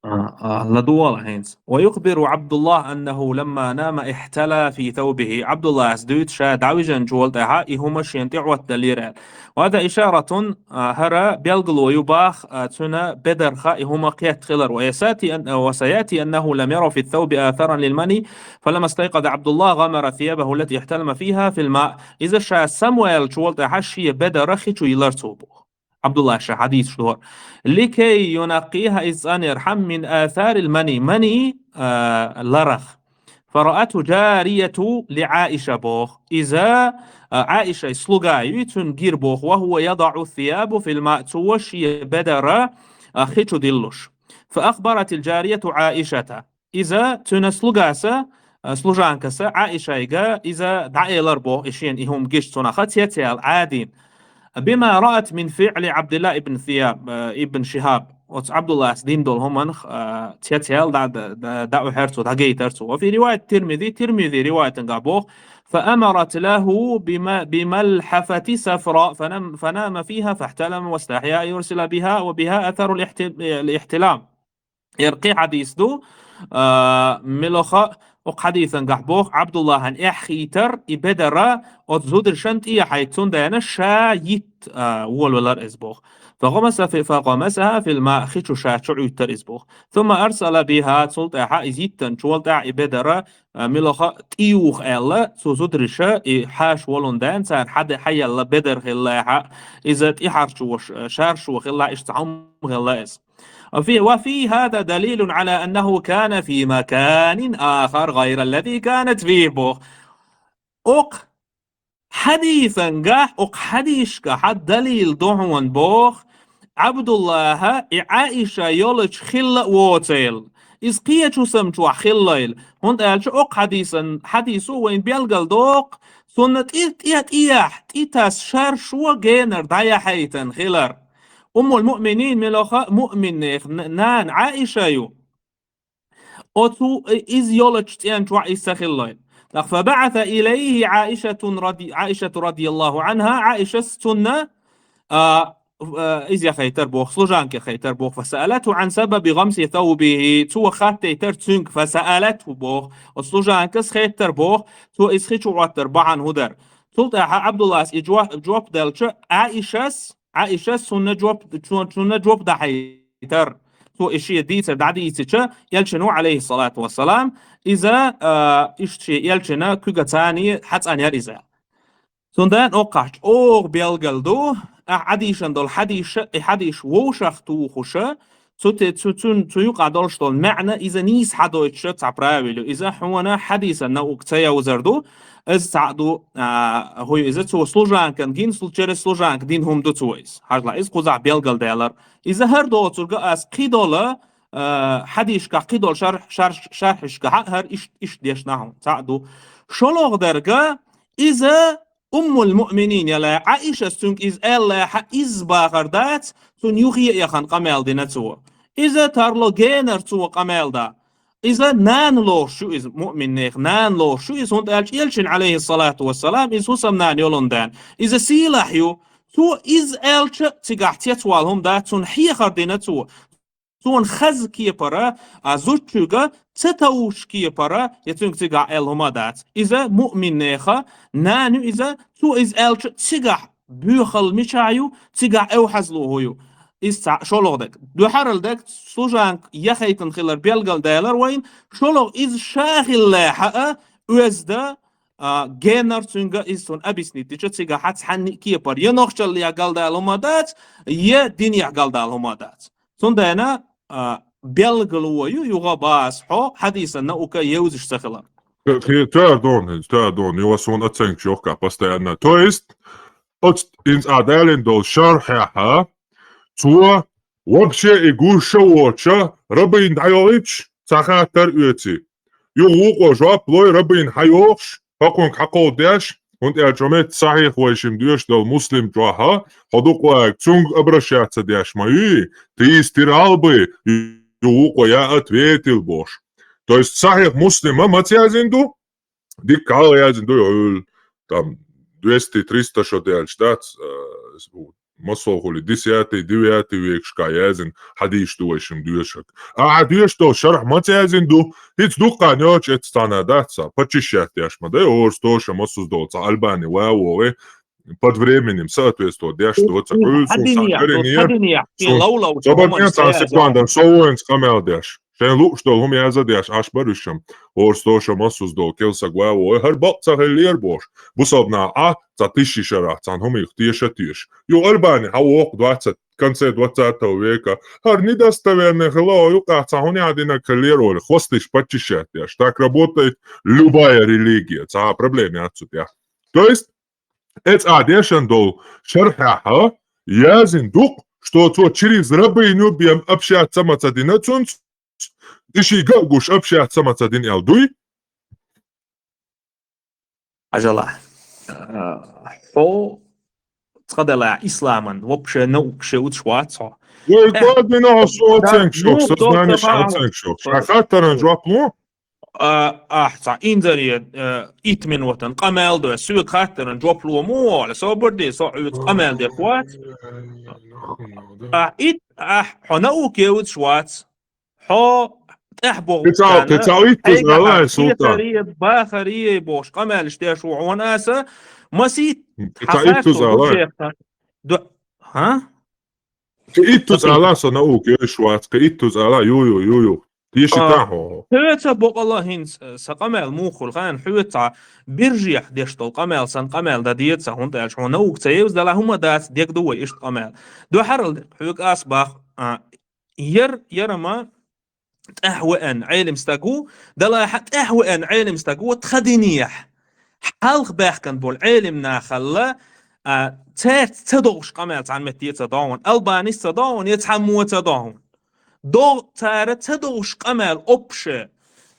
А, а, ладувала хӀинца. ويخبر عبد الله أنه لما نام احتلى في ثوبه. Абдуллас дуьйцу ша дӀавижинчул тӀаьхьа и хӀума шен тӀе Ӏоттадалийра аьлла. وهذا إشارة, а, хӀара белгало ю бах, а, цуьнан бедарха и хӀума кхетта хилар. وسيأتي أن-، وسيأتي أنه لم ير في الثوب آثارا للمني، فلما استيقظ عبد الله غمر ثيابه التي احتلم فيها في الماء. Иза ша самаваьллачул тӀаьхьа шен бедар хи чу йиллар цо боху. Абдуллас ша хьадисаш дора. لكي ينقيها, иза цӀанъярхьама, من آثار المني, мани, а, ларах. فرأته جارية لعائشة боху. Иза, а, Ӏаишай слуга ю, цуьнан гира боху, وهو يضع ثيابه في الماء, цо шен бедар, а, хи чу диллуш. فأخبرت الجارية عائشة. Иза цуьнан слугаса, а, служанкаса Ӏаишайга иза дӀаэлар боху, и шена и хӀума гича цунах, цецъяьлла Ӏадийна. بما رأت من فعل عبد الله بن ثياب، а, ابن شهاب. Оцу Абдуллас дина долу хӀуманах, а, цецъяьлла дӀа, дӀа, дӀа, дӀаухьара цо, дӀагайтара цо. وفي رواية الترمذي, Тирмизи риваятангахь боху, فأمرت له بم-، بملحفة صفراء فنم-، فنام فيها فاحتلم واستحيا أن يرسل بها وبها أثر الاحت-، الاحتلام. Яра кхин хьадис ду, а, милаха, оцу хьадисангахь боху, Абдуллахьан эхь хийтар, и бедар оцу зударшна тӀехьайта, цундела ша йитта, а, волавелар иза боху. فغمس في، فغمسها في الماء, хи чу ша чу Ӏуьттар иза боху. ثم أرسل بها, цул тӀаьхьа иза йиттанчул тӀаьхьа и бедар, а, милаха тӀеюха аьлла, цу зудариша и хьаша волун даьна, царна хьа-, хьаелла бедар хилла хьа, иза тӀехьарчо, шаршо хилла, иштта цхьа хӀума хилла иза. وفي، وفي هذا دليل على أنه كان في مكان آخر غير الذي كانت فيه боху. Окху хьадисангахь, окху хьадисашкахь далил ду хьуна боху, Абдуллахьа и Ӏаиша йолчу хилла а воцийла. Иза кхечу хӀусам чохь хиллийла. ХӀунда аьлча окху хьадисан, хьадисо вайн белгал доккху, цунна тӀе, тӀе, тӀехь, тӀе таса шаршо генара дӀаяхьайтан хилар. Уммул-муъминин милаха муъминнех н-, нана Ӏаиша ю. Оцу, э, иза йолчу цӀен чохь иза ца хиллийла. ТӀаккха فبعث إليه عائشة رضي، عائشة رضي الله عنها, Ӏаишас цунна, а, а, иза яхайтар боху, служанка яхайтар боху, فسألته عن سبب غمس ثوبه, цо хаттайтар цуьнга, فسألته боху, оцу служанкас хеттар боху, цо иза хи чу Ӏоттар бахьана хӀун дара. Цул тӀаьхьа Абдуллас и жо-, жоп делча, Ӏаишас, Ӏаишас цунна жоп, цу-, цунна жоп дахьайтар. Цо и шен дийцар дӀадийцича, элчано, Ӏалайхиссалату вассалам, иза, а, иштта шен элчана куьга цани хьацӀанъяр иза. Цундела оккхахь чӀогӀа белгал ду, ахь Ӏадийшан долу хьадийша, и хьадийш вовшах тухуша, цу те-, цу, цун, цу юкъа долуш долу маьӀна иза нийса хьадойтуша цхьа правил ю. Иза хьуна хьадийсан наука ца йовзар ду, иза цхьаъ ду, а, хӀу ю иза цо служанкан гина, слу-, через служанка дина хӀума ду цо иза. Хьажла, иза кхузахь белгал делар. Иза хӀара доцурга ас кхидола, а, хьадийшкахь кхидола шар-, шар-, шархьишкахь а хӀара ишт-, иштта дешна хьуна. Цхьаъ ду. ШолгӀа дарга, иза Уммул-муъминин яла Ӏаишас цуьнга иза аьлла хьа, иза бахар дац, цунна юххе а яхана къамел дина цо. Иза тарло генар цо къамел да. Иза нана лоруш ю иза, муъминнех нана лоруш ю иза, хӀунда аьлча Элчанна, алейхиссалату вассалам, иза хӀусамнана йолун даьна. Иза сийлахь ю. Цо иза аьлча цигахь цецвала хӀума дац, цунна хьехар дина цо. Цунна хаза кепара, а зудчуьга ца товш кепара, я цуьнга цигахь аьлла хӀума дац. Иза муъминнеха нана ю иза, цо иза аьлча цигахь боьхалла мичахь ю, цигахь эвхьазло хӀу ю. Иза цхьа шолгӀа дерг. Дуьхьарал дерг, служанка яхайтина хилар белгалдаьлар вайн, шолгӀа иза ша хиллехьа а, оьзда, а, геннар цуьнга иза цунна объяснить дича, цигахь цхьанна а кепара. Я нохчаллех галдала хӀума дац, я динех галдала хӀума дац. Цундела, а, белгало ю, юха бац хьо, хьадисан наука евзаш ца хилар. Кхе-, кхе-, тӀаьхьа дон, хӀинца тӀаьхьа дон, юха суна оценкаш йохка постоянно. То есть, оцу хӀинца а далийна долу шархьехьа, цо вообще и гуш а воцуша, рабын дӀайохуьйтуш, цхьа хаттар оьций. Юха вукхо жоп лой, рабын хьайохуш, хӀокхуьнга хьакховдадеш, хӀунда аьлча метта сахьих вайшимма доьшуш долу Муслим чохьа, хьо дукха ваьлча, цуьнга обращаться деш ма юй, тӀе йистира албы, юха вукхо я ответил бохуш. То есть сахьих Муслима маца яздина ду? Дикка хьалха яздина ду, йо, хьуьлла, там, двести-триста шо даьлча дац, э, массо а хуьлий, десятый, девятый векашка яздина хьадисаш ду вайшимма доьшург. Ахьа доьшуш долу шархь маца яздина ду? ХӀинца дуккха йоцуш эццахьана дац цхьа, почищать деш ма дай, орус тоша массуз долу цхьа Альбани ва вогӀий, под временем соответствовать деш ду, цхьа Ӏуьллу сун цхьа карине, сун лов-лов чу хӀуманаш ца яза. Секунда, со вуйнца къамел деш. Шайн лууш долу хӀума яза деш, Ӏаш бара уьш-м. Орус тоша массуз долу кел саг ва вогӀий, хӀара бакъ ца хиллера бохуш. Бусалба наха Ӏа, цхьа тишши шарахь, цхьана хӀуманах теша а теша. Юха Альбани хьавоккху двадцать, конце двадцатого века. ХӀара недостоверный хила, о, юкъахь цхьа хӀума яздинарг хиллера олий, хвостыш почищать деш. Так работает любая религия. Цхьа проблема яц цу тӀехь. То есть, эццахьа дешан долу шархьехьа яздина ду-кх, что цо через рабыню бен общаться ма ца дина цуьнца, и шига а гуш общаться ма ца дина аьлла дуй? Ажала. Э, хьо цкъа делахь исламан вообще наукаш уьцуш вац хьо. Вай, э, гой дина хьо, со оценка шок, со знаний оценка шок. Ша хаттаран жоп лу? А, ахь цхьа инзаре, э, итт минотан къамел до, соьга хаттаран жоп ло ма вала, собар де, со хьоьца къамел деш вац. А, итт, ахь, хьо наука евзаш вац. Хьо тӀаьхьа боху кхин цхьа, кхин цхьа иттаза ала, Султан. Хетаре, бахаре бохуш къамелаш деш ву хьуна аса, масийт. Кхин цхьа иттаза ала. Ду-, хьа? Кхин иттаза ала, со наука евзаш вац, кхин иттаза ала, ю, ю, ю, ю. Теши та хьо. Хьоьца бокъала хӀинца, э, сан къамел муха хуьлу хаьий, хьоьца биржехь деш долу къамел, сан къамел дан деза, хӀунда аьлча хьо наука ца евза, дала хӀума дац, дегда вай иштта къамел. Дуьхьарал дерг, хьоьга ас бах, а, яр, яр ма тӀаьхьа веана Ӏелим стаг ву, далахьа тӀаьхьа веана Ӏелим стаг ву тхан динехь. Хьалха баьхкина болу Ӏелим нахалла, а, цаьрца ца догӀуш къамел цхьана метте ца догӀун, Албанис ца догӀун, я цхьаммо ца догӀун. ДогӀу цара ца догӀуш къамел общее,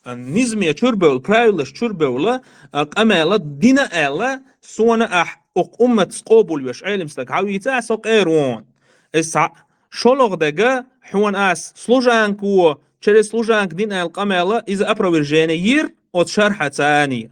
а, низме чуьрбевлла, правилаш чуьрбевлла, а, къамела дина аьлла, суна ахь окху умматас къобулвеш Ӏелим стаг хьавийца, со къера вон. Иза цхьа шолгӀа дега, хьуна ас служанка ву, через служанка дина аьлла къамела, иза опровержение йира оцу шархьа цани.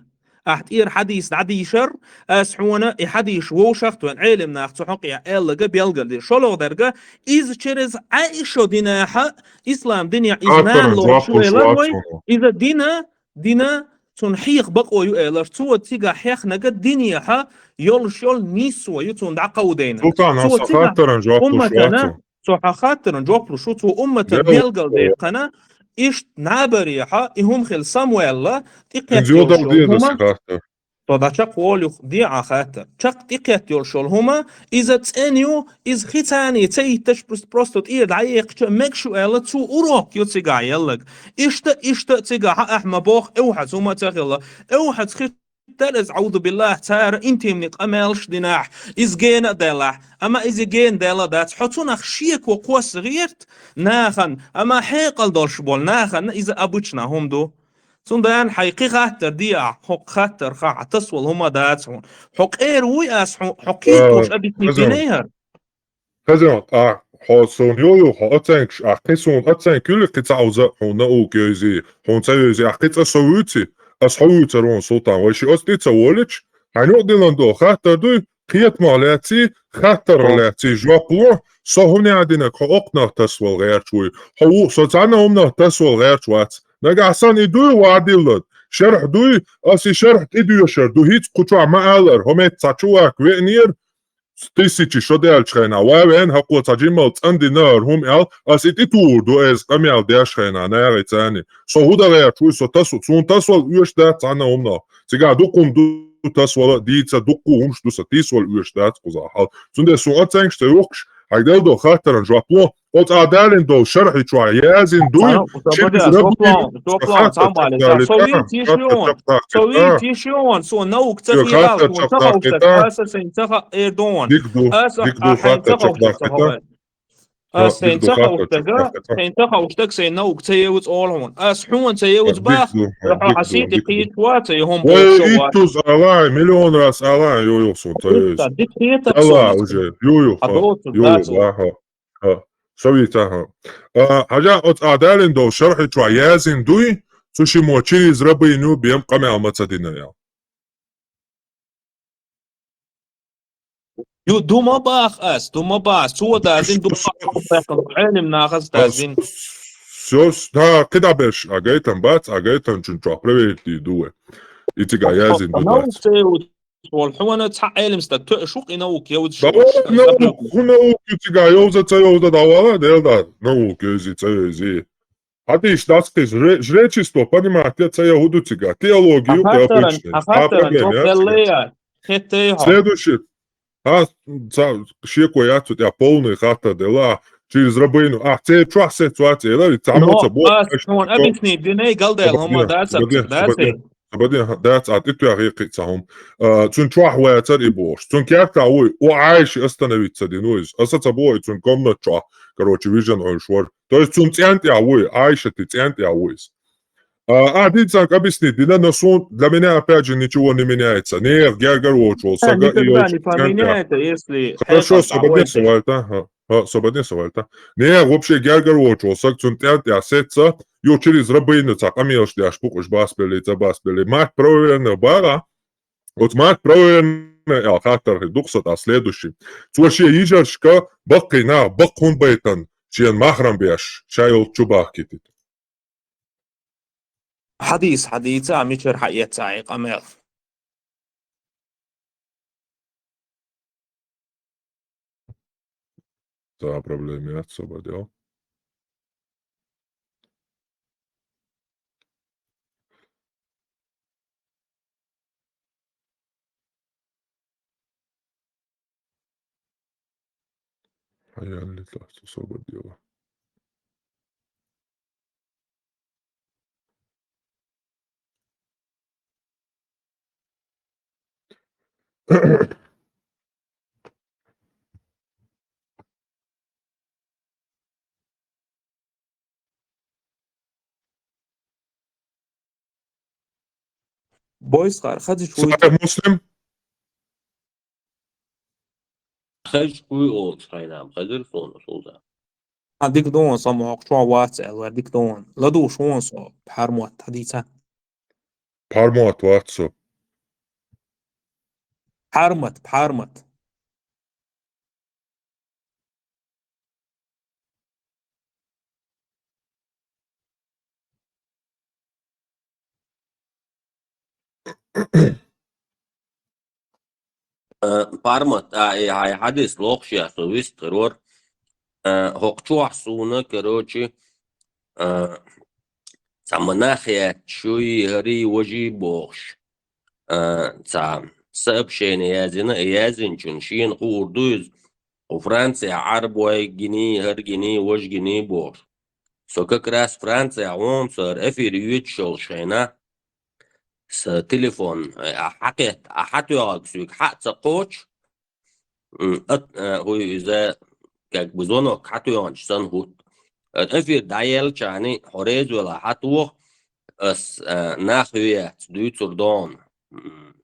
Ахь тӀера хьадис дӀадийшар, ас хьуна и хьадис вовшах а тойна, Ӏелим нах цу хьокъехь аьллага белгалдира. ШолгӀа дерга, иза через Ӏаиша динахьа, ислам динехь иза нана лоруш велар вай, иза дина, дина, цунна хьеха бакъо ю элар, цо цига хьехнага динехьа йолуш йолу нийсо ю цунна дӀакховдайна. Султан, цо аса цига хаттаран жоп луш умматана, вац. Цо хьан хаттаран жоп луш ву, цо умматан белгалдаьккхина, иштта набарехьа, и хӀума хила самаваьлла, тӀекхетта йолуш йолу хӀума. Со дӀа чекх волух, де Ӏа хаттар. Чекх тӀекхетта йолуш йолу хӀума, иза цӀена ю, иза хи царний ца йитташ, просто, просто тӀера дӀаехача мегаш ю аьлла, цо урок ю цигахь еллаг. Иштта, иштта цигахь ахьа ма боху, эвхьац хӀума ца хилла. Эвхьац хи Тар иза, аӀузубиллахӀ, цара интимни къамелаш динахь, иза гена а делахь, амма иза гена дела дац, хьо цунах шеко кхосса гӀерт нахана, амма хьекъал долуш болу нахана иза обычно хӀума ду. Цундела хьайн кхин хаттар де ахь, хӀокху хаттарха хьан тасавала хӀума дац хьуна. Хьо къера вуй ас хьуна, хьо кхетош объяснить динехьара. Хаза, а, хьо суна йо, йо, хьо оценкаш, а кхин суна оценка юли, кхин цхьа уза, хьуна наука йойзи, хьуна ца йойзи, а кхин цӀа со вуьйци, ас хьо вуьйцар вон, Султан, вай ши оцти ца волич, хьан юкъ дилан до, хаттар дуй, кхетамах лаьци, хаттар лаьци, жоп ло, со хӀуна динаг хьо окхнах тасвал гӀерташ вуй, хьо ву, со цхьана хӀумнах тасвал гӀерташ вац. Нагахь сан и дуй вадиллад, шарх дуй, ас и шарх тӀедоьшар ду, хӀиц кху чохь ма алар, хӀо метта цхьа чувак веанера, тысячи шо даьллачу хенахь, ва вен хӀокхо цхьа жиммал цӀандина хӀара хӀума аьлла, ас и тӀетухур ду, эза къамел деш хенахь, нахе царни. Со хӀу дан гӀерташ вуй, со тасу, суна тасвал оьшуш дац цхьана хӀуманах. Цигахь дукха хӀума ду тасвала, дийца, дукха хӀумаш ду сан, тийсвала оьшуш дац кхузахь хьал. Цундела суна оценкаш ца юхкуш, хьайга делла долу хаттаран жоп ло, оцу а далийна долу шархи чохь яздина дуй, Ана, у тебя через бля, рабы стоп, стоп, сам бале, со вин тишион, со вин тишион, со наук ца хирал, со ца хавшта, аса сайн ца ха эрдон. Дик ду, аса дик ду, а хайн ца хавшта ца хавай. Ас сайн ца хавшта га, сайн ца хавшта сайн наук ца евуц олхун. Ас хьон ца евуц бах, хо хасити кхит ва ца ехом бохшо ва. Ой, иттуз алай, миллион раз алай, ю, ю, сон ца евуц. Дик хета ала уже, ю, ю, ха, ю, ю, ха. Ха, со вица, ха. А, хьажа оц а далин дов шархи чуа язин дуй, цу шимо через рабыню бем къамел ма ца дина ял. Ю, дума бах ас, дума бах, цо дазин, дума бах, Ӏелим нахас дазин. Сёс, да, кида беш, а гайтан бац, а гайтан чун чуа проверить ди дуэ. И цига язин дуй бац. Вол хьуна цхьа Ӏелим стаг тоьа шух и наук йовза шух. Наук, хӀу наук ю цига йовза ца йовза давала, дел да, наук йовзи ца йовзи. Хьадийш дац кхиз, жре-, жречество понимать я ца я хӀу ду цига, теологию, а хаттаран, а хаттаран, а проблема я цига. Хеттей хьо. Следующий. Ха, ца, шеко яц у тя полный хаттар дела, через рабыну. А, це чуа ситуация, да, ведь ца муца бо. Ас, ну, объясни, диней галдел, хома, да, ца, да, ца. Сабадин, дац, а, тӀетоьхна кхин а цхьа хӀума. А, цуьнан чохь вацара и бохуш. Цуьнан керта вуй, о, Ӏайша остановиться дина ву иза. Аса ца боху, и цуьнан комнат чохь, короче, вижан Ӏуьллуш вара. То есть цуьнан цӀен тӀехь вуй, Ӏайшати цӀен тӀехь ву иза. А, а, дин цунга объяснить дина, но сун, для меня, опять же, ничего не меняется. Нех гергар волчу волу сага и йолчу цӀен тӀехь. Хорошо, сабадин савальта. Ха, со бадин со вальта. Не, вообще гергар волчу саг цун тӀаьн тӀехь сеца, ю через рабыну ца къамелаш деш бу уж басбелли, ца басбелли. Мат проверенных бара, вот мат проверенных, я хаттар хи духса та следующий. Цо шен йижаршка баккхий нах, баккхун байтан, шен махрам беш, ша йолчу бахкитит. Хьадис, хьадийца, а мичара хьаэца, и къамел. Цхьа а проблема яц, со бадел. Хьаялли тахта, со бадела. Бойсхар, хазиш вуй. Сахьихь Муслим? Хазиш вуй олуш хьайна, хазир суна, Султан. А, дика ду вон, со мохк чохь вац аьлла, дика ду вон. ЛадугӀуш вон со, пхьармот, хьадийца. Пхьармот вац со. Пхьармат, пхьармат. Э, пхьармат, а, и хьайн хьадис лохуш я, со вист хир вара. Э, хӀокху чохь суна, короче, э, цхьа монах яц, шуй, хӀарий, важий бохуш. Э, цхьа сообщение яздина, и яздинчун шена хуур ду иза, кху Францехь Ӏарбой гиний, хӀара гиний, важа гиний бохуш. Со как раз Францехь вон, со хӀара эфир йоьдуш йолуш хенахь, сан телефон, э, а хьакхетта, а хьатоьгӀаг соьга хьа а ца кхочу, м, ат-, э, хӀуй иза, как бы, звонок хьатоьгӀанчу санна хӀутту. Э, эфир дӀаеллачарний, хьо реза велахь, хьатоху, ас, э, нах веац, дуьйцур догӀна. М,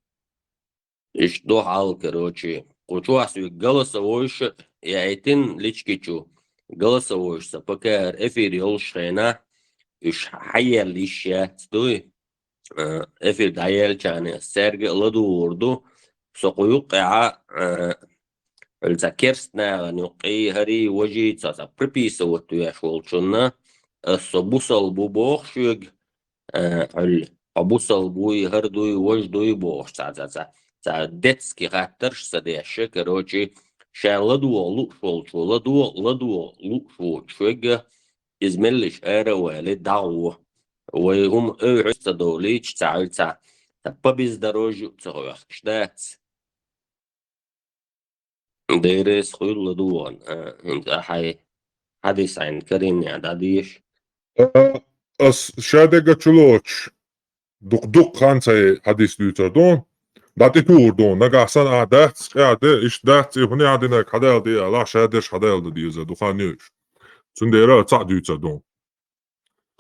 иштта ду хьал, короче. Кху чохь соьга голосовойша яийтина лички чу. голосовойшца, ПКР эфир йолуш хенахь, уьш хьаелла йиш яц дуй. Э, эфир дӀаеллачарна ас цаьрга а ладугӀур ду. Со кху юккъехьа, э, хӀара цхьа керста нахана юккъе, хӀарий, важий, цхьа, цхьа приписывать веш волчунна, ас со бусалба ву боху шуьга, э, хӀара хьо бусалба вуй, хӀара дуй, важа дуй бохуш, цхьа, цхьа, цхьа, цхьа детский хаттарш ца деш, короче, ша ладогӀа лууш волчо, ладогӀа, ладогӀа лууш воцуш верг, иза меллаша ара а валий, дӀагӀо. Вай хӀума ойхьуш ца довлийча, цхьа, цхьа, цхьа по бездорожью ца хьоьхуш дац. Деррис хуьлу ладугӀан, а, хӀинца ахьа хьадис Ӏин карийнехь дӀадеша. А, ас ша дерг чу лоцуш, дукха-дукха хан цхьа хьадис дуьйцур ду, дӀа тӀетухур ду, нагахь санна ахь дац, къаьхьа де, иштта дац, и хӀуне хьан динарг хьадала де, алахь ша дерш хьадала дан деза ду, хан ю иштта. Цундела цхьаъ дуьйцур ду.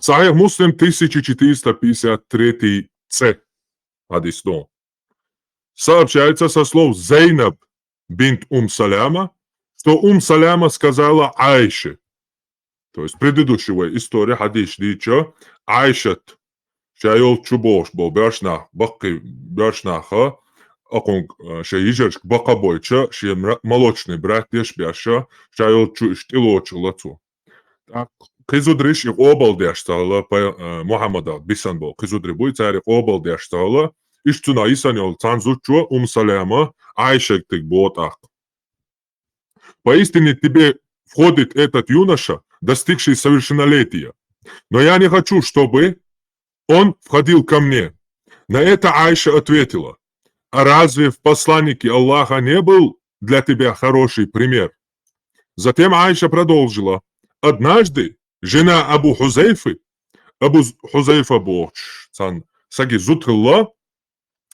Сахьих Муслим, тысяча четыреста пятьдесят третий ц, хьадис ду. Сообщается со слов Зайнаб бинт Ум Саляма, что Ум Саляма сказала Айше. То есть предыдущий вай история хьадис дийча, Айшат, ша йолчу бохуш болу боьршнах, баккхий боьршнаха, акхунг, э, шайн йижаршка бакъа бойча, шен мра-, молочный брат деш беша, ша йолчу иштта тӀелочула цо. ТӀаккха кхин зударий и къобал деш ца хилла, пай-, э, Мухьаммадах бисан болу кхин зударий буй, цара и къобал деш ца хилла, иштта цунах йисана йолу цхьана зудчо, Ум Саляма, Айшатиг боху тӀаккха: «Поистине тебе входит этот юноша, достигший совершеннолетия. Но я не хочу, чтобы он входил ко мне». На это Айша ответила: «А разве в посланнике Аллаха не был для тебя хороший пример?» Затем Айша продолжила: «Однажды жена Абу Хузайфы», Абу З-, Хузайфа бохучу цхьана саги зуда хилла,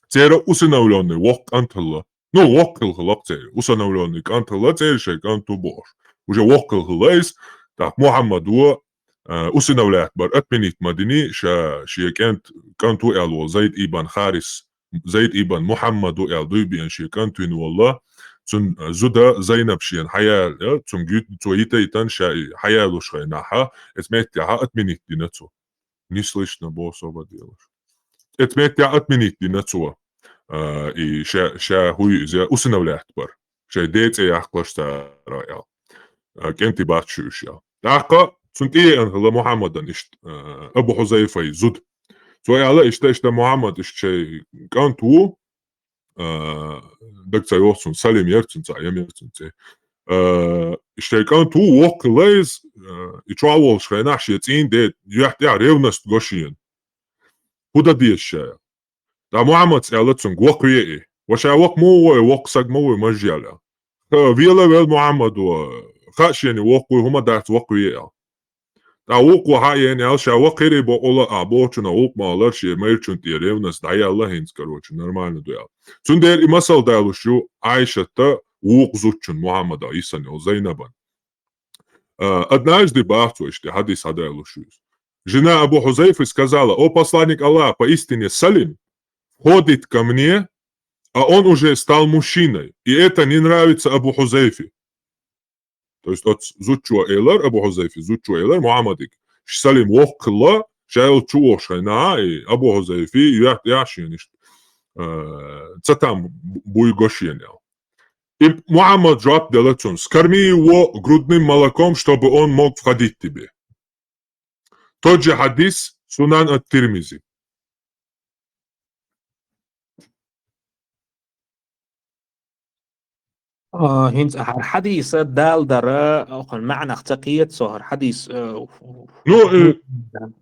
церан усыновлённый, воккха кӀант хилла. Ну, воккха хилла хилла церан, усыновлённый кӀант хилла церан, шайн кӀант ву бохуш. Уже воккха хилла хилла иза, тӀаккха Мухьаммадо, э, усыновлять бар отменить ма дини, ша, шен кӀант, кӀант ву аьлла волу Зайд ибн Харис, Зайд ибн Мухьаммад ву аьлла дуй беана шен кӀант вина волла, цуьнан зуда Зайнаб шена хьаяьлла, цуьнга ю-, цо йита-йитан ша и хьаяьллуш хенахьа, эца меттехьа отменить дина цо. Не слышно, бо особо делаешь. Эца меттехь отменить дина цо. А, и ша, ша хӀуй иза усыновлять бар. Шайн ден цӀе яккхалаш цара аьлла. А, кӀентий бац шу уьш аьлла. ТӀаккха цунна тӀееана хилла Мухьаммадан иштта, а, Абу Хузайфай зуда. Цо аьлла иштта, иштта Мухьаммад иштта шайн кӀант ву, а, даг ца йоху цунна, Салим яра цунна цӀе, Ям яра цунна цӀе. А, иштта шайн кӀант ву, воккха хилла иза, а, и чохь волуш хенахь шен цӀийнан ден юьхь тӀехь ревность го шена. ХӀун дан деза ша? Ткъа Мухьаммадс аьлла цуьнга: «Воккхаве и». Ва ша воккха ма ву, воккха саг ма ву, мажа яьлла. Ха, вела вел Мухьаммадо, хаьа шена воккха вуй, хӀума дац, воккхаве аьлла. Ткъа вукхо хьаеана аьлла, ша воккхаве боккъала а бохучунах гӀуллакх ма аллара, шен майрачун тӀе ревность дӀаяьлла хӀинца, короче, нормально ду аьлла. Цундела и масал далуш ю Айшатта вукху зудчун Мухьаммада йисана йолу Зайнабан. А, однажды бац вай иштта хьадис хьадалуш ю иза. Жена Абу Хузайфы сказала: «О посланник Аллаха, поистине Салим входит ко мне, а он уже стал мужчиной, и это не нравится Абу Хузайфе». То есть оцу зудчо элар, Абу Хузайфи зудчо элар Мухьаммадиг: «Ш-, Салим воккха хилла, ша йолчу вохуш хенахь, и Абу Хузайфи юьхь тӀехь шена иштта, э, ца там бу-, буй го шена», — аьлла. И Мухьаммад жоп делла цунна: «Скорми его грудным молоком, чтобы он мог входить тебе». Тот же хьадис, Сунан ат-Тирмизи. А, хӀинца хӀара хьадиса далдара, охан маьӀнах ца кхета со хӀара хьадис, э, Ну, э, да.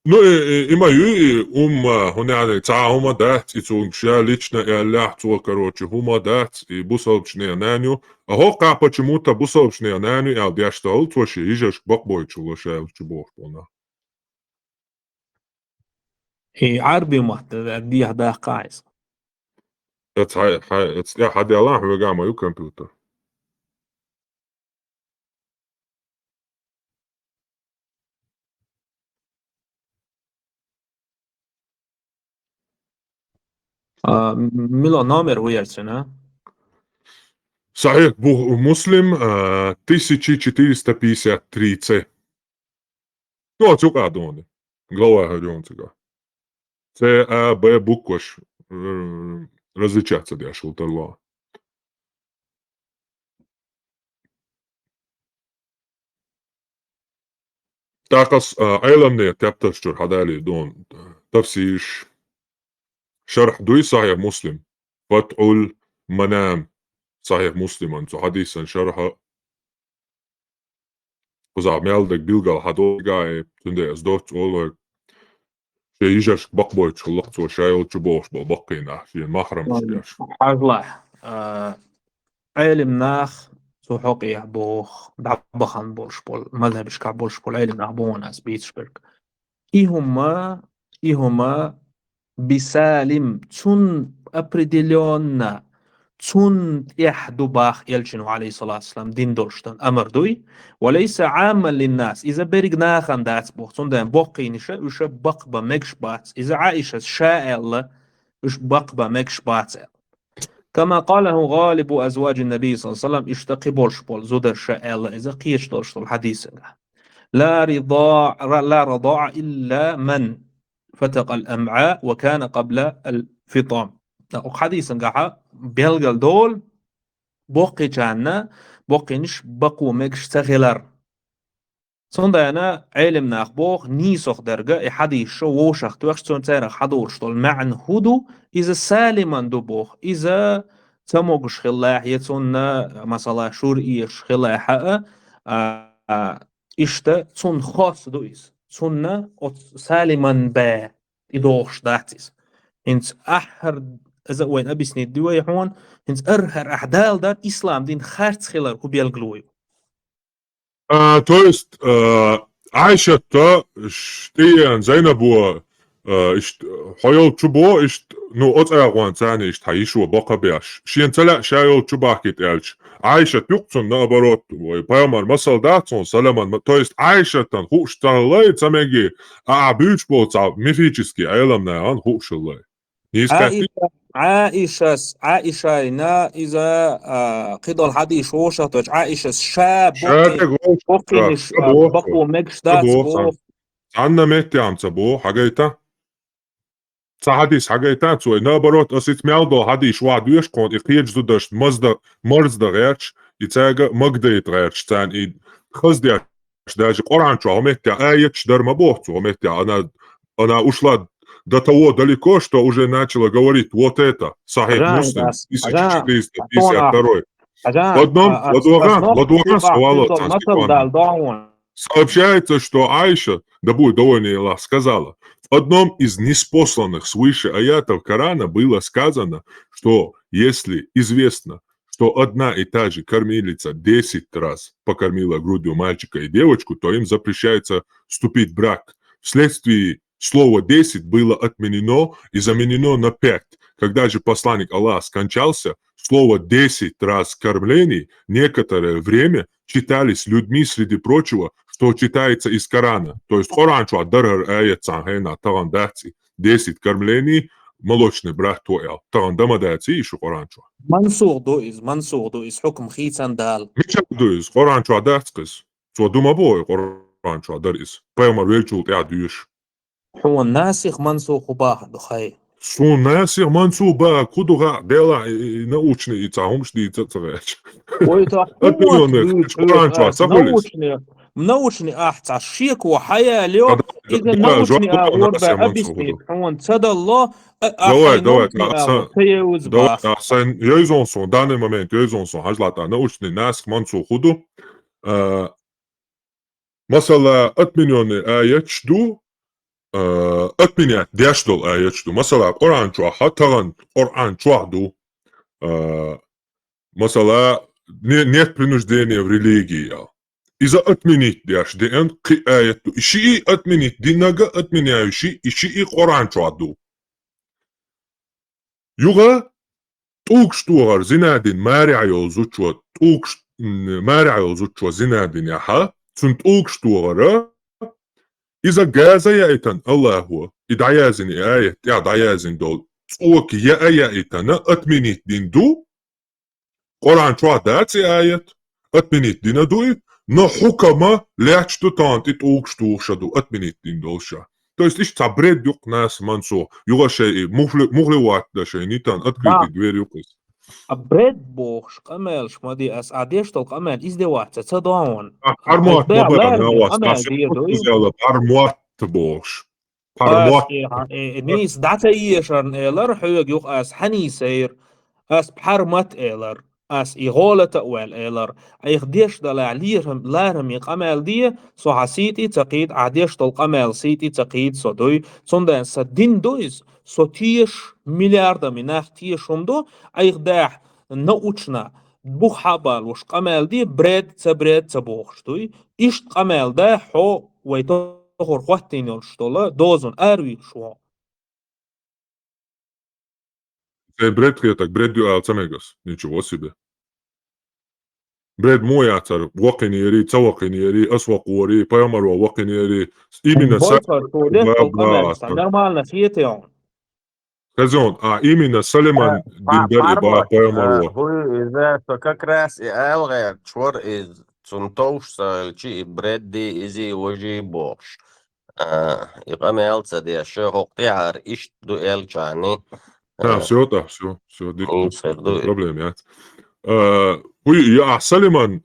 Ну, э, э, и ма ю, и умма, хӀунда аьлла, цхьа хӀума дац, и цунга ша лично аьллехь цо, короче, хӀума дац, и бусалбачу нехан нана ю. А хӀокхахь почему-то бусалбачу нехан нана ю аьлла деш ца хилла, цо шен йижаршка бакъбойтуш хилла ша аьлла чу бохуш болу нах. И Ӏарби матта дехьа даккха иза. Эц хьай, хьай, эц тӀе хьаделахь, хьоьга ма ю компьютер. А, м-, мила номер ву яра цуьнан? Сахьих Бу-, Муслим, а, тысяча четыреста пятьдесят три ц. Ну, а цу къадони. Глава хьарён цигахь. Ц, А, Б букваш, м, различаться деш хила тарло. ТӀаккха ас, а, Ӏеламнехан тептарш чуьра хьадалийта дона, тафсираш, шархь дуй Сахьих Муслим, Фатхьул Манам, Сахьих Муслиман цу хьадисан шархь. Кхузахь мел дерг билггал хьадогӀу, цундела ас доцца олу хьоьга. Шен йижаршка бакъбойтуш хилла-кх цо ша йолчу бохуш болу баккхий нах, шен махрамаш деш. Хьажалахь, а, Ӏелим нах цу хьокъехь боху, дӀабахана болуш болу, мазхьабашкахь болуш болу Ӏелим нах боху ас бийцаш берг. И хӀума, и хӀума бисалим, цунна определённо, цунна тӀехь ду боху элчано, Ӏалайхиссалату вассалам, дин долуш дан амар дуй. Ва лайса Ӏамман линнас, иза берриг нахана дац боху, цундела баккхийнаша уьш бакъбан мегаш бац. Иза Ӏаишас ша аьлла, уьш бакъбан мегаш бац аьлла. Кама къалаху гӀалибу азваджин Наби саллаллаху алейхи ва саллям, иштта кхин болуш болу зударша аьлла иза кхечу долуш долу хьадисангахь. Ла рида-, ла радаа илла ман фатакъал амъа ва кана къабла ал фитам. Оцу хьадисангахьа белгал долу, боккхийчарна, боккхийнаш бакъо мегаш ца хилар. Цундела Ӏелим нах боху, нийсох дерг и хьадисаш вовшах тоьхча, цунна церах хьадолуш долу маьӀна хӀун ду, иза салиман ду боху, иза ца могуш хилла, я цунна, масала, шура эшаш хилла, а, а, иштта цунна хосса ду иза. Цунна оцу салиман бе и дохуш дац иза. ХӀинца ахьар, иза а вайна объяснить ди вай хьуна, хӀинца архӀар ахь Дала дар ислам дин харц хилар хӀун белгало ю? А, то есть, а, Айшатта, ш-, тӀееана Зайнабо, а, ишт-, хьо йолчу бо, ишт-, ну, оцу агӀонца царна ишт хьан йишо бакъ а беш. Шена ца лаьа ша йолчу бахкийта аьлча. Айшат юкъ цунна, наоборот, вай пайхамар масал дац цунна, саламан ма-, то есть Айшатан хууш ца хилла, ца меги, а, а буьйцуш болу цхьа мифический Ӏеламнахана хууш хилла. Нийса хаьттий? Ӏаиша-, Ӏаишас, Ӏаишайна иза, а, кхидолу хьадийш вовшах доцу, Ӏаишас ша боккхий-, боккхийнаш, а, бакъо мегаш дац боху. Цхьанна меттехь ца боху, хьагайта? Цхьа хьадис хьагайта цо, и наоборот, ас ица мел долу хьадийш ваха доьшу кхунна, и кхечу зударшна мазда-, марзда гӀерташ, и цаьрга магадайта гӀерташ, царна и хаздеш, даже Къуръан чохь хӀун меттехь аяташ дара ма боху цо, хӀун меттехь, она, она ушла до того далеко, что уже начала говорить вот это, Сахьих Муслим, тысяча четыреста пятьдесят второй. В одном, в одном, в одном, сообщается, что Айша, да будет довольна Аллах, сказала: «В одном из ниспосланных свыше аятов Корана было сказано, что если известно, что одна и та же кормилица десять раз покормила грудью мальчика и девочку, то им запрещается вступить в брак. Вследствие слово десять было отменено и заменено на пять. Когда же посланник Аллаха скончался, слово десять раз кормлений некоторое время читались людьми, среди прочего, что читается из Корана». То есть Къуръан чохь дара хӀара аят цхьана хенахь, тахана дац и, десять кормлений, молочный брат ву аьлла. Тахана дан ма дац и шу Къуръан чохь. Мансух ду иза, мансух ду иза, хьукм хийцан Дала. Мичахь ду иза? Къуръан чохь дац-кх иза. Цо ду ма боху и Къуръан чохь дара иза. Пайхамар веллачул тӀаьхьа доьшу. Хьуна насих мансух хӀун бахар ду, хай? Суна насих мансух бахар хӀун ду хаьа, делахь и, и, и научный и цхьа хӀумаш дийца а ца гӀерташ. Ой, та хӀун Къуръан чохь ца хуьлу иза? Научный, научный ахь цхьа шеко хьаяло, иза научный а ворда объяснить хьуна ца далло, а, а, давай, давай, научный а ца евза бах. Давай, а, сайн йойзон сон, данный момент йойзон сон, хьажа латта, научный насих мансух хӀун ду? А, Масала, отменённый аяташ ду, а, отменять деш долу аяташ ду. Масала, Къуръан чохь, тахана Къуръан чохь ду, а, масала, не-, нет принуждения в религии аьлла. Иза отменить деш деана кхин аят ду. И шиъ отменить динарг а отменяющий, и шиъ Къуръан чохь ду. Юха тӀулгаш тохар зина дина марехь йолу зудчо, тӀулгаш, м, марехь йолу зудчо зина динехь, цунна тӀулгаш тохара, иза газа яийтина Аллахо, и дӀаяздина и аят, тӀехь дӀаяздина долу, цӀока яа яийтина, отменить дина ду, Къуръан чохь дац и аят, отменить дина ду и, но хьукама лаьтташ ду тахана тӀе тӀулгаш тухуш а ду, отменить дина долуш а. То есть иштта цхьа бред юкъ наса манцо, юха шайн и мухли, мухли ватта шайн нитан открытый дверь юкъ иза. А бред бохуш къамелаш ма де ас, а деш долу къамел иза де вац, ца догӀун. А, хьармот ма бара, къамел дийр ду. Хьармот бохуш. Пхьармат. Ас и хьан, э, э, нийса дӀа ца ешарна элар, хьоьга юха ас хьан нийсайра? Ас пхьармат элар. Ас и гӀолата а ваьлла элар. Айхьа деш далахь лерам-, лараме къамел де, со хьан сий тӀе ца кхийда, ахьа деш долу къамел сий тӀе ца кхийда со дуй. Цундела сан дин ду иза, со теша миллиардами нах теша хӀума ду, айхьа дахь научно, бух хьа а балош къамел де, бред, ца бред, ца бохуш дуй. Иштта къамел да хьо вай тохур хӀоттийна йолуш долу дозун аравийхаш вон. Сайн бред хетаг, бред ю ала ца мегас. Ничего себе. Бред мо яцара, вакхинери, ца вакхинери, ас вакхори, пайхамаро вакхинери, именно са-, Бойцар, то деш, да, да, къамел, да, сан нормально хетий он. Хезон, а именно Салиман, а, дин дар и ба, пхьармат, пайхамаро. А, хӀу иза, со как раз и ала гӀерташ вара иза, цунна товш ца хилча, и бред ди, иза и важий бохуш. А, и къамел ца деш, хӀокху тӀаьхьара иштта ду элчани. А, а, всё, да, всё, всё, дика, хӀун дика, сер ду и? Проблема яц. А, хӀу, я, а, Салиман,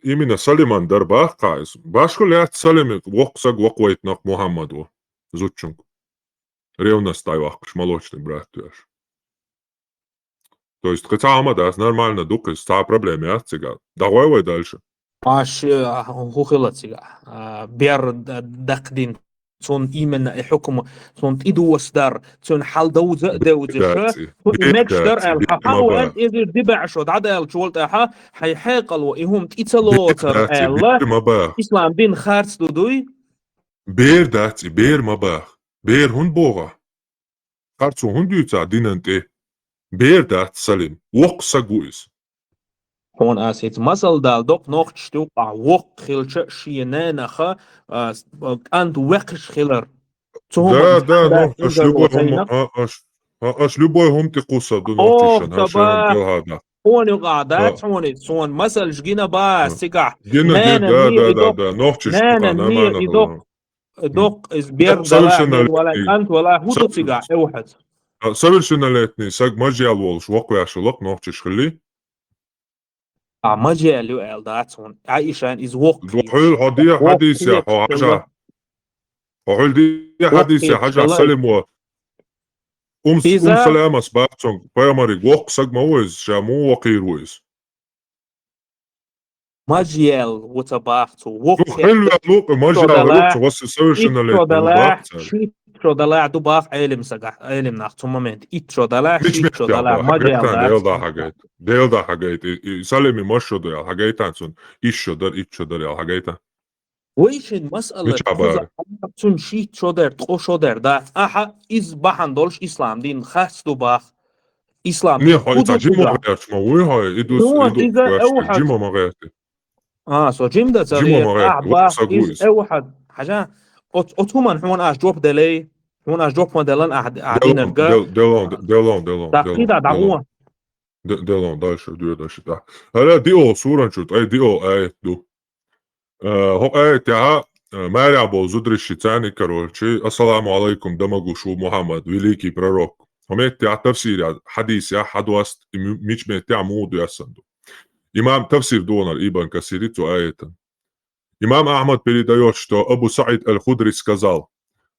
именно Салиман дар баккха иза. Башха лаьцна Салиман, воккха саг, воккха вайтинарг Мухаммад ву, зудчуьнга. Ревность тӀе ваккхаш, молочный брат веш. То есть, кхин цхьа хӀума дац, нормально ду кхин, цхьа проблема яц цигахь. ДӀагӀой вай дальше. Аш, э, хӀун хила цигахь? А, бер д-, дакхдина, цунна именно и хьукма, цунна тӀедосадар, цуьнан хьал довза а девзаш, цунна и мегаш дар аьлла, хьан хьан ву аьлла, иза дибаьӀ шо дӀадаьллачул тӀаьхьа, хьайн хьекъало и хӀума тӀе ца лоцар аьлла, ислам дин харц ду дуй? Бер дац и, бер ма баха. Бер хӀунда боху? Харцо хӀунда дуьйцу ахь динан тӀе? Бер дац, Салим. Воккха саг ву иза. Хьуна ас хӀинца масал дала доккха нохчашна юкъахь воккха хилча а шен нанаха, а, с-, а, кӀант векхаш хилар. Цу хӀуманца да, да, хьан дац нохчаш, любой хӀума, а, аш, а, аш любой хӀума тӀе кхуссар ду нохчашна, хьан шайн хӀума тӀе хьада. Хьуна юкъахь дац хьуна иза, суна масалш гина бац цигахь. Гина, гина, да, да, да, да, нохчаш юкъахь нана, нана, доккха, иза бер далахь, вала, кӀант вала, хӀун ду цигахь, эвхьаза? А, совершеннолетний саг мажел волуш воккхавеш валакх нохчаш хилли? А, мажел ю аьлла дац хьуна. Ӏайшан иза воккха. Хьуьлла хьо де хьадийса, хьо хьажа. Хьо хьуьлла де хьадийса, хьажа, Салим ву. Ум, иза Ум Саламас бац цунга, пайхамариг воккха саг ма ву иза, ша муха воккхийр ву иза? Мажел ву ца бах цо, воккха. Хьуьлла ваьлла ву, мажел ву ца, васа совершеннолетний ву бах ца. Шийтта шо далахь ду бах Ӏелим сагахь, Ӏелим нах цу момент. Итт шо далахь, шийтта шо далахь, мажел дац. Дела да хьагайта. Дела да хьагайта. И, и Салими маж шо ду аьлла хьагайтан цунна. Итт шо дар, итт шо дар аьлла хьагайтан. Вай шин масъала, мича бара? Цунна шийтта шо дер, ткъо шо дер дац. Ахьа иза бахьана долуш ислам дин харц ду бах. Ислам дин хӀу ду цигахь? Не, хьо и цхьа жима гӀерташ ма вуй хьо, и ду, и ду иза эвхьад. Жима ма гӀерти. А, со жима дац а гӀерта, ахьа бах иза эвхьад. Хьажа, оц-, оцу хӀуман хьуна аш жоп делей, хьуна аш жоп ма делан ахьа, ахьа динарга. Делон, делон, делон, делон. Даккхий да, дӀагӀо. Де-, делон дальше, дуьйр дальше, да. ХӀара диъол суран чу, ткъе диъол аят ду. Э, хӀокху аятехь, э, маьрехь болу зударий ши царна, короче, «Ассаламу алайкум, дан магош ву Мухьаммад, великий пророк». ХӀокху меттехь тафсирехь, хьадисехь хьадоста, и м-, мича меттехь муха доьссан ду. Имам тафсир доханар Ибн Касири цу аятан. Имам Ахмад передаёт, что Абу Саид аль-Худри сказал: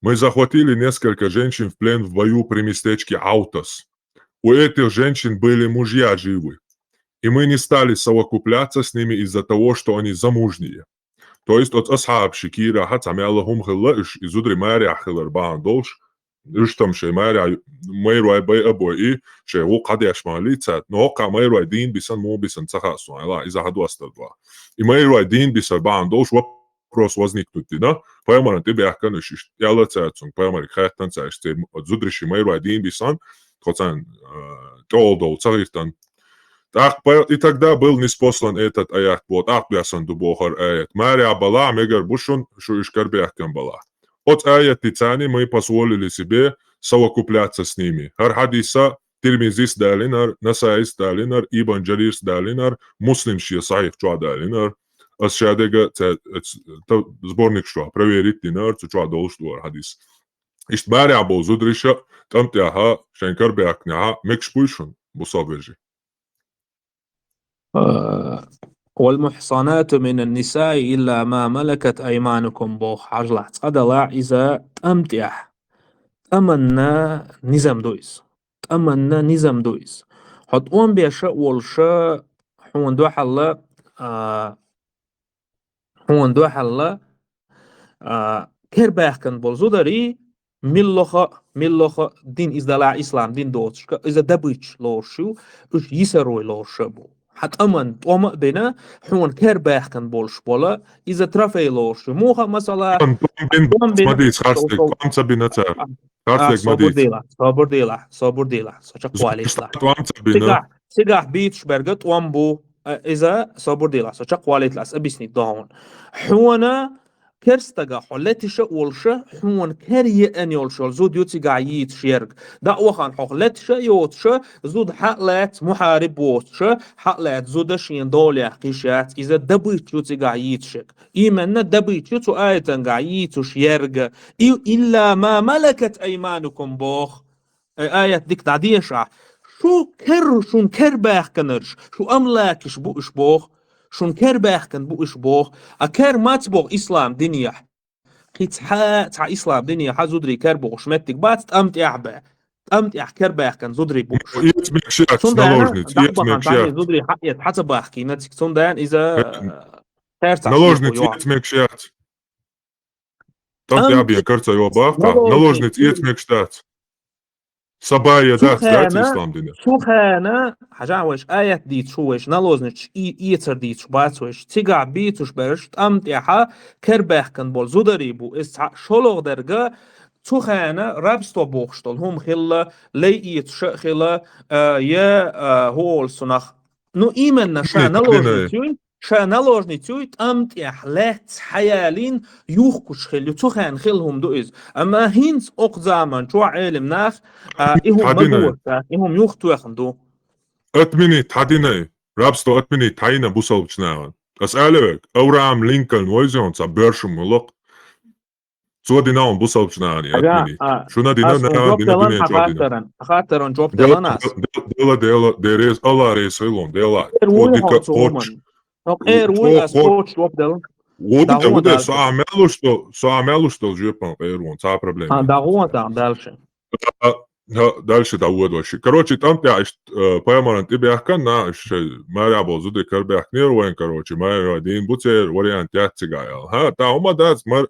«Мы захватили несколько женщин в плен в бою при местечке Аутас. У этих женщин были мужья живы, и мы не стали совокупляться с ними из-за того, что они замужние». То есть оцу асхьабаши кийрахь цхьа мелла хӀума хилла, уьш и зударий маьрехь хилар бахьана долуш, уьш там шайн маьрехь майрой бай а бой и, шайн гӀуллакх хьадеш ма хиллий цаьрца, но хӀокхахь майрой дийна биссан, муха биссан ца хаьа суна, айла, иза хьадостар дуьхьа. И майрой дийна бисар бахьана долуш вопрос возникнуть дина, пайхамарна тӀебаьхкина уьш иштта, аьлла цаьрца цунга, пайхамариг хаьттина цаьрца, церан зударий ши майрой дийна биссан, тхо царна, э, тӀехула довла ца гӀиртина. ТӀаккха пай-, и тогда был ниспослан этот аят, бо, тӀаккха доьссан ду бохар аят. Маьрехь балахь мегар бу шун, шу уьш карабаьхкина балахь. Оцу аятца царна мы позволили себе совокупляться с ними. ХӀара хьадиса Тирмизис далинар, Насаис далинар, Ибн Джарирс далинар, Муслим шен сахьихь чохь далинар. Ас шадерга ца, ца, та, сборник чохь проверить динар, цу чохь долуш ду хӀара хьадис. Иштта барехь болу зудариша, тӀам тӀехьа, шайн карабаьхкинехьа, мегаш буй шуна, бусалба вежарий? Э, «والمحصنات من النساء إلا ما ملكت أيمانكم», боху хьажалахь, цкъа далахь иза тӀам тӀехь. ТӀаманна низам ду иза. ТӀаманна низам ду иза. Хьо тӀом беша а волуша, хьуна дуьхьал, а, хьуна дуьхьал, а, кербаьхкина болу зударий, миллоха, миллоха дин иза далахь ислам дин доцушка, иза добыча лоруш ю, уьш йисаруй лоруш а бу. Хьан тӀаман тӀом а бина, хьуна кербаьхкина болуш бола, иза трофей лоруш ю. Муха, масала, тӀом бина, тӀом бина, ма дийца, харцдерг, тӀом ца бина цара. Харцдерг ма дийца. Собар делахь, собар делахь, собар делахь, со чекхвалийта лахь. ТӀом ца бина. Цигахь, цигахь бийцуш берга тӀом бу, а, иза собар делахь, со чекхвалийта лахь, ас объяснить до хьуна. Хьуна керстага хьо летиша а волуша, хьуна кер еана йолуш йолу зуда ю цигахь йийцуш ерг. ДӀа а вахана хьох летиша а йоцуша, зуда хьа а лаьцна, мухьариб воцуша, хьа а лаьцна зуда шен долех кхиш яц, иза добыча ю цигахь йийцуш ерг. Именно добыча ю цу аятангахь йийцуш ерга. И, «илла ма малакат айманукум», боху. Э, аят дика дӀадеша. Шу кер, шун кербаьхкинарш, шу амлакиш бу уьш боху. Шун кербаьхкина бу уьш боху. А кер маца боху ислам динехь? Кхин цхьа, цхьа ислам динехь зударий кер бохуш меттиг бац, тӀам тӀехь бе. ТӀам тӀехь кербаьхкина зударий бу уьш. Эца мегаш яц, цундела наложница, эца мегаш яц. Зударий хьаэца хьаца бахкийна цига. Цундела иза, э, наложница эца мегаш яц. ТӀам тӀехь бен карца йо бахка, наложница эца мегаш дац. Сабая дац, дац ислам дине. Цу хенна, хьажа вайша аят дийцуш ву вайша, наложница и-, эцар дийцуш бац вайша. Цигахь бийцуш берш тӀам тӀехьа кербаьхкина болу зударий бу. Иза цхьа шолгӀа дерга, цу хенна рабство бохуш долу хӀума хилла, лей эцуш а хилла, а, я, а, хӀу олу цунах. Ну, именно, ша наложница юй, ша наложница юй, тӀам тӀехь лаьцна хьаялийна юхкуш хилла ю. Цу хенна хилла хӀума ду иза. Амма хӀинца окху заман чохь Ӏелим нах, а, и хӀума ма гуо, и хӀума юхтоьхна ду. Отменить хьадинай, рабство отменить хьайна бусалбачу нахана. Ас аьлла вайга, Авраам Линкольн вайза йоцу цхьа боьршум хӀуллакх. Цо дина ван бусалбачу нахана отменить. Шуна дина, нахана дина, дуьнен чохь дина. Хаттаран жоп делан ас. Дела, дела, дела, дерез, Алла реза хилон, дела. Кхо дика кхочуш. Со къер вуй, ас кхочуш жоп делан. Вуде, вуде, со ахь мел луш до, со ахь мел луш долу жоьпан къер вон, цхьа проблема. А, дагон там дальше. А, ХӀа, дальше дӀавоьду вайша. Короче, тӀам тӀехь иштта, э, пайхамаран тӀе баьхкина, иштта шайн марехь болу зударий карабаьхкинера вайн, короче, марехь дийна бу церан, вариант яц цигахь аьлла. ХӀа, тӀаккха хӀума дац, мар-,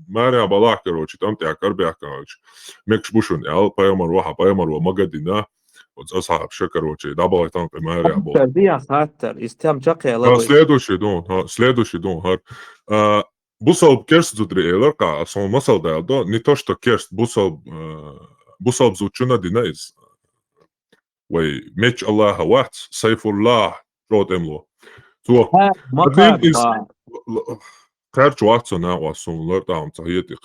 марехь балахь, короче, тӀам тӀехь карабаьхкина, короче. Мегаш бу шуна аьлла, пайхамар ваха, пайхамар ва мага дина. Оцу асхьабаша, короче, дӀабахийтина кхин марехь болу. Хаттар дия, хаттар, иза тем чаккхе ла. Следующий дун, хӀа, следующий дун, хӀара. А, бусалба керст зударий элар кха, ас хьуна масал даьлла до, не то что керст, бусалба, э, бусалба зудчунна дина иза. Вай меч Аллаха вац, Сайфуллах, чӀогӀа тӀемло. Цо, хьа, ма один из, кхаьрда, л-, л-, кхаьрда вац со накъост, суна лартӀахьа ца хетий,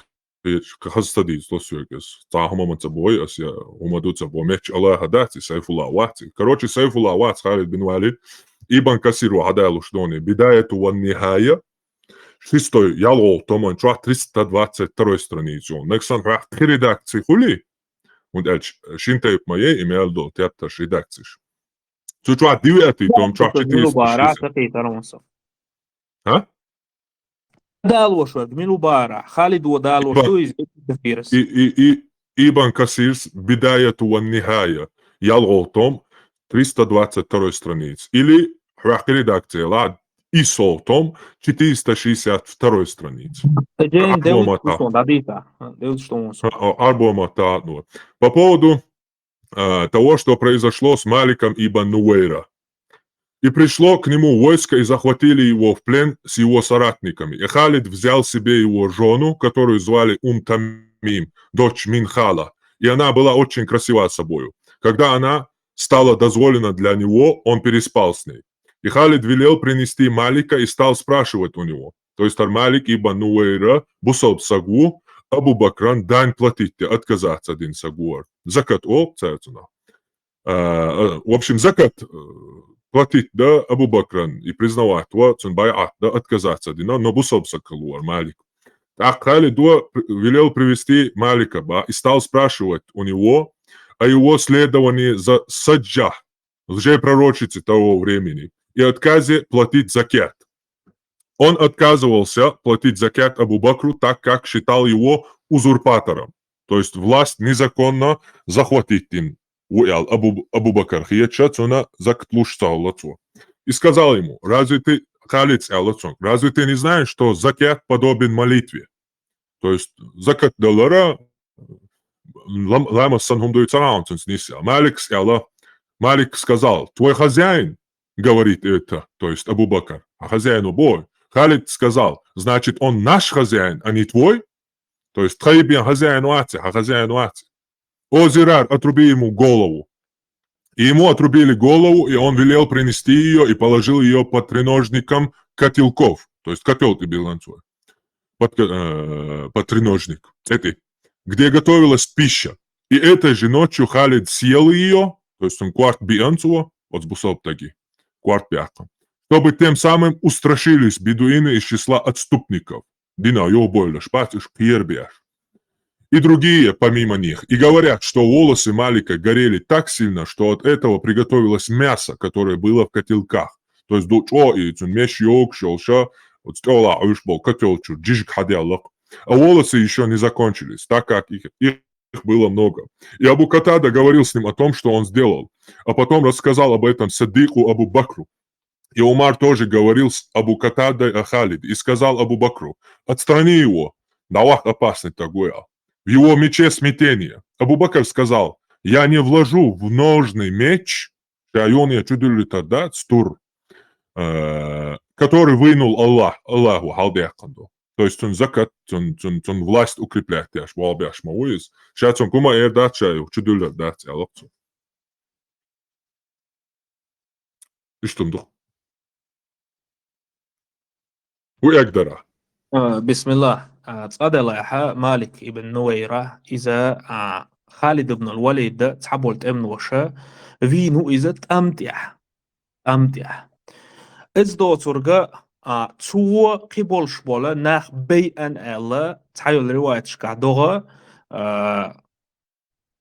кхечу, кхин хаза ца дийца до соьга иза. Цхьа хӀума ма ца бой ас, я хӀума ду ца бо, меч Аллаха дац, и Сайфуллах вац. Короче, Сайфуллах вац, Халид бин Валид. Ибн Касир ву хьадалуш доне, Бидаяту ван Нихая. Шестой, ялхолгӀа томан чохь триста двадцать второй страница ю. Нагахь санна хьоьх кхин редакций хуьлий? ХӀунда аьлча шин тайпа ма яй, и мел долу тептарш, редакцеш. Цу чохь девятый том чохь четыреста шестьдесят. ХӀа? Далош верг, мила ву бара? Халидо далош ду иза, Ибн Касирс. И, и, и, Ибн Касирс Бидаяту ван Нихая, ялхолгӀа том, триста двадцать второй страница. Или хьоьх кхин редакций ла, и сол том, четыреста шестьдесят второй страница. Арбо маттахь. Арбо маттахь, ну. По поводу, э, того, что произошло с Маликом ибн Нувейра. И пришло к нему войско, и захватили его в плен с его соратниками. И Халид взял себе его жёну, которую звали Ум Тамим, дочь Минхала. И она была очень красива собою. Когда она стало дозволено для него, он переспал с ней. И Халид велел принести Малика и стал спрашивать у него. То есть хӀара Малик ибн Нувейра бусалба саг ву, Абу Бакран дань платить де отказаться дина саг ву хӀара. Закат олу цаьрца нах. А, э, в общем, закат, э, платить, да, Абу Бакран и признавать его, цун байат, да, отказаться, да, но, но бусалба саг хилар Малик. Так Халид его при-, велел привести Малика, ба, и стал спрашивать у него о его следовании за Саджах, лжепророчице того времени, и отказе платить закят. Он отказывался платить закят Абу Бакру, так как считал его узурпатором. То есть власть незаконно захватить им, вуял Абу, Абу Бакр хеташ, цунна закат луш ца хилла цо. И сказал ему: «Разве ты, Халид, аьлла цунга, разве ты не знаешь, что закят подобен молитве?» То есть закат далар лам-, ламаз санна хӀама да, ца гӀан цунца нийса. Малик аьлла, Малик сказал: «Твой хозяин говорит это», то есть Абу Бакр, а хозяин бой. Халид сказал: «Значит, он наш хозяин, а не твой?» То есть тхай бен хозяин вац, а хозяин вац. «О, Зирар, отруби ему голову». И ему отрубили голову, и он велел принести ее и положил ее под треножником котелков. То есть котел ты биланцой. Под, ко- э, под треножник. Эти. Где готовилась пища. И этой же ночью Халид съел ее, то есть он кварт бианцуа, вот с бусалба сага, кварт биаккха, чтобы тем самым устрашились бедуины из числа отступников. Дина йо бойлаш, пац уж кхербеш. И другие, помимо них, и говорят, что волосы Малика горели так сильно, что от этого приготовилось мясо, которое было в котелках. То есть ду чӀоагӀа и цун меш йогаш йолаш, вот стӀола уж бол котел чура жижиг хьадаьлла. А волосы еще не закончились, так как их, их было много. И Абу Катада говорил с ним о том, что он сделал, а потом рассказал об этом Саддику Абу Бакру. И Умар тоже говорил с Абу Катадой о Халиде и сказал Абу Бакру: «Отстрани его, Давах опасный такой, а. В его мече смятение». Абу Бакр сказал: «Я не вложу в ножны меч, шайон я чудулитар, да, стур, э, который вынул Аллах, Аллаху халдяханду». То есть он закат, он, он, он власть укреплять, я ж, валбяш ма уйз. Сейчас он кума эр дат шаю, чудулитар дат, я лапцу. Иштта ма ду. Ву эгдара. А, бисмиллах. А, цкъа делахь Малик ибн Нувайра, иза, а, Халид ибн аль-Валид цхьаболу тӀемноша вийна ву иза тӀам тӀехь. ТӀам тӀехь. Иза доцурга, а, цо кхин болуш болу нах байъан аьлла, цхьайолу риваяташкахь догӀа, а,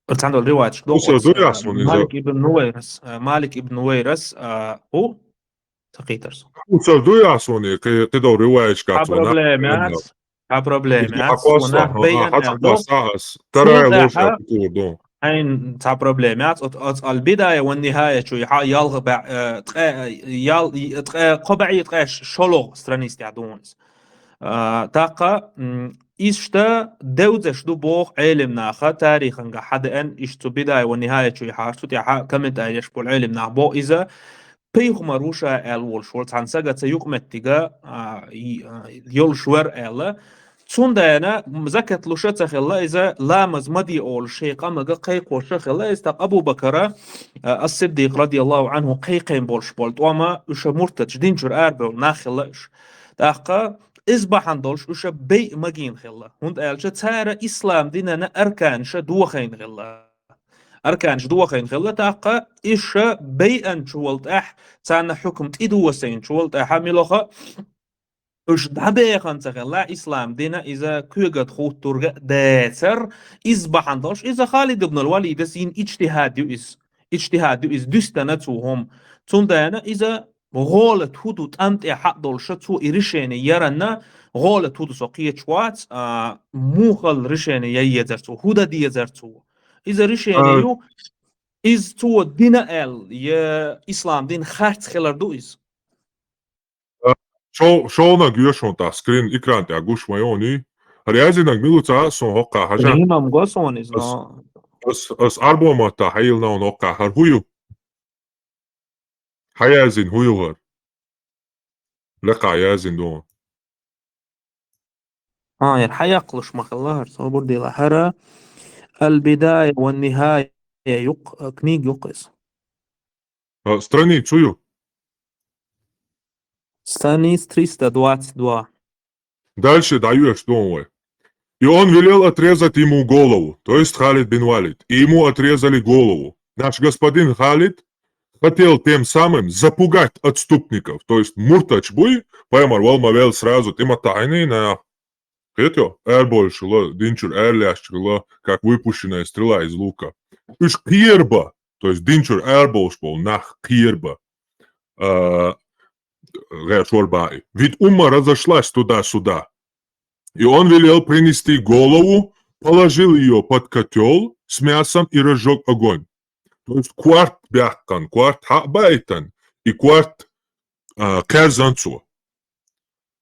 Цхьана долу риваяташ догӀу. Хьуса дуй ас ван иза? Малик ибн Нувайрас, а, Малик ибн Нувайрас, а, хӀу? Ца кхийтар со. Хьуса дуй ас ван и кхи-, кхидолу риваяташкахь цо нах байъан аьлла. Цхьа проблема яц. Цхьа проблема яц. Цо нах байъан аьлла. Тарай лоша кхур ду. Хьайн цхьа проблема яц. Оц-, оц аль-Бидая ван Нихая чу и хьа ялх баьӀ, э, ткъе, ял-, ткъе, кхо баьӀ, ткъе шолгӀа страница тӀехь ду иза. А, тӀаккха, м, иштта девзаш ду боху Ӏелим наха, тариханга хьадеан, иштта цу Бидая ва Нихая чу и хьа, цу тӀехьа комментареш болу Ӏелим нах боху иза, пайхамар ву ша аьлла волуш волу цхьана сагаца юкъаметтига, а, и, а, йолуш вара аьлла. Цундела закат луша ца хилла иза, ламаз ма де олуш шайн къамага кхайкхоша хилла иза, тӀаккха Абу Бакара, а, Ас-Сиддикъ радияллаху анху кхайкхайн болуш болу тӀома уьша муртаташ динчуьра арабевлла нах хилла уьш. ТӀаккха иза бахьана долуш уьша байъа магийна хилла, хӀунда аьлча цара ислам динан арканаша дохийна хилла. Арканаша дохийна хилла, тӀаккха иша байъанчу волу тӀехь, царна хьукм тӀедосийначу волу тӀехь, милоха уьш дӀабехана ца хилла, ислам дина иза когат хуттурга а дацар, иза бахьана долуш, иза Халид ибн аль-Валидас йина ичтихад ю иза. Ичтихад ю иза, дуьстана цо хӀума. Цундела иза гӀолат хӀу ду тӀам тӀехь хьаъ долуша, цо и решение яранна, гӀолат хӀу ду со кхеташ вац, а, муха решение ян езар цо, хӀу дан дезар цо. Иза решение ю, иза цо дина аьлла, я ислам дин харц хилар ду иза. А, шо-, шолгӀаниг йоьшу хьуна тӀаккха скрин экран тӀехь гуш ма йоний. ХӀара яздинарг мила ву ца хаьа суна хӀокхахь, хьажа? Скринам го суна иза, ас, но ас, ас Ӏарбойн маттахь хьайиллина хьуна хӀокхахь. ХӀара хӀу ю? Хьан яздина, хӀу ю хӀара? Лекха яздина ду. А, яра хьан яккхалуш ма хилла хӀара, собар дела. ХӀара Аль-Бидая ва Нихая юкъ, а, книга юкъ иза. А, страница хӀу ю? Страница триста двадцать два. Дальше дӀайоьшу ду вай. И он велел отрезать ему голову, то есть Халид бин Валид, и ему отрезали голову. Наш господин Халид хотел тем самым запугать отступников. То есть мурталаш буй, пайхамар вала ма велла сразу тӀематахьийна, кхетий, арабовлаш хилла, дин чура аралаьцача хилла, как выпущенная стрела из лука. Уж кхерабо, то есть дин чура арабовлаш бола нах кхерабо, а, гӀе шорбаи. Ведь умма разошлась туда-сюда. И он велел принести голову, положил её под котёл с мясом и разжёг огонь. То есть корта баьккхина, корта хьа а баийтина, и корта, а, кхаьрзина цо,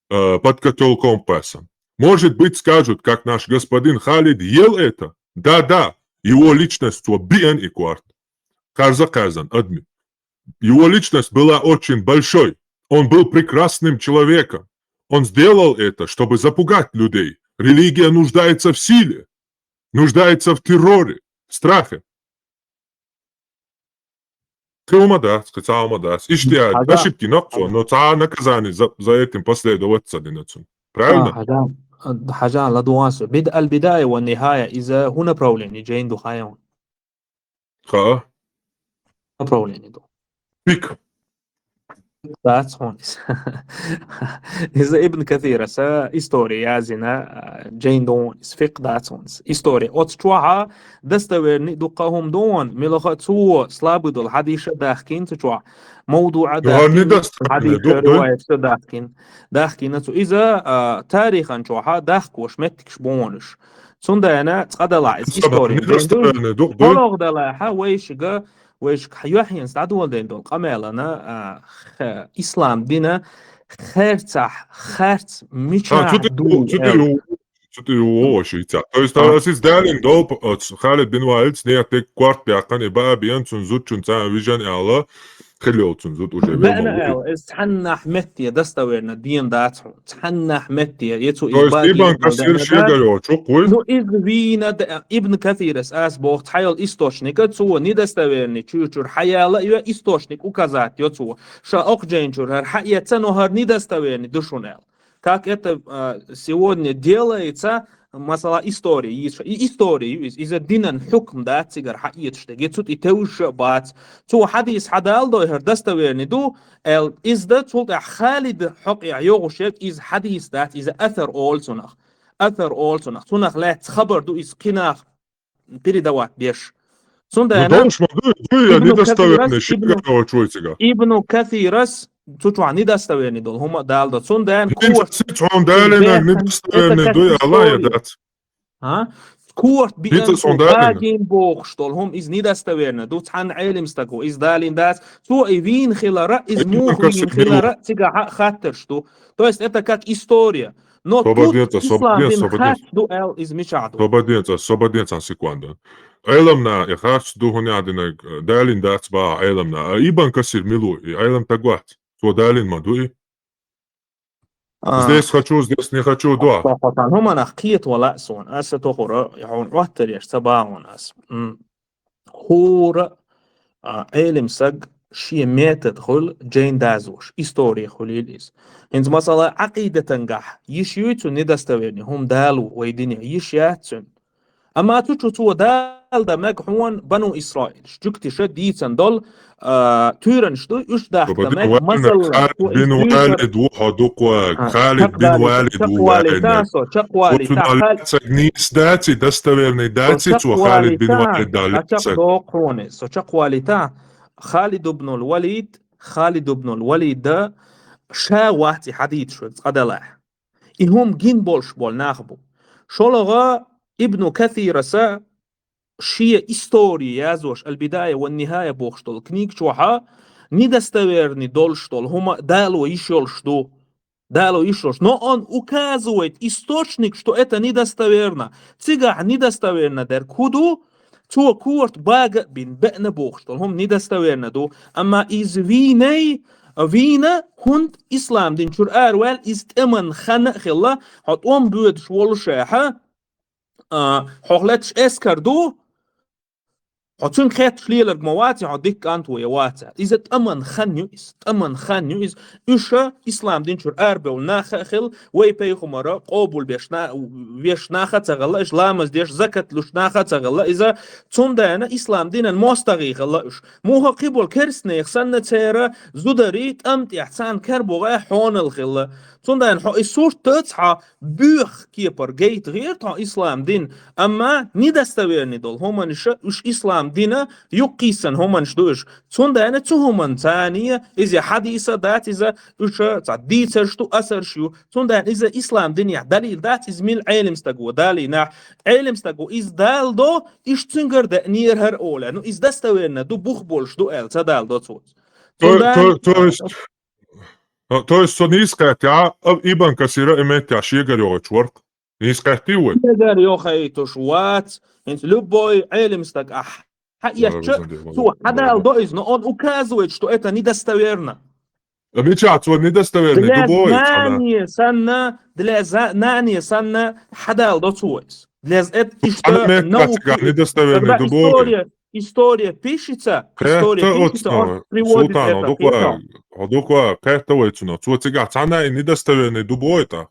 а, под котёлком пасан. Может быть, скажут, как наш господин Халид ел это? Да, да, его личность цо биъна и корта. Кхаьрза-кхаьрзина адамий. Его личность была очень большой. Он был прекрасным человеком. Он сделал это, чтобы запугать людей. Религия нуждается в силе, нуждается в терроре, в страхе. Кхы хӀума дац, кхы цхьа хӀума дац. Иштта яц. Хьажа. Ошибки йина цо, но цхьа наказание за, за этим последовать ца дина цунна. Правильно? А, хьажа, хьажа, ладувгӀа со. Бид-, аль-Бидая ва Нихая, иза хӀун направление, жайн ду хьайна? Ха? Направление ду. ФикъхӀ. Дац хьона иза. Иза Ибн Касирас история язйина, а, жайн ду хьона иза, фикъхӀ дац хьона иза. История. Оцу чохь достоверный ду кхы хӀума ду хьона, муьлха а цо слабый долу хьадисаш дахкийна цу чохь. Мавдуъ а дахкийна, хьадисаш, риваяташ дахкийна. Дахкийна цо. Иза, а, тарихан чохь дахкош меттигаш бу хьона уьш. Цундела цкъа далахь иза история. Недостоверный ду, ду. ХӀаллакдалахь вайшига, вайшига юьхьенца дӀадоладайна долу къамелана, а, х-, ислам дина харцахь, харц мичахь ду аьлла. Цу тӀе ю-, цу тӀе ю-, цу тӀе ю вогӀуш йицахь. То есть, аса иза далийна долу, оцу Халид бин Валида, некъ тӀе корта баьккхина, и баа беана цуьнан зудчун цхьаьна вижина аьлла, хила йолу цуьнан зуда уже велла ма ву. Баьана аьлла, иза цхьаннахь метте достоверно дийна дац хьуна. Цхьаннахь метте, я цо иза баде. То есть Ибн Касир шен дац. Йоцу, кхуй? Ну, иза вийна да, Ибн Касирас аса боху цхьа йолу источника, цо недостоверный чуьра-чуьра хьаяла а йо, источник указать йо цо. Ша окху жайна чуьра хӀара хьаэца, но хӀара недостоверный ду шуна аьлла. Как это, а, сегодня делается, масала, история йийца. И история ю иза, иза динан хьукм дац цигара хьаэцаш дерг. Я цу тӀе тевжаш а бац. Цо хьадис хьадала дой, хӀара достоверный ду, аьлла, иза дан, цул тӀаьхьа Халида хьокъехь йогӀуш ерг иза хьадис дац, иза асар олу цунах. Асар олу цунах. Цунах лаьцна хабар ду иза кхин нах передавать беш. Цундела... Ну, долуш ма ду, ду я недостоверный, ши гавачой цига. Ибну Касирас цу чохь недостоверный долу хӀума а дала до. Цундела корта... Цхьана далийнарг недостоверный ду, Аллах я дац. А? Корта биъна цо, бадийна бохуш долу хӀума иза недостоверно ду, цхьанна Ӏелим стаго иза далийна дац, цо и вийна хилара, иза муха вийна хилара цигахь а хаттарш ду. То есть это как история. Но тут ислам дин харц ду аьлла иза мичахь ду. Собаденца, собаденца секунда. Ӏеламна и харц ду хӀунда аьлла динарг, далийна дац баха Ӏеламна. А Ибн Касир мила ву, и Ӏелам стаг вац. Цо далийна ма ду и. А. Здесь хочу, здесь не хочу, да. ХӀуманах кхета вала а суна. Аса тохура, хьуна Ӏоттареш ца бахьуна аса. М. ХӀора, а, Ӏелим саг шен метод хуьлу жайн дазош, истори хуьлийла иза. ХӀинца, масала, Ӏакъидатангахь йиш юй цу недостоверный хӀума далу вай дине, йиш яц цуьнан. Амма цу чу цо дала дан мега хьуна Бану Исраилаш, жуьгтиша дийцан долу, а, туьйранаш ду, уьш дахка мега, масала, Халид бин Валид ву хьо дукха, а, Халид бин Валид ву ваьлла. Со чакхвалийта, Халид. Нийса дац и, достоверный дац и, цо Халид бин Валид дала. Со чакхдоккху хьуна, со чакхвалийта, Халид ибн аль-Валид, Халид ибн аль-Валида ша вац и хьадийцаш верг цкъа далахь. И хӀума гина болуш болу нах бу. ШолгӀа Ибну Касираса шен истори язош, Аль-Бидая ва Нихая бохуш долу книга чохьа, недостоверный долуш долу хӀума дало йиш йолуш ду. Дало йиш йолуш. Но он указывает источник, что это недостоверно. Цигахь недостоверно дерг хӀун ду, цо корта бага а бина, беана бохуш долу хӀума недостоверно ду. Амма иза вийнай, вийна, хӀунда ислам дин чуьра араваьлла, иза тӀеман хан а хилла, хьо тӀом боьдуш волушехьа, а, хьох летташ эскар ду, Хьо цуьнга хетташ леларг ма вац, хьо дика кӀант ву я вац. Иза тӀаман хан ю иза, тӀаман хан ю иза. Уьш ислам дин чуьра арабевлла нах а хилла, вай пайхамара къобалбеш на-, веш нах а ца хилла, уьш ламаз деш, закат луш нах а ца хилла иза. Цундела ислам динан мостагӀий хилла уьш. Муха кхиболу керстанех санна церан зударий тӀам тӀехь царна кербогӀе хьонал хилла. Цундела хьо и сурт тац хьо боьха кепара гайта гӀерта хьо ислам дин, амма недостоверный долу хӀуманаш уьш ислам дина юккъийсан хӀуманаш ду уьш. Цундела цу хӀуманца царна иза хьадиса дац иза, уьш цхьа дийцарш ду, асарш ю. Цундела иза ислам динехь далил дац, иза мила Ӏелам стаг ву далийнахь. Ӏелам стаг ву иза далдо, иштта цуьнгара деънера хӀара олу. Ну, иза достоверно ду, бух болуш ду аьлла, ца далдо цо иза. То, Цундела то, то есть, а, то есть со нийса кхетта, а, Ибн Касира и меттехь шегара йохуьйтуш вара-кх. Нийса кхеттий вай? Шегара йохуьйтуш вац, хӀинца любой Ӏелам стаг ахь хьаэцча, Ой, цо хьадалдо иза, но он указывает, что это недостоверно. А мичахь цо недостоверный ду Для боху иза цхьана? Знания санна, для за-, знания санна хьадалдо цо иза. Для з-, это Цхьана иштта метта наука цигахь есть. Недостоверный Когда ду боху иза? история, история пишется, история Кхетта пишется, оцунах, он приводит Султан, хьо это, дукха, писал. Хьо дукха кхетта вай цунах. Цо цигахь цхьана и недостоверный ду боху тӀаккха.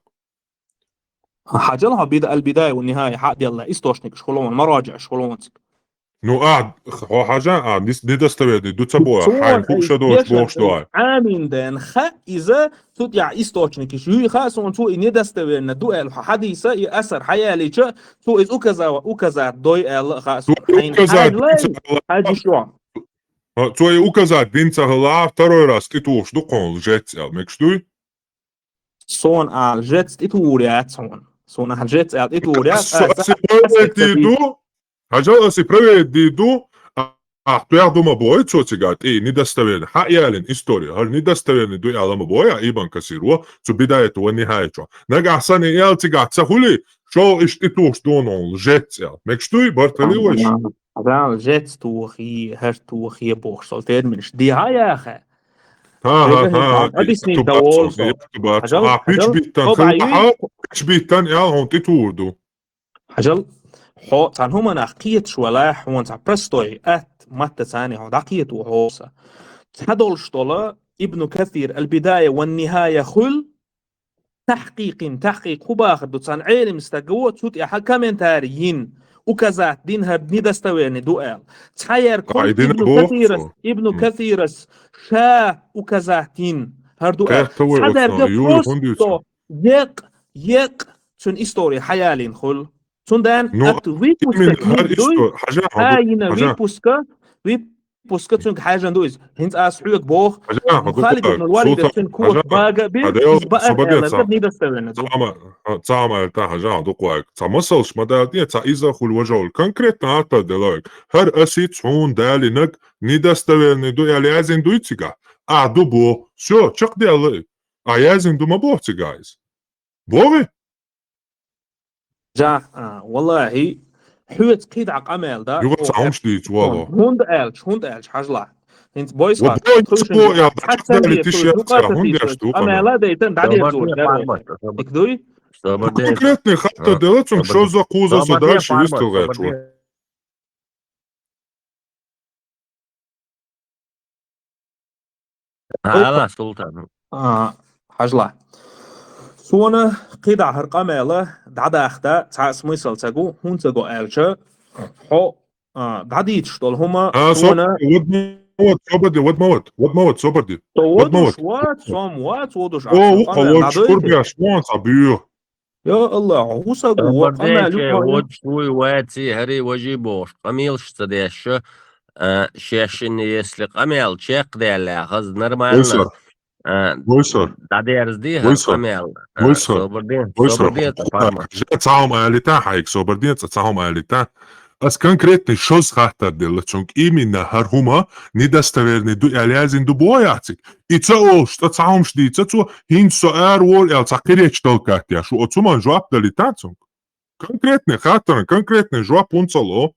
Хьажал хьо бида аль-Бидая ва Нихая хьа а делла, источникаш хуьлу хьуна, мараджиӀаш хуьлу хьуна цига. Ну, а, хьо хьажа, а, нис-, недостоверный ду ца боху, Цо хьайн хӀуъа ша доцуш бохуш ду ай. Амин ден ха иза, цу тӀехь источникаш юй ха, суна цо и недостоверно ду аьлла, хьо хьадийса, и асар хьаялийча, цо иза указа-, указать дой аьлла ха, суна хьайн указать хьайн лай, дин ца хьажа шо. Цо и указать дин ца хилла, второй раз тӀетухуш ду кхуна лжец аьлла, мегаш дуй? Суна а лжец тӀетухур яц хьуна. Суна а лжец аьлла тӀетухур яц, Ас, аса, аса аса проверить ду, хьажал, аса проверить ду, а, ахь тоьхна ду ма бой цо цигахь, тӀе недостоверный. Хьа ялин история, хӀара недостоверный ду аьлла ма бой, а Ибн Касир ву, цу Бидаяти ва Нихаячу. Нагахь санна и аьлла цигахь ца хуьли, шо иштта тӀетухуш ду хьуна лжец аьлла. Мегаш дуй, бартали вайш? Ага, лжец тохий, хӀара тохий бохуш, сол терминаш дехьа яхьа. Ха, ха, Дерриг ха, хӀинца объяснить дан волу со. Хьажал, А, хьажал, пичбиттан хӀо хилла, баьйу. Пичбиттан аьлла хьуна тӀетухур ду. Хьажал, хьо цхьана хӀуманах кхеташ валахь, хьуна цхьа простой атта матта царна хьо дӀакхето хьо со. Цхьа долуш долу Ибн Касир аль-Бидая ва Нихая хуьлу, тахькъикъин, тахькъикъ хӀун бахар ду, цхьана Ӏелам стага ву, цу тӀехьа комментарий йина, указать дина хӀара недостоверный ду аьлла. Цхьа яр кхуьнан Ибну Касирас, Ибну Касирас ша указать йина хӀара ду аьлла. Цхьа дерга просто екъ, екъ, цуьнан история хьаялийна хуьлу. Цундела ат выпуска книг дуй, а йина выпуска, выпуска цуьнга хьаьжна ду иза. ХӀинца ас хьоьга боху, Мухалид ибн Валида цуьнан коша бага а бира, иза баа аьлла, недостоверно ду. Ца хьама аьлла тан хьажа, хьан дукха вайга. Цхьа масалш ма дала те, цхьа иза хуьлу важа хуьлу. Конкретно атта дела вайга. ХӀара асица хьуна далинаг недостоверный ду аьлла яздина дуй цигахь? А, ду бо. Всё, чекхдаьлла и. А яздина ду ма боху цигахь иза. Бохий? Жа, а, валлахӀи, хьоьца кхидӀа къамел дан. Юха цхьа хӀумаш дийца вало. ХӀунда аьлча, хӀунда аьлча, хьажалахь. ХӀинца бойсхьа, хӀунда аьлча, хӀунда аьлча, къамела дайтан дӀадерзор дара. Ик дуй? Конкретный хаттар дела цунга шозза, кхузза со дальше вистал гӀерташ ву. Ала, Султан. А, хьажалахь. Суна кхидӀа хӀара къамела дӀадахда цхьа а смысл ца гу, хӀунда ца гу аьлча, хьо, а, дӀадийцаш долу хӀума А, со-, суна вад ма вад, собар де, вад ма вад, вад ма вад, собар де. Со Вад ма водуш вад. Вац, со-м вац водуш, О, ахь со вукхо къамел водуш дӀадойту. Курбеш вон цхьа буьйху. Я АллахӀ, хӀун са гу, ва къамел Собарденче юкъа вай? Водуш вуй, ваций, хӀарий, важий бохуш, къамелаш ца деш, а, шаьшшинна если къамел чекхдаьлла, хаза нормально, Войсар. а, Войсар. ДӀадерзаде хӀара Войсар. Къамел, а, Войсар. Собарден, Войсар. Собарден, Хьо-, Парма. Жа цхьа хӀума алита, хьайга собарден, цхьа хӀума алита. Ас конкретный шозза хаттар делла цунга, именно хӀара хӀума недостоверный ду аьлла яздина ду боху яциг. И ца олуш, цкъа цхьа хӀумаш дийца цо, хӀинца со ара вора аьлла цхьа кхеречу толкать еш ву, оцу хӀуманна жоп далита цунга. Конкретный хаттарна, конкретный жоп хӀунда ца ло?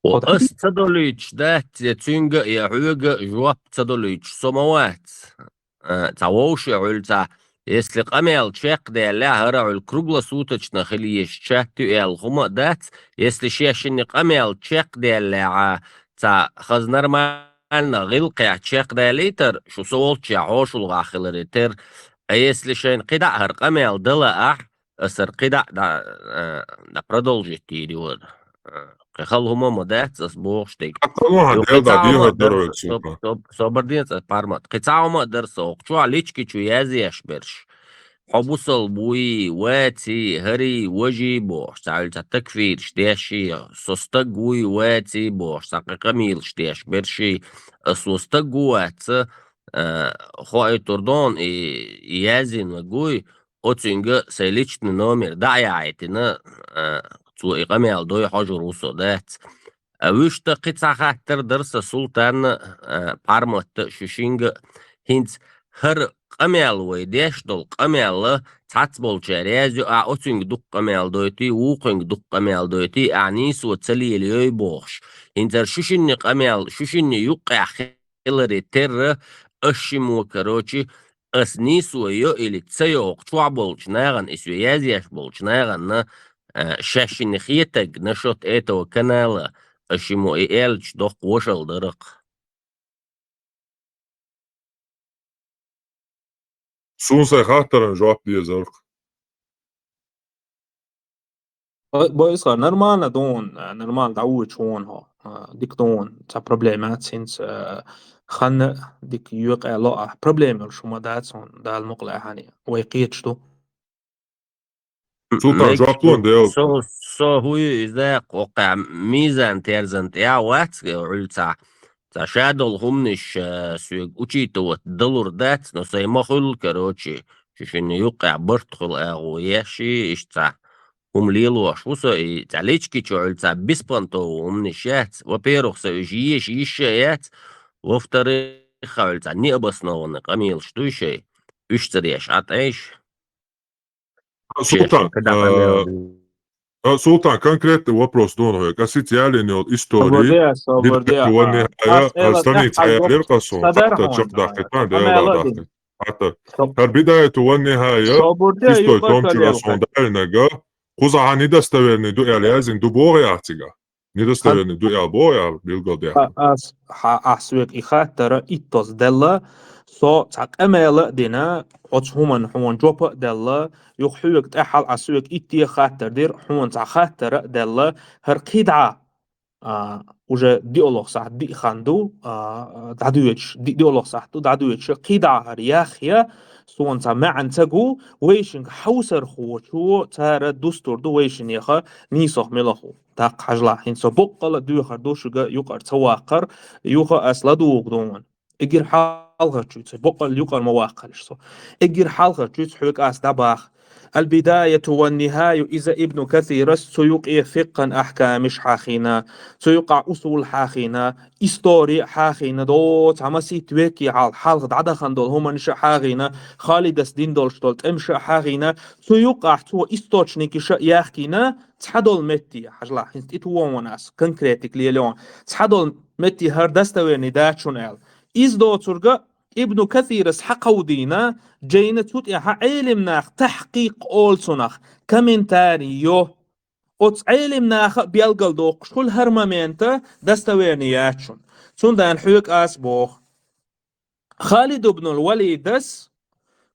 О, ас ца долуьйтуш дац, я цуьнга, я хьоьга жоп ца долуьйтуш со ма вац. А, цхьа вовшийн хьуьлла цхьа Если къамел чекхдаьлла, хӀара Ӏуьллу круглосуточно хила езаш чат ю аьлла хӀума а дац, если шаьшшинна къамел чекхдаьлла, цхьа хаза нормально гӀиллакхехь чекхдаьллийтар, шу со волччехь хьошалгӀахь хиларе терра, а если шайна кхидӀа а хӀара къамел дала ахь, аса хӀара кхидӀа а дӀа, а, дӀа продолжить йийр ю хӀара. А, кхин хала хӀума ма дац аса бохуш дерг. Хьан талон хьан Юкъе дел дӀа цхьа хӀума а дехар дар дара, вай цунах. Со-, со-, собар де цӀа, Пармат. Кхин цхьа хӀума а дара со, кху чохь лички чу язъеш берш. Хьо бусалба вуй, ваций, хӀарий, важий бохуш, цхьа хӀуьлла цхьа такфираш деший, со стаг вуй, ваций бохуш, цхьа кхин къамелаш деш берший, аса со стаг ву вац, а, хоуьйтур ду хьуна и, и яздинарг вуй, оцуьнга сайн личный номер дӀа а яхьийтина, а, цо и къамел дой хьожур ву со, дац. А вуьшта кхин цхьа хаттар дара сан, Султанна, а, Парматта, шу шинга а, хӀинца хӀара къамел вай деш долу къамел цхьацболчара язйо, ахь оцуьнга дукха къамел дойтий, вукхуьнга дукха къамел дойтий, ахь нийсо ца лелайой бохуш. ХӀинца хӀара шу шинна къамел, шу шинна юккъехь хиларе терра, аса шиммо, короче, аса нийсо йо или ца йо, хӀокху чохь болчу нахана, и соьга язъеш болчу нахана, а, шаьшшинна хетарг насчёт этого канала, аса шиммо и аьллачу доккха вашалла дара-кх. Суна сайн хаттаран жоп дезар-кх. Бо-, бо-, Исхар, нормально ду хьуна, а, нормально дӀавоьдуш ву хьуна хьо. А, дика ду хьуна, цхьа проблема яц хӀинца, а, ханна а дика юкъа ло ахь. Проблема йолуш хӀума дац хьуна, Дала мукъ лахь хьуна. Вай кхеташ ду. Султан, Мегаш жоп ло ду. Дела. Со, со хӀуй иза, кхокхаьа мизан-терзан тӀехь вац, Ӏуьллу цхьа. Цхьа ша долу хӀуманаш, а, соьга учитывать далур дац, но сайн ма хуьллу, короче, шу шинна юккъехь барт хуьлу агӀо еш, иштта цхьа хӀума лелош ву со, и цхьа лички чу Ӏуьллу цхьа беспонтовый хӀуманаш яц. Во-первых, со уьш еша йиш а яц. Во-вторых, Ӏуьллу цхьа необоснованный къамелаш дуй шайн, уьш ца деш Ӏа тӀе йиш. А, Султан, а, а, Султан, конкретный вопрос ду хьоьга. Ас хӀинца ялийна йолу истори, Бидаяту ва Нихая, а, страница хьаялира-кх суна, хаттар чекхдаккхийтина, Дела дахкийтина. Хаттар. ХӀара Бидаяту ва Нихая, шестой том чуьра суна далийнарг, кхузахь недостоверный ду аьлла яздина ду боху ахь цигахь? Недостоверный ду аьлла боху ахь билгалдаьккхина? А, ас, хьа, ахь соьга и хаттар иттаза делла, со цхьа къамел а дина, оцу хӀуманна хьуна жоп а делла, юха хьоьга тӀаьххьара а соьга итте хаттар дира, хьуна цхьа хаттар а делла, хӀара кхидӀа, а, уже диъалгӀа сахьт диъ хан ду, а, дӀадоьдуш, ди-, диъалгӀа сахьт ду дӀадоьдуш, кхидӀа хӀара яхъян, суна цхьа маьӀна ца гу, вайшинга хьовсархочо цара дустур ду вайшинеха нийсо мила хӀу. ТӀаккха хьажалахь, хӀинца со боккъал а доьхур ду шуьга юкъара ца ваккхар, юха ас ладугӀу ду хьуна. Эггара хьалхарчуьйца, боккъал юкъара ма ваккхалаш со. Эггара хьалхарчуьйца хьоьга ас дӀабаха. Аль-Бидаяту ва Нихая иза Ибну Касирас, цу юкъе фикъхӀан ахькамаш хьахийна, цу юкъахь усул хьахийна, истори хьахийна, доцу хьан масийтта векий хьал-, хьалха дӀадахана долу хӀуманаш а хьахийна, Халидас дина долуш долу тӀемаш а хьахийна, цу юкъахь цо источникаш а яхкийна, цхьадолу метте, хьажалахь, хӀинца тӀе тоху хьуна ас, конкретик лелайо, цхьадолу метте хӀара достоверный дац шуна аьлла. Иза доцург а Ибну Касирас хьакховдийна, жайна цу тӀехь Ӏелим наха тахькъикъ олу цунах, комментарий йо. Оцу Ӏелим наха а билгалдоккхуш хуьлу хӀара момент а достоверный яц шуна. Цундела хьоьга ас боху. Халид ибн аль-Валидас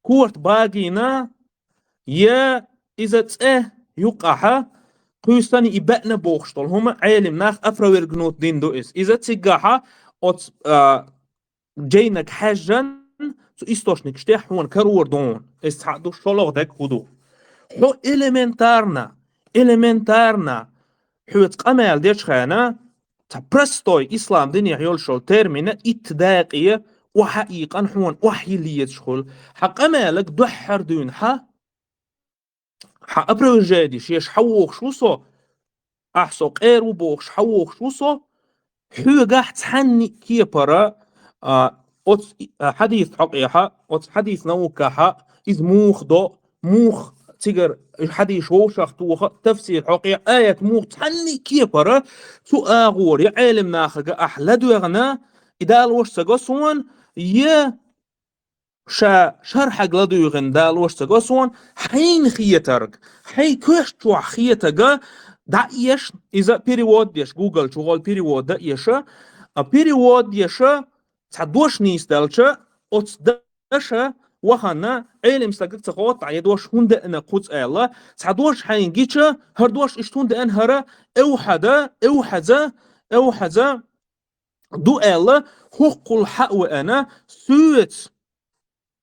корта багийна, я иза цӀе юккъахьа, кхуьйсанна и баьӀна бохуш долу хӀума Ӏелим нах опровергнуть дина ду иза. Иза циггахьа оцу, а, жайнаг хьаьжжан, цу источникаш тӀехь хьуна карор ду хьуна. Иза цхьаъ ду, шолгӀа дерг хӀун ду? Хьо элементарно, элементарно хьоьца къамел дечу хенахь, цхьа простой ислам динехь йолуш йолу термина итт дакъе охьа а ийкъана хьуна охьайилла езаш хуьлу. Хьан къамелаг дуьххьара дуьйна хьан, хьан опровержение шеш хьан вохуш ву со, ахь со къера ву бохуш хьан вохуш ву со, хьоьгахь цхьанна а кепара, а, оцу, а, хьадис хьокъехьа, оцу хьадис наукахьа, иза муха до, муха цигара хьадис вовшах тоха, тафсир хьокъехь, аят муха цхьанна а кепара, цу агӀора я Ӏелим нахага ахь ладоьгӀна, и далош ца го суна, я ша шархьаг ладуьйгӀина далош ца го суна, хьайна хетарг, хьай коьш чохь хетага дӀа а еш, иза перевод деш, Google чу гӀол перевод дан а еша, а перевод еша, цхьа дош нийсделча, оцу даша вахана, Ӏелим стагах ца хоттахь, я дош хӀунда деана кхуза аьлла, цхьа дош хьайна гича, хӀара дош иштта хӀунда деана хӀара, эвхьада, эвхьаза, эвхьаза ду аьлла, хӀокхул хьа а веана, соьца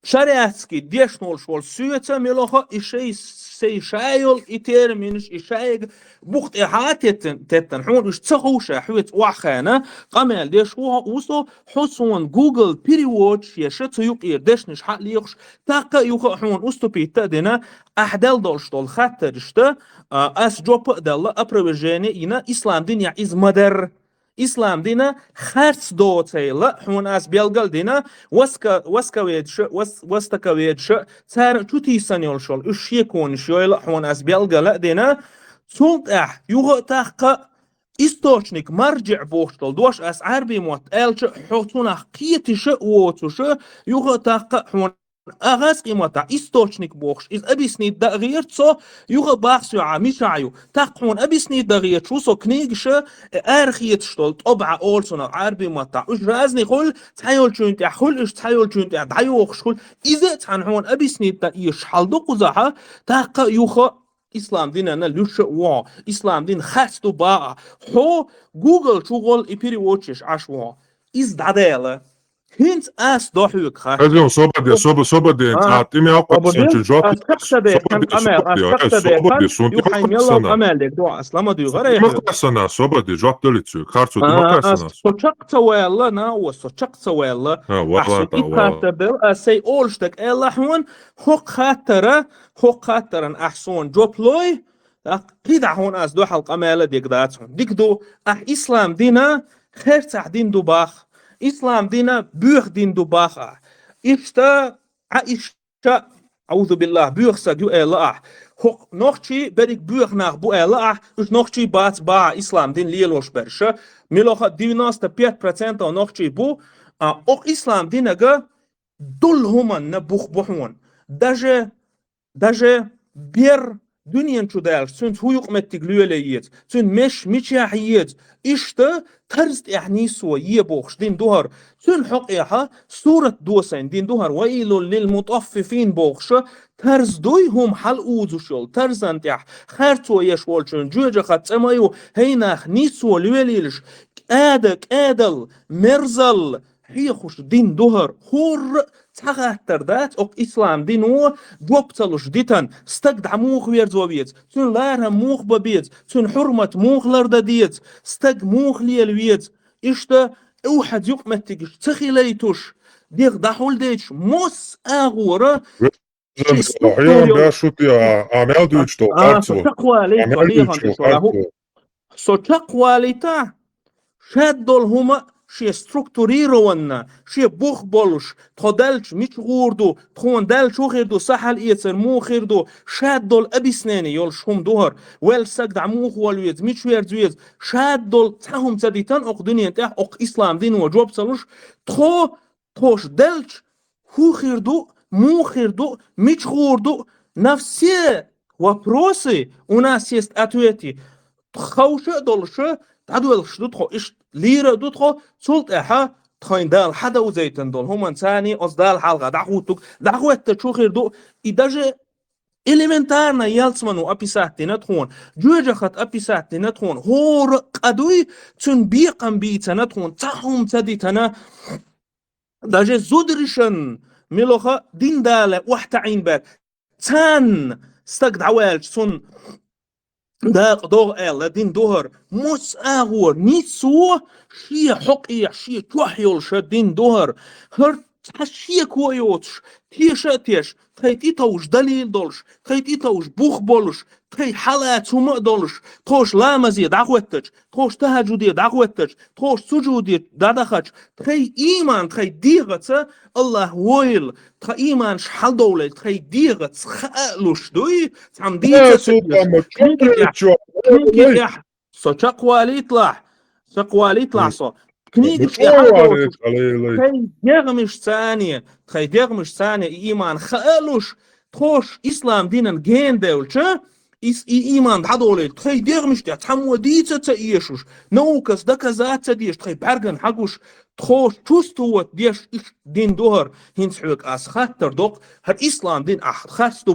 шариатский дешнолуш волу соьца мелахо и шай, сай шайолу и терминаш, и шайга бух тӀе хьа теттан, теттан, хьуна уьш ца ховша хьоьца охьахаьна, къамел деш ву хьо, ву со, хьо суна Google переводаш еша, цу юкъера дешнаш хьа а лехуш, таккха а юха а хьуна уступить а дина, ахь дел долуш долу хаттаршта, а, ас жоп а делла, опровержение а йина, ислам динехь иза ма-дарра. Ислам дина харц доцийла, хьуна ас белгал а дина, воска-, воскаведша, вос-, востоковедша, цара чу тийсана йолуш йолу уьш шеконаш йойла, хьуна ас белгал а дина. Цул тӀаьхьа юха а таккха источник, марджиӀ бохуш долу дош ас Ӏаьрбийн мотт аьлча, хьо цунах кхетиша а воцуша, юха а таккха хьуна АгӀаз къематахь источник бохуш, иза объяснить дан а гӀерта со, юха а бахсоьхьа мичахь ю. Таккха хьуна объяснить дан гӀерташ ву со книгаша, э, арахеташ долу тӀоба а олу цунах Ӏаьрбийн маттахь. Уьш разный хуьлу, цхьайолчуьнга тӀехь хуьлу, уьш цхьайолчуьнга тӀехь дӀайохуш хуьлу. Иза а цхьаьна хьуна объяснить дан эшаш хьал ду кхузахьа, таккха а юха а ислам динана луьша а ву хьо, ислам дин харц ду баха. Хьо Google чу гӀол и переводчеш Ӏаш ву хьо. Иза дӀадала. ХӀинца ас до хьоьга хаттар. Хазин, собаде, соба-, собаде, А, цхьа тӀе мел собаде, кхоьссинчу жоп. Ас чакхсабе, хан къамел, ас чакхсабе, хан, юхайн мелла къамел дерг до, ас лама дуьйгӀара. Тима кхоьссана, собаде, жоп дали цуьг, харцо тима кхоьссана. Со чакх ца ваьлла, на, о, со чакх ца ваьлла. Ас валла, и хаттар дала, ас сай олуш дерг аьлла хьуна, хӀокху хаттара, хӀокху хаттаран ахь суна жоп лой, Так, кхидӀа хьуна ас дуьхьал къамел а дерг дац хьуна. Дика ду, ахь ислам дина херцахь дин ду бах. Ислам дина боьха дин ду бах ахь. Иштта, Ӏа иштта, аузу биллахь, боьха саг ю аьлла ахь. ХӀокху нохчий берриг боьха нах бу аьлла ахь, уьш нохчий бац баха ислам дин лелош берша. Милоха девяносто пять процентов нохчий бу, а, окху ислам динага долу хӀуманна бух бу хьуна. Даже Даже бер дуьнен чу даьлча, цуьнца хӀун юкъаметтиг лелае еза, цуьнан меш мичахь еза, иштта тарз тӀехь нийсо е бохуш дин ду хӀара. Цуьнан хьокъехьа сурат досийна дин ду хӀара, «Вайлул лил мутаффифин» бохуша, тарз дуй хӀума хьал узуш йолу, тарзан тӀехь харцо еш волчун жоьжахат цӀа ма ю, хӀей нах, нийсо лелийлаш, кӀада, кӀадал, мерзал, хьехуш дин ду хӀара, хӀорра а цхьа хаттар дац, окху ислам дино жоп ца луш дитан, стаг дӀа муха верзо веза, цуьнан ларам муха бан беза, цуьнан хьурмат муха лардан деза, стаг муха лела веза. Иштта, эвхьаза юкъаметтигаш ца хилайтуш, дегӀ дӀахьулдайтуш, мосс агӀора Хьан беш шу те, а, а мел дуьйцуш долу харцо? Со чакхвалийта, а мел дуьйцуш долу харцо? Со чакхвалийта, шад долу хӀума шен структурированно, шен бух болуш, тхо даьлча мича гӀур ду, тхуна даьлча хӀун хир ду, сахьал эцар муха хир ду, шад долу объяснение йолуш хӀума ду хӀара, велла саг дӀа муха вала веза, мича верза веза, шад долу цхьа хӀума ца дитан окху дуьнен тӀехь, окху ислам дино жоп ца луш, тхо, тхоша даьлча, хӀун хир ду, муха хир ду, мича гӀур ду, на все вопросы у нас есть ответы. Ховша а долуша, дӀадоьлхуш ду тхо, иштта лийра а ду тхо, цул тӀаьхьа тхайн Дала хьадовзайтан долу хӀуманца оцу Дала хьалха дӀахӀуттуг, дӀахӀоьттачу хир ду, и даже элементарно ялсмано описать дина тхуна, жоьжахат описать дина тхуна, хӀора къа дуй, цуьнан бекхам бийцана тхуна, цхьа хӀума ца дитана, Даже зударшан милоха дин дала охьатаӀийна баьрг. Царна стаг дӀаваьлча, цунна дакъа догӀу аьлла, дин ду хӀара. Мос агӀор, ницо шен хьокъехь, шен чохь йолуша дин ду хӀара. ХӀара цхьа шеко а йоцуш, теша а теш, тхай тӀетовжа далийла долуш, тхай тӀетовжа бух болуш, тхай хьалаца хӀума а долуш, тхоша ламазе дӀахӀоьттача, тхоша тахьажуде дӀахӀоьттача, тхоша сужуде дӀадахача, тхай ийман, тхай дегӀаца, Аллах войла, тхан ийманаш хьалдовлайла, тхай дегӀаца хаа а луш дуй, цхьамма дийца а ца дезаш. Кхин кхин тӀехь, со чакхвалийтлахь, чакхвалийтлахь со. Книга тӀехьа долуш, тхайн дегӀмаш цане, тхайн дегӀмаш цане и иман хаа а луш, тхош ислам динан гена девлча, ис-, и иман дӀадолийла, тхайн дегӀмаш тӀехь цхьаммо дийца ца эшуш, наукас доказать ца деш, тхайн бӀаьрган хьагуш, тхош чувствовать деш, иш дин духар, хӀинца хьоьга ас хаттар доккху, хӀара ислам дин ахь харц ду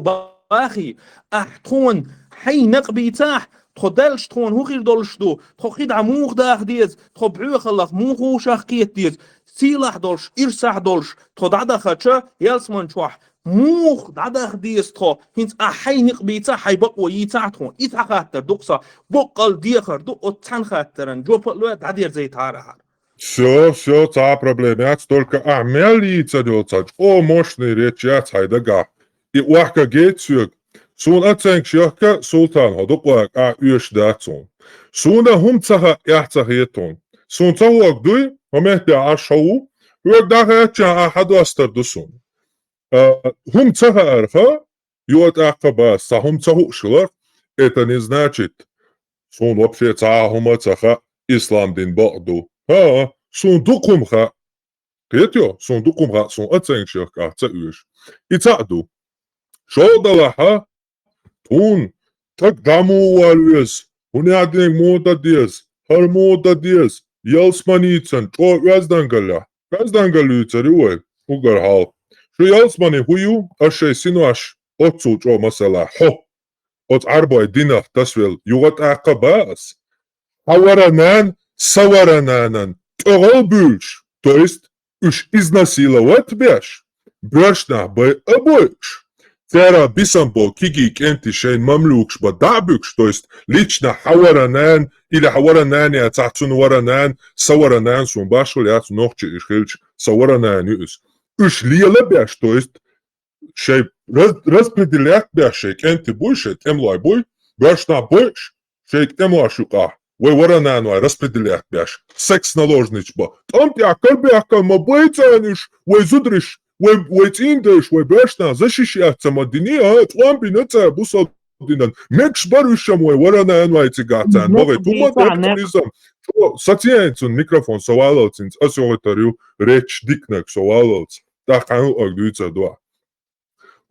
бахий, ахь тхуна хьайн накъ бийцахь, тхо даьллаш тхуна хӀун хир долуш ду, тхо кхидӀа муха даха деза, тхо бӀоьхаллах муха вовшах кхета деза, сийлахь долуш, ирсахь долуш, тхо дӀадахача, ялсаман чохь муха дӀадаха деза тхо, хӀинца ахь хьайн никъ бийцахь, хьайн бакъо йийцахь тхуна. И цхьа хаттар ду-кх сан, боккъал дехар ду, оцу цхьана хаттаран жоп а лоь, дӀадерзайтахьара ахьара. Всё, всё, цхьа а проблема яц, только ахь мел йийцар йолу цхьа чӀогӀа мощный речь яц хьайн дагахь. И охьакхайкхийта соьга. Суна оценкаш яхка, Султан, хьо дукъ ваьлча ахь оьшуш дац хьуна. Суна хӀума ца хаьа, эхь ца хета хьуна. Суна ца хӀоьга дуй, хӀокху меттехь Ӏаш хьо ву, хьоьга дӀахаьчча ахь хьан достар ду суна. А, хӀума ца хаарха, юха тӀаккха бац, цхьа хӀума ца хууш хиларх, это не значит, суна вообще цхьа а хӀума ца хаьа, ислам дин бакъ ду. ХӀаа, суна дукха хӀума хаьа. Кхетайо, суна дукха хӀума хаьа, суна оценкаш яхка ахь ца оьшу. И цхьаъ ду. ШолгӀа делахь, тхуна стаг дӀа муха вала веза, хӀун яа динарг муха дан деза, хӀара муха дан деза, ялсаманицан чӀогӀа оьздангаллехь. Оьздангалла юьйцур ю вай, уггар хьалха. Шу ялсамани хӀун ю, аш шайн синош оццул чӀогӀа, масала, хьо оцу Ӏарбойн динах тасавелла, юха тӀаккха бац. Хьан вара нана, сан вара нанан тӀегӀал буьйлуш, то есть уьш изнасиловать беш, боьршнахь байъа а бойъуш, церан бисам болу кегий кӀентий шайн мамлюкаш бан дӀа а буьгуш, то есть лично хьан вара нана или хьан вара нана яцахь, цуьнан вара нана, сан вара нана, суна башхалла яц, нохчи уьш хилча, сан вара нана ю иза. Уьш лела беш, то есть шайн раз-, распределять беш, шайн кӀентий буй, шайн тӀемалой буй, боьршнахь бойъуш, шайн тӀемалош юкъахь, вай вара наной распределять беш, секс-наложниц бан. ТӀом тӀехь карабаьхкина ма бай царна уьш, вай зударий, вай, вай цӀийнда, вай боьршнах защищать ца ма дина, а, тӀом бина цара бусалба динан. Мегаш бара уьш-м вай вара наной цигахь царна бахийта. ХӀума деккъа иза-м. Чо, сацийна цунна микрофон, со валлалц хӀинца, ас йохуьйтур ю речь диканиг, со валлалц. ТӀаккха хьан юкъаг дуьйцур ду ахь.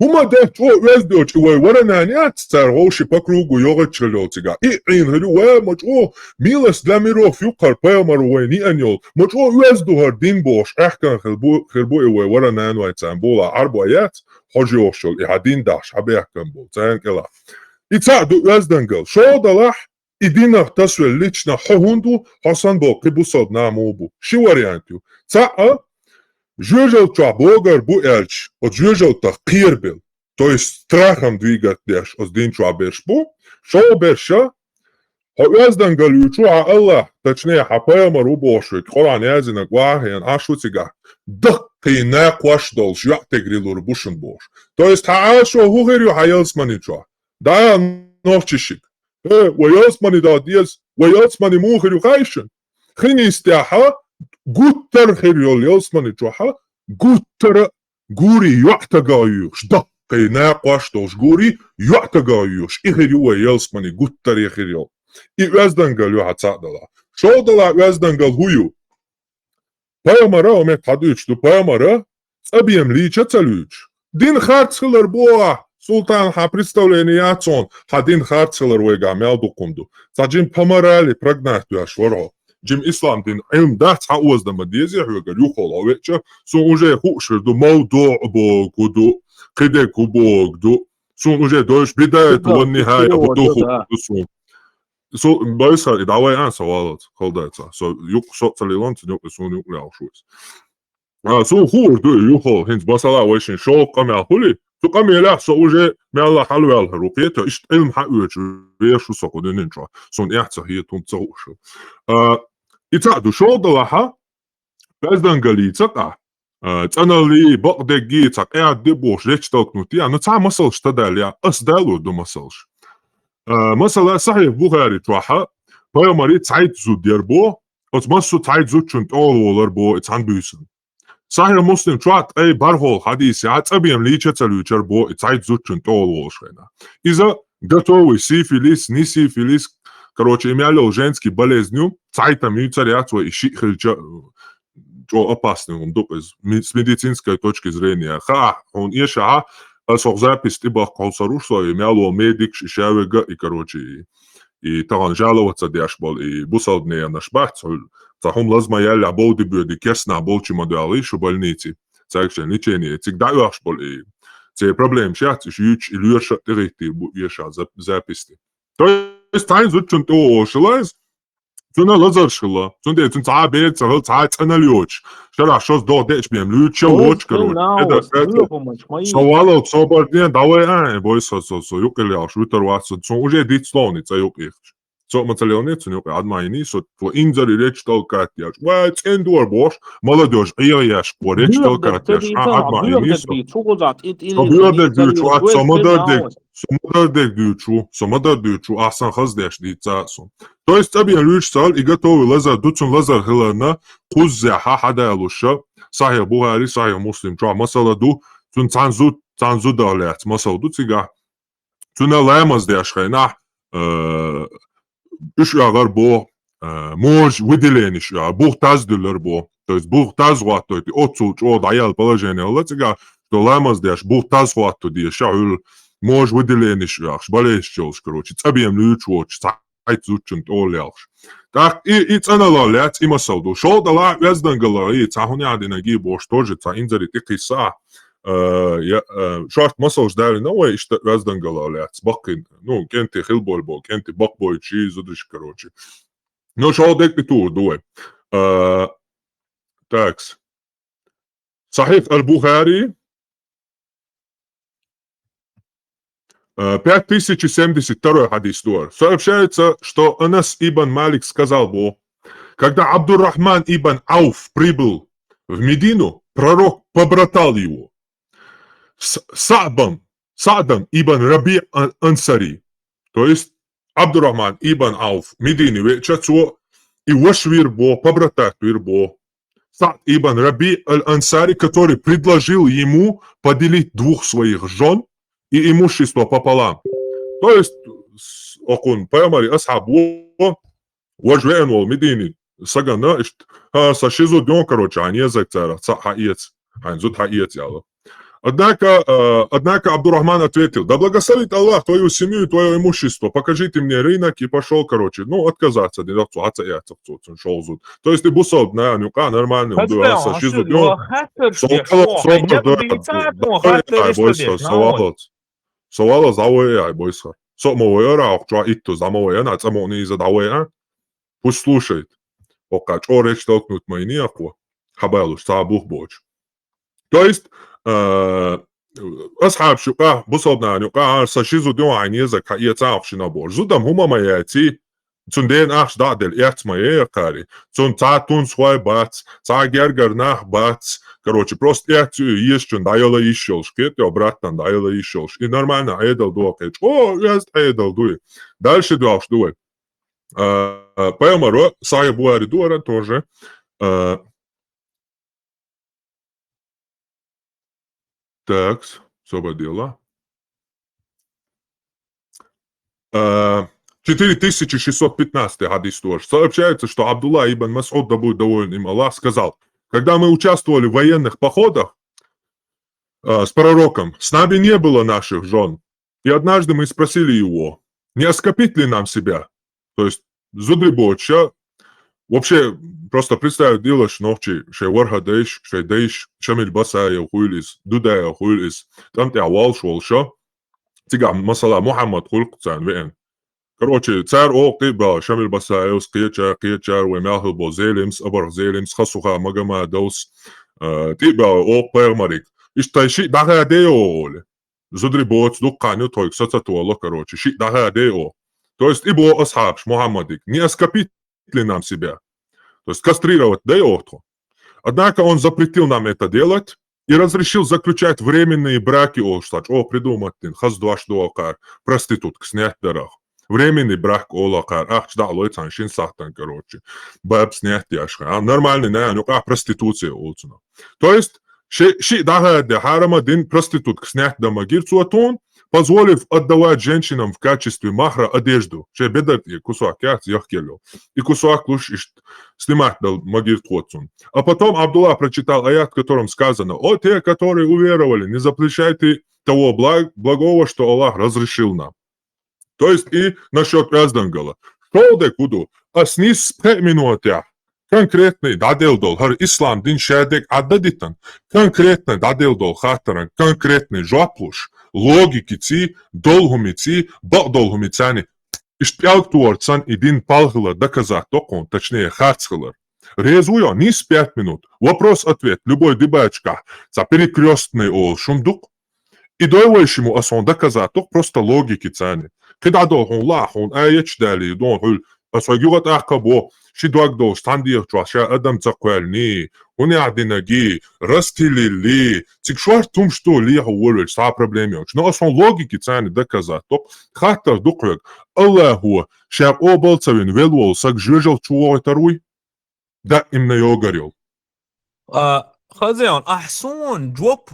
ХӀума дехча, чӀогӀа оьзда йолчу и вай вара нана яц, цара вовшийн по кругу йогӀуччул йолу цигахь. И Ӏийна хир ю, вай, ма чӀогӀа милость для миров ю-кх хӀара, пайхамаро вайна йиъна йолу. Ма чӀогӀа оьзда ду хӀара дин бохуш, аьхкан хир бу, хир бу и вай вара нана вай царна бохуш, Ӏарбой яц, хьожа йогӀуш йолу, и хьан дин дахьаш, хьан бехкан болу, царна кӀелахь. И цхьаъ ду оьздангалла. ШолгӀа делахь, и динах тасавелла лично хьо хӀунда ву, хьо санна болу кхин бусалба нах муха бу? Ши вариант ю. Цхьаъ, жоьжалта чохь богар бу аьлча, оцу жоьжалтах кхерабелла, то есть страхом двигать деш, оцу дин чохь берш бу. ШолгӀа берш а, хьо оьздангалла юьйцу хьан Аллах, точнее, хьан пайхамар ву бохуш верг, Къуръан яздинарг охьахиъна Ӏаш ву цигахь, даккхий накхош долуш йоӀ тигрилур бу шуна бохуш. То есть хьан Ӏалашо хӀун хир ю хьан ялсамани чохь? ДӀа а нохчашка. Э, вай ялсамани даха деза, вай ялсамани муха хир ю хаьий шуна? Хин йистехьа гуттар а хир йолу ялсамани чохьа, гуттара а гурий йоӀ тагагӀа йоьхуш, даккхий накхош долуш гурий йоӀ тагагӀа йоьхуш. И хир ю вай ялсамани гуттаре хир йолу. И оьздангалла ю хьан цхьаъ делахь. ШолгӀа делахь оьздангалла хӀун ю? Пайхамара, хӀокху метта хьан дуьйцуш ду, пайхамара цӀа бен лийча а ца луьйчу. Дин харц хилар боху ахь, Султан, хьан представление яц хьуна, хьан дин харц хилар вайгахь мел дукха хӀума ду. Цхьа жима по морали прогнать веш вара хьо. Жима ислам дин Ӏилма дац, хьан оздан ма дезий хьоьгара, юххал хьо веача, суна уже хууш хир ду, мавдуъ боху ду, кхидерг хӀун боху ду. Суна уже дойуш, бидаяту ван нихая хӀун ду, хууш ду суна. Со, Байсар, и дӀавай ан, со валлалц, халдайца. Со юкъ, со ца лилон, цу юкъ, суна юкъ лаьуш вайс. А, суна хуур ду, юхал, хӀинца масала вай шин шолгӀа къамел хуьлий, цу къамелехь со уже мелла хьалаваьллар ву, кхета, иштта Ӏилма хьан оьцу, веш ву со кху дуьнен чохь. Суна эхь ца хета, хӀунда ца хууш. А, и цхьаъ ду, шолгӀа делахь, оьздангаллий ца къа, а, цӀаналлий, бакъдерг, цхьа къаьда де бохуш, речь толкнуть я, ну, цхьа масалш ца далла, ас далур ду масалш. А, масала, Сахьихь Бухари чохьа, пайхамари цхьайтта зуда яр бо, оцу массо а цхьайтта зудчун тӀехула волар бо, и цхьана буьйсанна. Сахьихь Муслим чохь ткъе бархӀолгӀа хьадис я, цӀа бен лийча ца луьйчар бо, и цхьайтта зудчун тӀехула волуш хенахь. Иза готовый сифилис, не сифилис, Короче, и мел йола женский болезнь ю, цхьайтта муьйцар яц вай, и шиъ хилча, чӀо опасный хӀума ду-кх иза, ми-, с медицинской точки зрения. Ха, хьуна эшахьа, ас хӀокху запись тӀе баккха хьовсар уш со, и мел волу медикаш, и шаверга, и, короче, и, и тахана жаловаться деш болу, и бусалба ненаш бац, хьуна цхьа хӀума лазма яьлла, бовди-боьди керстанахь болчу ма доьллий шу больнице, цаьрга шайн лечение, цига дӀаоьхуш болу, и церан проблемаш яц, и шу юьйцуш, и лоьраша а тӀехӀиттийр бу эшахьа за-, запись тӀе. То есть, цхьайна зудчунна тӀе вогӀуш хилла иза, цуьнан лазарш хилла. Цундела цуьнан цхьа а бер ца хилла, цхьа а цӀена лоьцуш. Шарахь шозза догӀа деачу бен луьйча а воцуш, короче. Со валал, собар де, давай, а, бойса со, со юкъе лелаш вуьтур вац со. Цунна уже дицловни цӀа юкъехаш. Со а ма ца лелне цунна юкъе, Ӏад ма йиний со, тхо инзаре речь толкать деш. Вай, цӀена дора бохуш, молодёжь Ӏеха еш, кхо речь толкать деш. А, Ӏад ма йиний со. Со боьрдерг дуьйцу, а, со ма-дарра дерг, со ма-дарра дерг дуьйцу, со ма-дарра дуьйцу, ахь сан хаза деш дийца а со. То есть, цӀа бен луьйчу цӀа и готовый лазар ду, цуьнан лазар хиларна, кхуззехьа хьадалуша, Сахьих Бухари, Сахьих Муслим чохь масала ду, цуьнан цхьана зу-, цхьана зудах лаьцна масала ду цигахь. Цуьнан ламаз деш хенахь, э, уьш оьгӀар бо, э, мож выделениш оьгӀар, бух таз дуьллар бо. То есть бух таз хӀоттойти, оццул чӀогӀа дӀаяьлла положение хилла цигахь, что ламаз деш бух таз хӀотто дезаш хьуьлла, мож выделениш оьгӀаш, болезнь йолуш, короче, цӀа бен луьйчу воцуш, цхьайтта зудчунна тӀе лелхаш. ТӀаккха и, и цӀаналла лаьцна и масал ду. ШолгӀа далахь оьздангалла, и цхьа хӀун яхьа динарг бохуш, тоже цхьа инзаре тӀекхисса, э, я, э, шорта масалш далийна вай, иштта оьздангалла лаьцна. Баккхий, ну, кӀентий хилбойла бо, кӀентий бакъбойтуш и зударшка, короче. Ну, шолгӀа дерг тӀе тухур ду вай. Э, такс. Сахьих аль-Бухари, э, пять тысяч семьдесят второй хьадис ду хӀара. Сообщается, что Анас ибн Малик сказал бо: «Когда Абдуррахман ибн Ауф прибыл в Медину, пророк побратал его с Саъбом, Саъдом ибн Раби Ан-, Ансари». То есть Абдуррахман ибн Ауф Медине веача, цо и ваша вийр бо, побратат вийр бо Саъд ибн Раби аль-Ансари, который предложил ему поделить двух своих жён и имущество пополам. То есть, с-, окхунна пайхамаран асхьаб ву, важа веана волу Медине сагана, иштта, хӀа, сан ши зуда ю, короче, хьайна езарг царах цхьаъ хьаэца, хьайна зуда хьаэца аьлла. Однако, э, однако Абдуррахман ответил: «Да благословит Аллах твою семью и твоё имущество. Покажите мне рынок», и пошёл, короче. Ну, отказаться дина цо, хьа ца эцна цо цуьнан шолгӀа зуда. То есть и бусалба нахана юкъахь нормальный хӀума ду, аса ши зуда ю. Со валал, со валал, дӀа вай, со валал, дӀа вай, ай, бойсхар. Со а ма вайара, хӀокху чохь иттаза дӀа ма вайана, цӀа ма вайана иза, дӀа вай, а? Пусть слушает. ХӀокху чӀогӀа речь толкнуть ма йиний кхо, хьабалуш, цхьа бух боцуш. То есть, э, асхьабаш юкъахь, бусалба нахана юкъахь, сан ши зуда ю, хьайна езарг хьаэца хӀокху шинна бохуш. Зуда-м хӀума ма яций, цунна дена ахча дӀа а делла, эцна ма яй кхари. Цунна цхьа тунсхой бац, цхьа гергара нах бац. Короче, просто эцна ю, езачунна дӀаяла йиш йолуш, кхетий, обратно дӀаяла йиш йолуш. И нормально Ӏедал ду кхечу. О, оьзда Ӏедал ду и. Дальше доьлхуш ду вай. Э, пайхамаро, Сахьих Бухари ду хӀара тоже. Э, Такс, собар делахь. Э, четыре тысячи шестьсот пятнадцатый хьадис тоже. Сообщается, что Абдулла ибн Мас'уд, да будет доволен им Аллах, сказал: «Когда мы участвовали в военных походах, э, с пророком, с нами не было наших жён. И однажды мы спросили его, не оскопить ли нам себя?» То есть, зударий боцуша, вообще, просто представить делаешь, нохчий, шайн ворхӀе дайша, шайн дайша, Шамил Басаев хуьлу иза, Дудаев хуьлу иза, тӀам тӀехь волуш волуша, цигахь, масала, Мухьаммад хуьлу-кх царна веана. Короче, цара оха тӀе а баьлла, Шамил Басаевс, кхечара, кхечара, вай мел хилла болу Зелимс, Абарх Зелимс, Хасуха Магомадовс, э, тӀе а баьлла оха пайхамариг. Иштта шиъ дӀахаде оха олий. Зударий боцу дуккха хан ю тхойга сацатволла, короче, шиъ дӀахаде оха. То есть и боху асхьабаш Мухьаммадиг: «Не оскопить ли нам себя?» То есть кастрировать дай оха тхо. Однако он запретил нам это делать и разрешил заключать временные браки, оха ша чӀогӀа придумать дина, хаза дош ду кхара, проститутка снять дарах. Временный брак олу кхара, ахча дӀа а лой цхьана шина сахьтана, короче. Баб снять деш хьан. Нормальный нахана юкъахь проституция олу цунах. То есть, ши-, шиъ дӀахаде хьарам а дина, проститутка снять дан магира цо тхуна, позволив отдавать женщинам в качестве махра одежду, шен бедар тӀе кусок яц яхкелло. И кусок луш иштта снимать дал магир тхо цунна. А потом Абдуллах прочитал аят, в котором сказано: «О те, которые уверовали, не запрещайте того благ-, благого, что Аллах разрешил нам». То есть и насчёт оьздангала. Шел де куду, а снис пхе минута конкретный дӀаделла долу, хӀара ислам дин шадерг Ӏадда дитан, конкретный дӀаделла долу хаттаран, конкретный жоп луш, логикиций, долу хӀумиций, бакъдолу хӀумицани, иштта пӀелг тохар санна и дин палхилар доказать до кхунна, точнее, харц хилар. Реза вуй хьо, нис пять минут, вопрос-ответ, любой дебаташкахь, цхьа перекрёстный олуш хӀума ду-кх. И дой вай шиму ас хьуна доказать до-кх просто логикицани. КхидӀа долу хьуна лаахь, хьуна аяташ далий, дон хьуьлу, ас хьоьга юха тӀаккха бо, ши дог долуш цхьана дегӀа чохь ша адам ца кхоьллиний, хӀунех динагий, растилилли, цига шорта хӀумаш ду лехьа волавелча, цхьа а проблема йоцуш. Но ас хьуна логикицани доказать до-кх, хаттар ду-кх хьоьга, Аллахо ша къобал ца вина велла волу саг жоьжал чу вохуьйтур вуй? Даимна йогар йолу. А, Хазеон, ахь суна жоп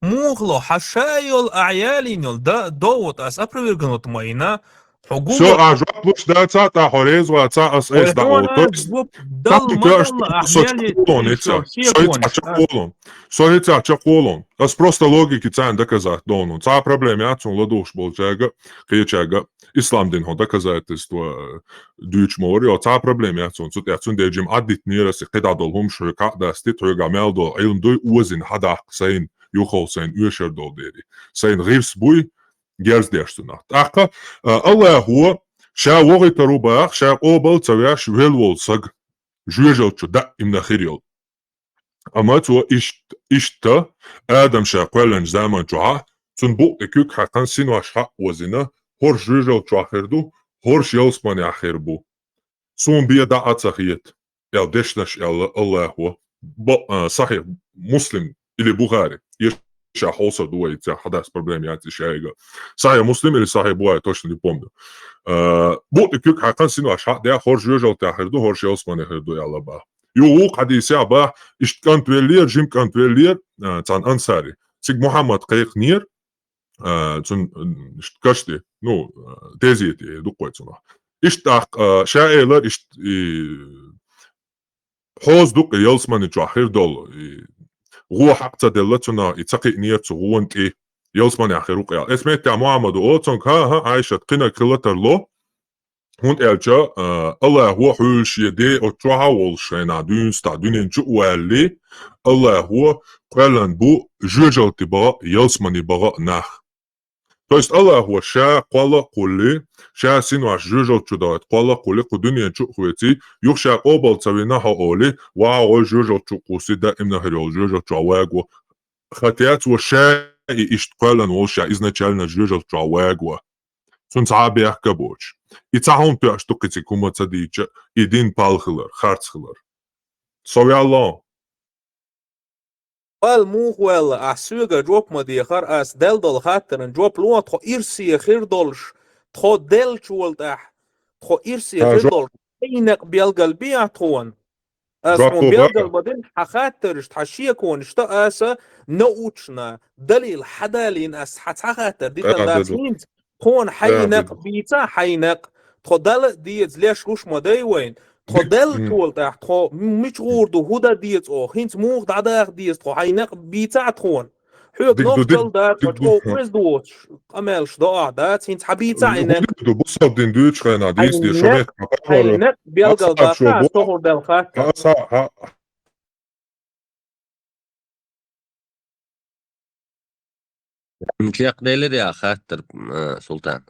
муха ло, хьан ша йолу, ахь ялийна йолу, да, довгӀа ас опровергнуть ма йина, хьо гур Всё, ахь жоп луш дацахь, тӀаккха хьо реза вацахь, ас айса дӀа а волу. То есть, жоп дал ма далла, ахь мел йита кхолон, со хӀинца чекхволун. Со хӀинца чекхволун. Ас просто логикицани доказать до хьуна. Цхьа а проблема яц хьуна ладугӀуш болчаьрга, кхечаьрга. Ислам дин хьо доказательство, э, дуьйцуш ма вара, йо, цхьа а проблема яц хьуна цу тӀехь, цундела жима Ӏаддитинера ас и кхидӀа долу хӀумаш хьоьга хьа а дастийта, хьоьга мел долу Ӏилма дуй озийна хьадаккха сайна, юххал сайна оьшур долу дери. Сайна гӀирс буй, герз деш цунах. ТӀаккха, а, Аллахо ша вохуьйтур ву боху, ша къобал ца веш велла волу саг жоьжал чу даимна хир йолу. Амма цо ишт-, иштта, Адам ша кхоьллинчу заман чохь, цунна букъ тӀе куьг хьаькхна, синош хьа а озийна, хӀорш жоьжал чохь хир ду, хӀорш ялсаманехь хир бу. Суна бен дӀа а ца хета, аьлла дешнаш аьлла Аллахо, бо-, а, Сахьихь Муслим или Бухари, е ша хьовсур ду вай, цхьа хьадас проблема яц и шайга. Сахьихь Муслим или Сахьихь Бухари, точно не помню. А, букъ тӀе куьг хьаькхна, синош хьа а дехь, хӀорш жоьжалтехь хир ду, хӀорш ялсамане хир ду аьлла боху. Юха вукху хьадисехь боху, иштта кӀант веллера, жима кӀант веллера, а, цхьана ансари. Цига Мухьаммад кхайкхинера, а, цунна, м, иштта каш тӀе, ну, а, тезете, дуккха вай цунах. Иштта тӀаккха, а, ша элира, иштта, и, хьоза ду-кх и ялсамани чохь хир долу, и, гӀо хьакъ ца делла цунах, и ца кхиънера цу гӀона тӀе, ялсаманехь хир ву-кх аьлла. Эс меттехь Мухьаммада олу цуьнга: «ХӀан, хӀан, Ӏайшат, кхинарг хилла тарло». ХӀунда аьлча, а, Аллахо хьуьлла шен де оцу чохь а волуш хенахь дуьйна стаг дуьнен чу а валале, Аллахо кхоьллина бу жоьжалти бахьа а, ялсамани бахьа а нах. То есть Аллахо ша кхолла а кхуллий, ша синош жоьжал чу дахийта кхолла а кхуллий, кху дуьнен чу а хеций, юха ша къобал ца вина хьо олий, вагӀа вай жоьжал чу а кхуссий, даимна хир йолу жоьжал чохь ваго. Хотя цо ша и иштта кхоьллина волуш ша изначально жоьжал чохь ваго. Цунна цхьа а бехк а боцуш. И цхьа хӀума тоьуш ду кхин цига хӀума ца дийча, и дин пал хилар, харц хилар. Со ваьлла. Пал муха ваьлла, ахь соьга жоп ма дехара, ас делла долу хаттаран жоп ло, тхо ирсе хир долуш, тхо деллачул тӀаьхьа, тхо ирсе хир долуш, хьайна некъ белгалбе ахь тхуна. Ас хьуна белгалбадина хьан хаттаршта, хьан шеконашта аса научно, далил хьадалийна ас хьан цхьа хаттар дитар дац хӀинца. Тхуна хьайна некъ бийца, хьайна некъ. Тхо Далла а деза, леш гуш ма дай вайна. Тхо деллачул тӀаьхьа, тхо мича гӀур ду, хӀун дан деза оха, хӀинца муха дӀадаха деза тхо, хьайна некъ бийца тхуна. Хьоьга нохчалла дац, хьо чӀогӀа оьзда воцуш, къамелаш до ахь дац, хӀинца хьан бийца хьайна некъ. Ду, бусалба дин дуьйцу хенахь, дийца де, шо меттахь хьайна некъ белгалбаккха, ас тохур делла хаттар. Кхекъ делира яха хаттар, а, Султан?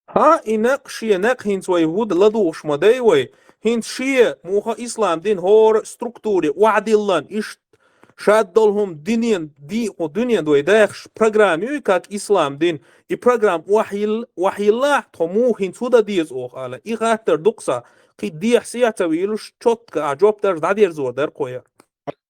ХӀан, и некъ, шен некъ хӀинца вай хӀуда ладугӀуш ма дай вай. ХӀинца шен муха ислам дин хӀора структуре охьадиллан, иштта шад долу хӀума динен, ди-, хӀу дуьнен вай дахаш программа юй, как ислам дин. И программа охьайилла-, охьайиллахь, тхо муха хӀинца хӀу дан деза оха ала. И хаттар ду-кх сан, кхин дехьа-сехьа ца вийлуш, чотка а жоп дарж дӀадерзор дара кхо яра.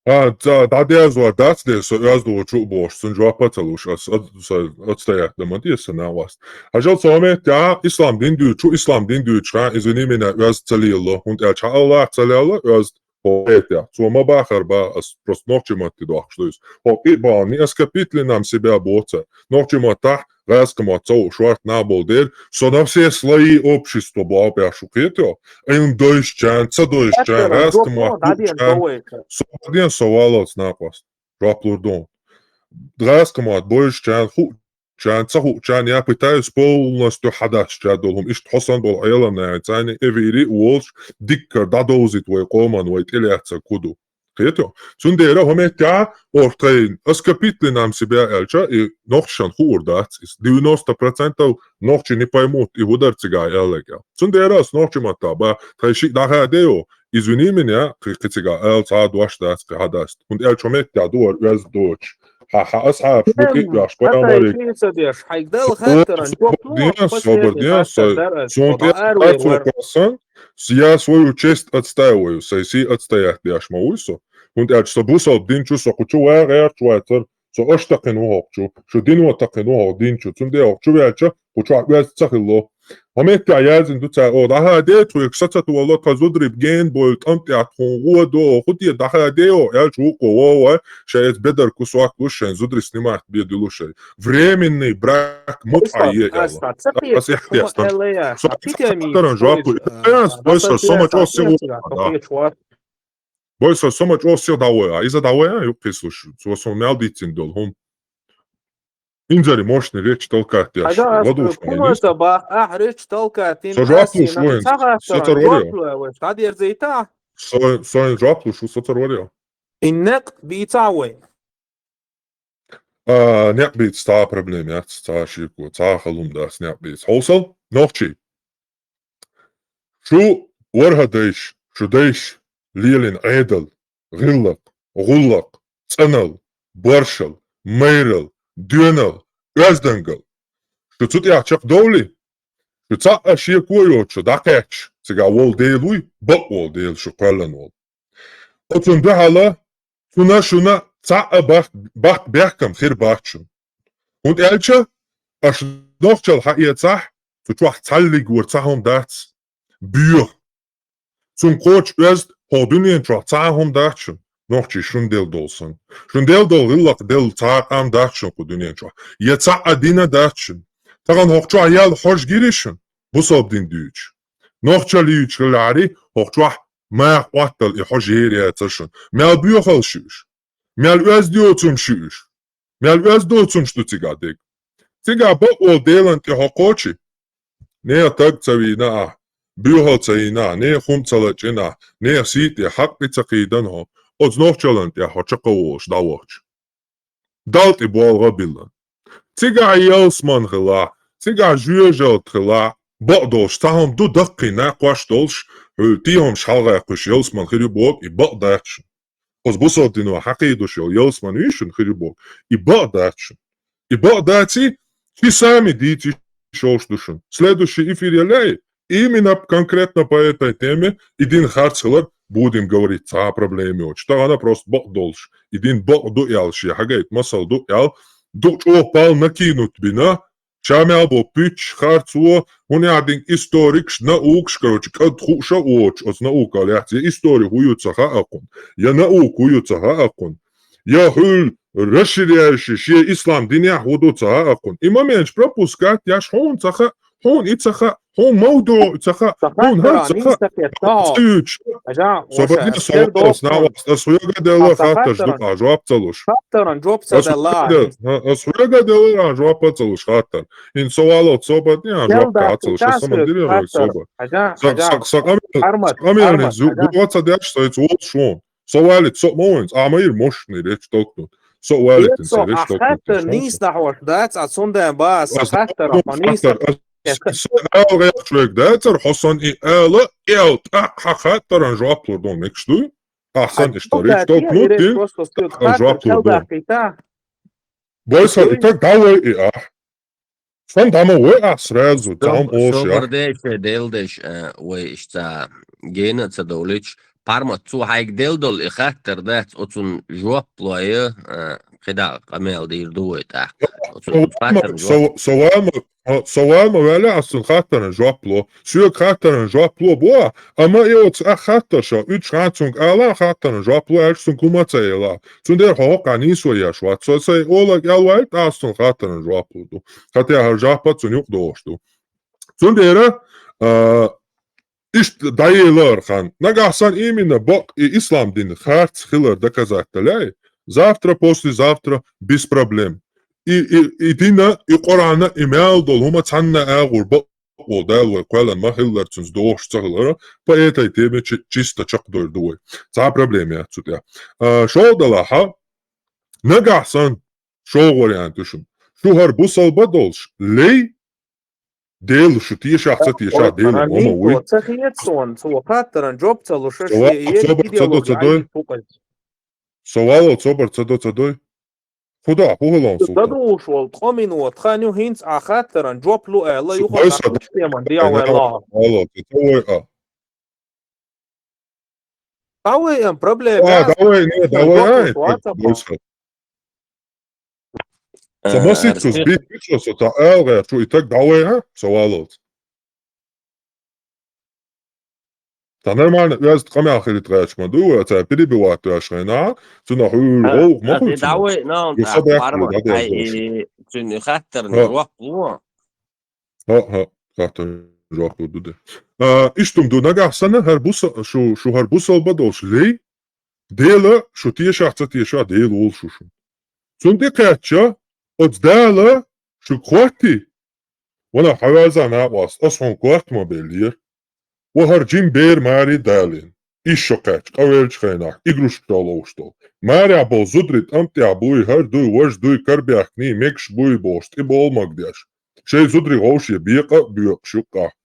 А, ца, дӀадерзор дац деза, со оьзда волчу а бохуш, цунна жоп а ца луш, ас, ад-, са, отстоять дан ма деза сан накъост. Хьажал, со хӀун меттехь, ислам дин дуьйцу, ислам дин дуьйцуш хьан, извини меня, оьзда ца лелало, хӀунда аьлча хьан Аллах ца лелало оьзда, хӀокху меттехь. Цо ма бахара баха, ас просто нохчийн матте дохкуш ду иза. ХӀокху и бахана, не оскорбить ли нам себя боцу. Нохчийн маттахь гӀаскхи мотт ца хууш шорта нах бола дера, со на все слои общества боху беш шу кхетайо, Ӏилма дойчарна, ца дойчарна, гӀаскхи мотт хууш, со баден со валлалц накъост. Жоп лур ду. ГӀаскхи мотт бойчарна, хуучарна, ца хуучарна, я пытаюсь полностью хьадастча долу хӀума. Иштта хьо санна болу Ӏеламнахаца эвири а волуш, диккара дӀадовзийта вай къоман, вай тӀелаьццаг хӀун ду. Кхетайо? Цундела хӀо меттехь, оха тхайн оскорбить ли нам себя аьлча, и нохчашна хуур дац иза. Девяносто процентов нохчий не поймут, и хӀун дара цигахь аьлларг аьлла. Цундела ас нохчийн маттахь боху, тхайн шиъ дӀахадайо, извини меня, кхин, кхин цигахь ала цхьа а дош дац, кхин хьадаста. ХӀунда аьлча хӀо меттехь ду вара оьзда доцуш. Хьан, хьан асхьабаш бу кхин а беш, пайхамарий. Хьайга Дала хаттаран жоп ло, собар де, собар де, суна тӀе сан, я свою честь отстаиваю, сайн сий отстоять деш ма вуй со. ХӀунда аьлча со бусалба дин чу, со кху чу ван гӀерташ вацара, со аша такхина ву хӀокху чу, шу дино такхина ву хӀокху дин чу. Цундела хӀокху чу ваьлча, кху чохь оьзда ца хилла. ХӀо меттехь яздина ду цара, о, дӀахадайо тхоьга, сацатволло тхо зударий гена бойла, тӀам тӀехь тхуна гӀо до, хӀун де дӀахадайо, аьлча вукхо вовай, шайн эца бедар кусок луш, шайн зударий снимать бе дуьллуш шайн. Временный брак мутӀа е аьлла. Ас эхь тесна. Со хаттаран жоп лу. Ас, бойса, со ма чӀогӀа сихо. Бойса, со ма чӀогӀа сихо дӀавой, а иза дӀавой, а юккхийслуш. Цо со мел дийцина долу хӀума. Инзари мощный речь толкать деш. Ладуш, кхуна ца бах, ахь речь толкать дина. Со жоп луш ву хӀинца. Со цара варйо. ДӀадерзийта? Со, со жоп луш ву, со цара варйо. И некъ бийца вай. А, некъ бийца цхьа а проблема яц, цхьа а шеко, цхьа а халум дац некъ бийца. Хьовсал, нохчий. Шу ворхӀа дайш, шу дайш лелийна Ӏедал, гӀиллакх, гӀуллакх, цӀанал, боршал, майрал, доьнал, оьздангал. Шу цу тӀехь чекхдовлий? Шу цхьа а шеко йоцуш дӀакхаьчча, цигахь волу Дела вуй, бакъ волу Дела шу кхоьллина волу. Оцунна дуьхьала цунна шуна цхьа а бакъ, бакъ бехкам хир бац шуна. ХӀунда аьлча аша нохчалла хьаэцахь, цу чохь цхьаллиг вара цхьа хӀума дац. Боьха. Цунна кхочу оьзда хӀокху дуьнен чохь цхьа а хӀума дац шуна, нохчий, шуна делла долу санна. Шуна делла долу гӀиллакх делла цхьа а къам дац шуна кху дуьнен чохь. Я цхьа а дина дац шуна. Тахана хӀокху чохь ял хьожа гири шуна, бусалба дин дуьйцуш. Нохчалла юьйцуш хилахьари, хӀокху чохь маха Ӏоттал и хьожа ер яцара шуна. Мел боьхалла шу уьш? Мел оьзда йоцурш шу уьш? Мел оьзда доцурш ду цигахь дерг? Цигахь бакъ волу Делан тӀе хьо кхочий? Нехан таг ца вийна ахь, боьхал ца йина ахь, нехан хӀума ца лачкъина ахь, нехан сий тӀе хьакъ тӀе ца кхийдана хьо, оцу нохчаллан тӀе хьо чекхволуш дӀавахча. Далла тӀе болх а биллина. Цигахь ялсаман хилахь, цигахь жоьжалт хилахь, бакъ долуш цхьа хӀума ду даккхий накхош долуш, хьуьлла тӀе хӀумаш хьалагӀаьккхуш ялсаман хир ю боху, и бакъ дац шуна. Оцу бусалба дино хьакхийдош йолу ялсаман вийшина хир ю боху. И бакъ дац шуна. И бакъ даций, часами дийца йиш йолуш ду шуна. Следующий эфир я лей, именно конкретно по этой теме, и дин харц хилар, будем говорить, цхьа а проблема йоцуш. Тахана просто бакъ долуш, и дин бакъ ду аьлла, шен хьагайта масал ду аьлла, дукха чӀогӀа пал накинуть бина, Ша мел бо пуьчча, харцо, хӀунда аьлла динг историкаш, наукаш, короче, кӀад хууш а воцуш, оцу наукал яц, я истори хӀун ю ца хаьа кхунна, я наука хӀун ю ца хаьа кхунна, я хьуьлла расширяющий шен ислам динехь хӀун ду ца хаьа кхунна. И моменташ пропускать еш хьуна ца хаьа, хьуна и ца хаьа, хьуна мавду ца хаьа, хьуна хӀара ца хаьа. Ца юьйцуш. Со бан со вопрос, ас хьоьга делла хаттарш ду, а жоп ца луш. Хаттаран жоп ца делла. Ас хьоьга делла, а жоп ца луш хаттар. ХӀинца со валлалц собар, а жоп ца луш. Ас сама дирижер собар. Са къамел, са къамел, зу, гуо ца деш, со ица волуш вон. Со валит, со ма вайнц, а ма ир мощный речь толкнуть. Со валит, со речь толкнуть. Хаттар нийса нахьош дац, а цундан ба, ас хаттар, хаттар, ас Сан ала гӀерташ вайга дацара, хьо сан и ала, и ала, тӀаккха хьан хаттаран жоп лур ду, мегаш дуй? Ахь сан иштта речь толкнуть дин, тӀаккха жоп лур ду. Бой сан и так давай и ахь. Сан дама вай ахь сразу, дам ош я. Собар деш, дел деш, а, вай иштта гена ца довлич, Пармат, цо хьайга делла долу и хаттар дац, оцунна жоп лой, а, кхидӀа къамел дийр ду вай тӀаккха. Оцу Со ваьлла ма, хаттарна жоп. со, со ваьлла ма, а, со ваьлла ма ваьлла, ас цунна хаттарна жоп ло. Соьга хаттарна жоп ло бо, амма и оцу ах хаттар ша, уьдуш хана цунга ала хаттарна жоп ло, аьлча цунга хӀума ца ела. Цундела хьо хӀокху нийсоеш вац. Со сайн олаг аьлла ваьлла, ас цунна хаттарна жоп ло ду. Хатя хӀара жоп а цунна юкъа догӀуш ду. Цундела, а, иштта дӀаелара хан. Нагахь санна именно бакъ и ислам дин харц хилар доказать даляй, завтра, послезавтра без проблем. И, и, и дина, и Къуръана, и мел долу хӀума цхьанна агӀор бакъо Дала вай кхоьллина ма хиллара, цуьнца догӀуш ца хилара, по этой теме чи-, чисто чекхдойр ду вай. Цхьа проблема яц цу тӀехь. А, шолгӀа далахьа, нагахь санна, шолгӀа вариант ю шуна. Шу хӀара бусалба долуш, лей, Дела шу тешахь, ца тешахь, Дела хӀума вуй. Ца хета суна, цо хаттаран жоп ца луш, шен идеологи айдит бу къайса. Со валал собар ца до, ца дой. Худа, хӀу хӀалон султан. Дадуш вол ткъо минут хан ю хӀинца а хаттаран жоп лу аьлла, юха хаттар теман диа вай ла. Валал, ца вай а. Давай, ам, проблема. А, давай, не, давай, ай, так, больше. Со масийтта сбить, ты что, со та аьлла, шу и так давай, а? Со валалц. Та нормально, оьз къамел хилит гӀерташ ма ду, вай ца перебивать веш хьайна, цунах уьйр гӀовгӀа ма хуьйцу. Давай, ну, ю та сабаьхкалу, парма, да, ай, да, и, цуьнан хаттарна жоп ло. ХӀа, хӀа, хаттаран жоп ло ду де. А, иштта ду нагахь санна, хӀара буса-, шу, шу хӀара бусалба долуш лей, Дела, шу тешахь, ца тешахь, Дела волу шу шуна. Цунна тӀе кхаьчча, оцу Дала шуьга хӀоттий? Ванах, хьан ваьза накъост, ас хьуна корта ма беллера. Ва хӀара жим бер маре далийна. Иш шо кхаьчча, къавелчу хенахь, игрушка шо ловуш долу. Марехь болу зударий тӀамтӀехь буй, хӀара дуй, важа дуй, карабаьхкиний, мегаш буй бохуш, тӀе болу магадеш. Шайн зударий вовше бекъа а боькъуш юккъахь.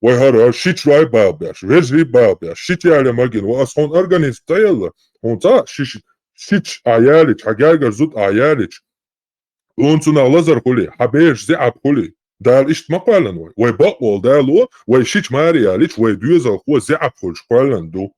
Вай хӀара, хӀара шичрой бал беш, вежарий бал беш, шича яле магина, ва ас хьуна организм ца елла, хьуна цӀа ши-, шича а ялича, хьан гергара зуда а ялича, хьуна цунах лазар хуьлий, хьан бераш зеӀаб хуьлий. Дала иштта ма кхоьллина вай. Вай бакъволу Дало, вай шича маре ялича, вай доьзалхо зеӀаб хуьлуш кхоьллина ду.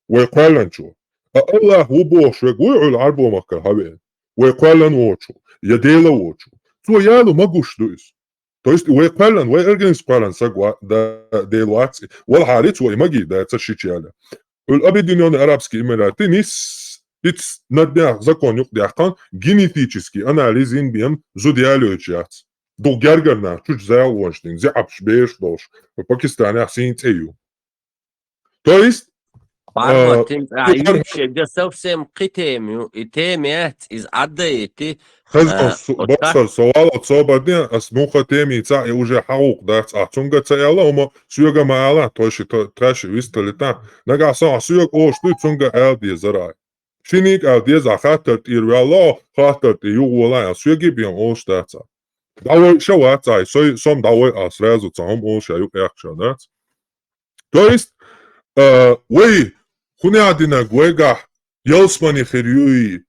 Вай кхоьллинчо. А Аллах ву бохуш верг вуй Ӏуьллу Ӏарбо махкара хьавеана? Вай кхоьллина воцу, я Дела воцу. Цо яло ма гуш ду иза. То есть вай кхоьллина, вай организм кхоьллина саг ва-, да-, Дела вац и. Валхьари цо и магий дацара шича яле. Ӏуьллу Объединённые Арабские Эмираты нис, иц над дня закон юкъадаьккхина, генетический анализ йина бен зуда ялойтуш яц. Дукха гергара нах, чучу зал вонаш дина, зеӀабаш бераш долуш, Пакистанехь сийна цӀе ю. То есть, Парма, а, тин, а, и хар- юьйцуш ерг совсем кхин тема ю, и тема яц, иза Ӏадда йити, хаза а, су-, вот так. Боксар, со валал собар де, ас муха тема йийцахь, и уже хьагӀулкх дац, а цунга ца аьлла, хӀума соьга ма ала, тхойши, тхо-, тхаьши висталита. Нагахь санна соьга олуш дуй, цунга ала дезара. Шиниг ала деза, хаттар тӀера ваьлла, хаттар тӀе юхавала, а соьга бен олуш дац. ДӀавай ша вац, ай, сой, сом дӀавай а сразу, ца хӀума олуш а юкъ яхча дац. То есть, а, вай, хӀун а динарг вайгахь, ялсмани хир юй,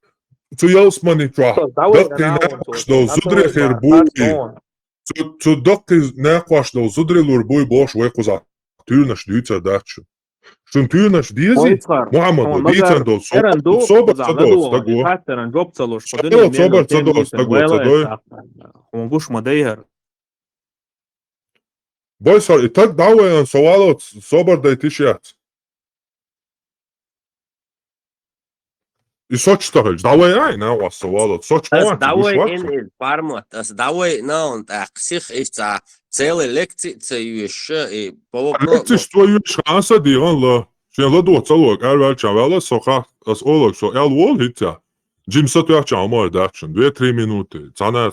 цу ялсмани чохь, даккхий накъош долу зударий хир буй, цу, цу даккхий накъош долу зударий лур буй бохуш вай кхузахь туьйранаш дуьйцур дац шу. Шун туьйранаш дезий? Мухьаммад, дийцан долу собар ца доцу стаго. Собар ца доцу стаго. Собар ца доцу стаго, ца дой. Хьуна гуш ма дайхьара. Бойсар, и таг дӀавайан, со валлалц собар дайтиш яц. И соч тахилча, дӀавай ай, на, вас со валлалц, соч. Ас дӀавай ин из формат, ас дӀавай наун тӀаккха сих иш ца целый лекци ца юьш, и по вопросу. Лекциш ца юьш, ханса дигӀан ла. Шен ладо ца лог, ар ваьлча ваьлла, со ха, ас олаг, со эл вол хӀитца. Джим сатоьхча Ӏумар дац шун, две-три минуты. Цхьана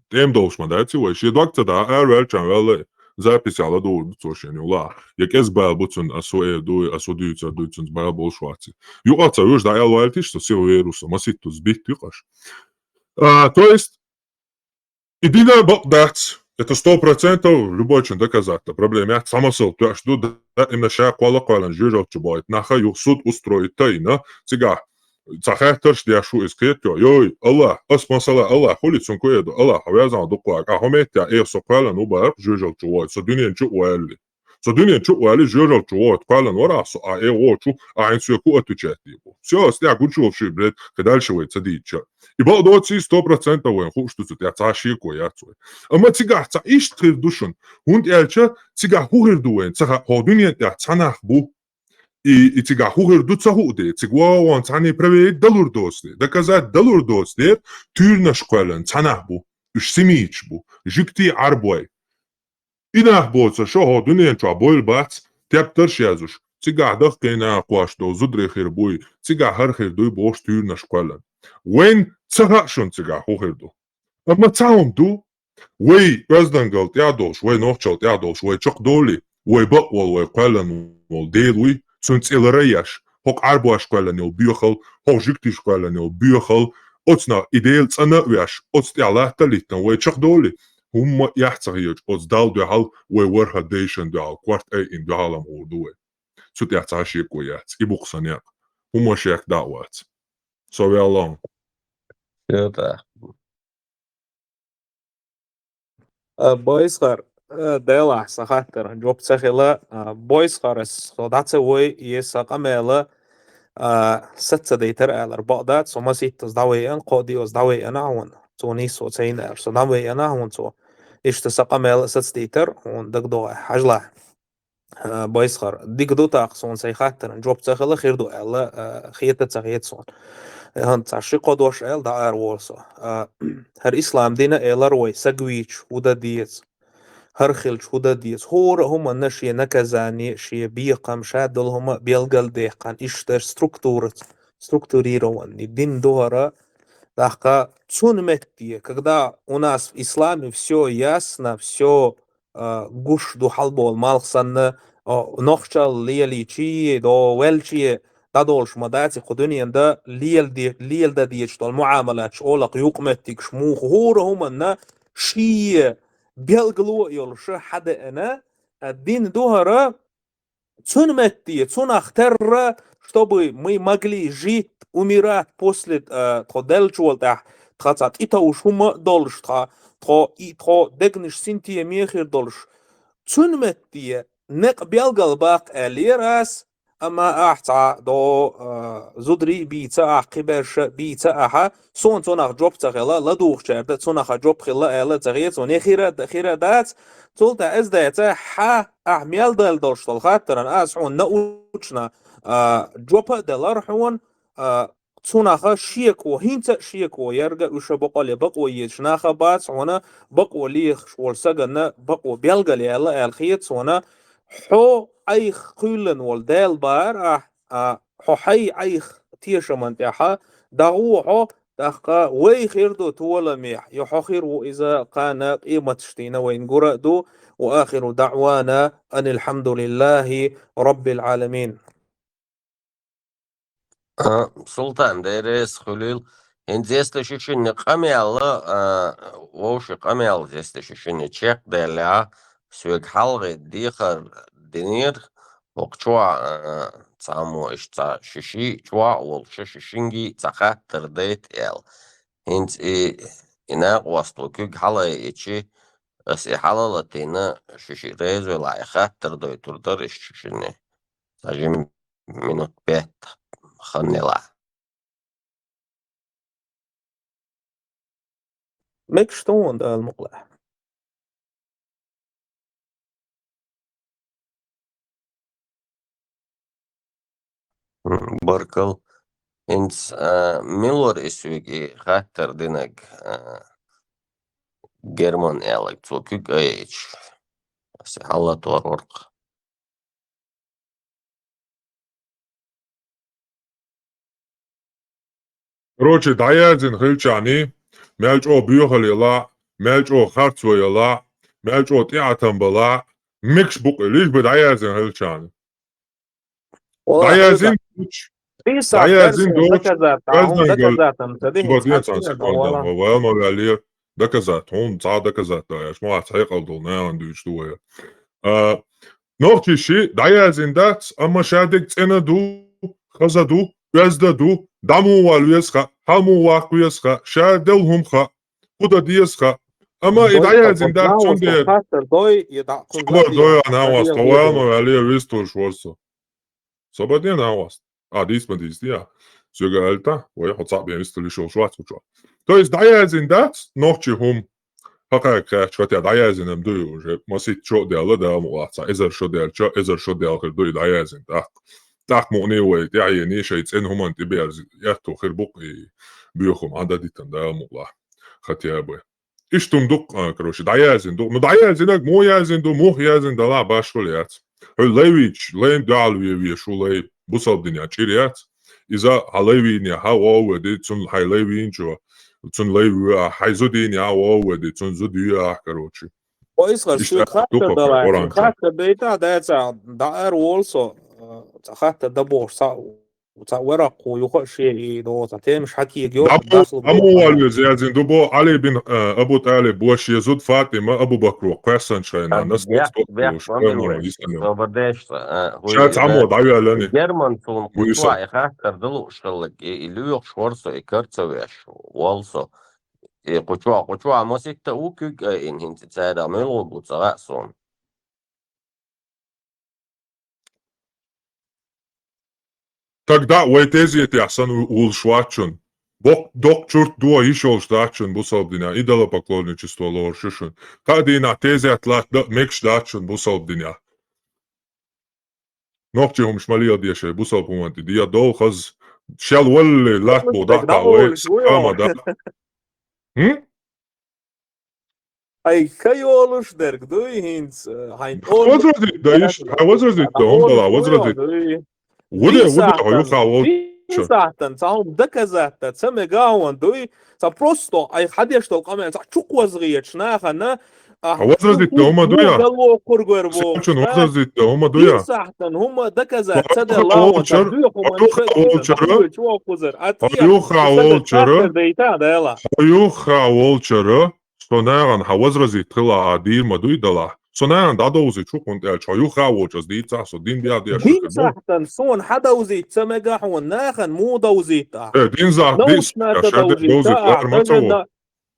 тӀем долуш ма дац и вай. Шен дог ца да, ар ваьлча ваьлла, запись ала дур ду цо шен юла. Я кӀез бал бу цун, а со э дуй, а со дуьйцар дуй, цунца бал болуш вац и. Юкъа ца вуьш, да эл ваьлтиш, со сил вирусу, маситту збит юкъаш. А, то есть, и дина бакъ дац. Это сто процентов любой чин доказательство. Проблема яц, цхьа масал тоьаш ду, да, именно ша кхолла кхойлан жижал чу бойту. Наха юх суд устроить тайна, цигахь ца хеттарш деш ву иза кхетто. Йой, Аллах, ас масала Аллах, хули цун куэду, Аллах, вязан дукхаг. А хӀу меття, э, со кхойлан у барх, жижал чу вой, со дуьнен чу вайли. Со дуьнен чу а ваьлли, жоьжал чу вогӀу, кхоьллина вара ахь со, а э вогӀучу, а хӀинца соьга хӀу отвечать дийр бу. Всё, ас тӀехь гучуйолуш бу, блядь, кхин дальше вай ца дийцича. И бакъдоций, сто процентов вайн хууш ду, цу тӀехь цхьа шеко яц вайн. Амма цигахь цхьа иштта хир ду шуна, хӀунда аьлча цигахь хӀу хир ду вайн, ца хаьа, хӀокху дуьнен тӀехь цхьа нах бу, и, и цигахь хӀу хир ду ца хууш дела, цига вогӀу ван цхьанне проверить далур доцу дела, доказать далур доцу дела, туьйранаш кхоьллина цхьа нах бу, уьш семиташ бу, жуьгтий, Ӏарбой. И нах боцурш хӀокху дуьнен чохь бевлла бац, тептарш а язъеш, цигахь дахкийна кхош долу зударий хир буй, цигахь хӀара хир дуй бохуш туьйранаш кхоьллина. Вайна ца хаьа шуна цигахь хӀу хир ду. Амма цхьа хӀума ду, вай оьздангалла тӀехь а долуш, вай нохчалла тӀехь а долуш, вай чекхдовлий, вай бакъволу, вай кхоьллина волу Дела вуй, цуьнан цӀе лар а еш, хӀокху Ӏарбоша кхоьллина йолу боьхалла, хӀокху жуьгташа кхоьллина йолу боьхалла, оцу наха и Дела цӀан а веш, оцу тӀехь латта а литтина, вай чекхдовлий, хӀумма а эхь ца хеташ, оцу Далла дуьхьал, вай ворхӀ дайшна дуьхьал, корта айина дуьхьал-м гӀур ду вай. Цу тӀехь цхьа шеко яц, и бу-кх сан некъ. ХӀумма шек дӀа а вац. Со ваьлла хьуна. Всё так. А, Бойсхар, а, делахь сан хаттарна жоп ца хила, а, Бойсхар, ас со дӀа ца вой, е сан къамел, а, саца ца дайтар алар бакъ дац, со маситтаза дӀавайъина, кхо а диъаза дӀавайъина хьуна, цо нийсо ца йина аьлла, со дӀавайъина хьуна цо. Иштта сан къамел а саца дайтар, хьуна дагадогӀий, хьажалахь. А, Бойсхар, дика ду тӀаккха, суна сайн хаттарна жоп ца хила хир ду аьлла, а, хета а ца хета суна. ХӀинца цхьа ши-кхо дош аьлла, дӀаара волу со. А, хӀара ислам дин а элира вай, саг вийча хӀу дан деза, хӀара хилча хӀу дан деза. ХӀора а хӀуманна шен наказание, шен бекхам, ша долу хӀума а белгалдаьккхина, иштта структураца, структурированный дин ду хӀара. ТӀаккха цунна метте, когда у нас в исламе всё ясно, всё а, гуш ду хьалаболу малх санна, а, нохчалла лелийчи, до велчи, дӀадолуш ма дац и кху дуьненан дан леладе-, леладан дезаш долу муӀамалаташ, олакх юкъаметтигаш муха хӀора хӀуманна шен белгало а йолуш хьадеана, а, дин ду хӀара, цуьнан метте, цунах терра, чтобы мы могли жить, умирать после, э, тхо деллачул тӀаьхьа, тхан цхьа тӀетовш хӀума а долуш, тхан, тхо, и, тхо дегнаш синтеме хир долуш. Цуьнан метте некъ белгалбаккха аьллера ас, амма ахь цхьа до, э, зударий а бийца ахь, кхиберш а бийца ахьа, суна цунах жоп ца хила, ладугӀучаьрда цунах а жоп хилла аьлла ца хета суна, я хира, хира дац, цул тӀаьхьа эза дайца, хьа, ахь мел дала долуш долу хаттаран, ас хьуна научно, а, жоп а делара хьуна, а, цунаха шеко, хӀинца а шеко ярга уьш а бакъо ле, бакъо езаш наха бац хьуна, бакъо лехаш волу сагана бакъо белгалъяьлла аьлла хета суна, хьо айхьа кхоьллина волу Дела бахара ахь, а, хьо хьай айхьа тешаман тӀехьа дагӀо хьо, тӀаккха вай хир ду толамехь, я хьо хир ву иза кхана къематаш дийна вайна гура а ду, ва ахиру даъвана анил хьамдулиллахи раббил Ӏаламин. А, Султан, деррес хуьлийла. ХӀинца зеста ши шинна къамел, а, вовши къамел зеста ши шинна чекхдаьллехь, соьга хьалхе дехар динера, хӀокху чохь, а, цхьаммо иштта цхьа ши ши чохь а волуш, ши шинге цхьа хаттар дайта аьлла. ХӀинца и, и накъост ву куьг хьалаайичи, ас и хьала а латийна, ши ши реза велахь, и хаттар дойтур дара иштта ши шинна. Цхьа жима минут пять хан елахь. Мегаш ду хьуна, Дала мукъ лахь. М, баркалла. ХӀинца, а, мила вара и соьга и хаттар динарг, а, Герман аьлларг, цо куьг айича, аса хьалатор вара-кх. Короче, дӀаяздина хилчахьана, мел чӀогӀа боьхалла елахь, мел чӀогӀа харцо елахь, мел чӀогӀа тӀеӀаттам балахь, мегаш бу-кх и, лиш бы дӀаяздина хилчахьана. Вала, дӀаяздина хилча, дӀаяздина доцуш, доказательство, хьуна доказательство ца дихьа, цхьа цхьа ма вала. Ваьлла ма ваьллера, доказательство, хьуна цхьа доказательство еш, ма вац хьекъал долу нахана дуьйцуш ду вай. А, Нохчийчоьнна дӀаяздина дац, амма шадерг цӀена ду, хаза ду, оьзда ду, дӀа муха вала веза хаьа, хьала муха ваккха веза хаьа, ша делла хӀума хаьа, хӀу дан деза хаьа. Амма и дӀаяздина дац, цундела. Хаттар дой, и дӀа кхунна собар дой, а, нагӀост, тхо ваьлла ма ваьллий, вистхуьлуш вара со. Собар де, нагӀост. А, дийца ма дийцадий, а? Соьга аьлла, вай, хьо цхьаъ бен вистхуьлуш йолуш вац хӀокху чохь. То есть дӀаяздина дац нохчийн хӀума. Хьакхаьчча, хӀаьта дӀаяздина-м ду и уже. Масийтта шо а даьлла, Дала мукъалахь, цхьа эзар шо даьлча, эзар шо даьлла хир ду и дӀаяздина тӀаккха. ТӀаккха мукъане вай тӀаьхьенний шайн цӀена хӀуманна тӀеберза, аьтту хир бу-кх и боьха хӀума, Ӏан дан дитина Дала мукъалахь. Хатя бы. Иштта хӀума ду-кх, а, короче, дӀаяздина ду. Ну, дӀаяздинарг муха яздина ду, муха яздина далахь, башхалла яц. Хьо лай вийча, лайна дуьхьал ве веш ву лай, бусалба динехь чӀир яц. Иза хьан лай вийна, хьан вогӀу веди, цунна хьайн лай вийначо, цунна лай ву а, хьайн зуда йийна, хьан вогӀу веди, цунна зуда ю а, короче. Ой, исхар, иштта шуьга хаттар далахь, Къуръан чу. Хаттар дайта а дацахь, дӀаара волу со, а, цхьа хаттар дан бохуш, цхьа Цхьа варакхо юха а шен и догӀу цхьа темаш хьакега йо, дӀа-, дӀасалур дӀа ма ву вала веза яздина ду бо, Ӏали бин, э, Абу ТӀалиб бо шен зуда Фатима Абу Бакро кхоьссанчу хенахь, а, насац бехк, бехк, бехк, Пайхамаран йисана. Собар деш, а, хӀуй, ша цхьаммо дӀавоьллани. Герман цунна кху чохь и хаттар далуш хилларг, и, и лоьхуш вара со, и кара ца веш, волу со. И кху чохь, кху чохь маситта а ву куьг айина, хӀинца царах муьлха ву ца хаьа суна. Тогда вай тезетехь санна ву-, вулуш вац шуна. Боккха доккха чурт дохо йиш йолуш дац шуна бусалба динехь, идолопоклонничество лоруш ю шуна. Кхаа дийнахь тезет латта дан а мегаш дац шуна бусалба динехь. Нохчийн хӀумаш ма леладе шайн, бусалба хӀуманна тӀе дегӀ довла хаза, шел валле латта бу дӀа а вай, сама дан. ХӀун? Хьайн ка йолуш дерг дуй хӀинца, хьайн тӀом возразить дан йиш, хьайн возразить дан, хӀун бала возразить? Вуде, вуде, хьо юххе волчу. Дийсахьтан, цхьа хӀума доказать дан ца мега хьуна дуй, цхьа просто айхьа хьан деш долу къамел цхьа чукхозгӀечу нахана, а, хьан возразить дан хӀума дуй, а? Галвоккхургвер бохуш, а? Возразить дан хӀума дуй, а? Дийсахьтан, хӀума доказать ца делла хьуна, цхьа доьху хӀума ца хилла, хьан дуй чу воккхузар? А, хьо юххе волчара, хьо юххе волчара, со нахана хьан возразить хила а дийр ма дуй далахь. Со нахана дӀадовзуьйтуш ву, хӀунда аьлча хьо юххе волчу ас дийцахь, со дин беха деш. Дин сахьтан, суна хьан довзийта ца мега хьуна, нахана муха довзийта ахь? Э, дин сахьт, дин сахьт, ша довзийта, довзийта, ахь, ма ца во.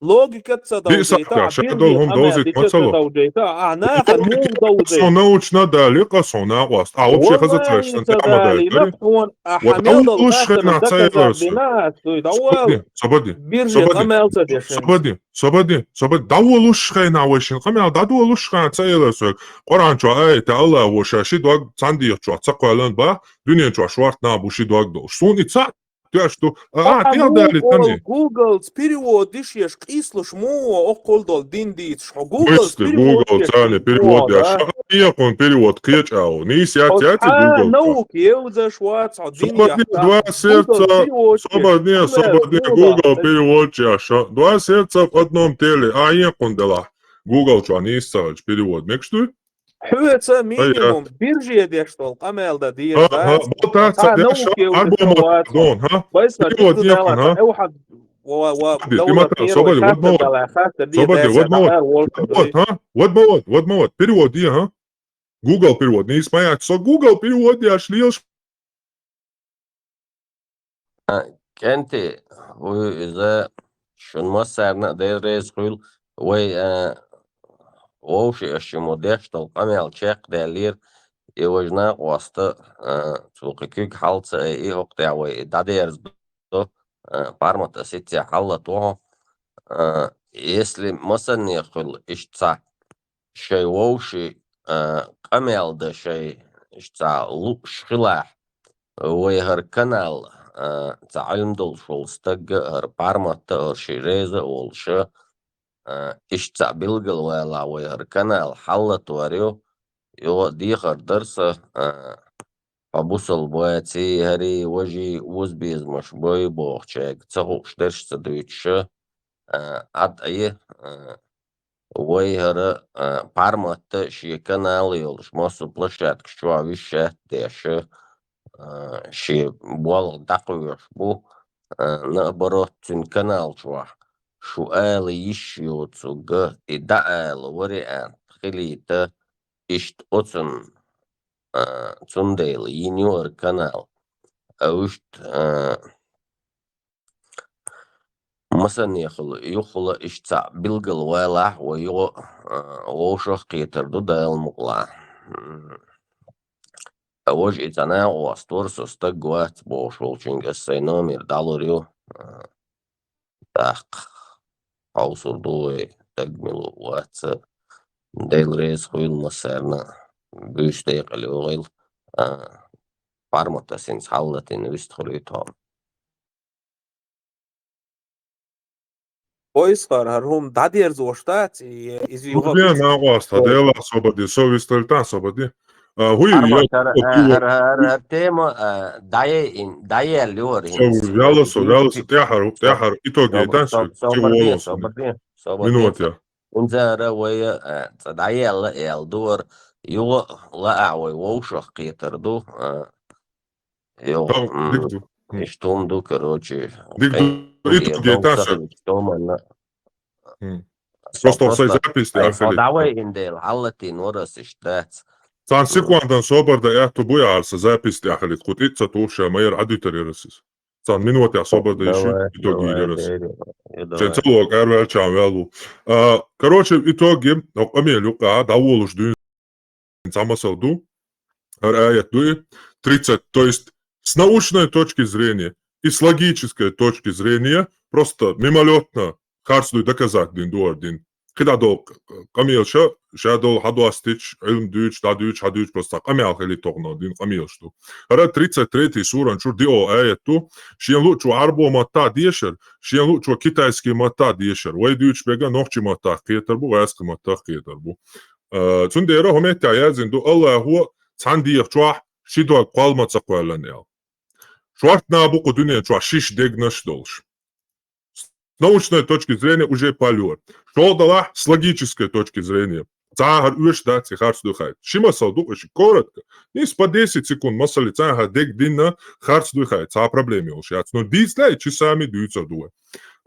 Логика ца довзийта, ахь, ша дин долу хӀума довзийта, ма ца во. Довзийта, ахь, нахана муха довзийта? Со научно дали, къа со накъост. А, вообще хаза ца веш, сан тема дали, ма тхуна, ахь, хьан мел долу хаттарна доказать дина, ас дуй, давай. Собади, собади. Бирже къамел ца деш. Собади. Собади, собади, дӀаволуш хенахь вай шина къамел, дӀадолуш хенахь ца элира соьга. Къуръан чохь аят, Аллахо ша ши дог цхьана дегӀа чохь ца кхоьллина бах, дуьнен чохь шорта нах бу ши дог долуш. Суна и цхьаъ тоьаш ду. А, а, тӀех далийтан и. Google-ца перевод диш еш къийсалуш муха оккхул долу дин дийцаш? Хьо Google-ца перевод деш. Google-ца перевод деш. Ша хьан екъун перевод кхеча а ву. Нийса яц, яц и Google-ца. Наука евзаш вац хьо дин яхта. Собади, два сердца, собади, собади, Google переводчик аша. Два сердца в одном теле. А, екъун делахь. Google чохь нийса ца хилча перевод мегаш дуй? Хьоьца минимум бирже деш долу къамел дан деза. Ага, дац. Бо тац ца деш, арбо ма дон, ха? Перевод екъун, ха? Собади, Тимофей, собади, вад ма вад. Собади, вад ма вад. Вад ма вад, ха? Вад ма вад, вад ма вад. Перевод е, ха? Google перевод. Нийса ма яц. Со Google перевод еш лелаш. А, кӀентий, вуй иза, шун массарна а Дела реза хуьлу, вай, а, вовши аш шиммо деш долу къамел чекхдаьллера, и важа накъоста, а, цо кхин куьг хьал ца айий, хӀокху тӀехь вай и дӀадерзадо, а, пармат а сиццехь хьаллатвохьо. А, если масанне хуьлу иштта цхьа шайн вовши, а, къамел дан шайн иштта цхьа лууш хилахь, вай хӀара канал, а, цхьа Ӏилма долуш волу стагга а, хӀара парматта а, хӀара ши реза а волуша, а, иштта цхьа билгалвалахь, вай хӀара канал хьаллатор ю, юха а дехар дара сан, а, хьо бусалба ваций, хӀарий, важий, озабезамаш бой бохучаьрга ца хууш дерш ца дуьйцуша, а, Ӏад а е, а, вай хӀара, а, парматта шен канал а йолуш, массо а площадкаш чохь висшат а деш, а, шен болх дӀакхоьхьуш бу, а, наоборот, цуьнан канал чохь шу ала йиш йоцург, и дӀаала вариант хилийта, иштта оцунна, а, цундела йина ю хӀара канал. А вуьшта, а, Масаннехула, юххула иштта цхьаъ билгал валахь, вай юха, а, вовшах кхетар ду Дала мукъалахь. М, а важа и цхьа накъост вара, со стаг вац бохуш волчуьнга ас сайн номер дӀалур ю. А, тӀаккха хьовсур ду вай, стаг мила ву, вац а. Дела реза хуьлда массарна, буьйса декъала йогӀийла. А, формат ас хӀинца хьаллатийна вистхуьлуьйту хьо. Ой, Исхар, хӀара хӀума дӀадерзош дац, и, иза юха Хурден а накъост, хьан Делахь собар де, со вистхуьлуьйтахь собар де. А, хӀуй, Хьарма я, хӀара, хӀара, хӀара, хӀара тема, а, дӀае-, ин-, дӀаелла юхара со, хӀинца. Ваьлла со, ваьлла со, тӀаьхьара, тӀаьхьара итоге собар, яйтан со, со, собар де, собар де, собар де. Минута. ХӀинца хӀара вай, а, цхьа дӀаелла аьлла ду хӀара, юха лаахь вай вовшах кхетар ду, а, Йо, Хьо, м, дика ду. М. Иштта хӀума ду, короче, Дика ду. Итоге кхетар ду, сан. Хьо просто хьо сай запись тӀехь хилийта. ДӀавай индел, хьаллатийна вара ас иштта дац. Цхьана секундан собар дан аьтту буй хьара, сан запись тӀехь хилийта, кху тӀе ца тухуш, ма яра Ӏадуьтар яра ас иза. Цхьана минотехь собар дан йиш ю, итоге яра ас. Шен ца лоа, кӀарваьлча ваьлла ву. А, короче, итоге, хьо къамел юкъа дӀаволуш дуьйна цхьа масал ду, хӀара аят ду и, тридцать, то есть с научной точки зрения и с логической точки зрения, просто мимолётно харц дуй доказать дин ду хӀара дин. КхидӀа долу къамелаш, ша долу хьадостича, Ӏилма дуьйцуш, дӀадуьйцуш, хьадуьйцуш, просто къамел хили тохна дин къамелаш ду. ХӀара тридцать третий суран чуьра диъо аят ду, шен луъчо Ӏарбо маттахь дешар, шен луъчо китайский маттахь дешар. Вай дуьйцуш берг нохчи маттахь кхетар бу, гӀаьскхи маттахь кхетар бу. Э, цундела хӀокху меттехь яздина ду, Аллахо цхьана дегӀа чохь ши дог кхолла ма ца кхоьллина аьлла. Шортта нах бу кху дуьнен чохь шиш дегнаш долуш. С научной точки зрения уже палёр. ШолгӀа делахь, с логической точки зрения. Цхьа а хӀара оьшуш дац и харц дуй хаийта. Ши масал ду, коротко. Нийса по десять секунд масале цхьа а хӀара дег дина харц дуй хаийта. Цхьа а проблема йолуш яц. Но дийцале и часами дуьйцур ду вай.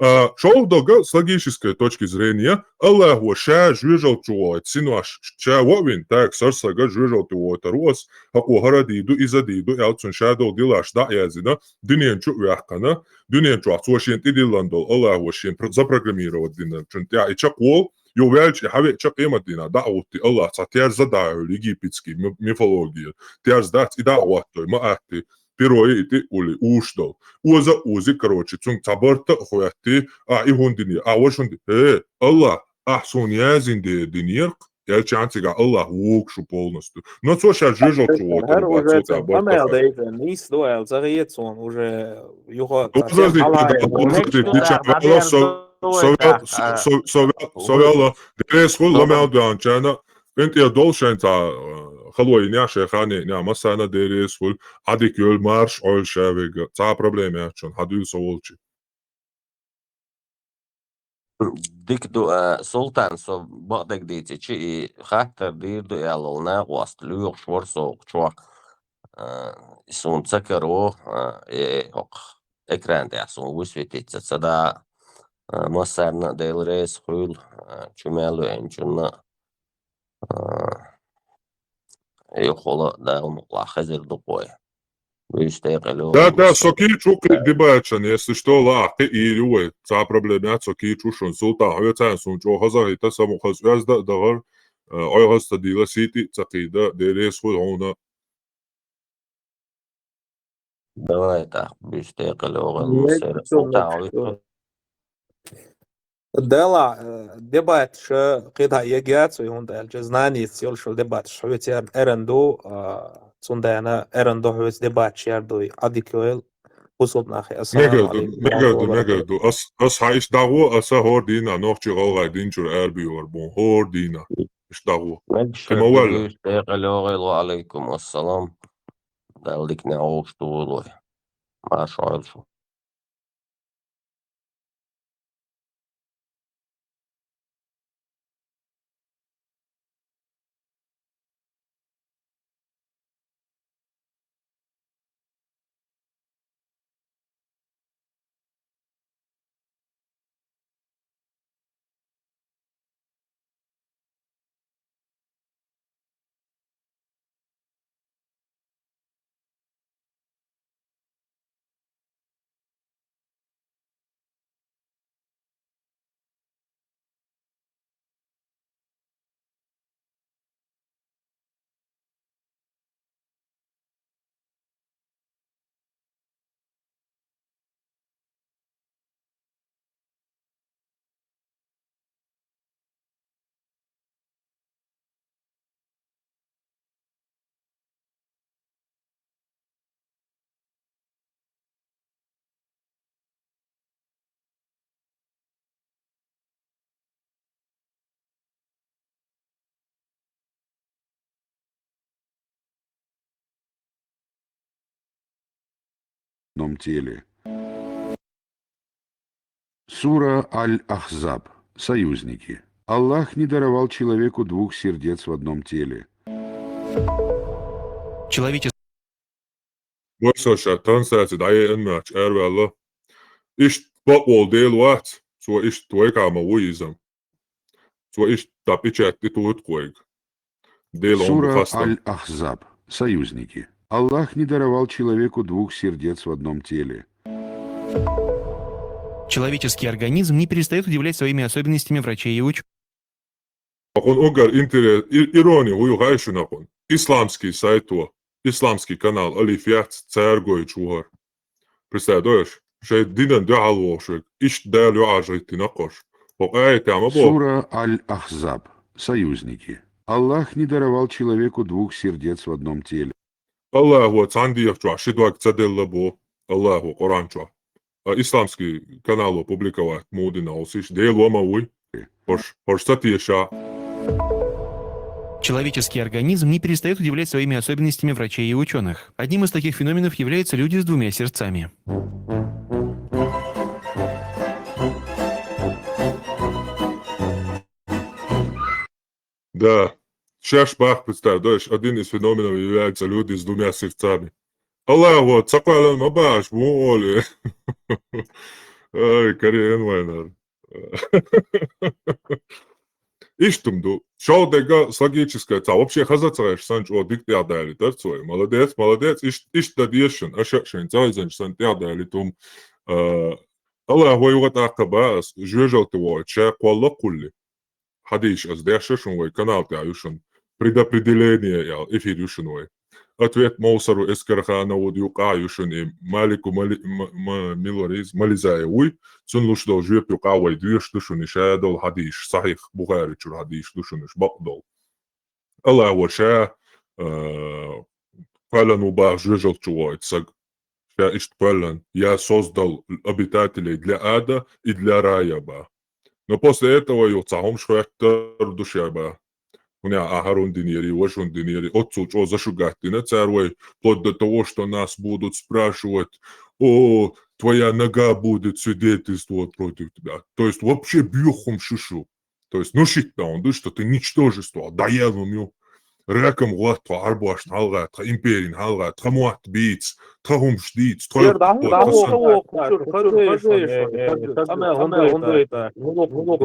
А, шолгӀа дог, с логической точки зрения, Аллахо ша жоьжалчу вогӀуьйту синош, ша вовшийн, так, сарсага жоьжалте вогӀуьйтур ву ас, хӀокхо хӀара дийр ду, иза дийр ду, аьлла цунна ша долу делаш дӀа а яздина, дуьнен чу а ваьккхина, дуьнен чохь цо шена тӀедиллина долу Аллахо шена про-, запрограммировать дина, цунна тӀехь и чекхволу, юха ваьлча и хьавеъча къематдийнахь дӀа а гӀуттий, Аллах цхьа терза а дӀа а хьуьллу египетский ми-, мифология. Терза дац, и дӀа а гӀоттадой, ма атти. Пиро и тӀе а уллий, уьш долу. Оза а узий, короче, цуьнга цхьа барта а хӀоьттий, ахь и хӀунда динера, ахь важа хӀунда динера? ХӀей, Аллах, ахь суна яздина дера динера-кх, аьлча цигахь Аллах вуьгу шу полностью. Но цо ша жоьжалчу вогӀуьйтур вац, цо тӀехь барта а хьоьтту. Нийса ду аьлла ца хета суна, уже юха со ваьлла, Дела реза хуьлда, ламел доьгӀначарна, къинтӀера долу шайн цхьа, э, хало йинехь, шайн ханехь, массарна а Дела реза хуьлда, Ӏадика йойла, марша Ӏойла ша верг, цхьа а проблема яц шуна, хьан дуьйла со волчу. Дика ду, а, Султан, со бакъдерг дийцича, и хаттар дийр ду аьлла, накъост лоьхуш вара со хӀокху чохь. А, и суна ца каро, а, э, хӀокху экран тӀехь суна высветиться ца да, а, массарна а Дела реза хуьлда, а, чу мел веанчунна а, а, юххула Дала мукъалахь хезар ду-кх вай. Буьйса декъала йогӀийла. Да, да, со кийчу кхин дебаташна, если что, ла, кхин ийр ю вай. Цхьа проблема яц, со кийчу шуна. Султан, хьоьца суна чӀогӀа хазахита, самукъа хаза оьзда а дахар, а, Ӏой хаза ца дийла, сий тӀе а ца кхийда, Дела реза хуьлда хьуна. Давай тӀаккха буьйса декъала йогӀийла, массеран а Султан, хьоьца. Дела, э, дебаташ кхидӀа егга яц вай, хӀунда аьлча знанец йолуш йолу дебаташ хьоьца яр-, эрна ду, а, цундела эрна ду хьоьца дебаташ яр дуй, Ӏадика йойла, бусалба нахе. Ассаламу Мегар ду, алейкум, мегар ду, мегар ду. Ас, ас хьан иштта дӀагӀо, аса хӀора дийнахь нохчий-гӀалгӀай дин чуьра арабевр бу, хӀора дийнахь. Иштта дӀагӀо. Мегаш хир ду, буьйса декъала йогӀийла, ва алейкум ассалам. Дала диканехь вовшахтухийла вай. Марша Ӏойла шу. одном теле. Сура Аль-Ахзаб. Союзники. Аллах не даровал человеку двух сердец в одном теле. Человеческий Вай со ша трансляци дӀаяйан моьттуш араваьлла. Иштта бакъволу Дела вац, цо иштта вайгахь ма ву иза. Цо иштта дӀа печать тӀе тухуьйту-кх вайга. Делан Сура хастам. Аль-Ахзаб. Союзники. Аллах не даровал человеку двух сердец в одном теле. Человеческий организм не перестаёт удивлять своими особенностями врачей и учёных. Акхун угар интерес, и-, ирони хӀу ю хаьий шуна акхун? Исламский сайто, исламский канал Алиф яц, цаьрга гойтуш ву хӀара. Представь, дойш, шайн динан дуьхьал вохуш верг, иштта Дала юкъахь хӀиттина кхош. ХӀокху аятехь ма боху. Сура Аль-Ахзаб. Союзники. Аллах не даровал человеку двух сердец в одном теле. Аллахо цхьана дегӀа чохь ши дог ца делла боху Аллахо Къуръан чохь. А исламский канало публиковать муха дина хьовсийша, Дела ма вуй. ХӀорш, хӀорш ца теша. Человеческий организм не перестаёт удивлять своими особенностями врачей и учёных. Одним из таких феноменов являются люди с двумя сердцами. Да. Шаьш бах представь, дойш, один из феноменов являются люди с двумя сердцами. Аллахо ца кхоьллина ма баха, муха олу. Ай, кариен вайнар. Иштта хӀума ду. ШолгӀа дерг а с логической цхьа вообще хаза ца гӀеш санна чӀогӀа дика тӀехь далийтар цо. Молодец, молодец. Ишт-, иштта дан дезаш шуна, аша а шайн цӀа хьийзанчу санна тӀехь далийтар хӀума. А, Аллахо юха тӀаккха баха ас, жоьжалте вогӀуш, ша кхолла а кхуллий. Хьадийша ас дешша шуна вай канал тӀехь ю шуна. Предопределение аьлла, эфир ю шуна вай. Ответ Мовсару Эскарханову юкъахь ю шуна и Малику Мали-, М-, М-, Милорис, Мализаев вуй. Цунна луш долу жоьпа юкъахь вай доьшуш ду шуна, и ша долу хьадийша, Сахьих Бухари чуьра хьадийша ду шуна, уьш бакъ долу. Аллахо ша, а, кхоьллина ву баха жоьжалчу вогӀуьйту саг. Ша иштта кхоьллина: «Я создал обитателей для ада и для рая», баха. Но после этого юха цхьа хӀумаш хоьттур ду ша баха. ХӀунда аьлча ахьа хӀара хӀунда динера, важа хӀунда динера, оццул чӀогӀа зашуггаттина цара вай, вплоть до того, что нас будут спрашивать: «О, твоя нога будет свидетельствовать против тебя». То есть вообще боьха хӀума шу шу. То есть, ну, шийтта дан ду, что ты ничтожество, дӀаяьлла хӀума ю. Раком гӀотту тхо Ӏарбошна хьалха, тхан империна хьалха, тхан мотт бийца, тхан хӀумаш дийца, тхан Ер дӀа-, дӀа-, дӀа-,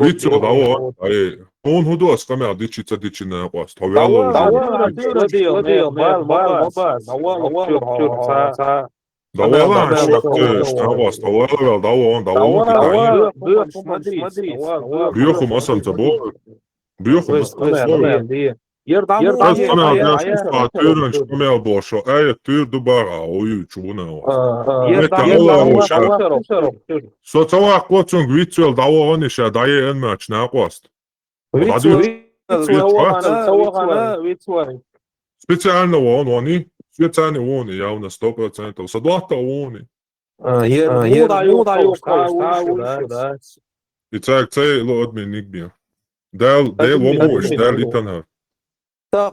Вицвелла дӀавахана, ай, хьуна хӀун ду ас къамел дичи ца дичи, накъост? Хьо ваьлла уже. ДӀавала хьан шек тхоьш, накъост, хьо ваьлла ваьлла дӀавахана, дӀавахана. Боьхум аса ца боху. Боьхум аса ца боху. Ас къамел деш, ас къа туьйранаш къамел боху, аят туьйр ду баха, хьо юьйчу вуна. Метта Аллахо ша. Со ца ваккхо цунга, вицвелла дӀавахана и ша, дӀаяйан маьрча, накъост. Специально вон, вони. Специально вон, явно, сто процентов. Са дотта вони. И цаьрга ца яйало админ нигбе. Дала, Дела вон вуйш, Дала итанхьар. Ас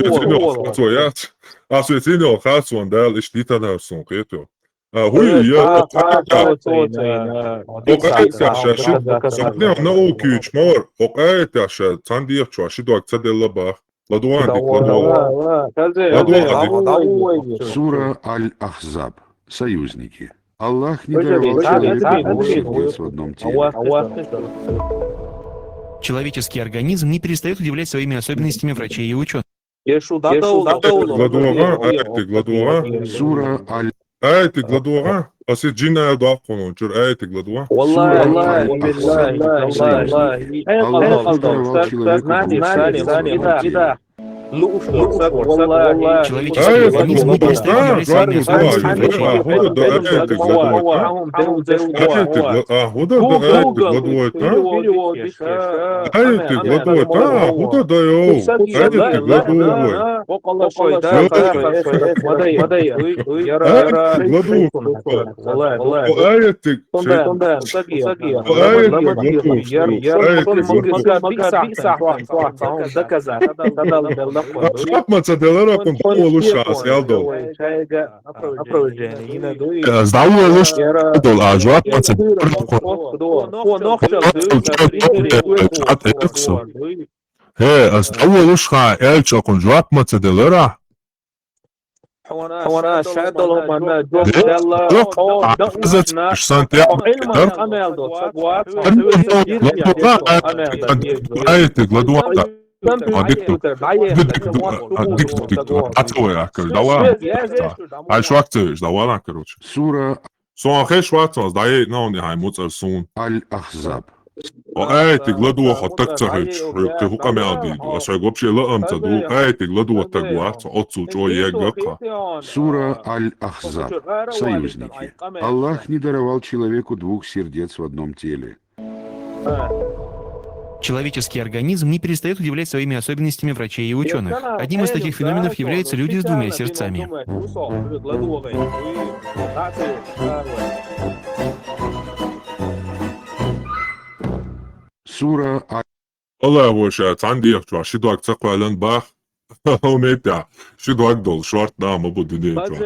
вецин йолу хацо яц. Ас вецин йолу хацо, Дала иштта итанхьар суна кхетар. А, хӀуй, я, хӀокху аятехь ша ши, сохнем наукуьйчу ма вара, хӀокху аятехь ша цхьана дегӀа чохь ши дог ца делла баха. ЛадогӀан дика, ладогӀан. ЛадогӀан дика. Сура Аль-Ахзаб. Союзники. Аллах не даровал человеку двух сердец в одном теле. Человеческий организм не перестаёт удивлять своими особенностями врачей и учёных. Шу дӀадовла, ладогӀан, аятиг ладогӀан. Сура Аль- Аятиг ладогӀан. Аса жин аьлла доккхуно чуьра аятиг ладогӀан. Валлахи, валлахи, валлахи. Аллах даровал человеку двух сердец. Человеческий организм не перестаёт удивлять своими особенностями врачей и учёных. Аятиг ладогӀан. Аятиг ладогӀан. Аятиг ладогӀан. Аятиг ладогӀан. Аятиг ладогӀан. Аятиг ладогӀан. Аятиг ладогӀан. жоп ма ца делара кхунна, дӀаволалуш хьа, аз аьлла дола. Аз дӀаволалуш дола, а жоп ма ца делара кхунна. ХӀе, аз дӀаволалуш хьа аьлча кхунна жоп ма ца делара. Хьона шадолу хӀуманна жоп делла, хӀокху дакъа сан тӀе къамел до, ца гуа, ца гуа, ца гуа, ца гуа. Аятиг ладугӀа. Дика, дика, дика, дӀа ца вай аккара, дӀавала. Хьайн шок ца веш, дӀавала, короче. Сура. Сон хеш вац, ас дӀаейна хьайн муцӀар суна. Аль-Ахзаб. О, аятиг ладугӀа, хьо таг ца хилча, хьоьга кхин хӀун къамел дийр ду? Ас хьоьга вообще лаам ца ду, аятиг ладугӀа таг вац, оццул чӀогӀа егга хьа. Сура Аль-Ахзаб. Союзники. Аллах не даровал человеку двух сердец в одном теле. Человеческий организм не перестает удивлять своими особенностями врачей и учёных. Одним из таких феноменов являются люди с двумя сердцами. Сура Аль- Аллах ву ша цхьана дехачохь ши дог ца кхоьллина бах. Хьо меттехь, ши дог долу шорта нах ма бу дуьнен чохь.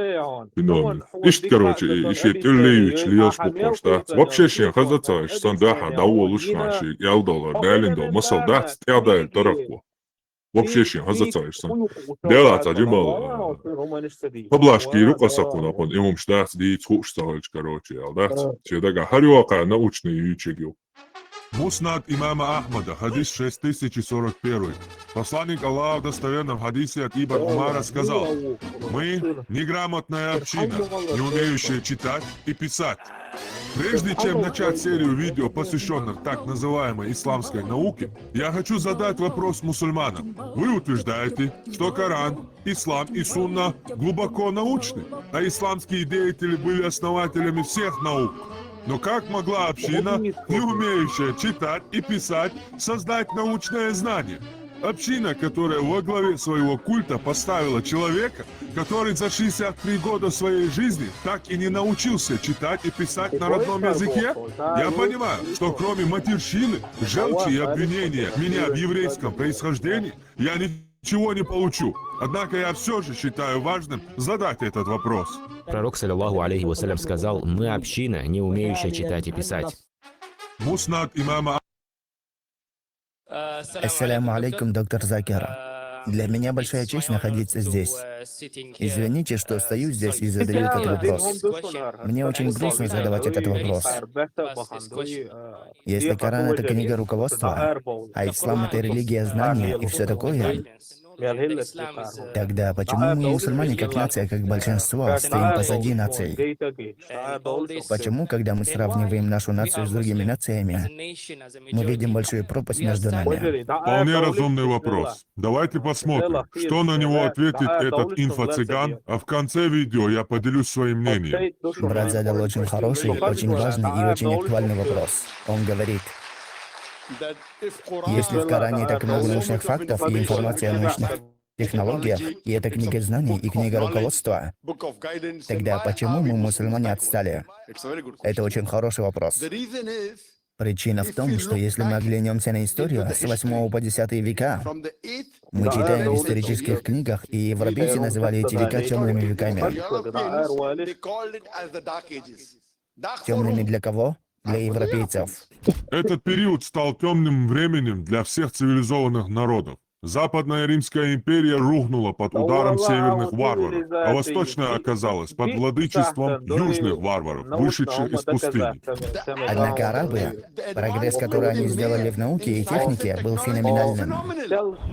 Феномен. Иштта, короче, и, и шен тӀуьллий вича лелаш бу кхош дац. Вообще шен хаза ца еш, сан дуьхьа дӀаволалуш хьан шен кӀел долу, далийна долу масал дац, тӀехдайла таракхо. Вообще шен хаза ца еш сан. Делахь цхьа жимал, э, поблажка йийр ю-кх аса кхунна, кхунна и хӀумаш дац, дийца хууш ца хилча, короче, аьлла дац. Шен дагахь хӀара йоккха научный юьйцург ю. Муснад имама Ахмада, хадис шесть тысяч сорок первый. Посланник Аллаха в достоверном хадисе от Ибн Умара сказал: «Мы — неграмотная община, не умеющая читать и писать». Прежде чем начать серию видео, посвящённых так называемой исламской науке, я хочу задать вопрос мусульманам. Вы утверждаете, что Коран, ислам и сунна глубоко научны, а исламские деятели были основателями всех наук. Но как могла община, не умеющая читать и писать, создать научное знание? Община, которая во главе своего культа поставила человека, который за шестьдесят три года своей жизни так и не научился читать и писать на родном языке? Я понимаю, что кроме матерщины, желчи и обвинения меня в еврейском происхождении, я ничего не получу. Однако я всё же считаю важным задать этот вопрос. Пророк, саллаллаху алейхи ва саллям, сказал: «Мы община, не умеющая читать и писать». Муснад имама Ассаляму алейкум, доктор Закир. Для меня большая честь находиться здесь. Извините, что стою здесь и задаю этот вопрос. Мне очень грустно задавать этот вопрос. Если Коран — это книга руководства, а ислам — это религия знания и всё такое, тогда почему мы, мусульмане, как нация, как большинство, стоим позади наций? Почему, когда мы сравниваем нашу нацию с другими нациями, мы видим большую пропасть между нами? Вполне разумный вопрос. Давайте посмотрим, что на него ответит этот инфо-цыган, а в конце видео я поделюсь своим мнением. Брат задал очень хороший, очень важный и очень актуальный вопрос. Он говорит: если в Коране так много научных фактов и информации о научных технологиях, и это книга знаний и книга руководства, тогда почему мы, мусульмане, отстали? Это очень хороший вопрос. Причина в том, что если мы оглянёмся на историю с восьмого по десятый века, мы читаем в исторических книгах, и европейцы называли эти века тёмными веками. Тёмными для кого? Для европейцев. Этот период стал тёмным временем для всех цивилизованных народов. Западная Римская империя рухнула под ударом северных варваров, а восточная оказалась под владычеством южных варваров, вышедших из пустыни. Однако арабы, прогресс, который они сделали в науке и технике, был феноменальным.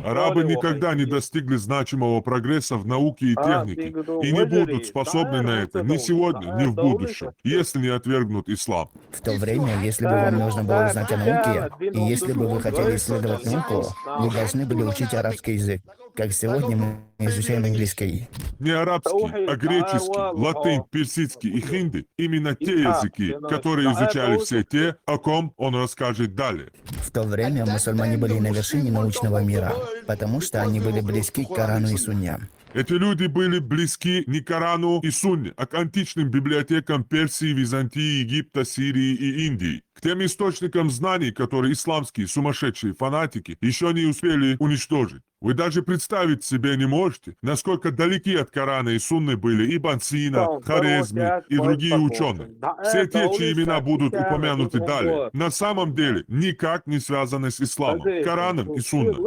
Арабы никогда не достигли значимого прогресса в науке и технике и не будут способны на это ни сегодня, ни в будущем, если не отвергнут ислам. В то время, если бы вам нужно было узнать о науке, и если бы вы хотели исследовать науку, вы должны были учить арабский язык, как сегодня мы изучаем английский. Не арабский, а греческий, латынь, персидский и хинди — именно те языки, которые изучали все те, о ком он расскажет далее. В то время мусульмане были на вершине научного мира, потому что они были близки к Корану и Сунне. Эти люди были близки не к Корану и Сунне, а к античным библиотекам Персии, Византии, Египта, Сирии и Индии, к тем источникам знаний, которые исламские сумасшедшие фанатики ещё не успели уничтожить. Вы даже представить себе не можете, насколько далеки от Корана и Сунны были Ибн Сина, Хорезми и другие ученые. Все те, чьи имена будут упомянуты далее, на самом деле никак не связаны с исламом, Кораном и Сунной.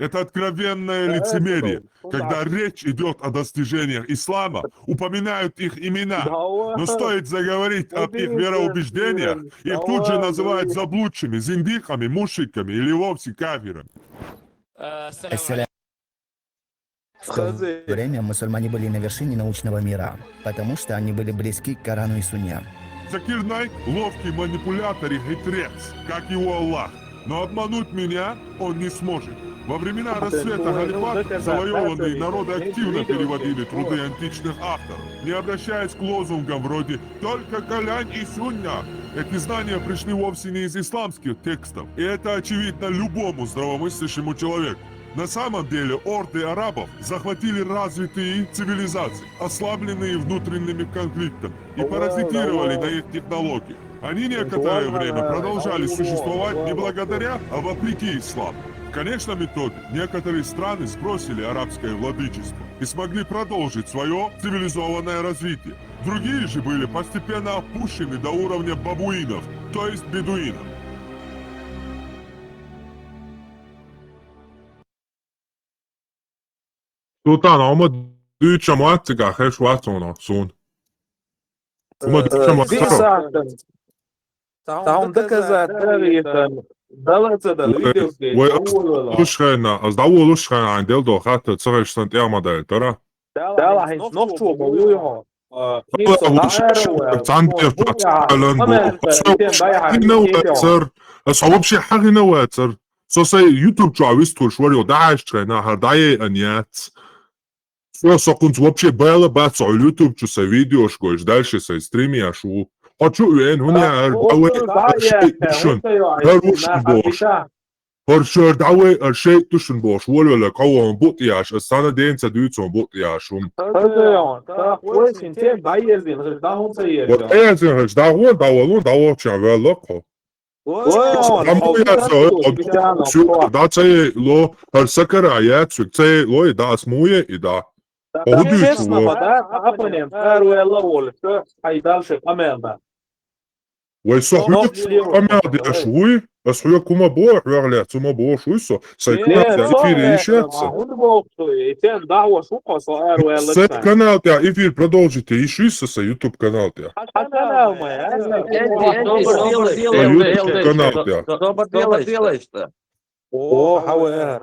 Это откровенное лицемерие, когда речь идет о достижениях ислама, упоминают их имена. Но стоит заговорить об их вероубеждениях, их тут же называют заблудшими, зиндиками, мушриками или вовсе кафирами. Ассалям. В то время мусульмане были на вершине научного мира, потому что они были близки к Корану и Сунне. Закир Найк — ловкий манипулятор и хитрец, как его Аллах. Но обмануть меня он не сможет. Во времена расцвета халифата завоеванные народы активно переводили труды античных авторов, не обращаясь к лозунгам вроде «Только Коран и Сунна». Эти знания пришли вовсе не из исламских текстов, и это очевидно любому здравомыслящему человеку. На самом деле орды арабов захватили развитые цивилизации, ослабленные внутренними конфликтами, и паразитировали на их технологиях. Они некоторое время продолжали существовать не благодаря, а вопреки исламу. В конечном итоге некоторые страны сбросили арабское владычество и смогли продолжить свое цивилизованное развитие. Другие же были постепенно опущены до уровня бабуинов, то есть бедуинов. Султан, а ма дуйча ма цигахеш вацуна сун. Ма дуйча ма цигахеш. Там доказать даритан. Дала ца дала. Вай, аз даволуш хана, аз даволуш хана, ан дел до хата цагаш сан тяма дай тара. Дала хин нохчу ма уйо. Цан дер цалан бо. Хина вацар. Аз вообще хагина вацар. Со сай YouTube чу авис туш варил дахаш чайна хар дае аньяц. Со сокунц вообще бала бац YouTube чу сай видеош гойш, дальше сай стрим яшу. Хочу уен хуня ар давай шей тушун. Ар вушн бош. Ар шер давай ар шей тушун бош. Вол вала кавон бут яш. Ас сана ден ца дуйцон бут яшум. Вот эзин хаш давон давалун давочан вала ко. Даму яса, сюк, да цай ло, хар сакара яц, сюк, цай ло, и да, асмуе, и да. Честно, да, оппонент, ар вела воль, что хай дальше, камел да. Вай со хуй камел да шуй, ас хуй кума бо, хуй ля цума бо шуй со. Сай кума да эфир ищется. Сай канал да эфир продолжите, ищи со, сай YouTube канал да. Канал мой, а? Добр делаешь, добр делаешь-то. О, хавер.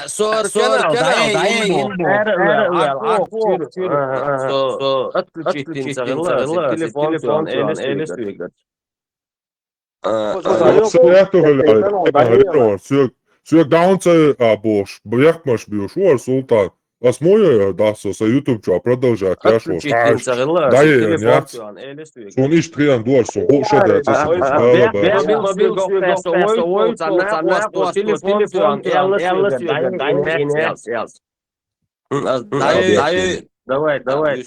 Сор канал, да, отключить телефон, телефон, элис. Сюк, сюк, даун ца а бош, бяхмаш биош, уар султан. Ас моя да со, са YouTube чу продолжать яш. Да е, нет. Сун иш триан дуар со, о ша да ца. Давай, давай.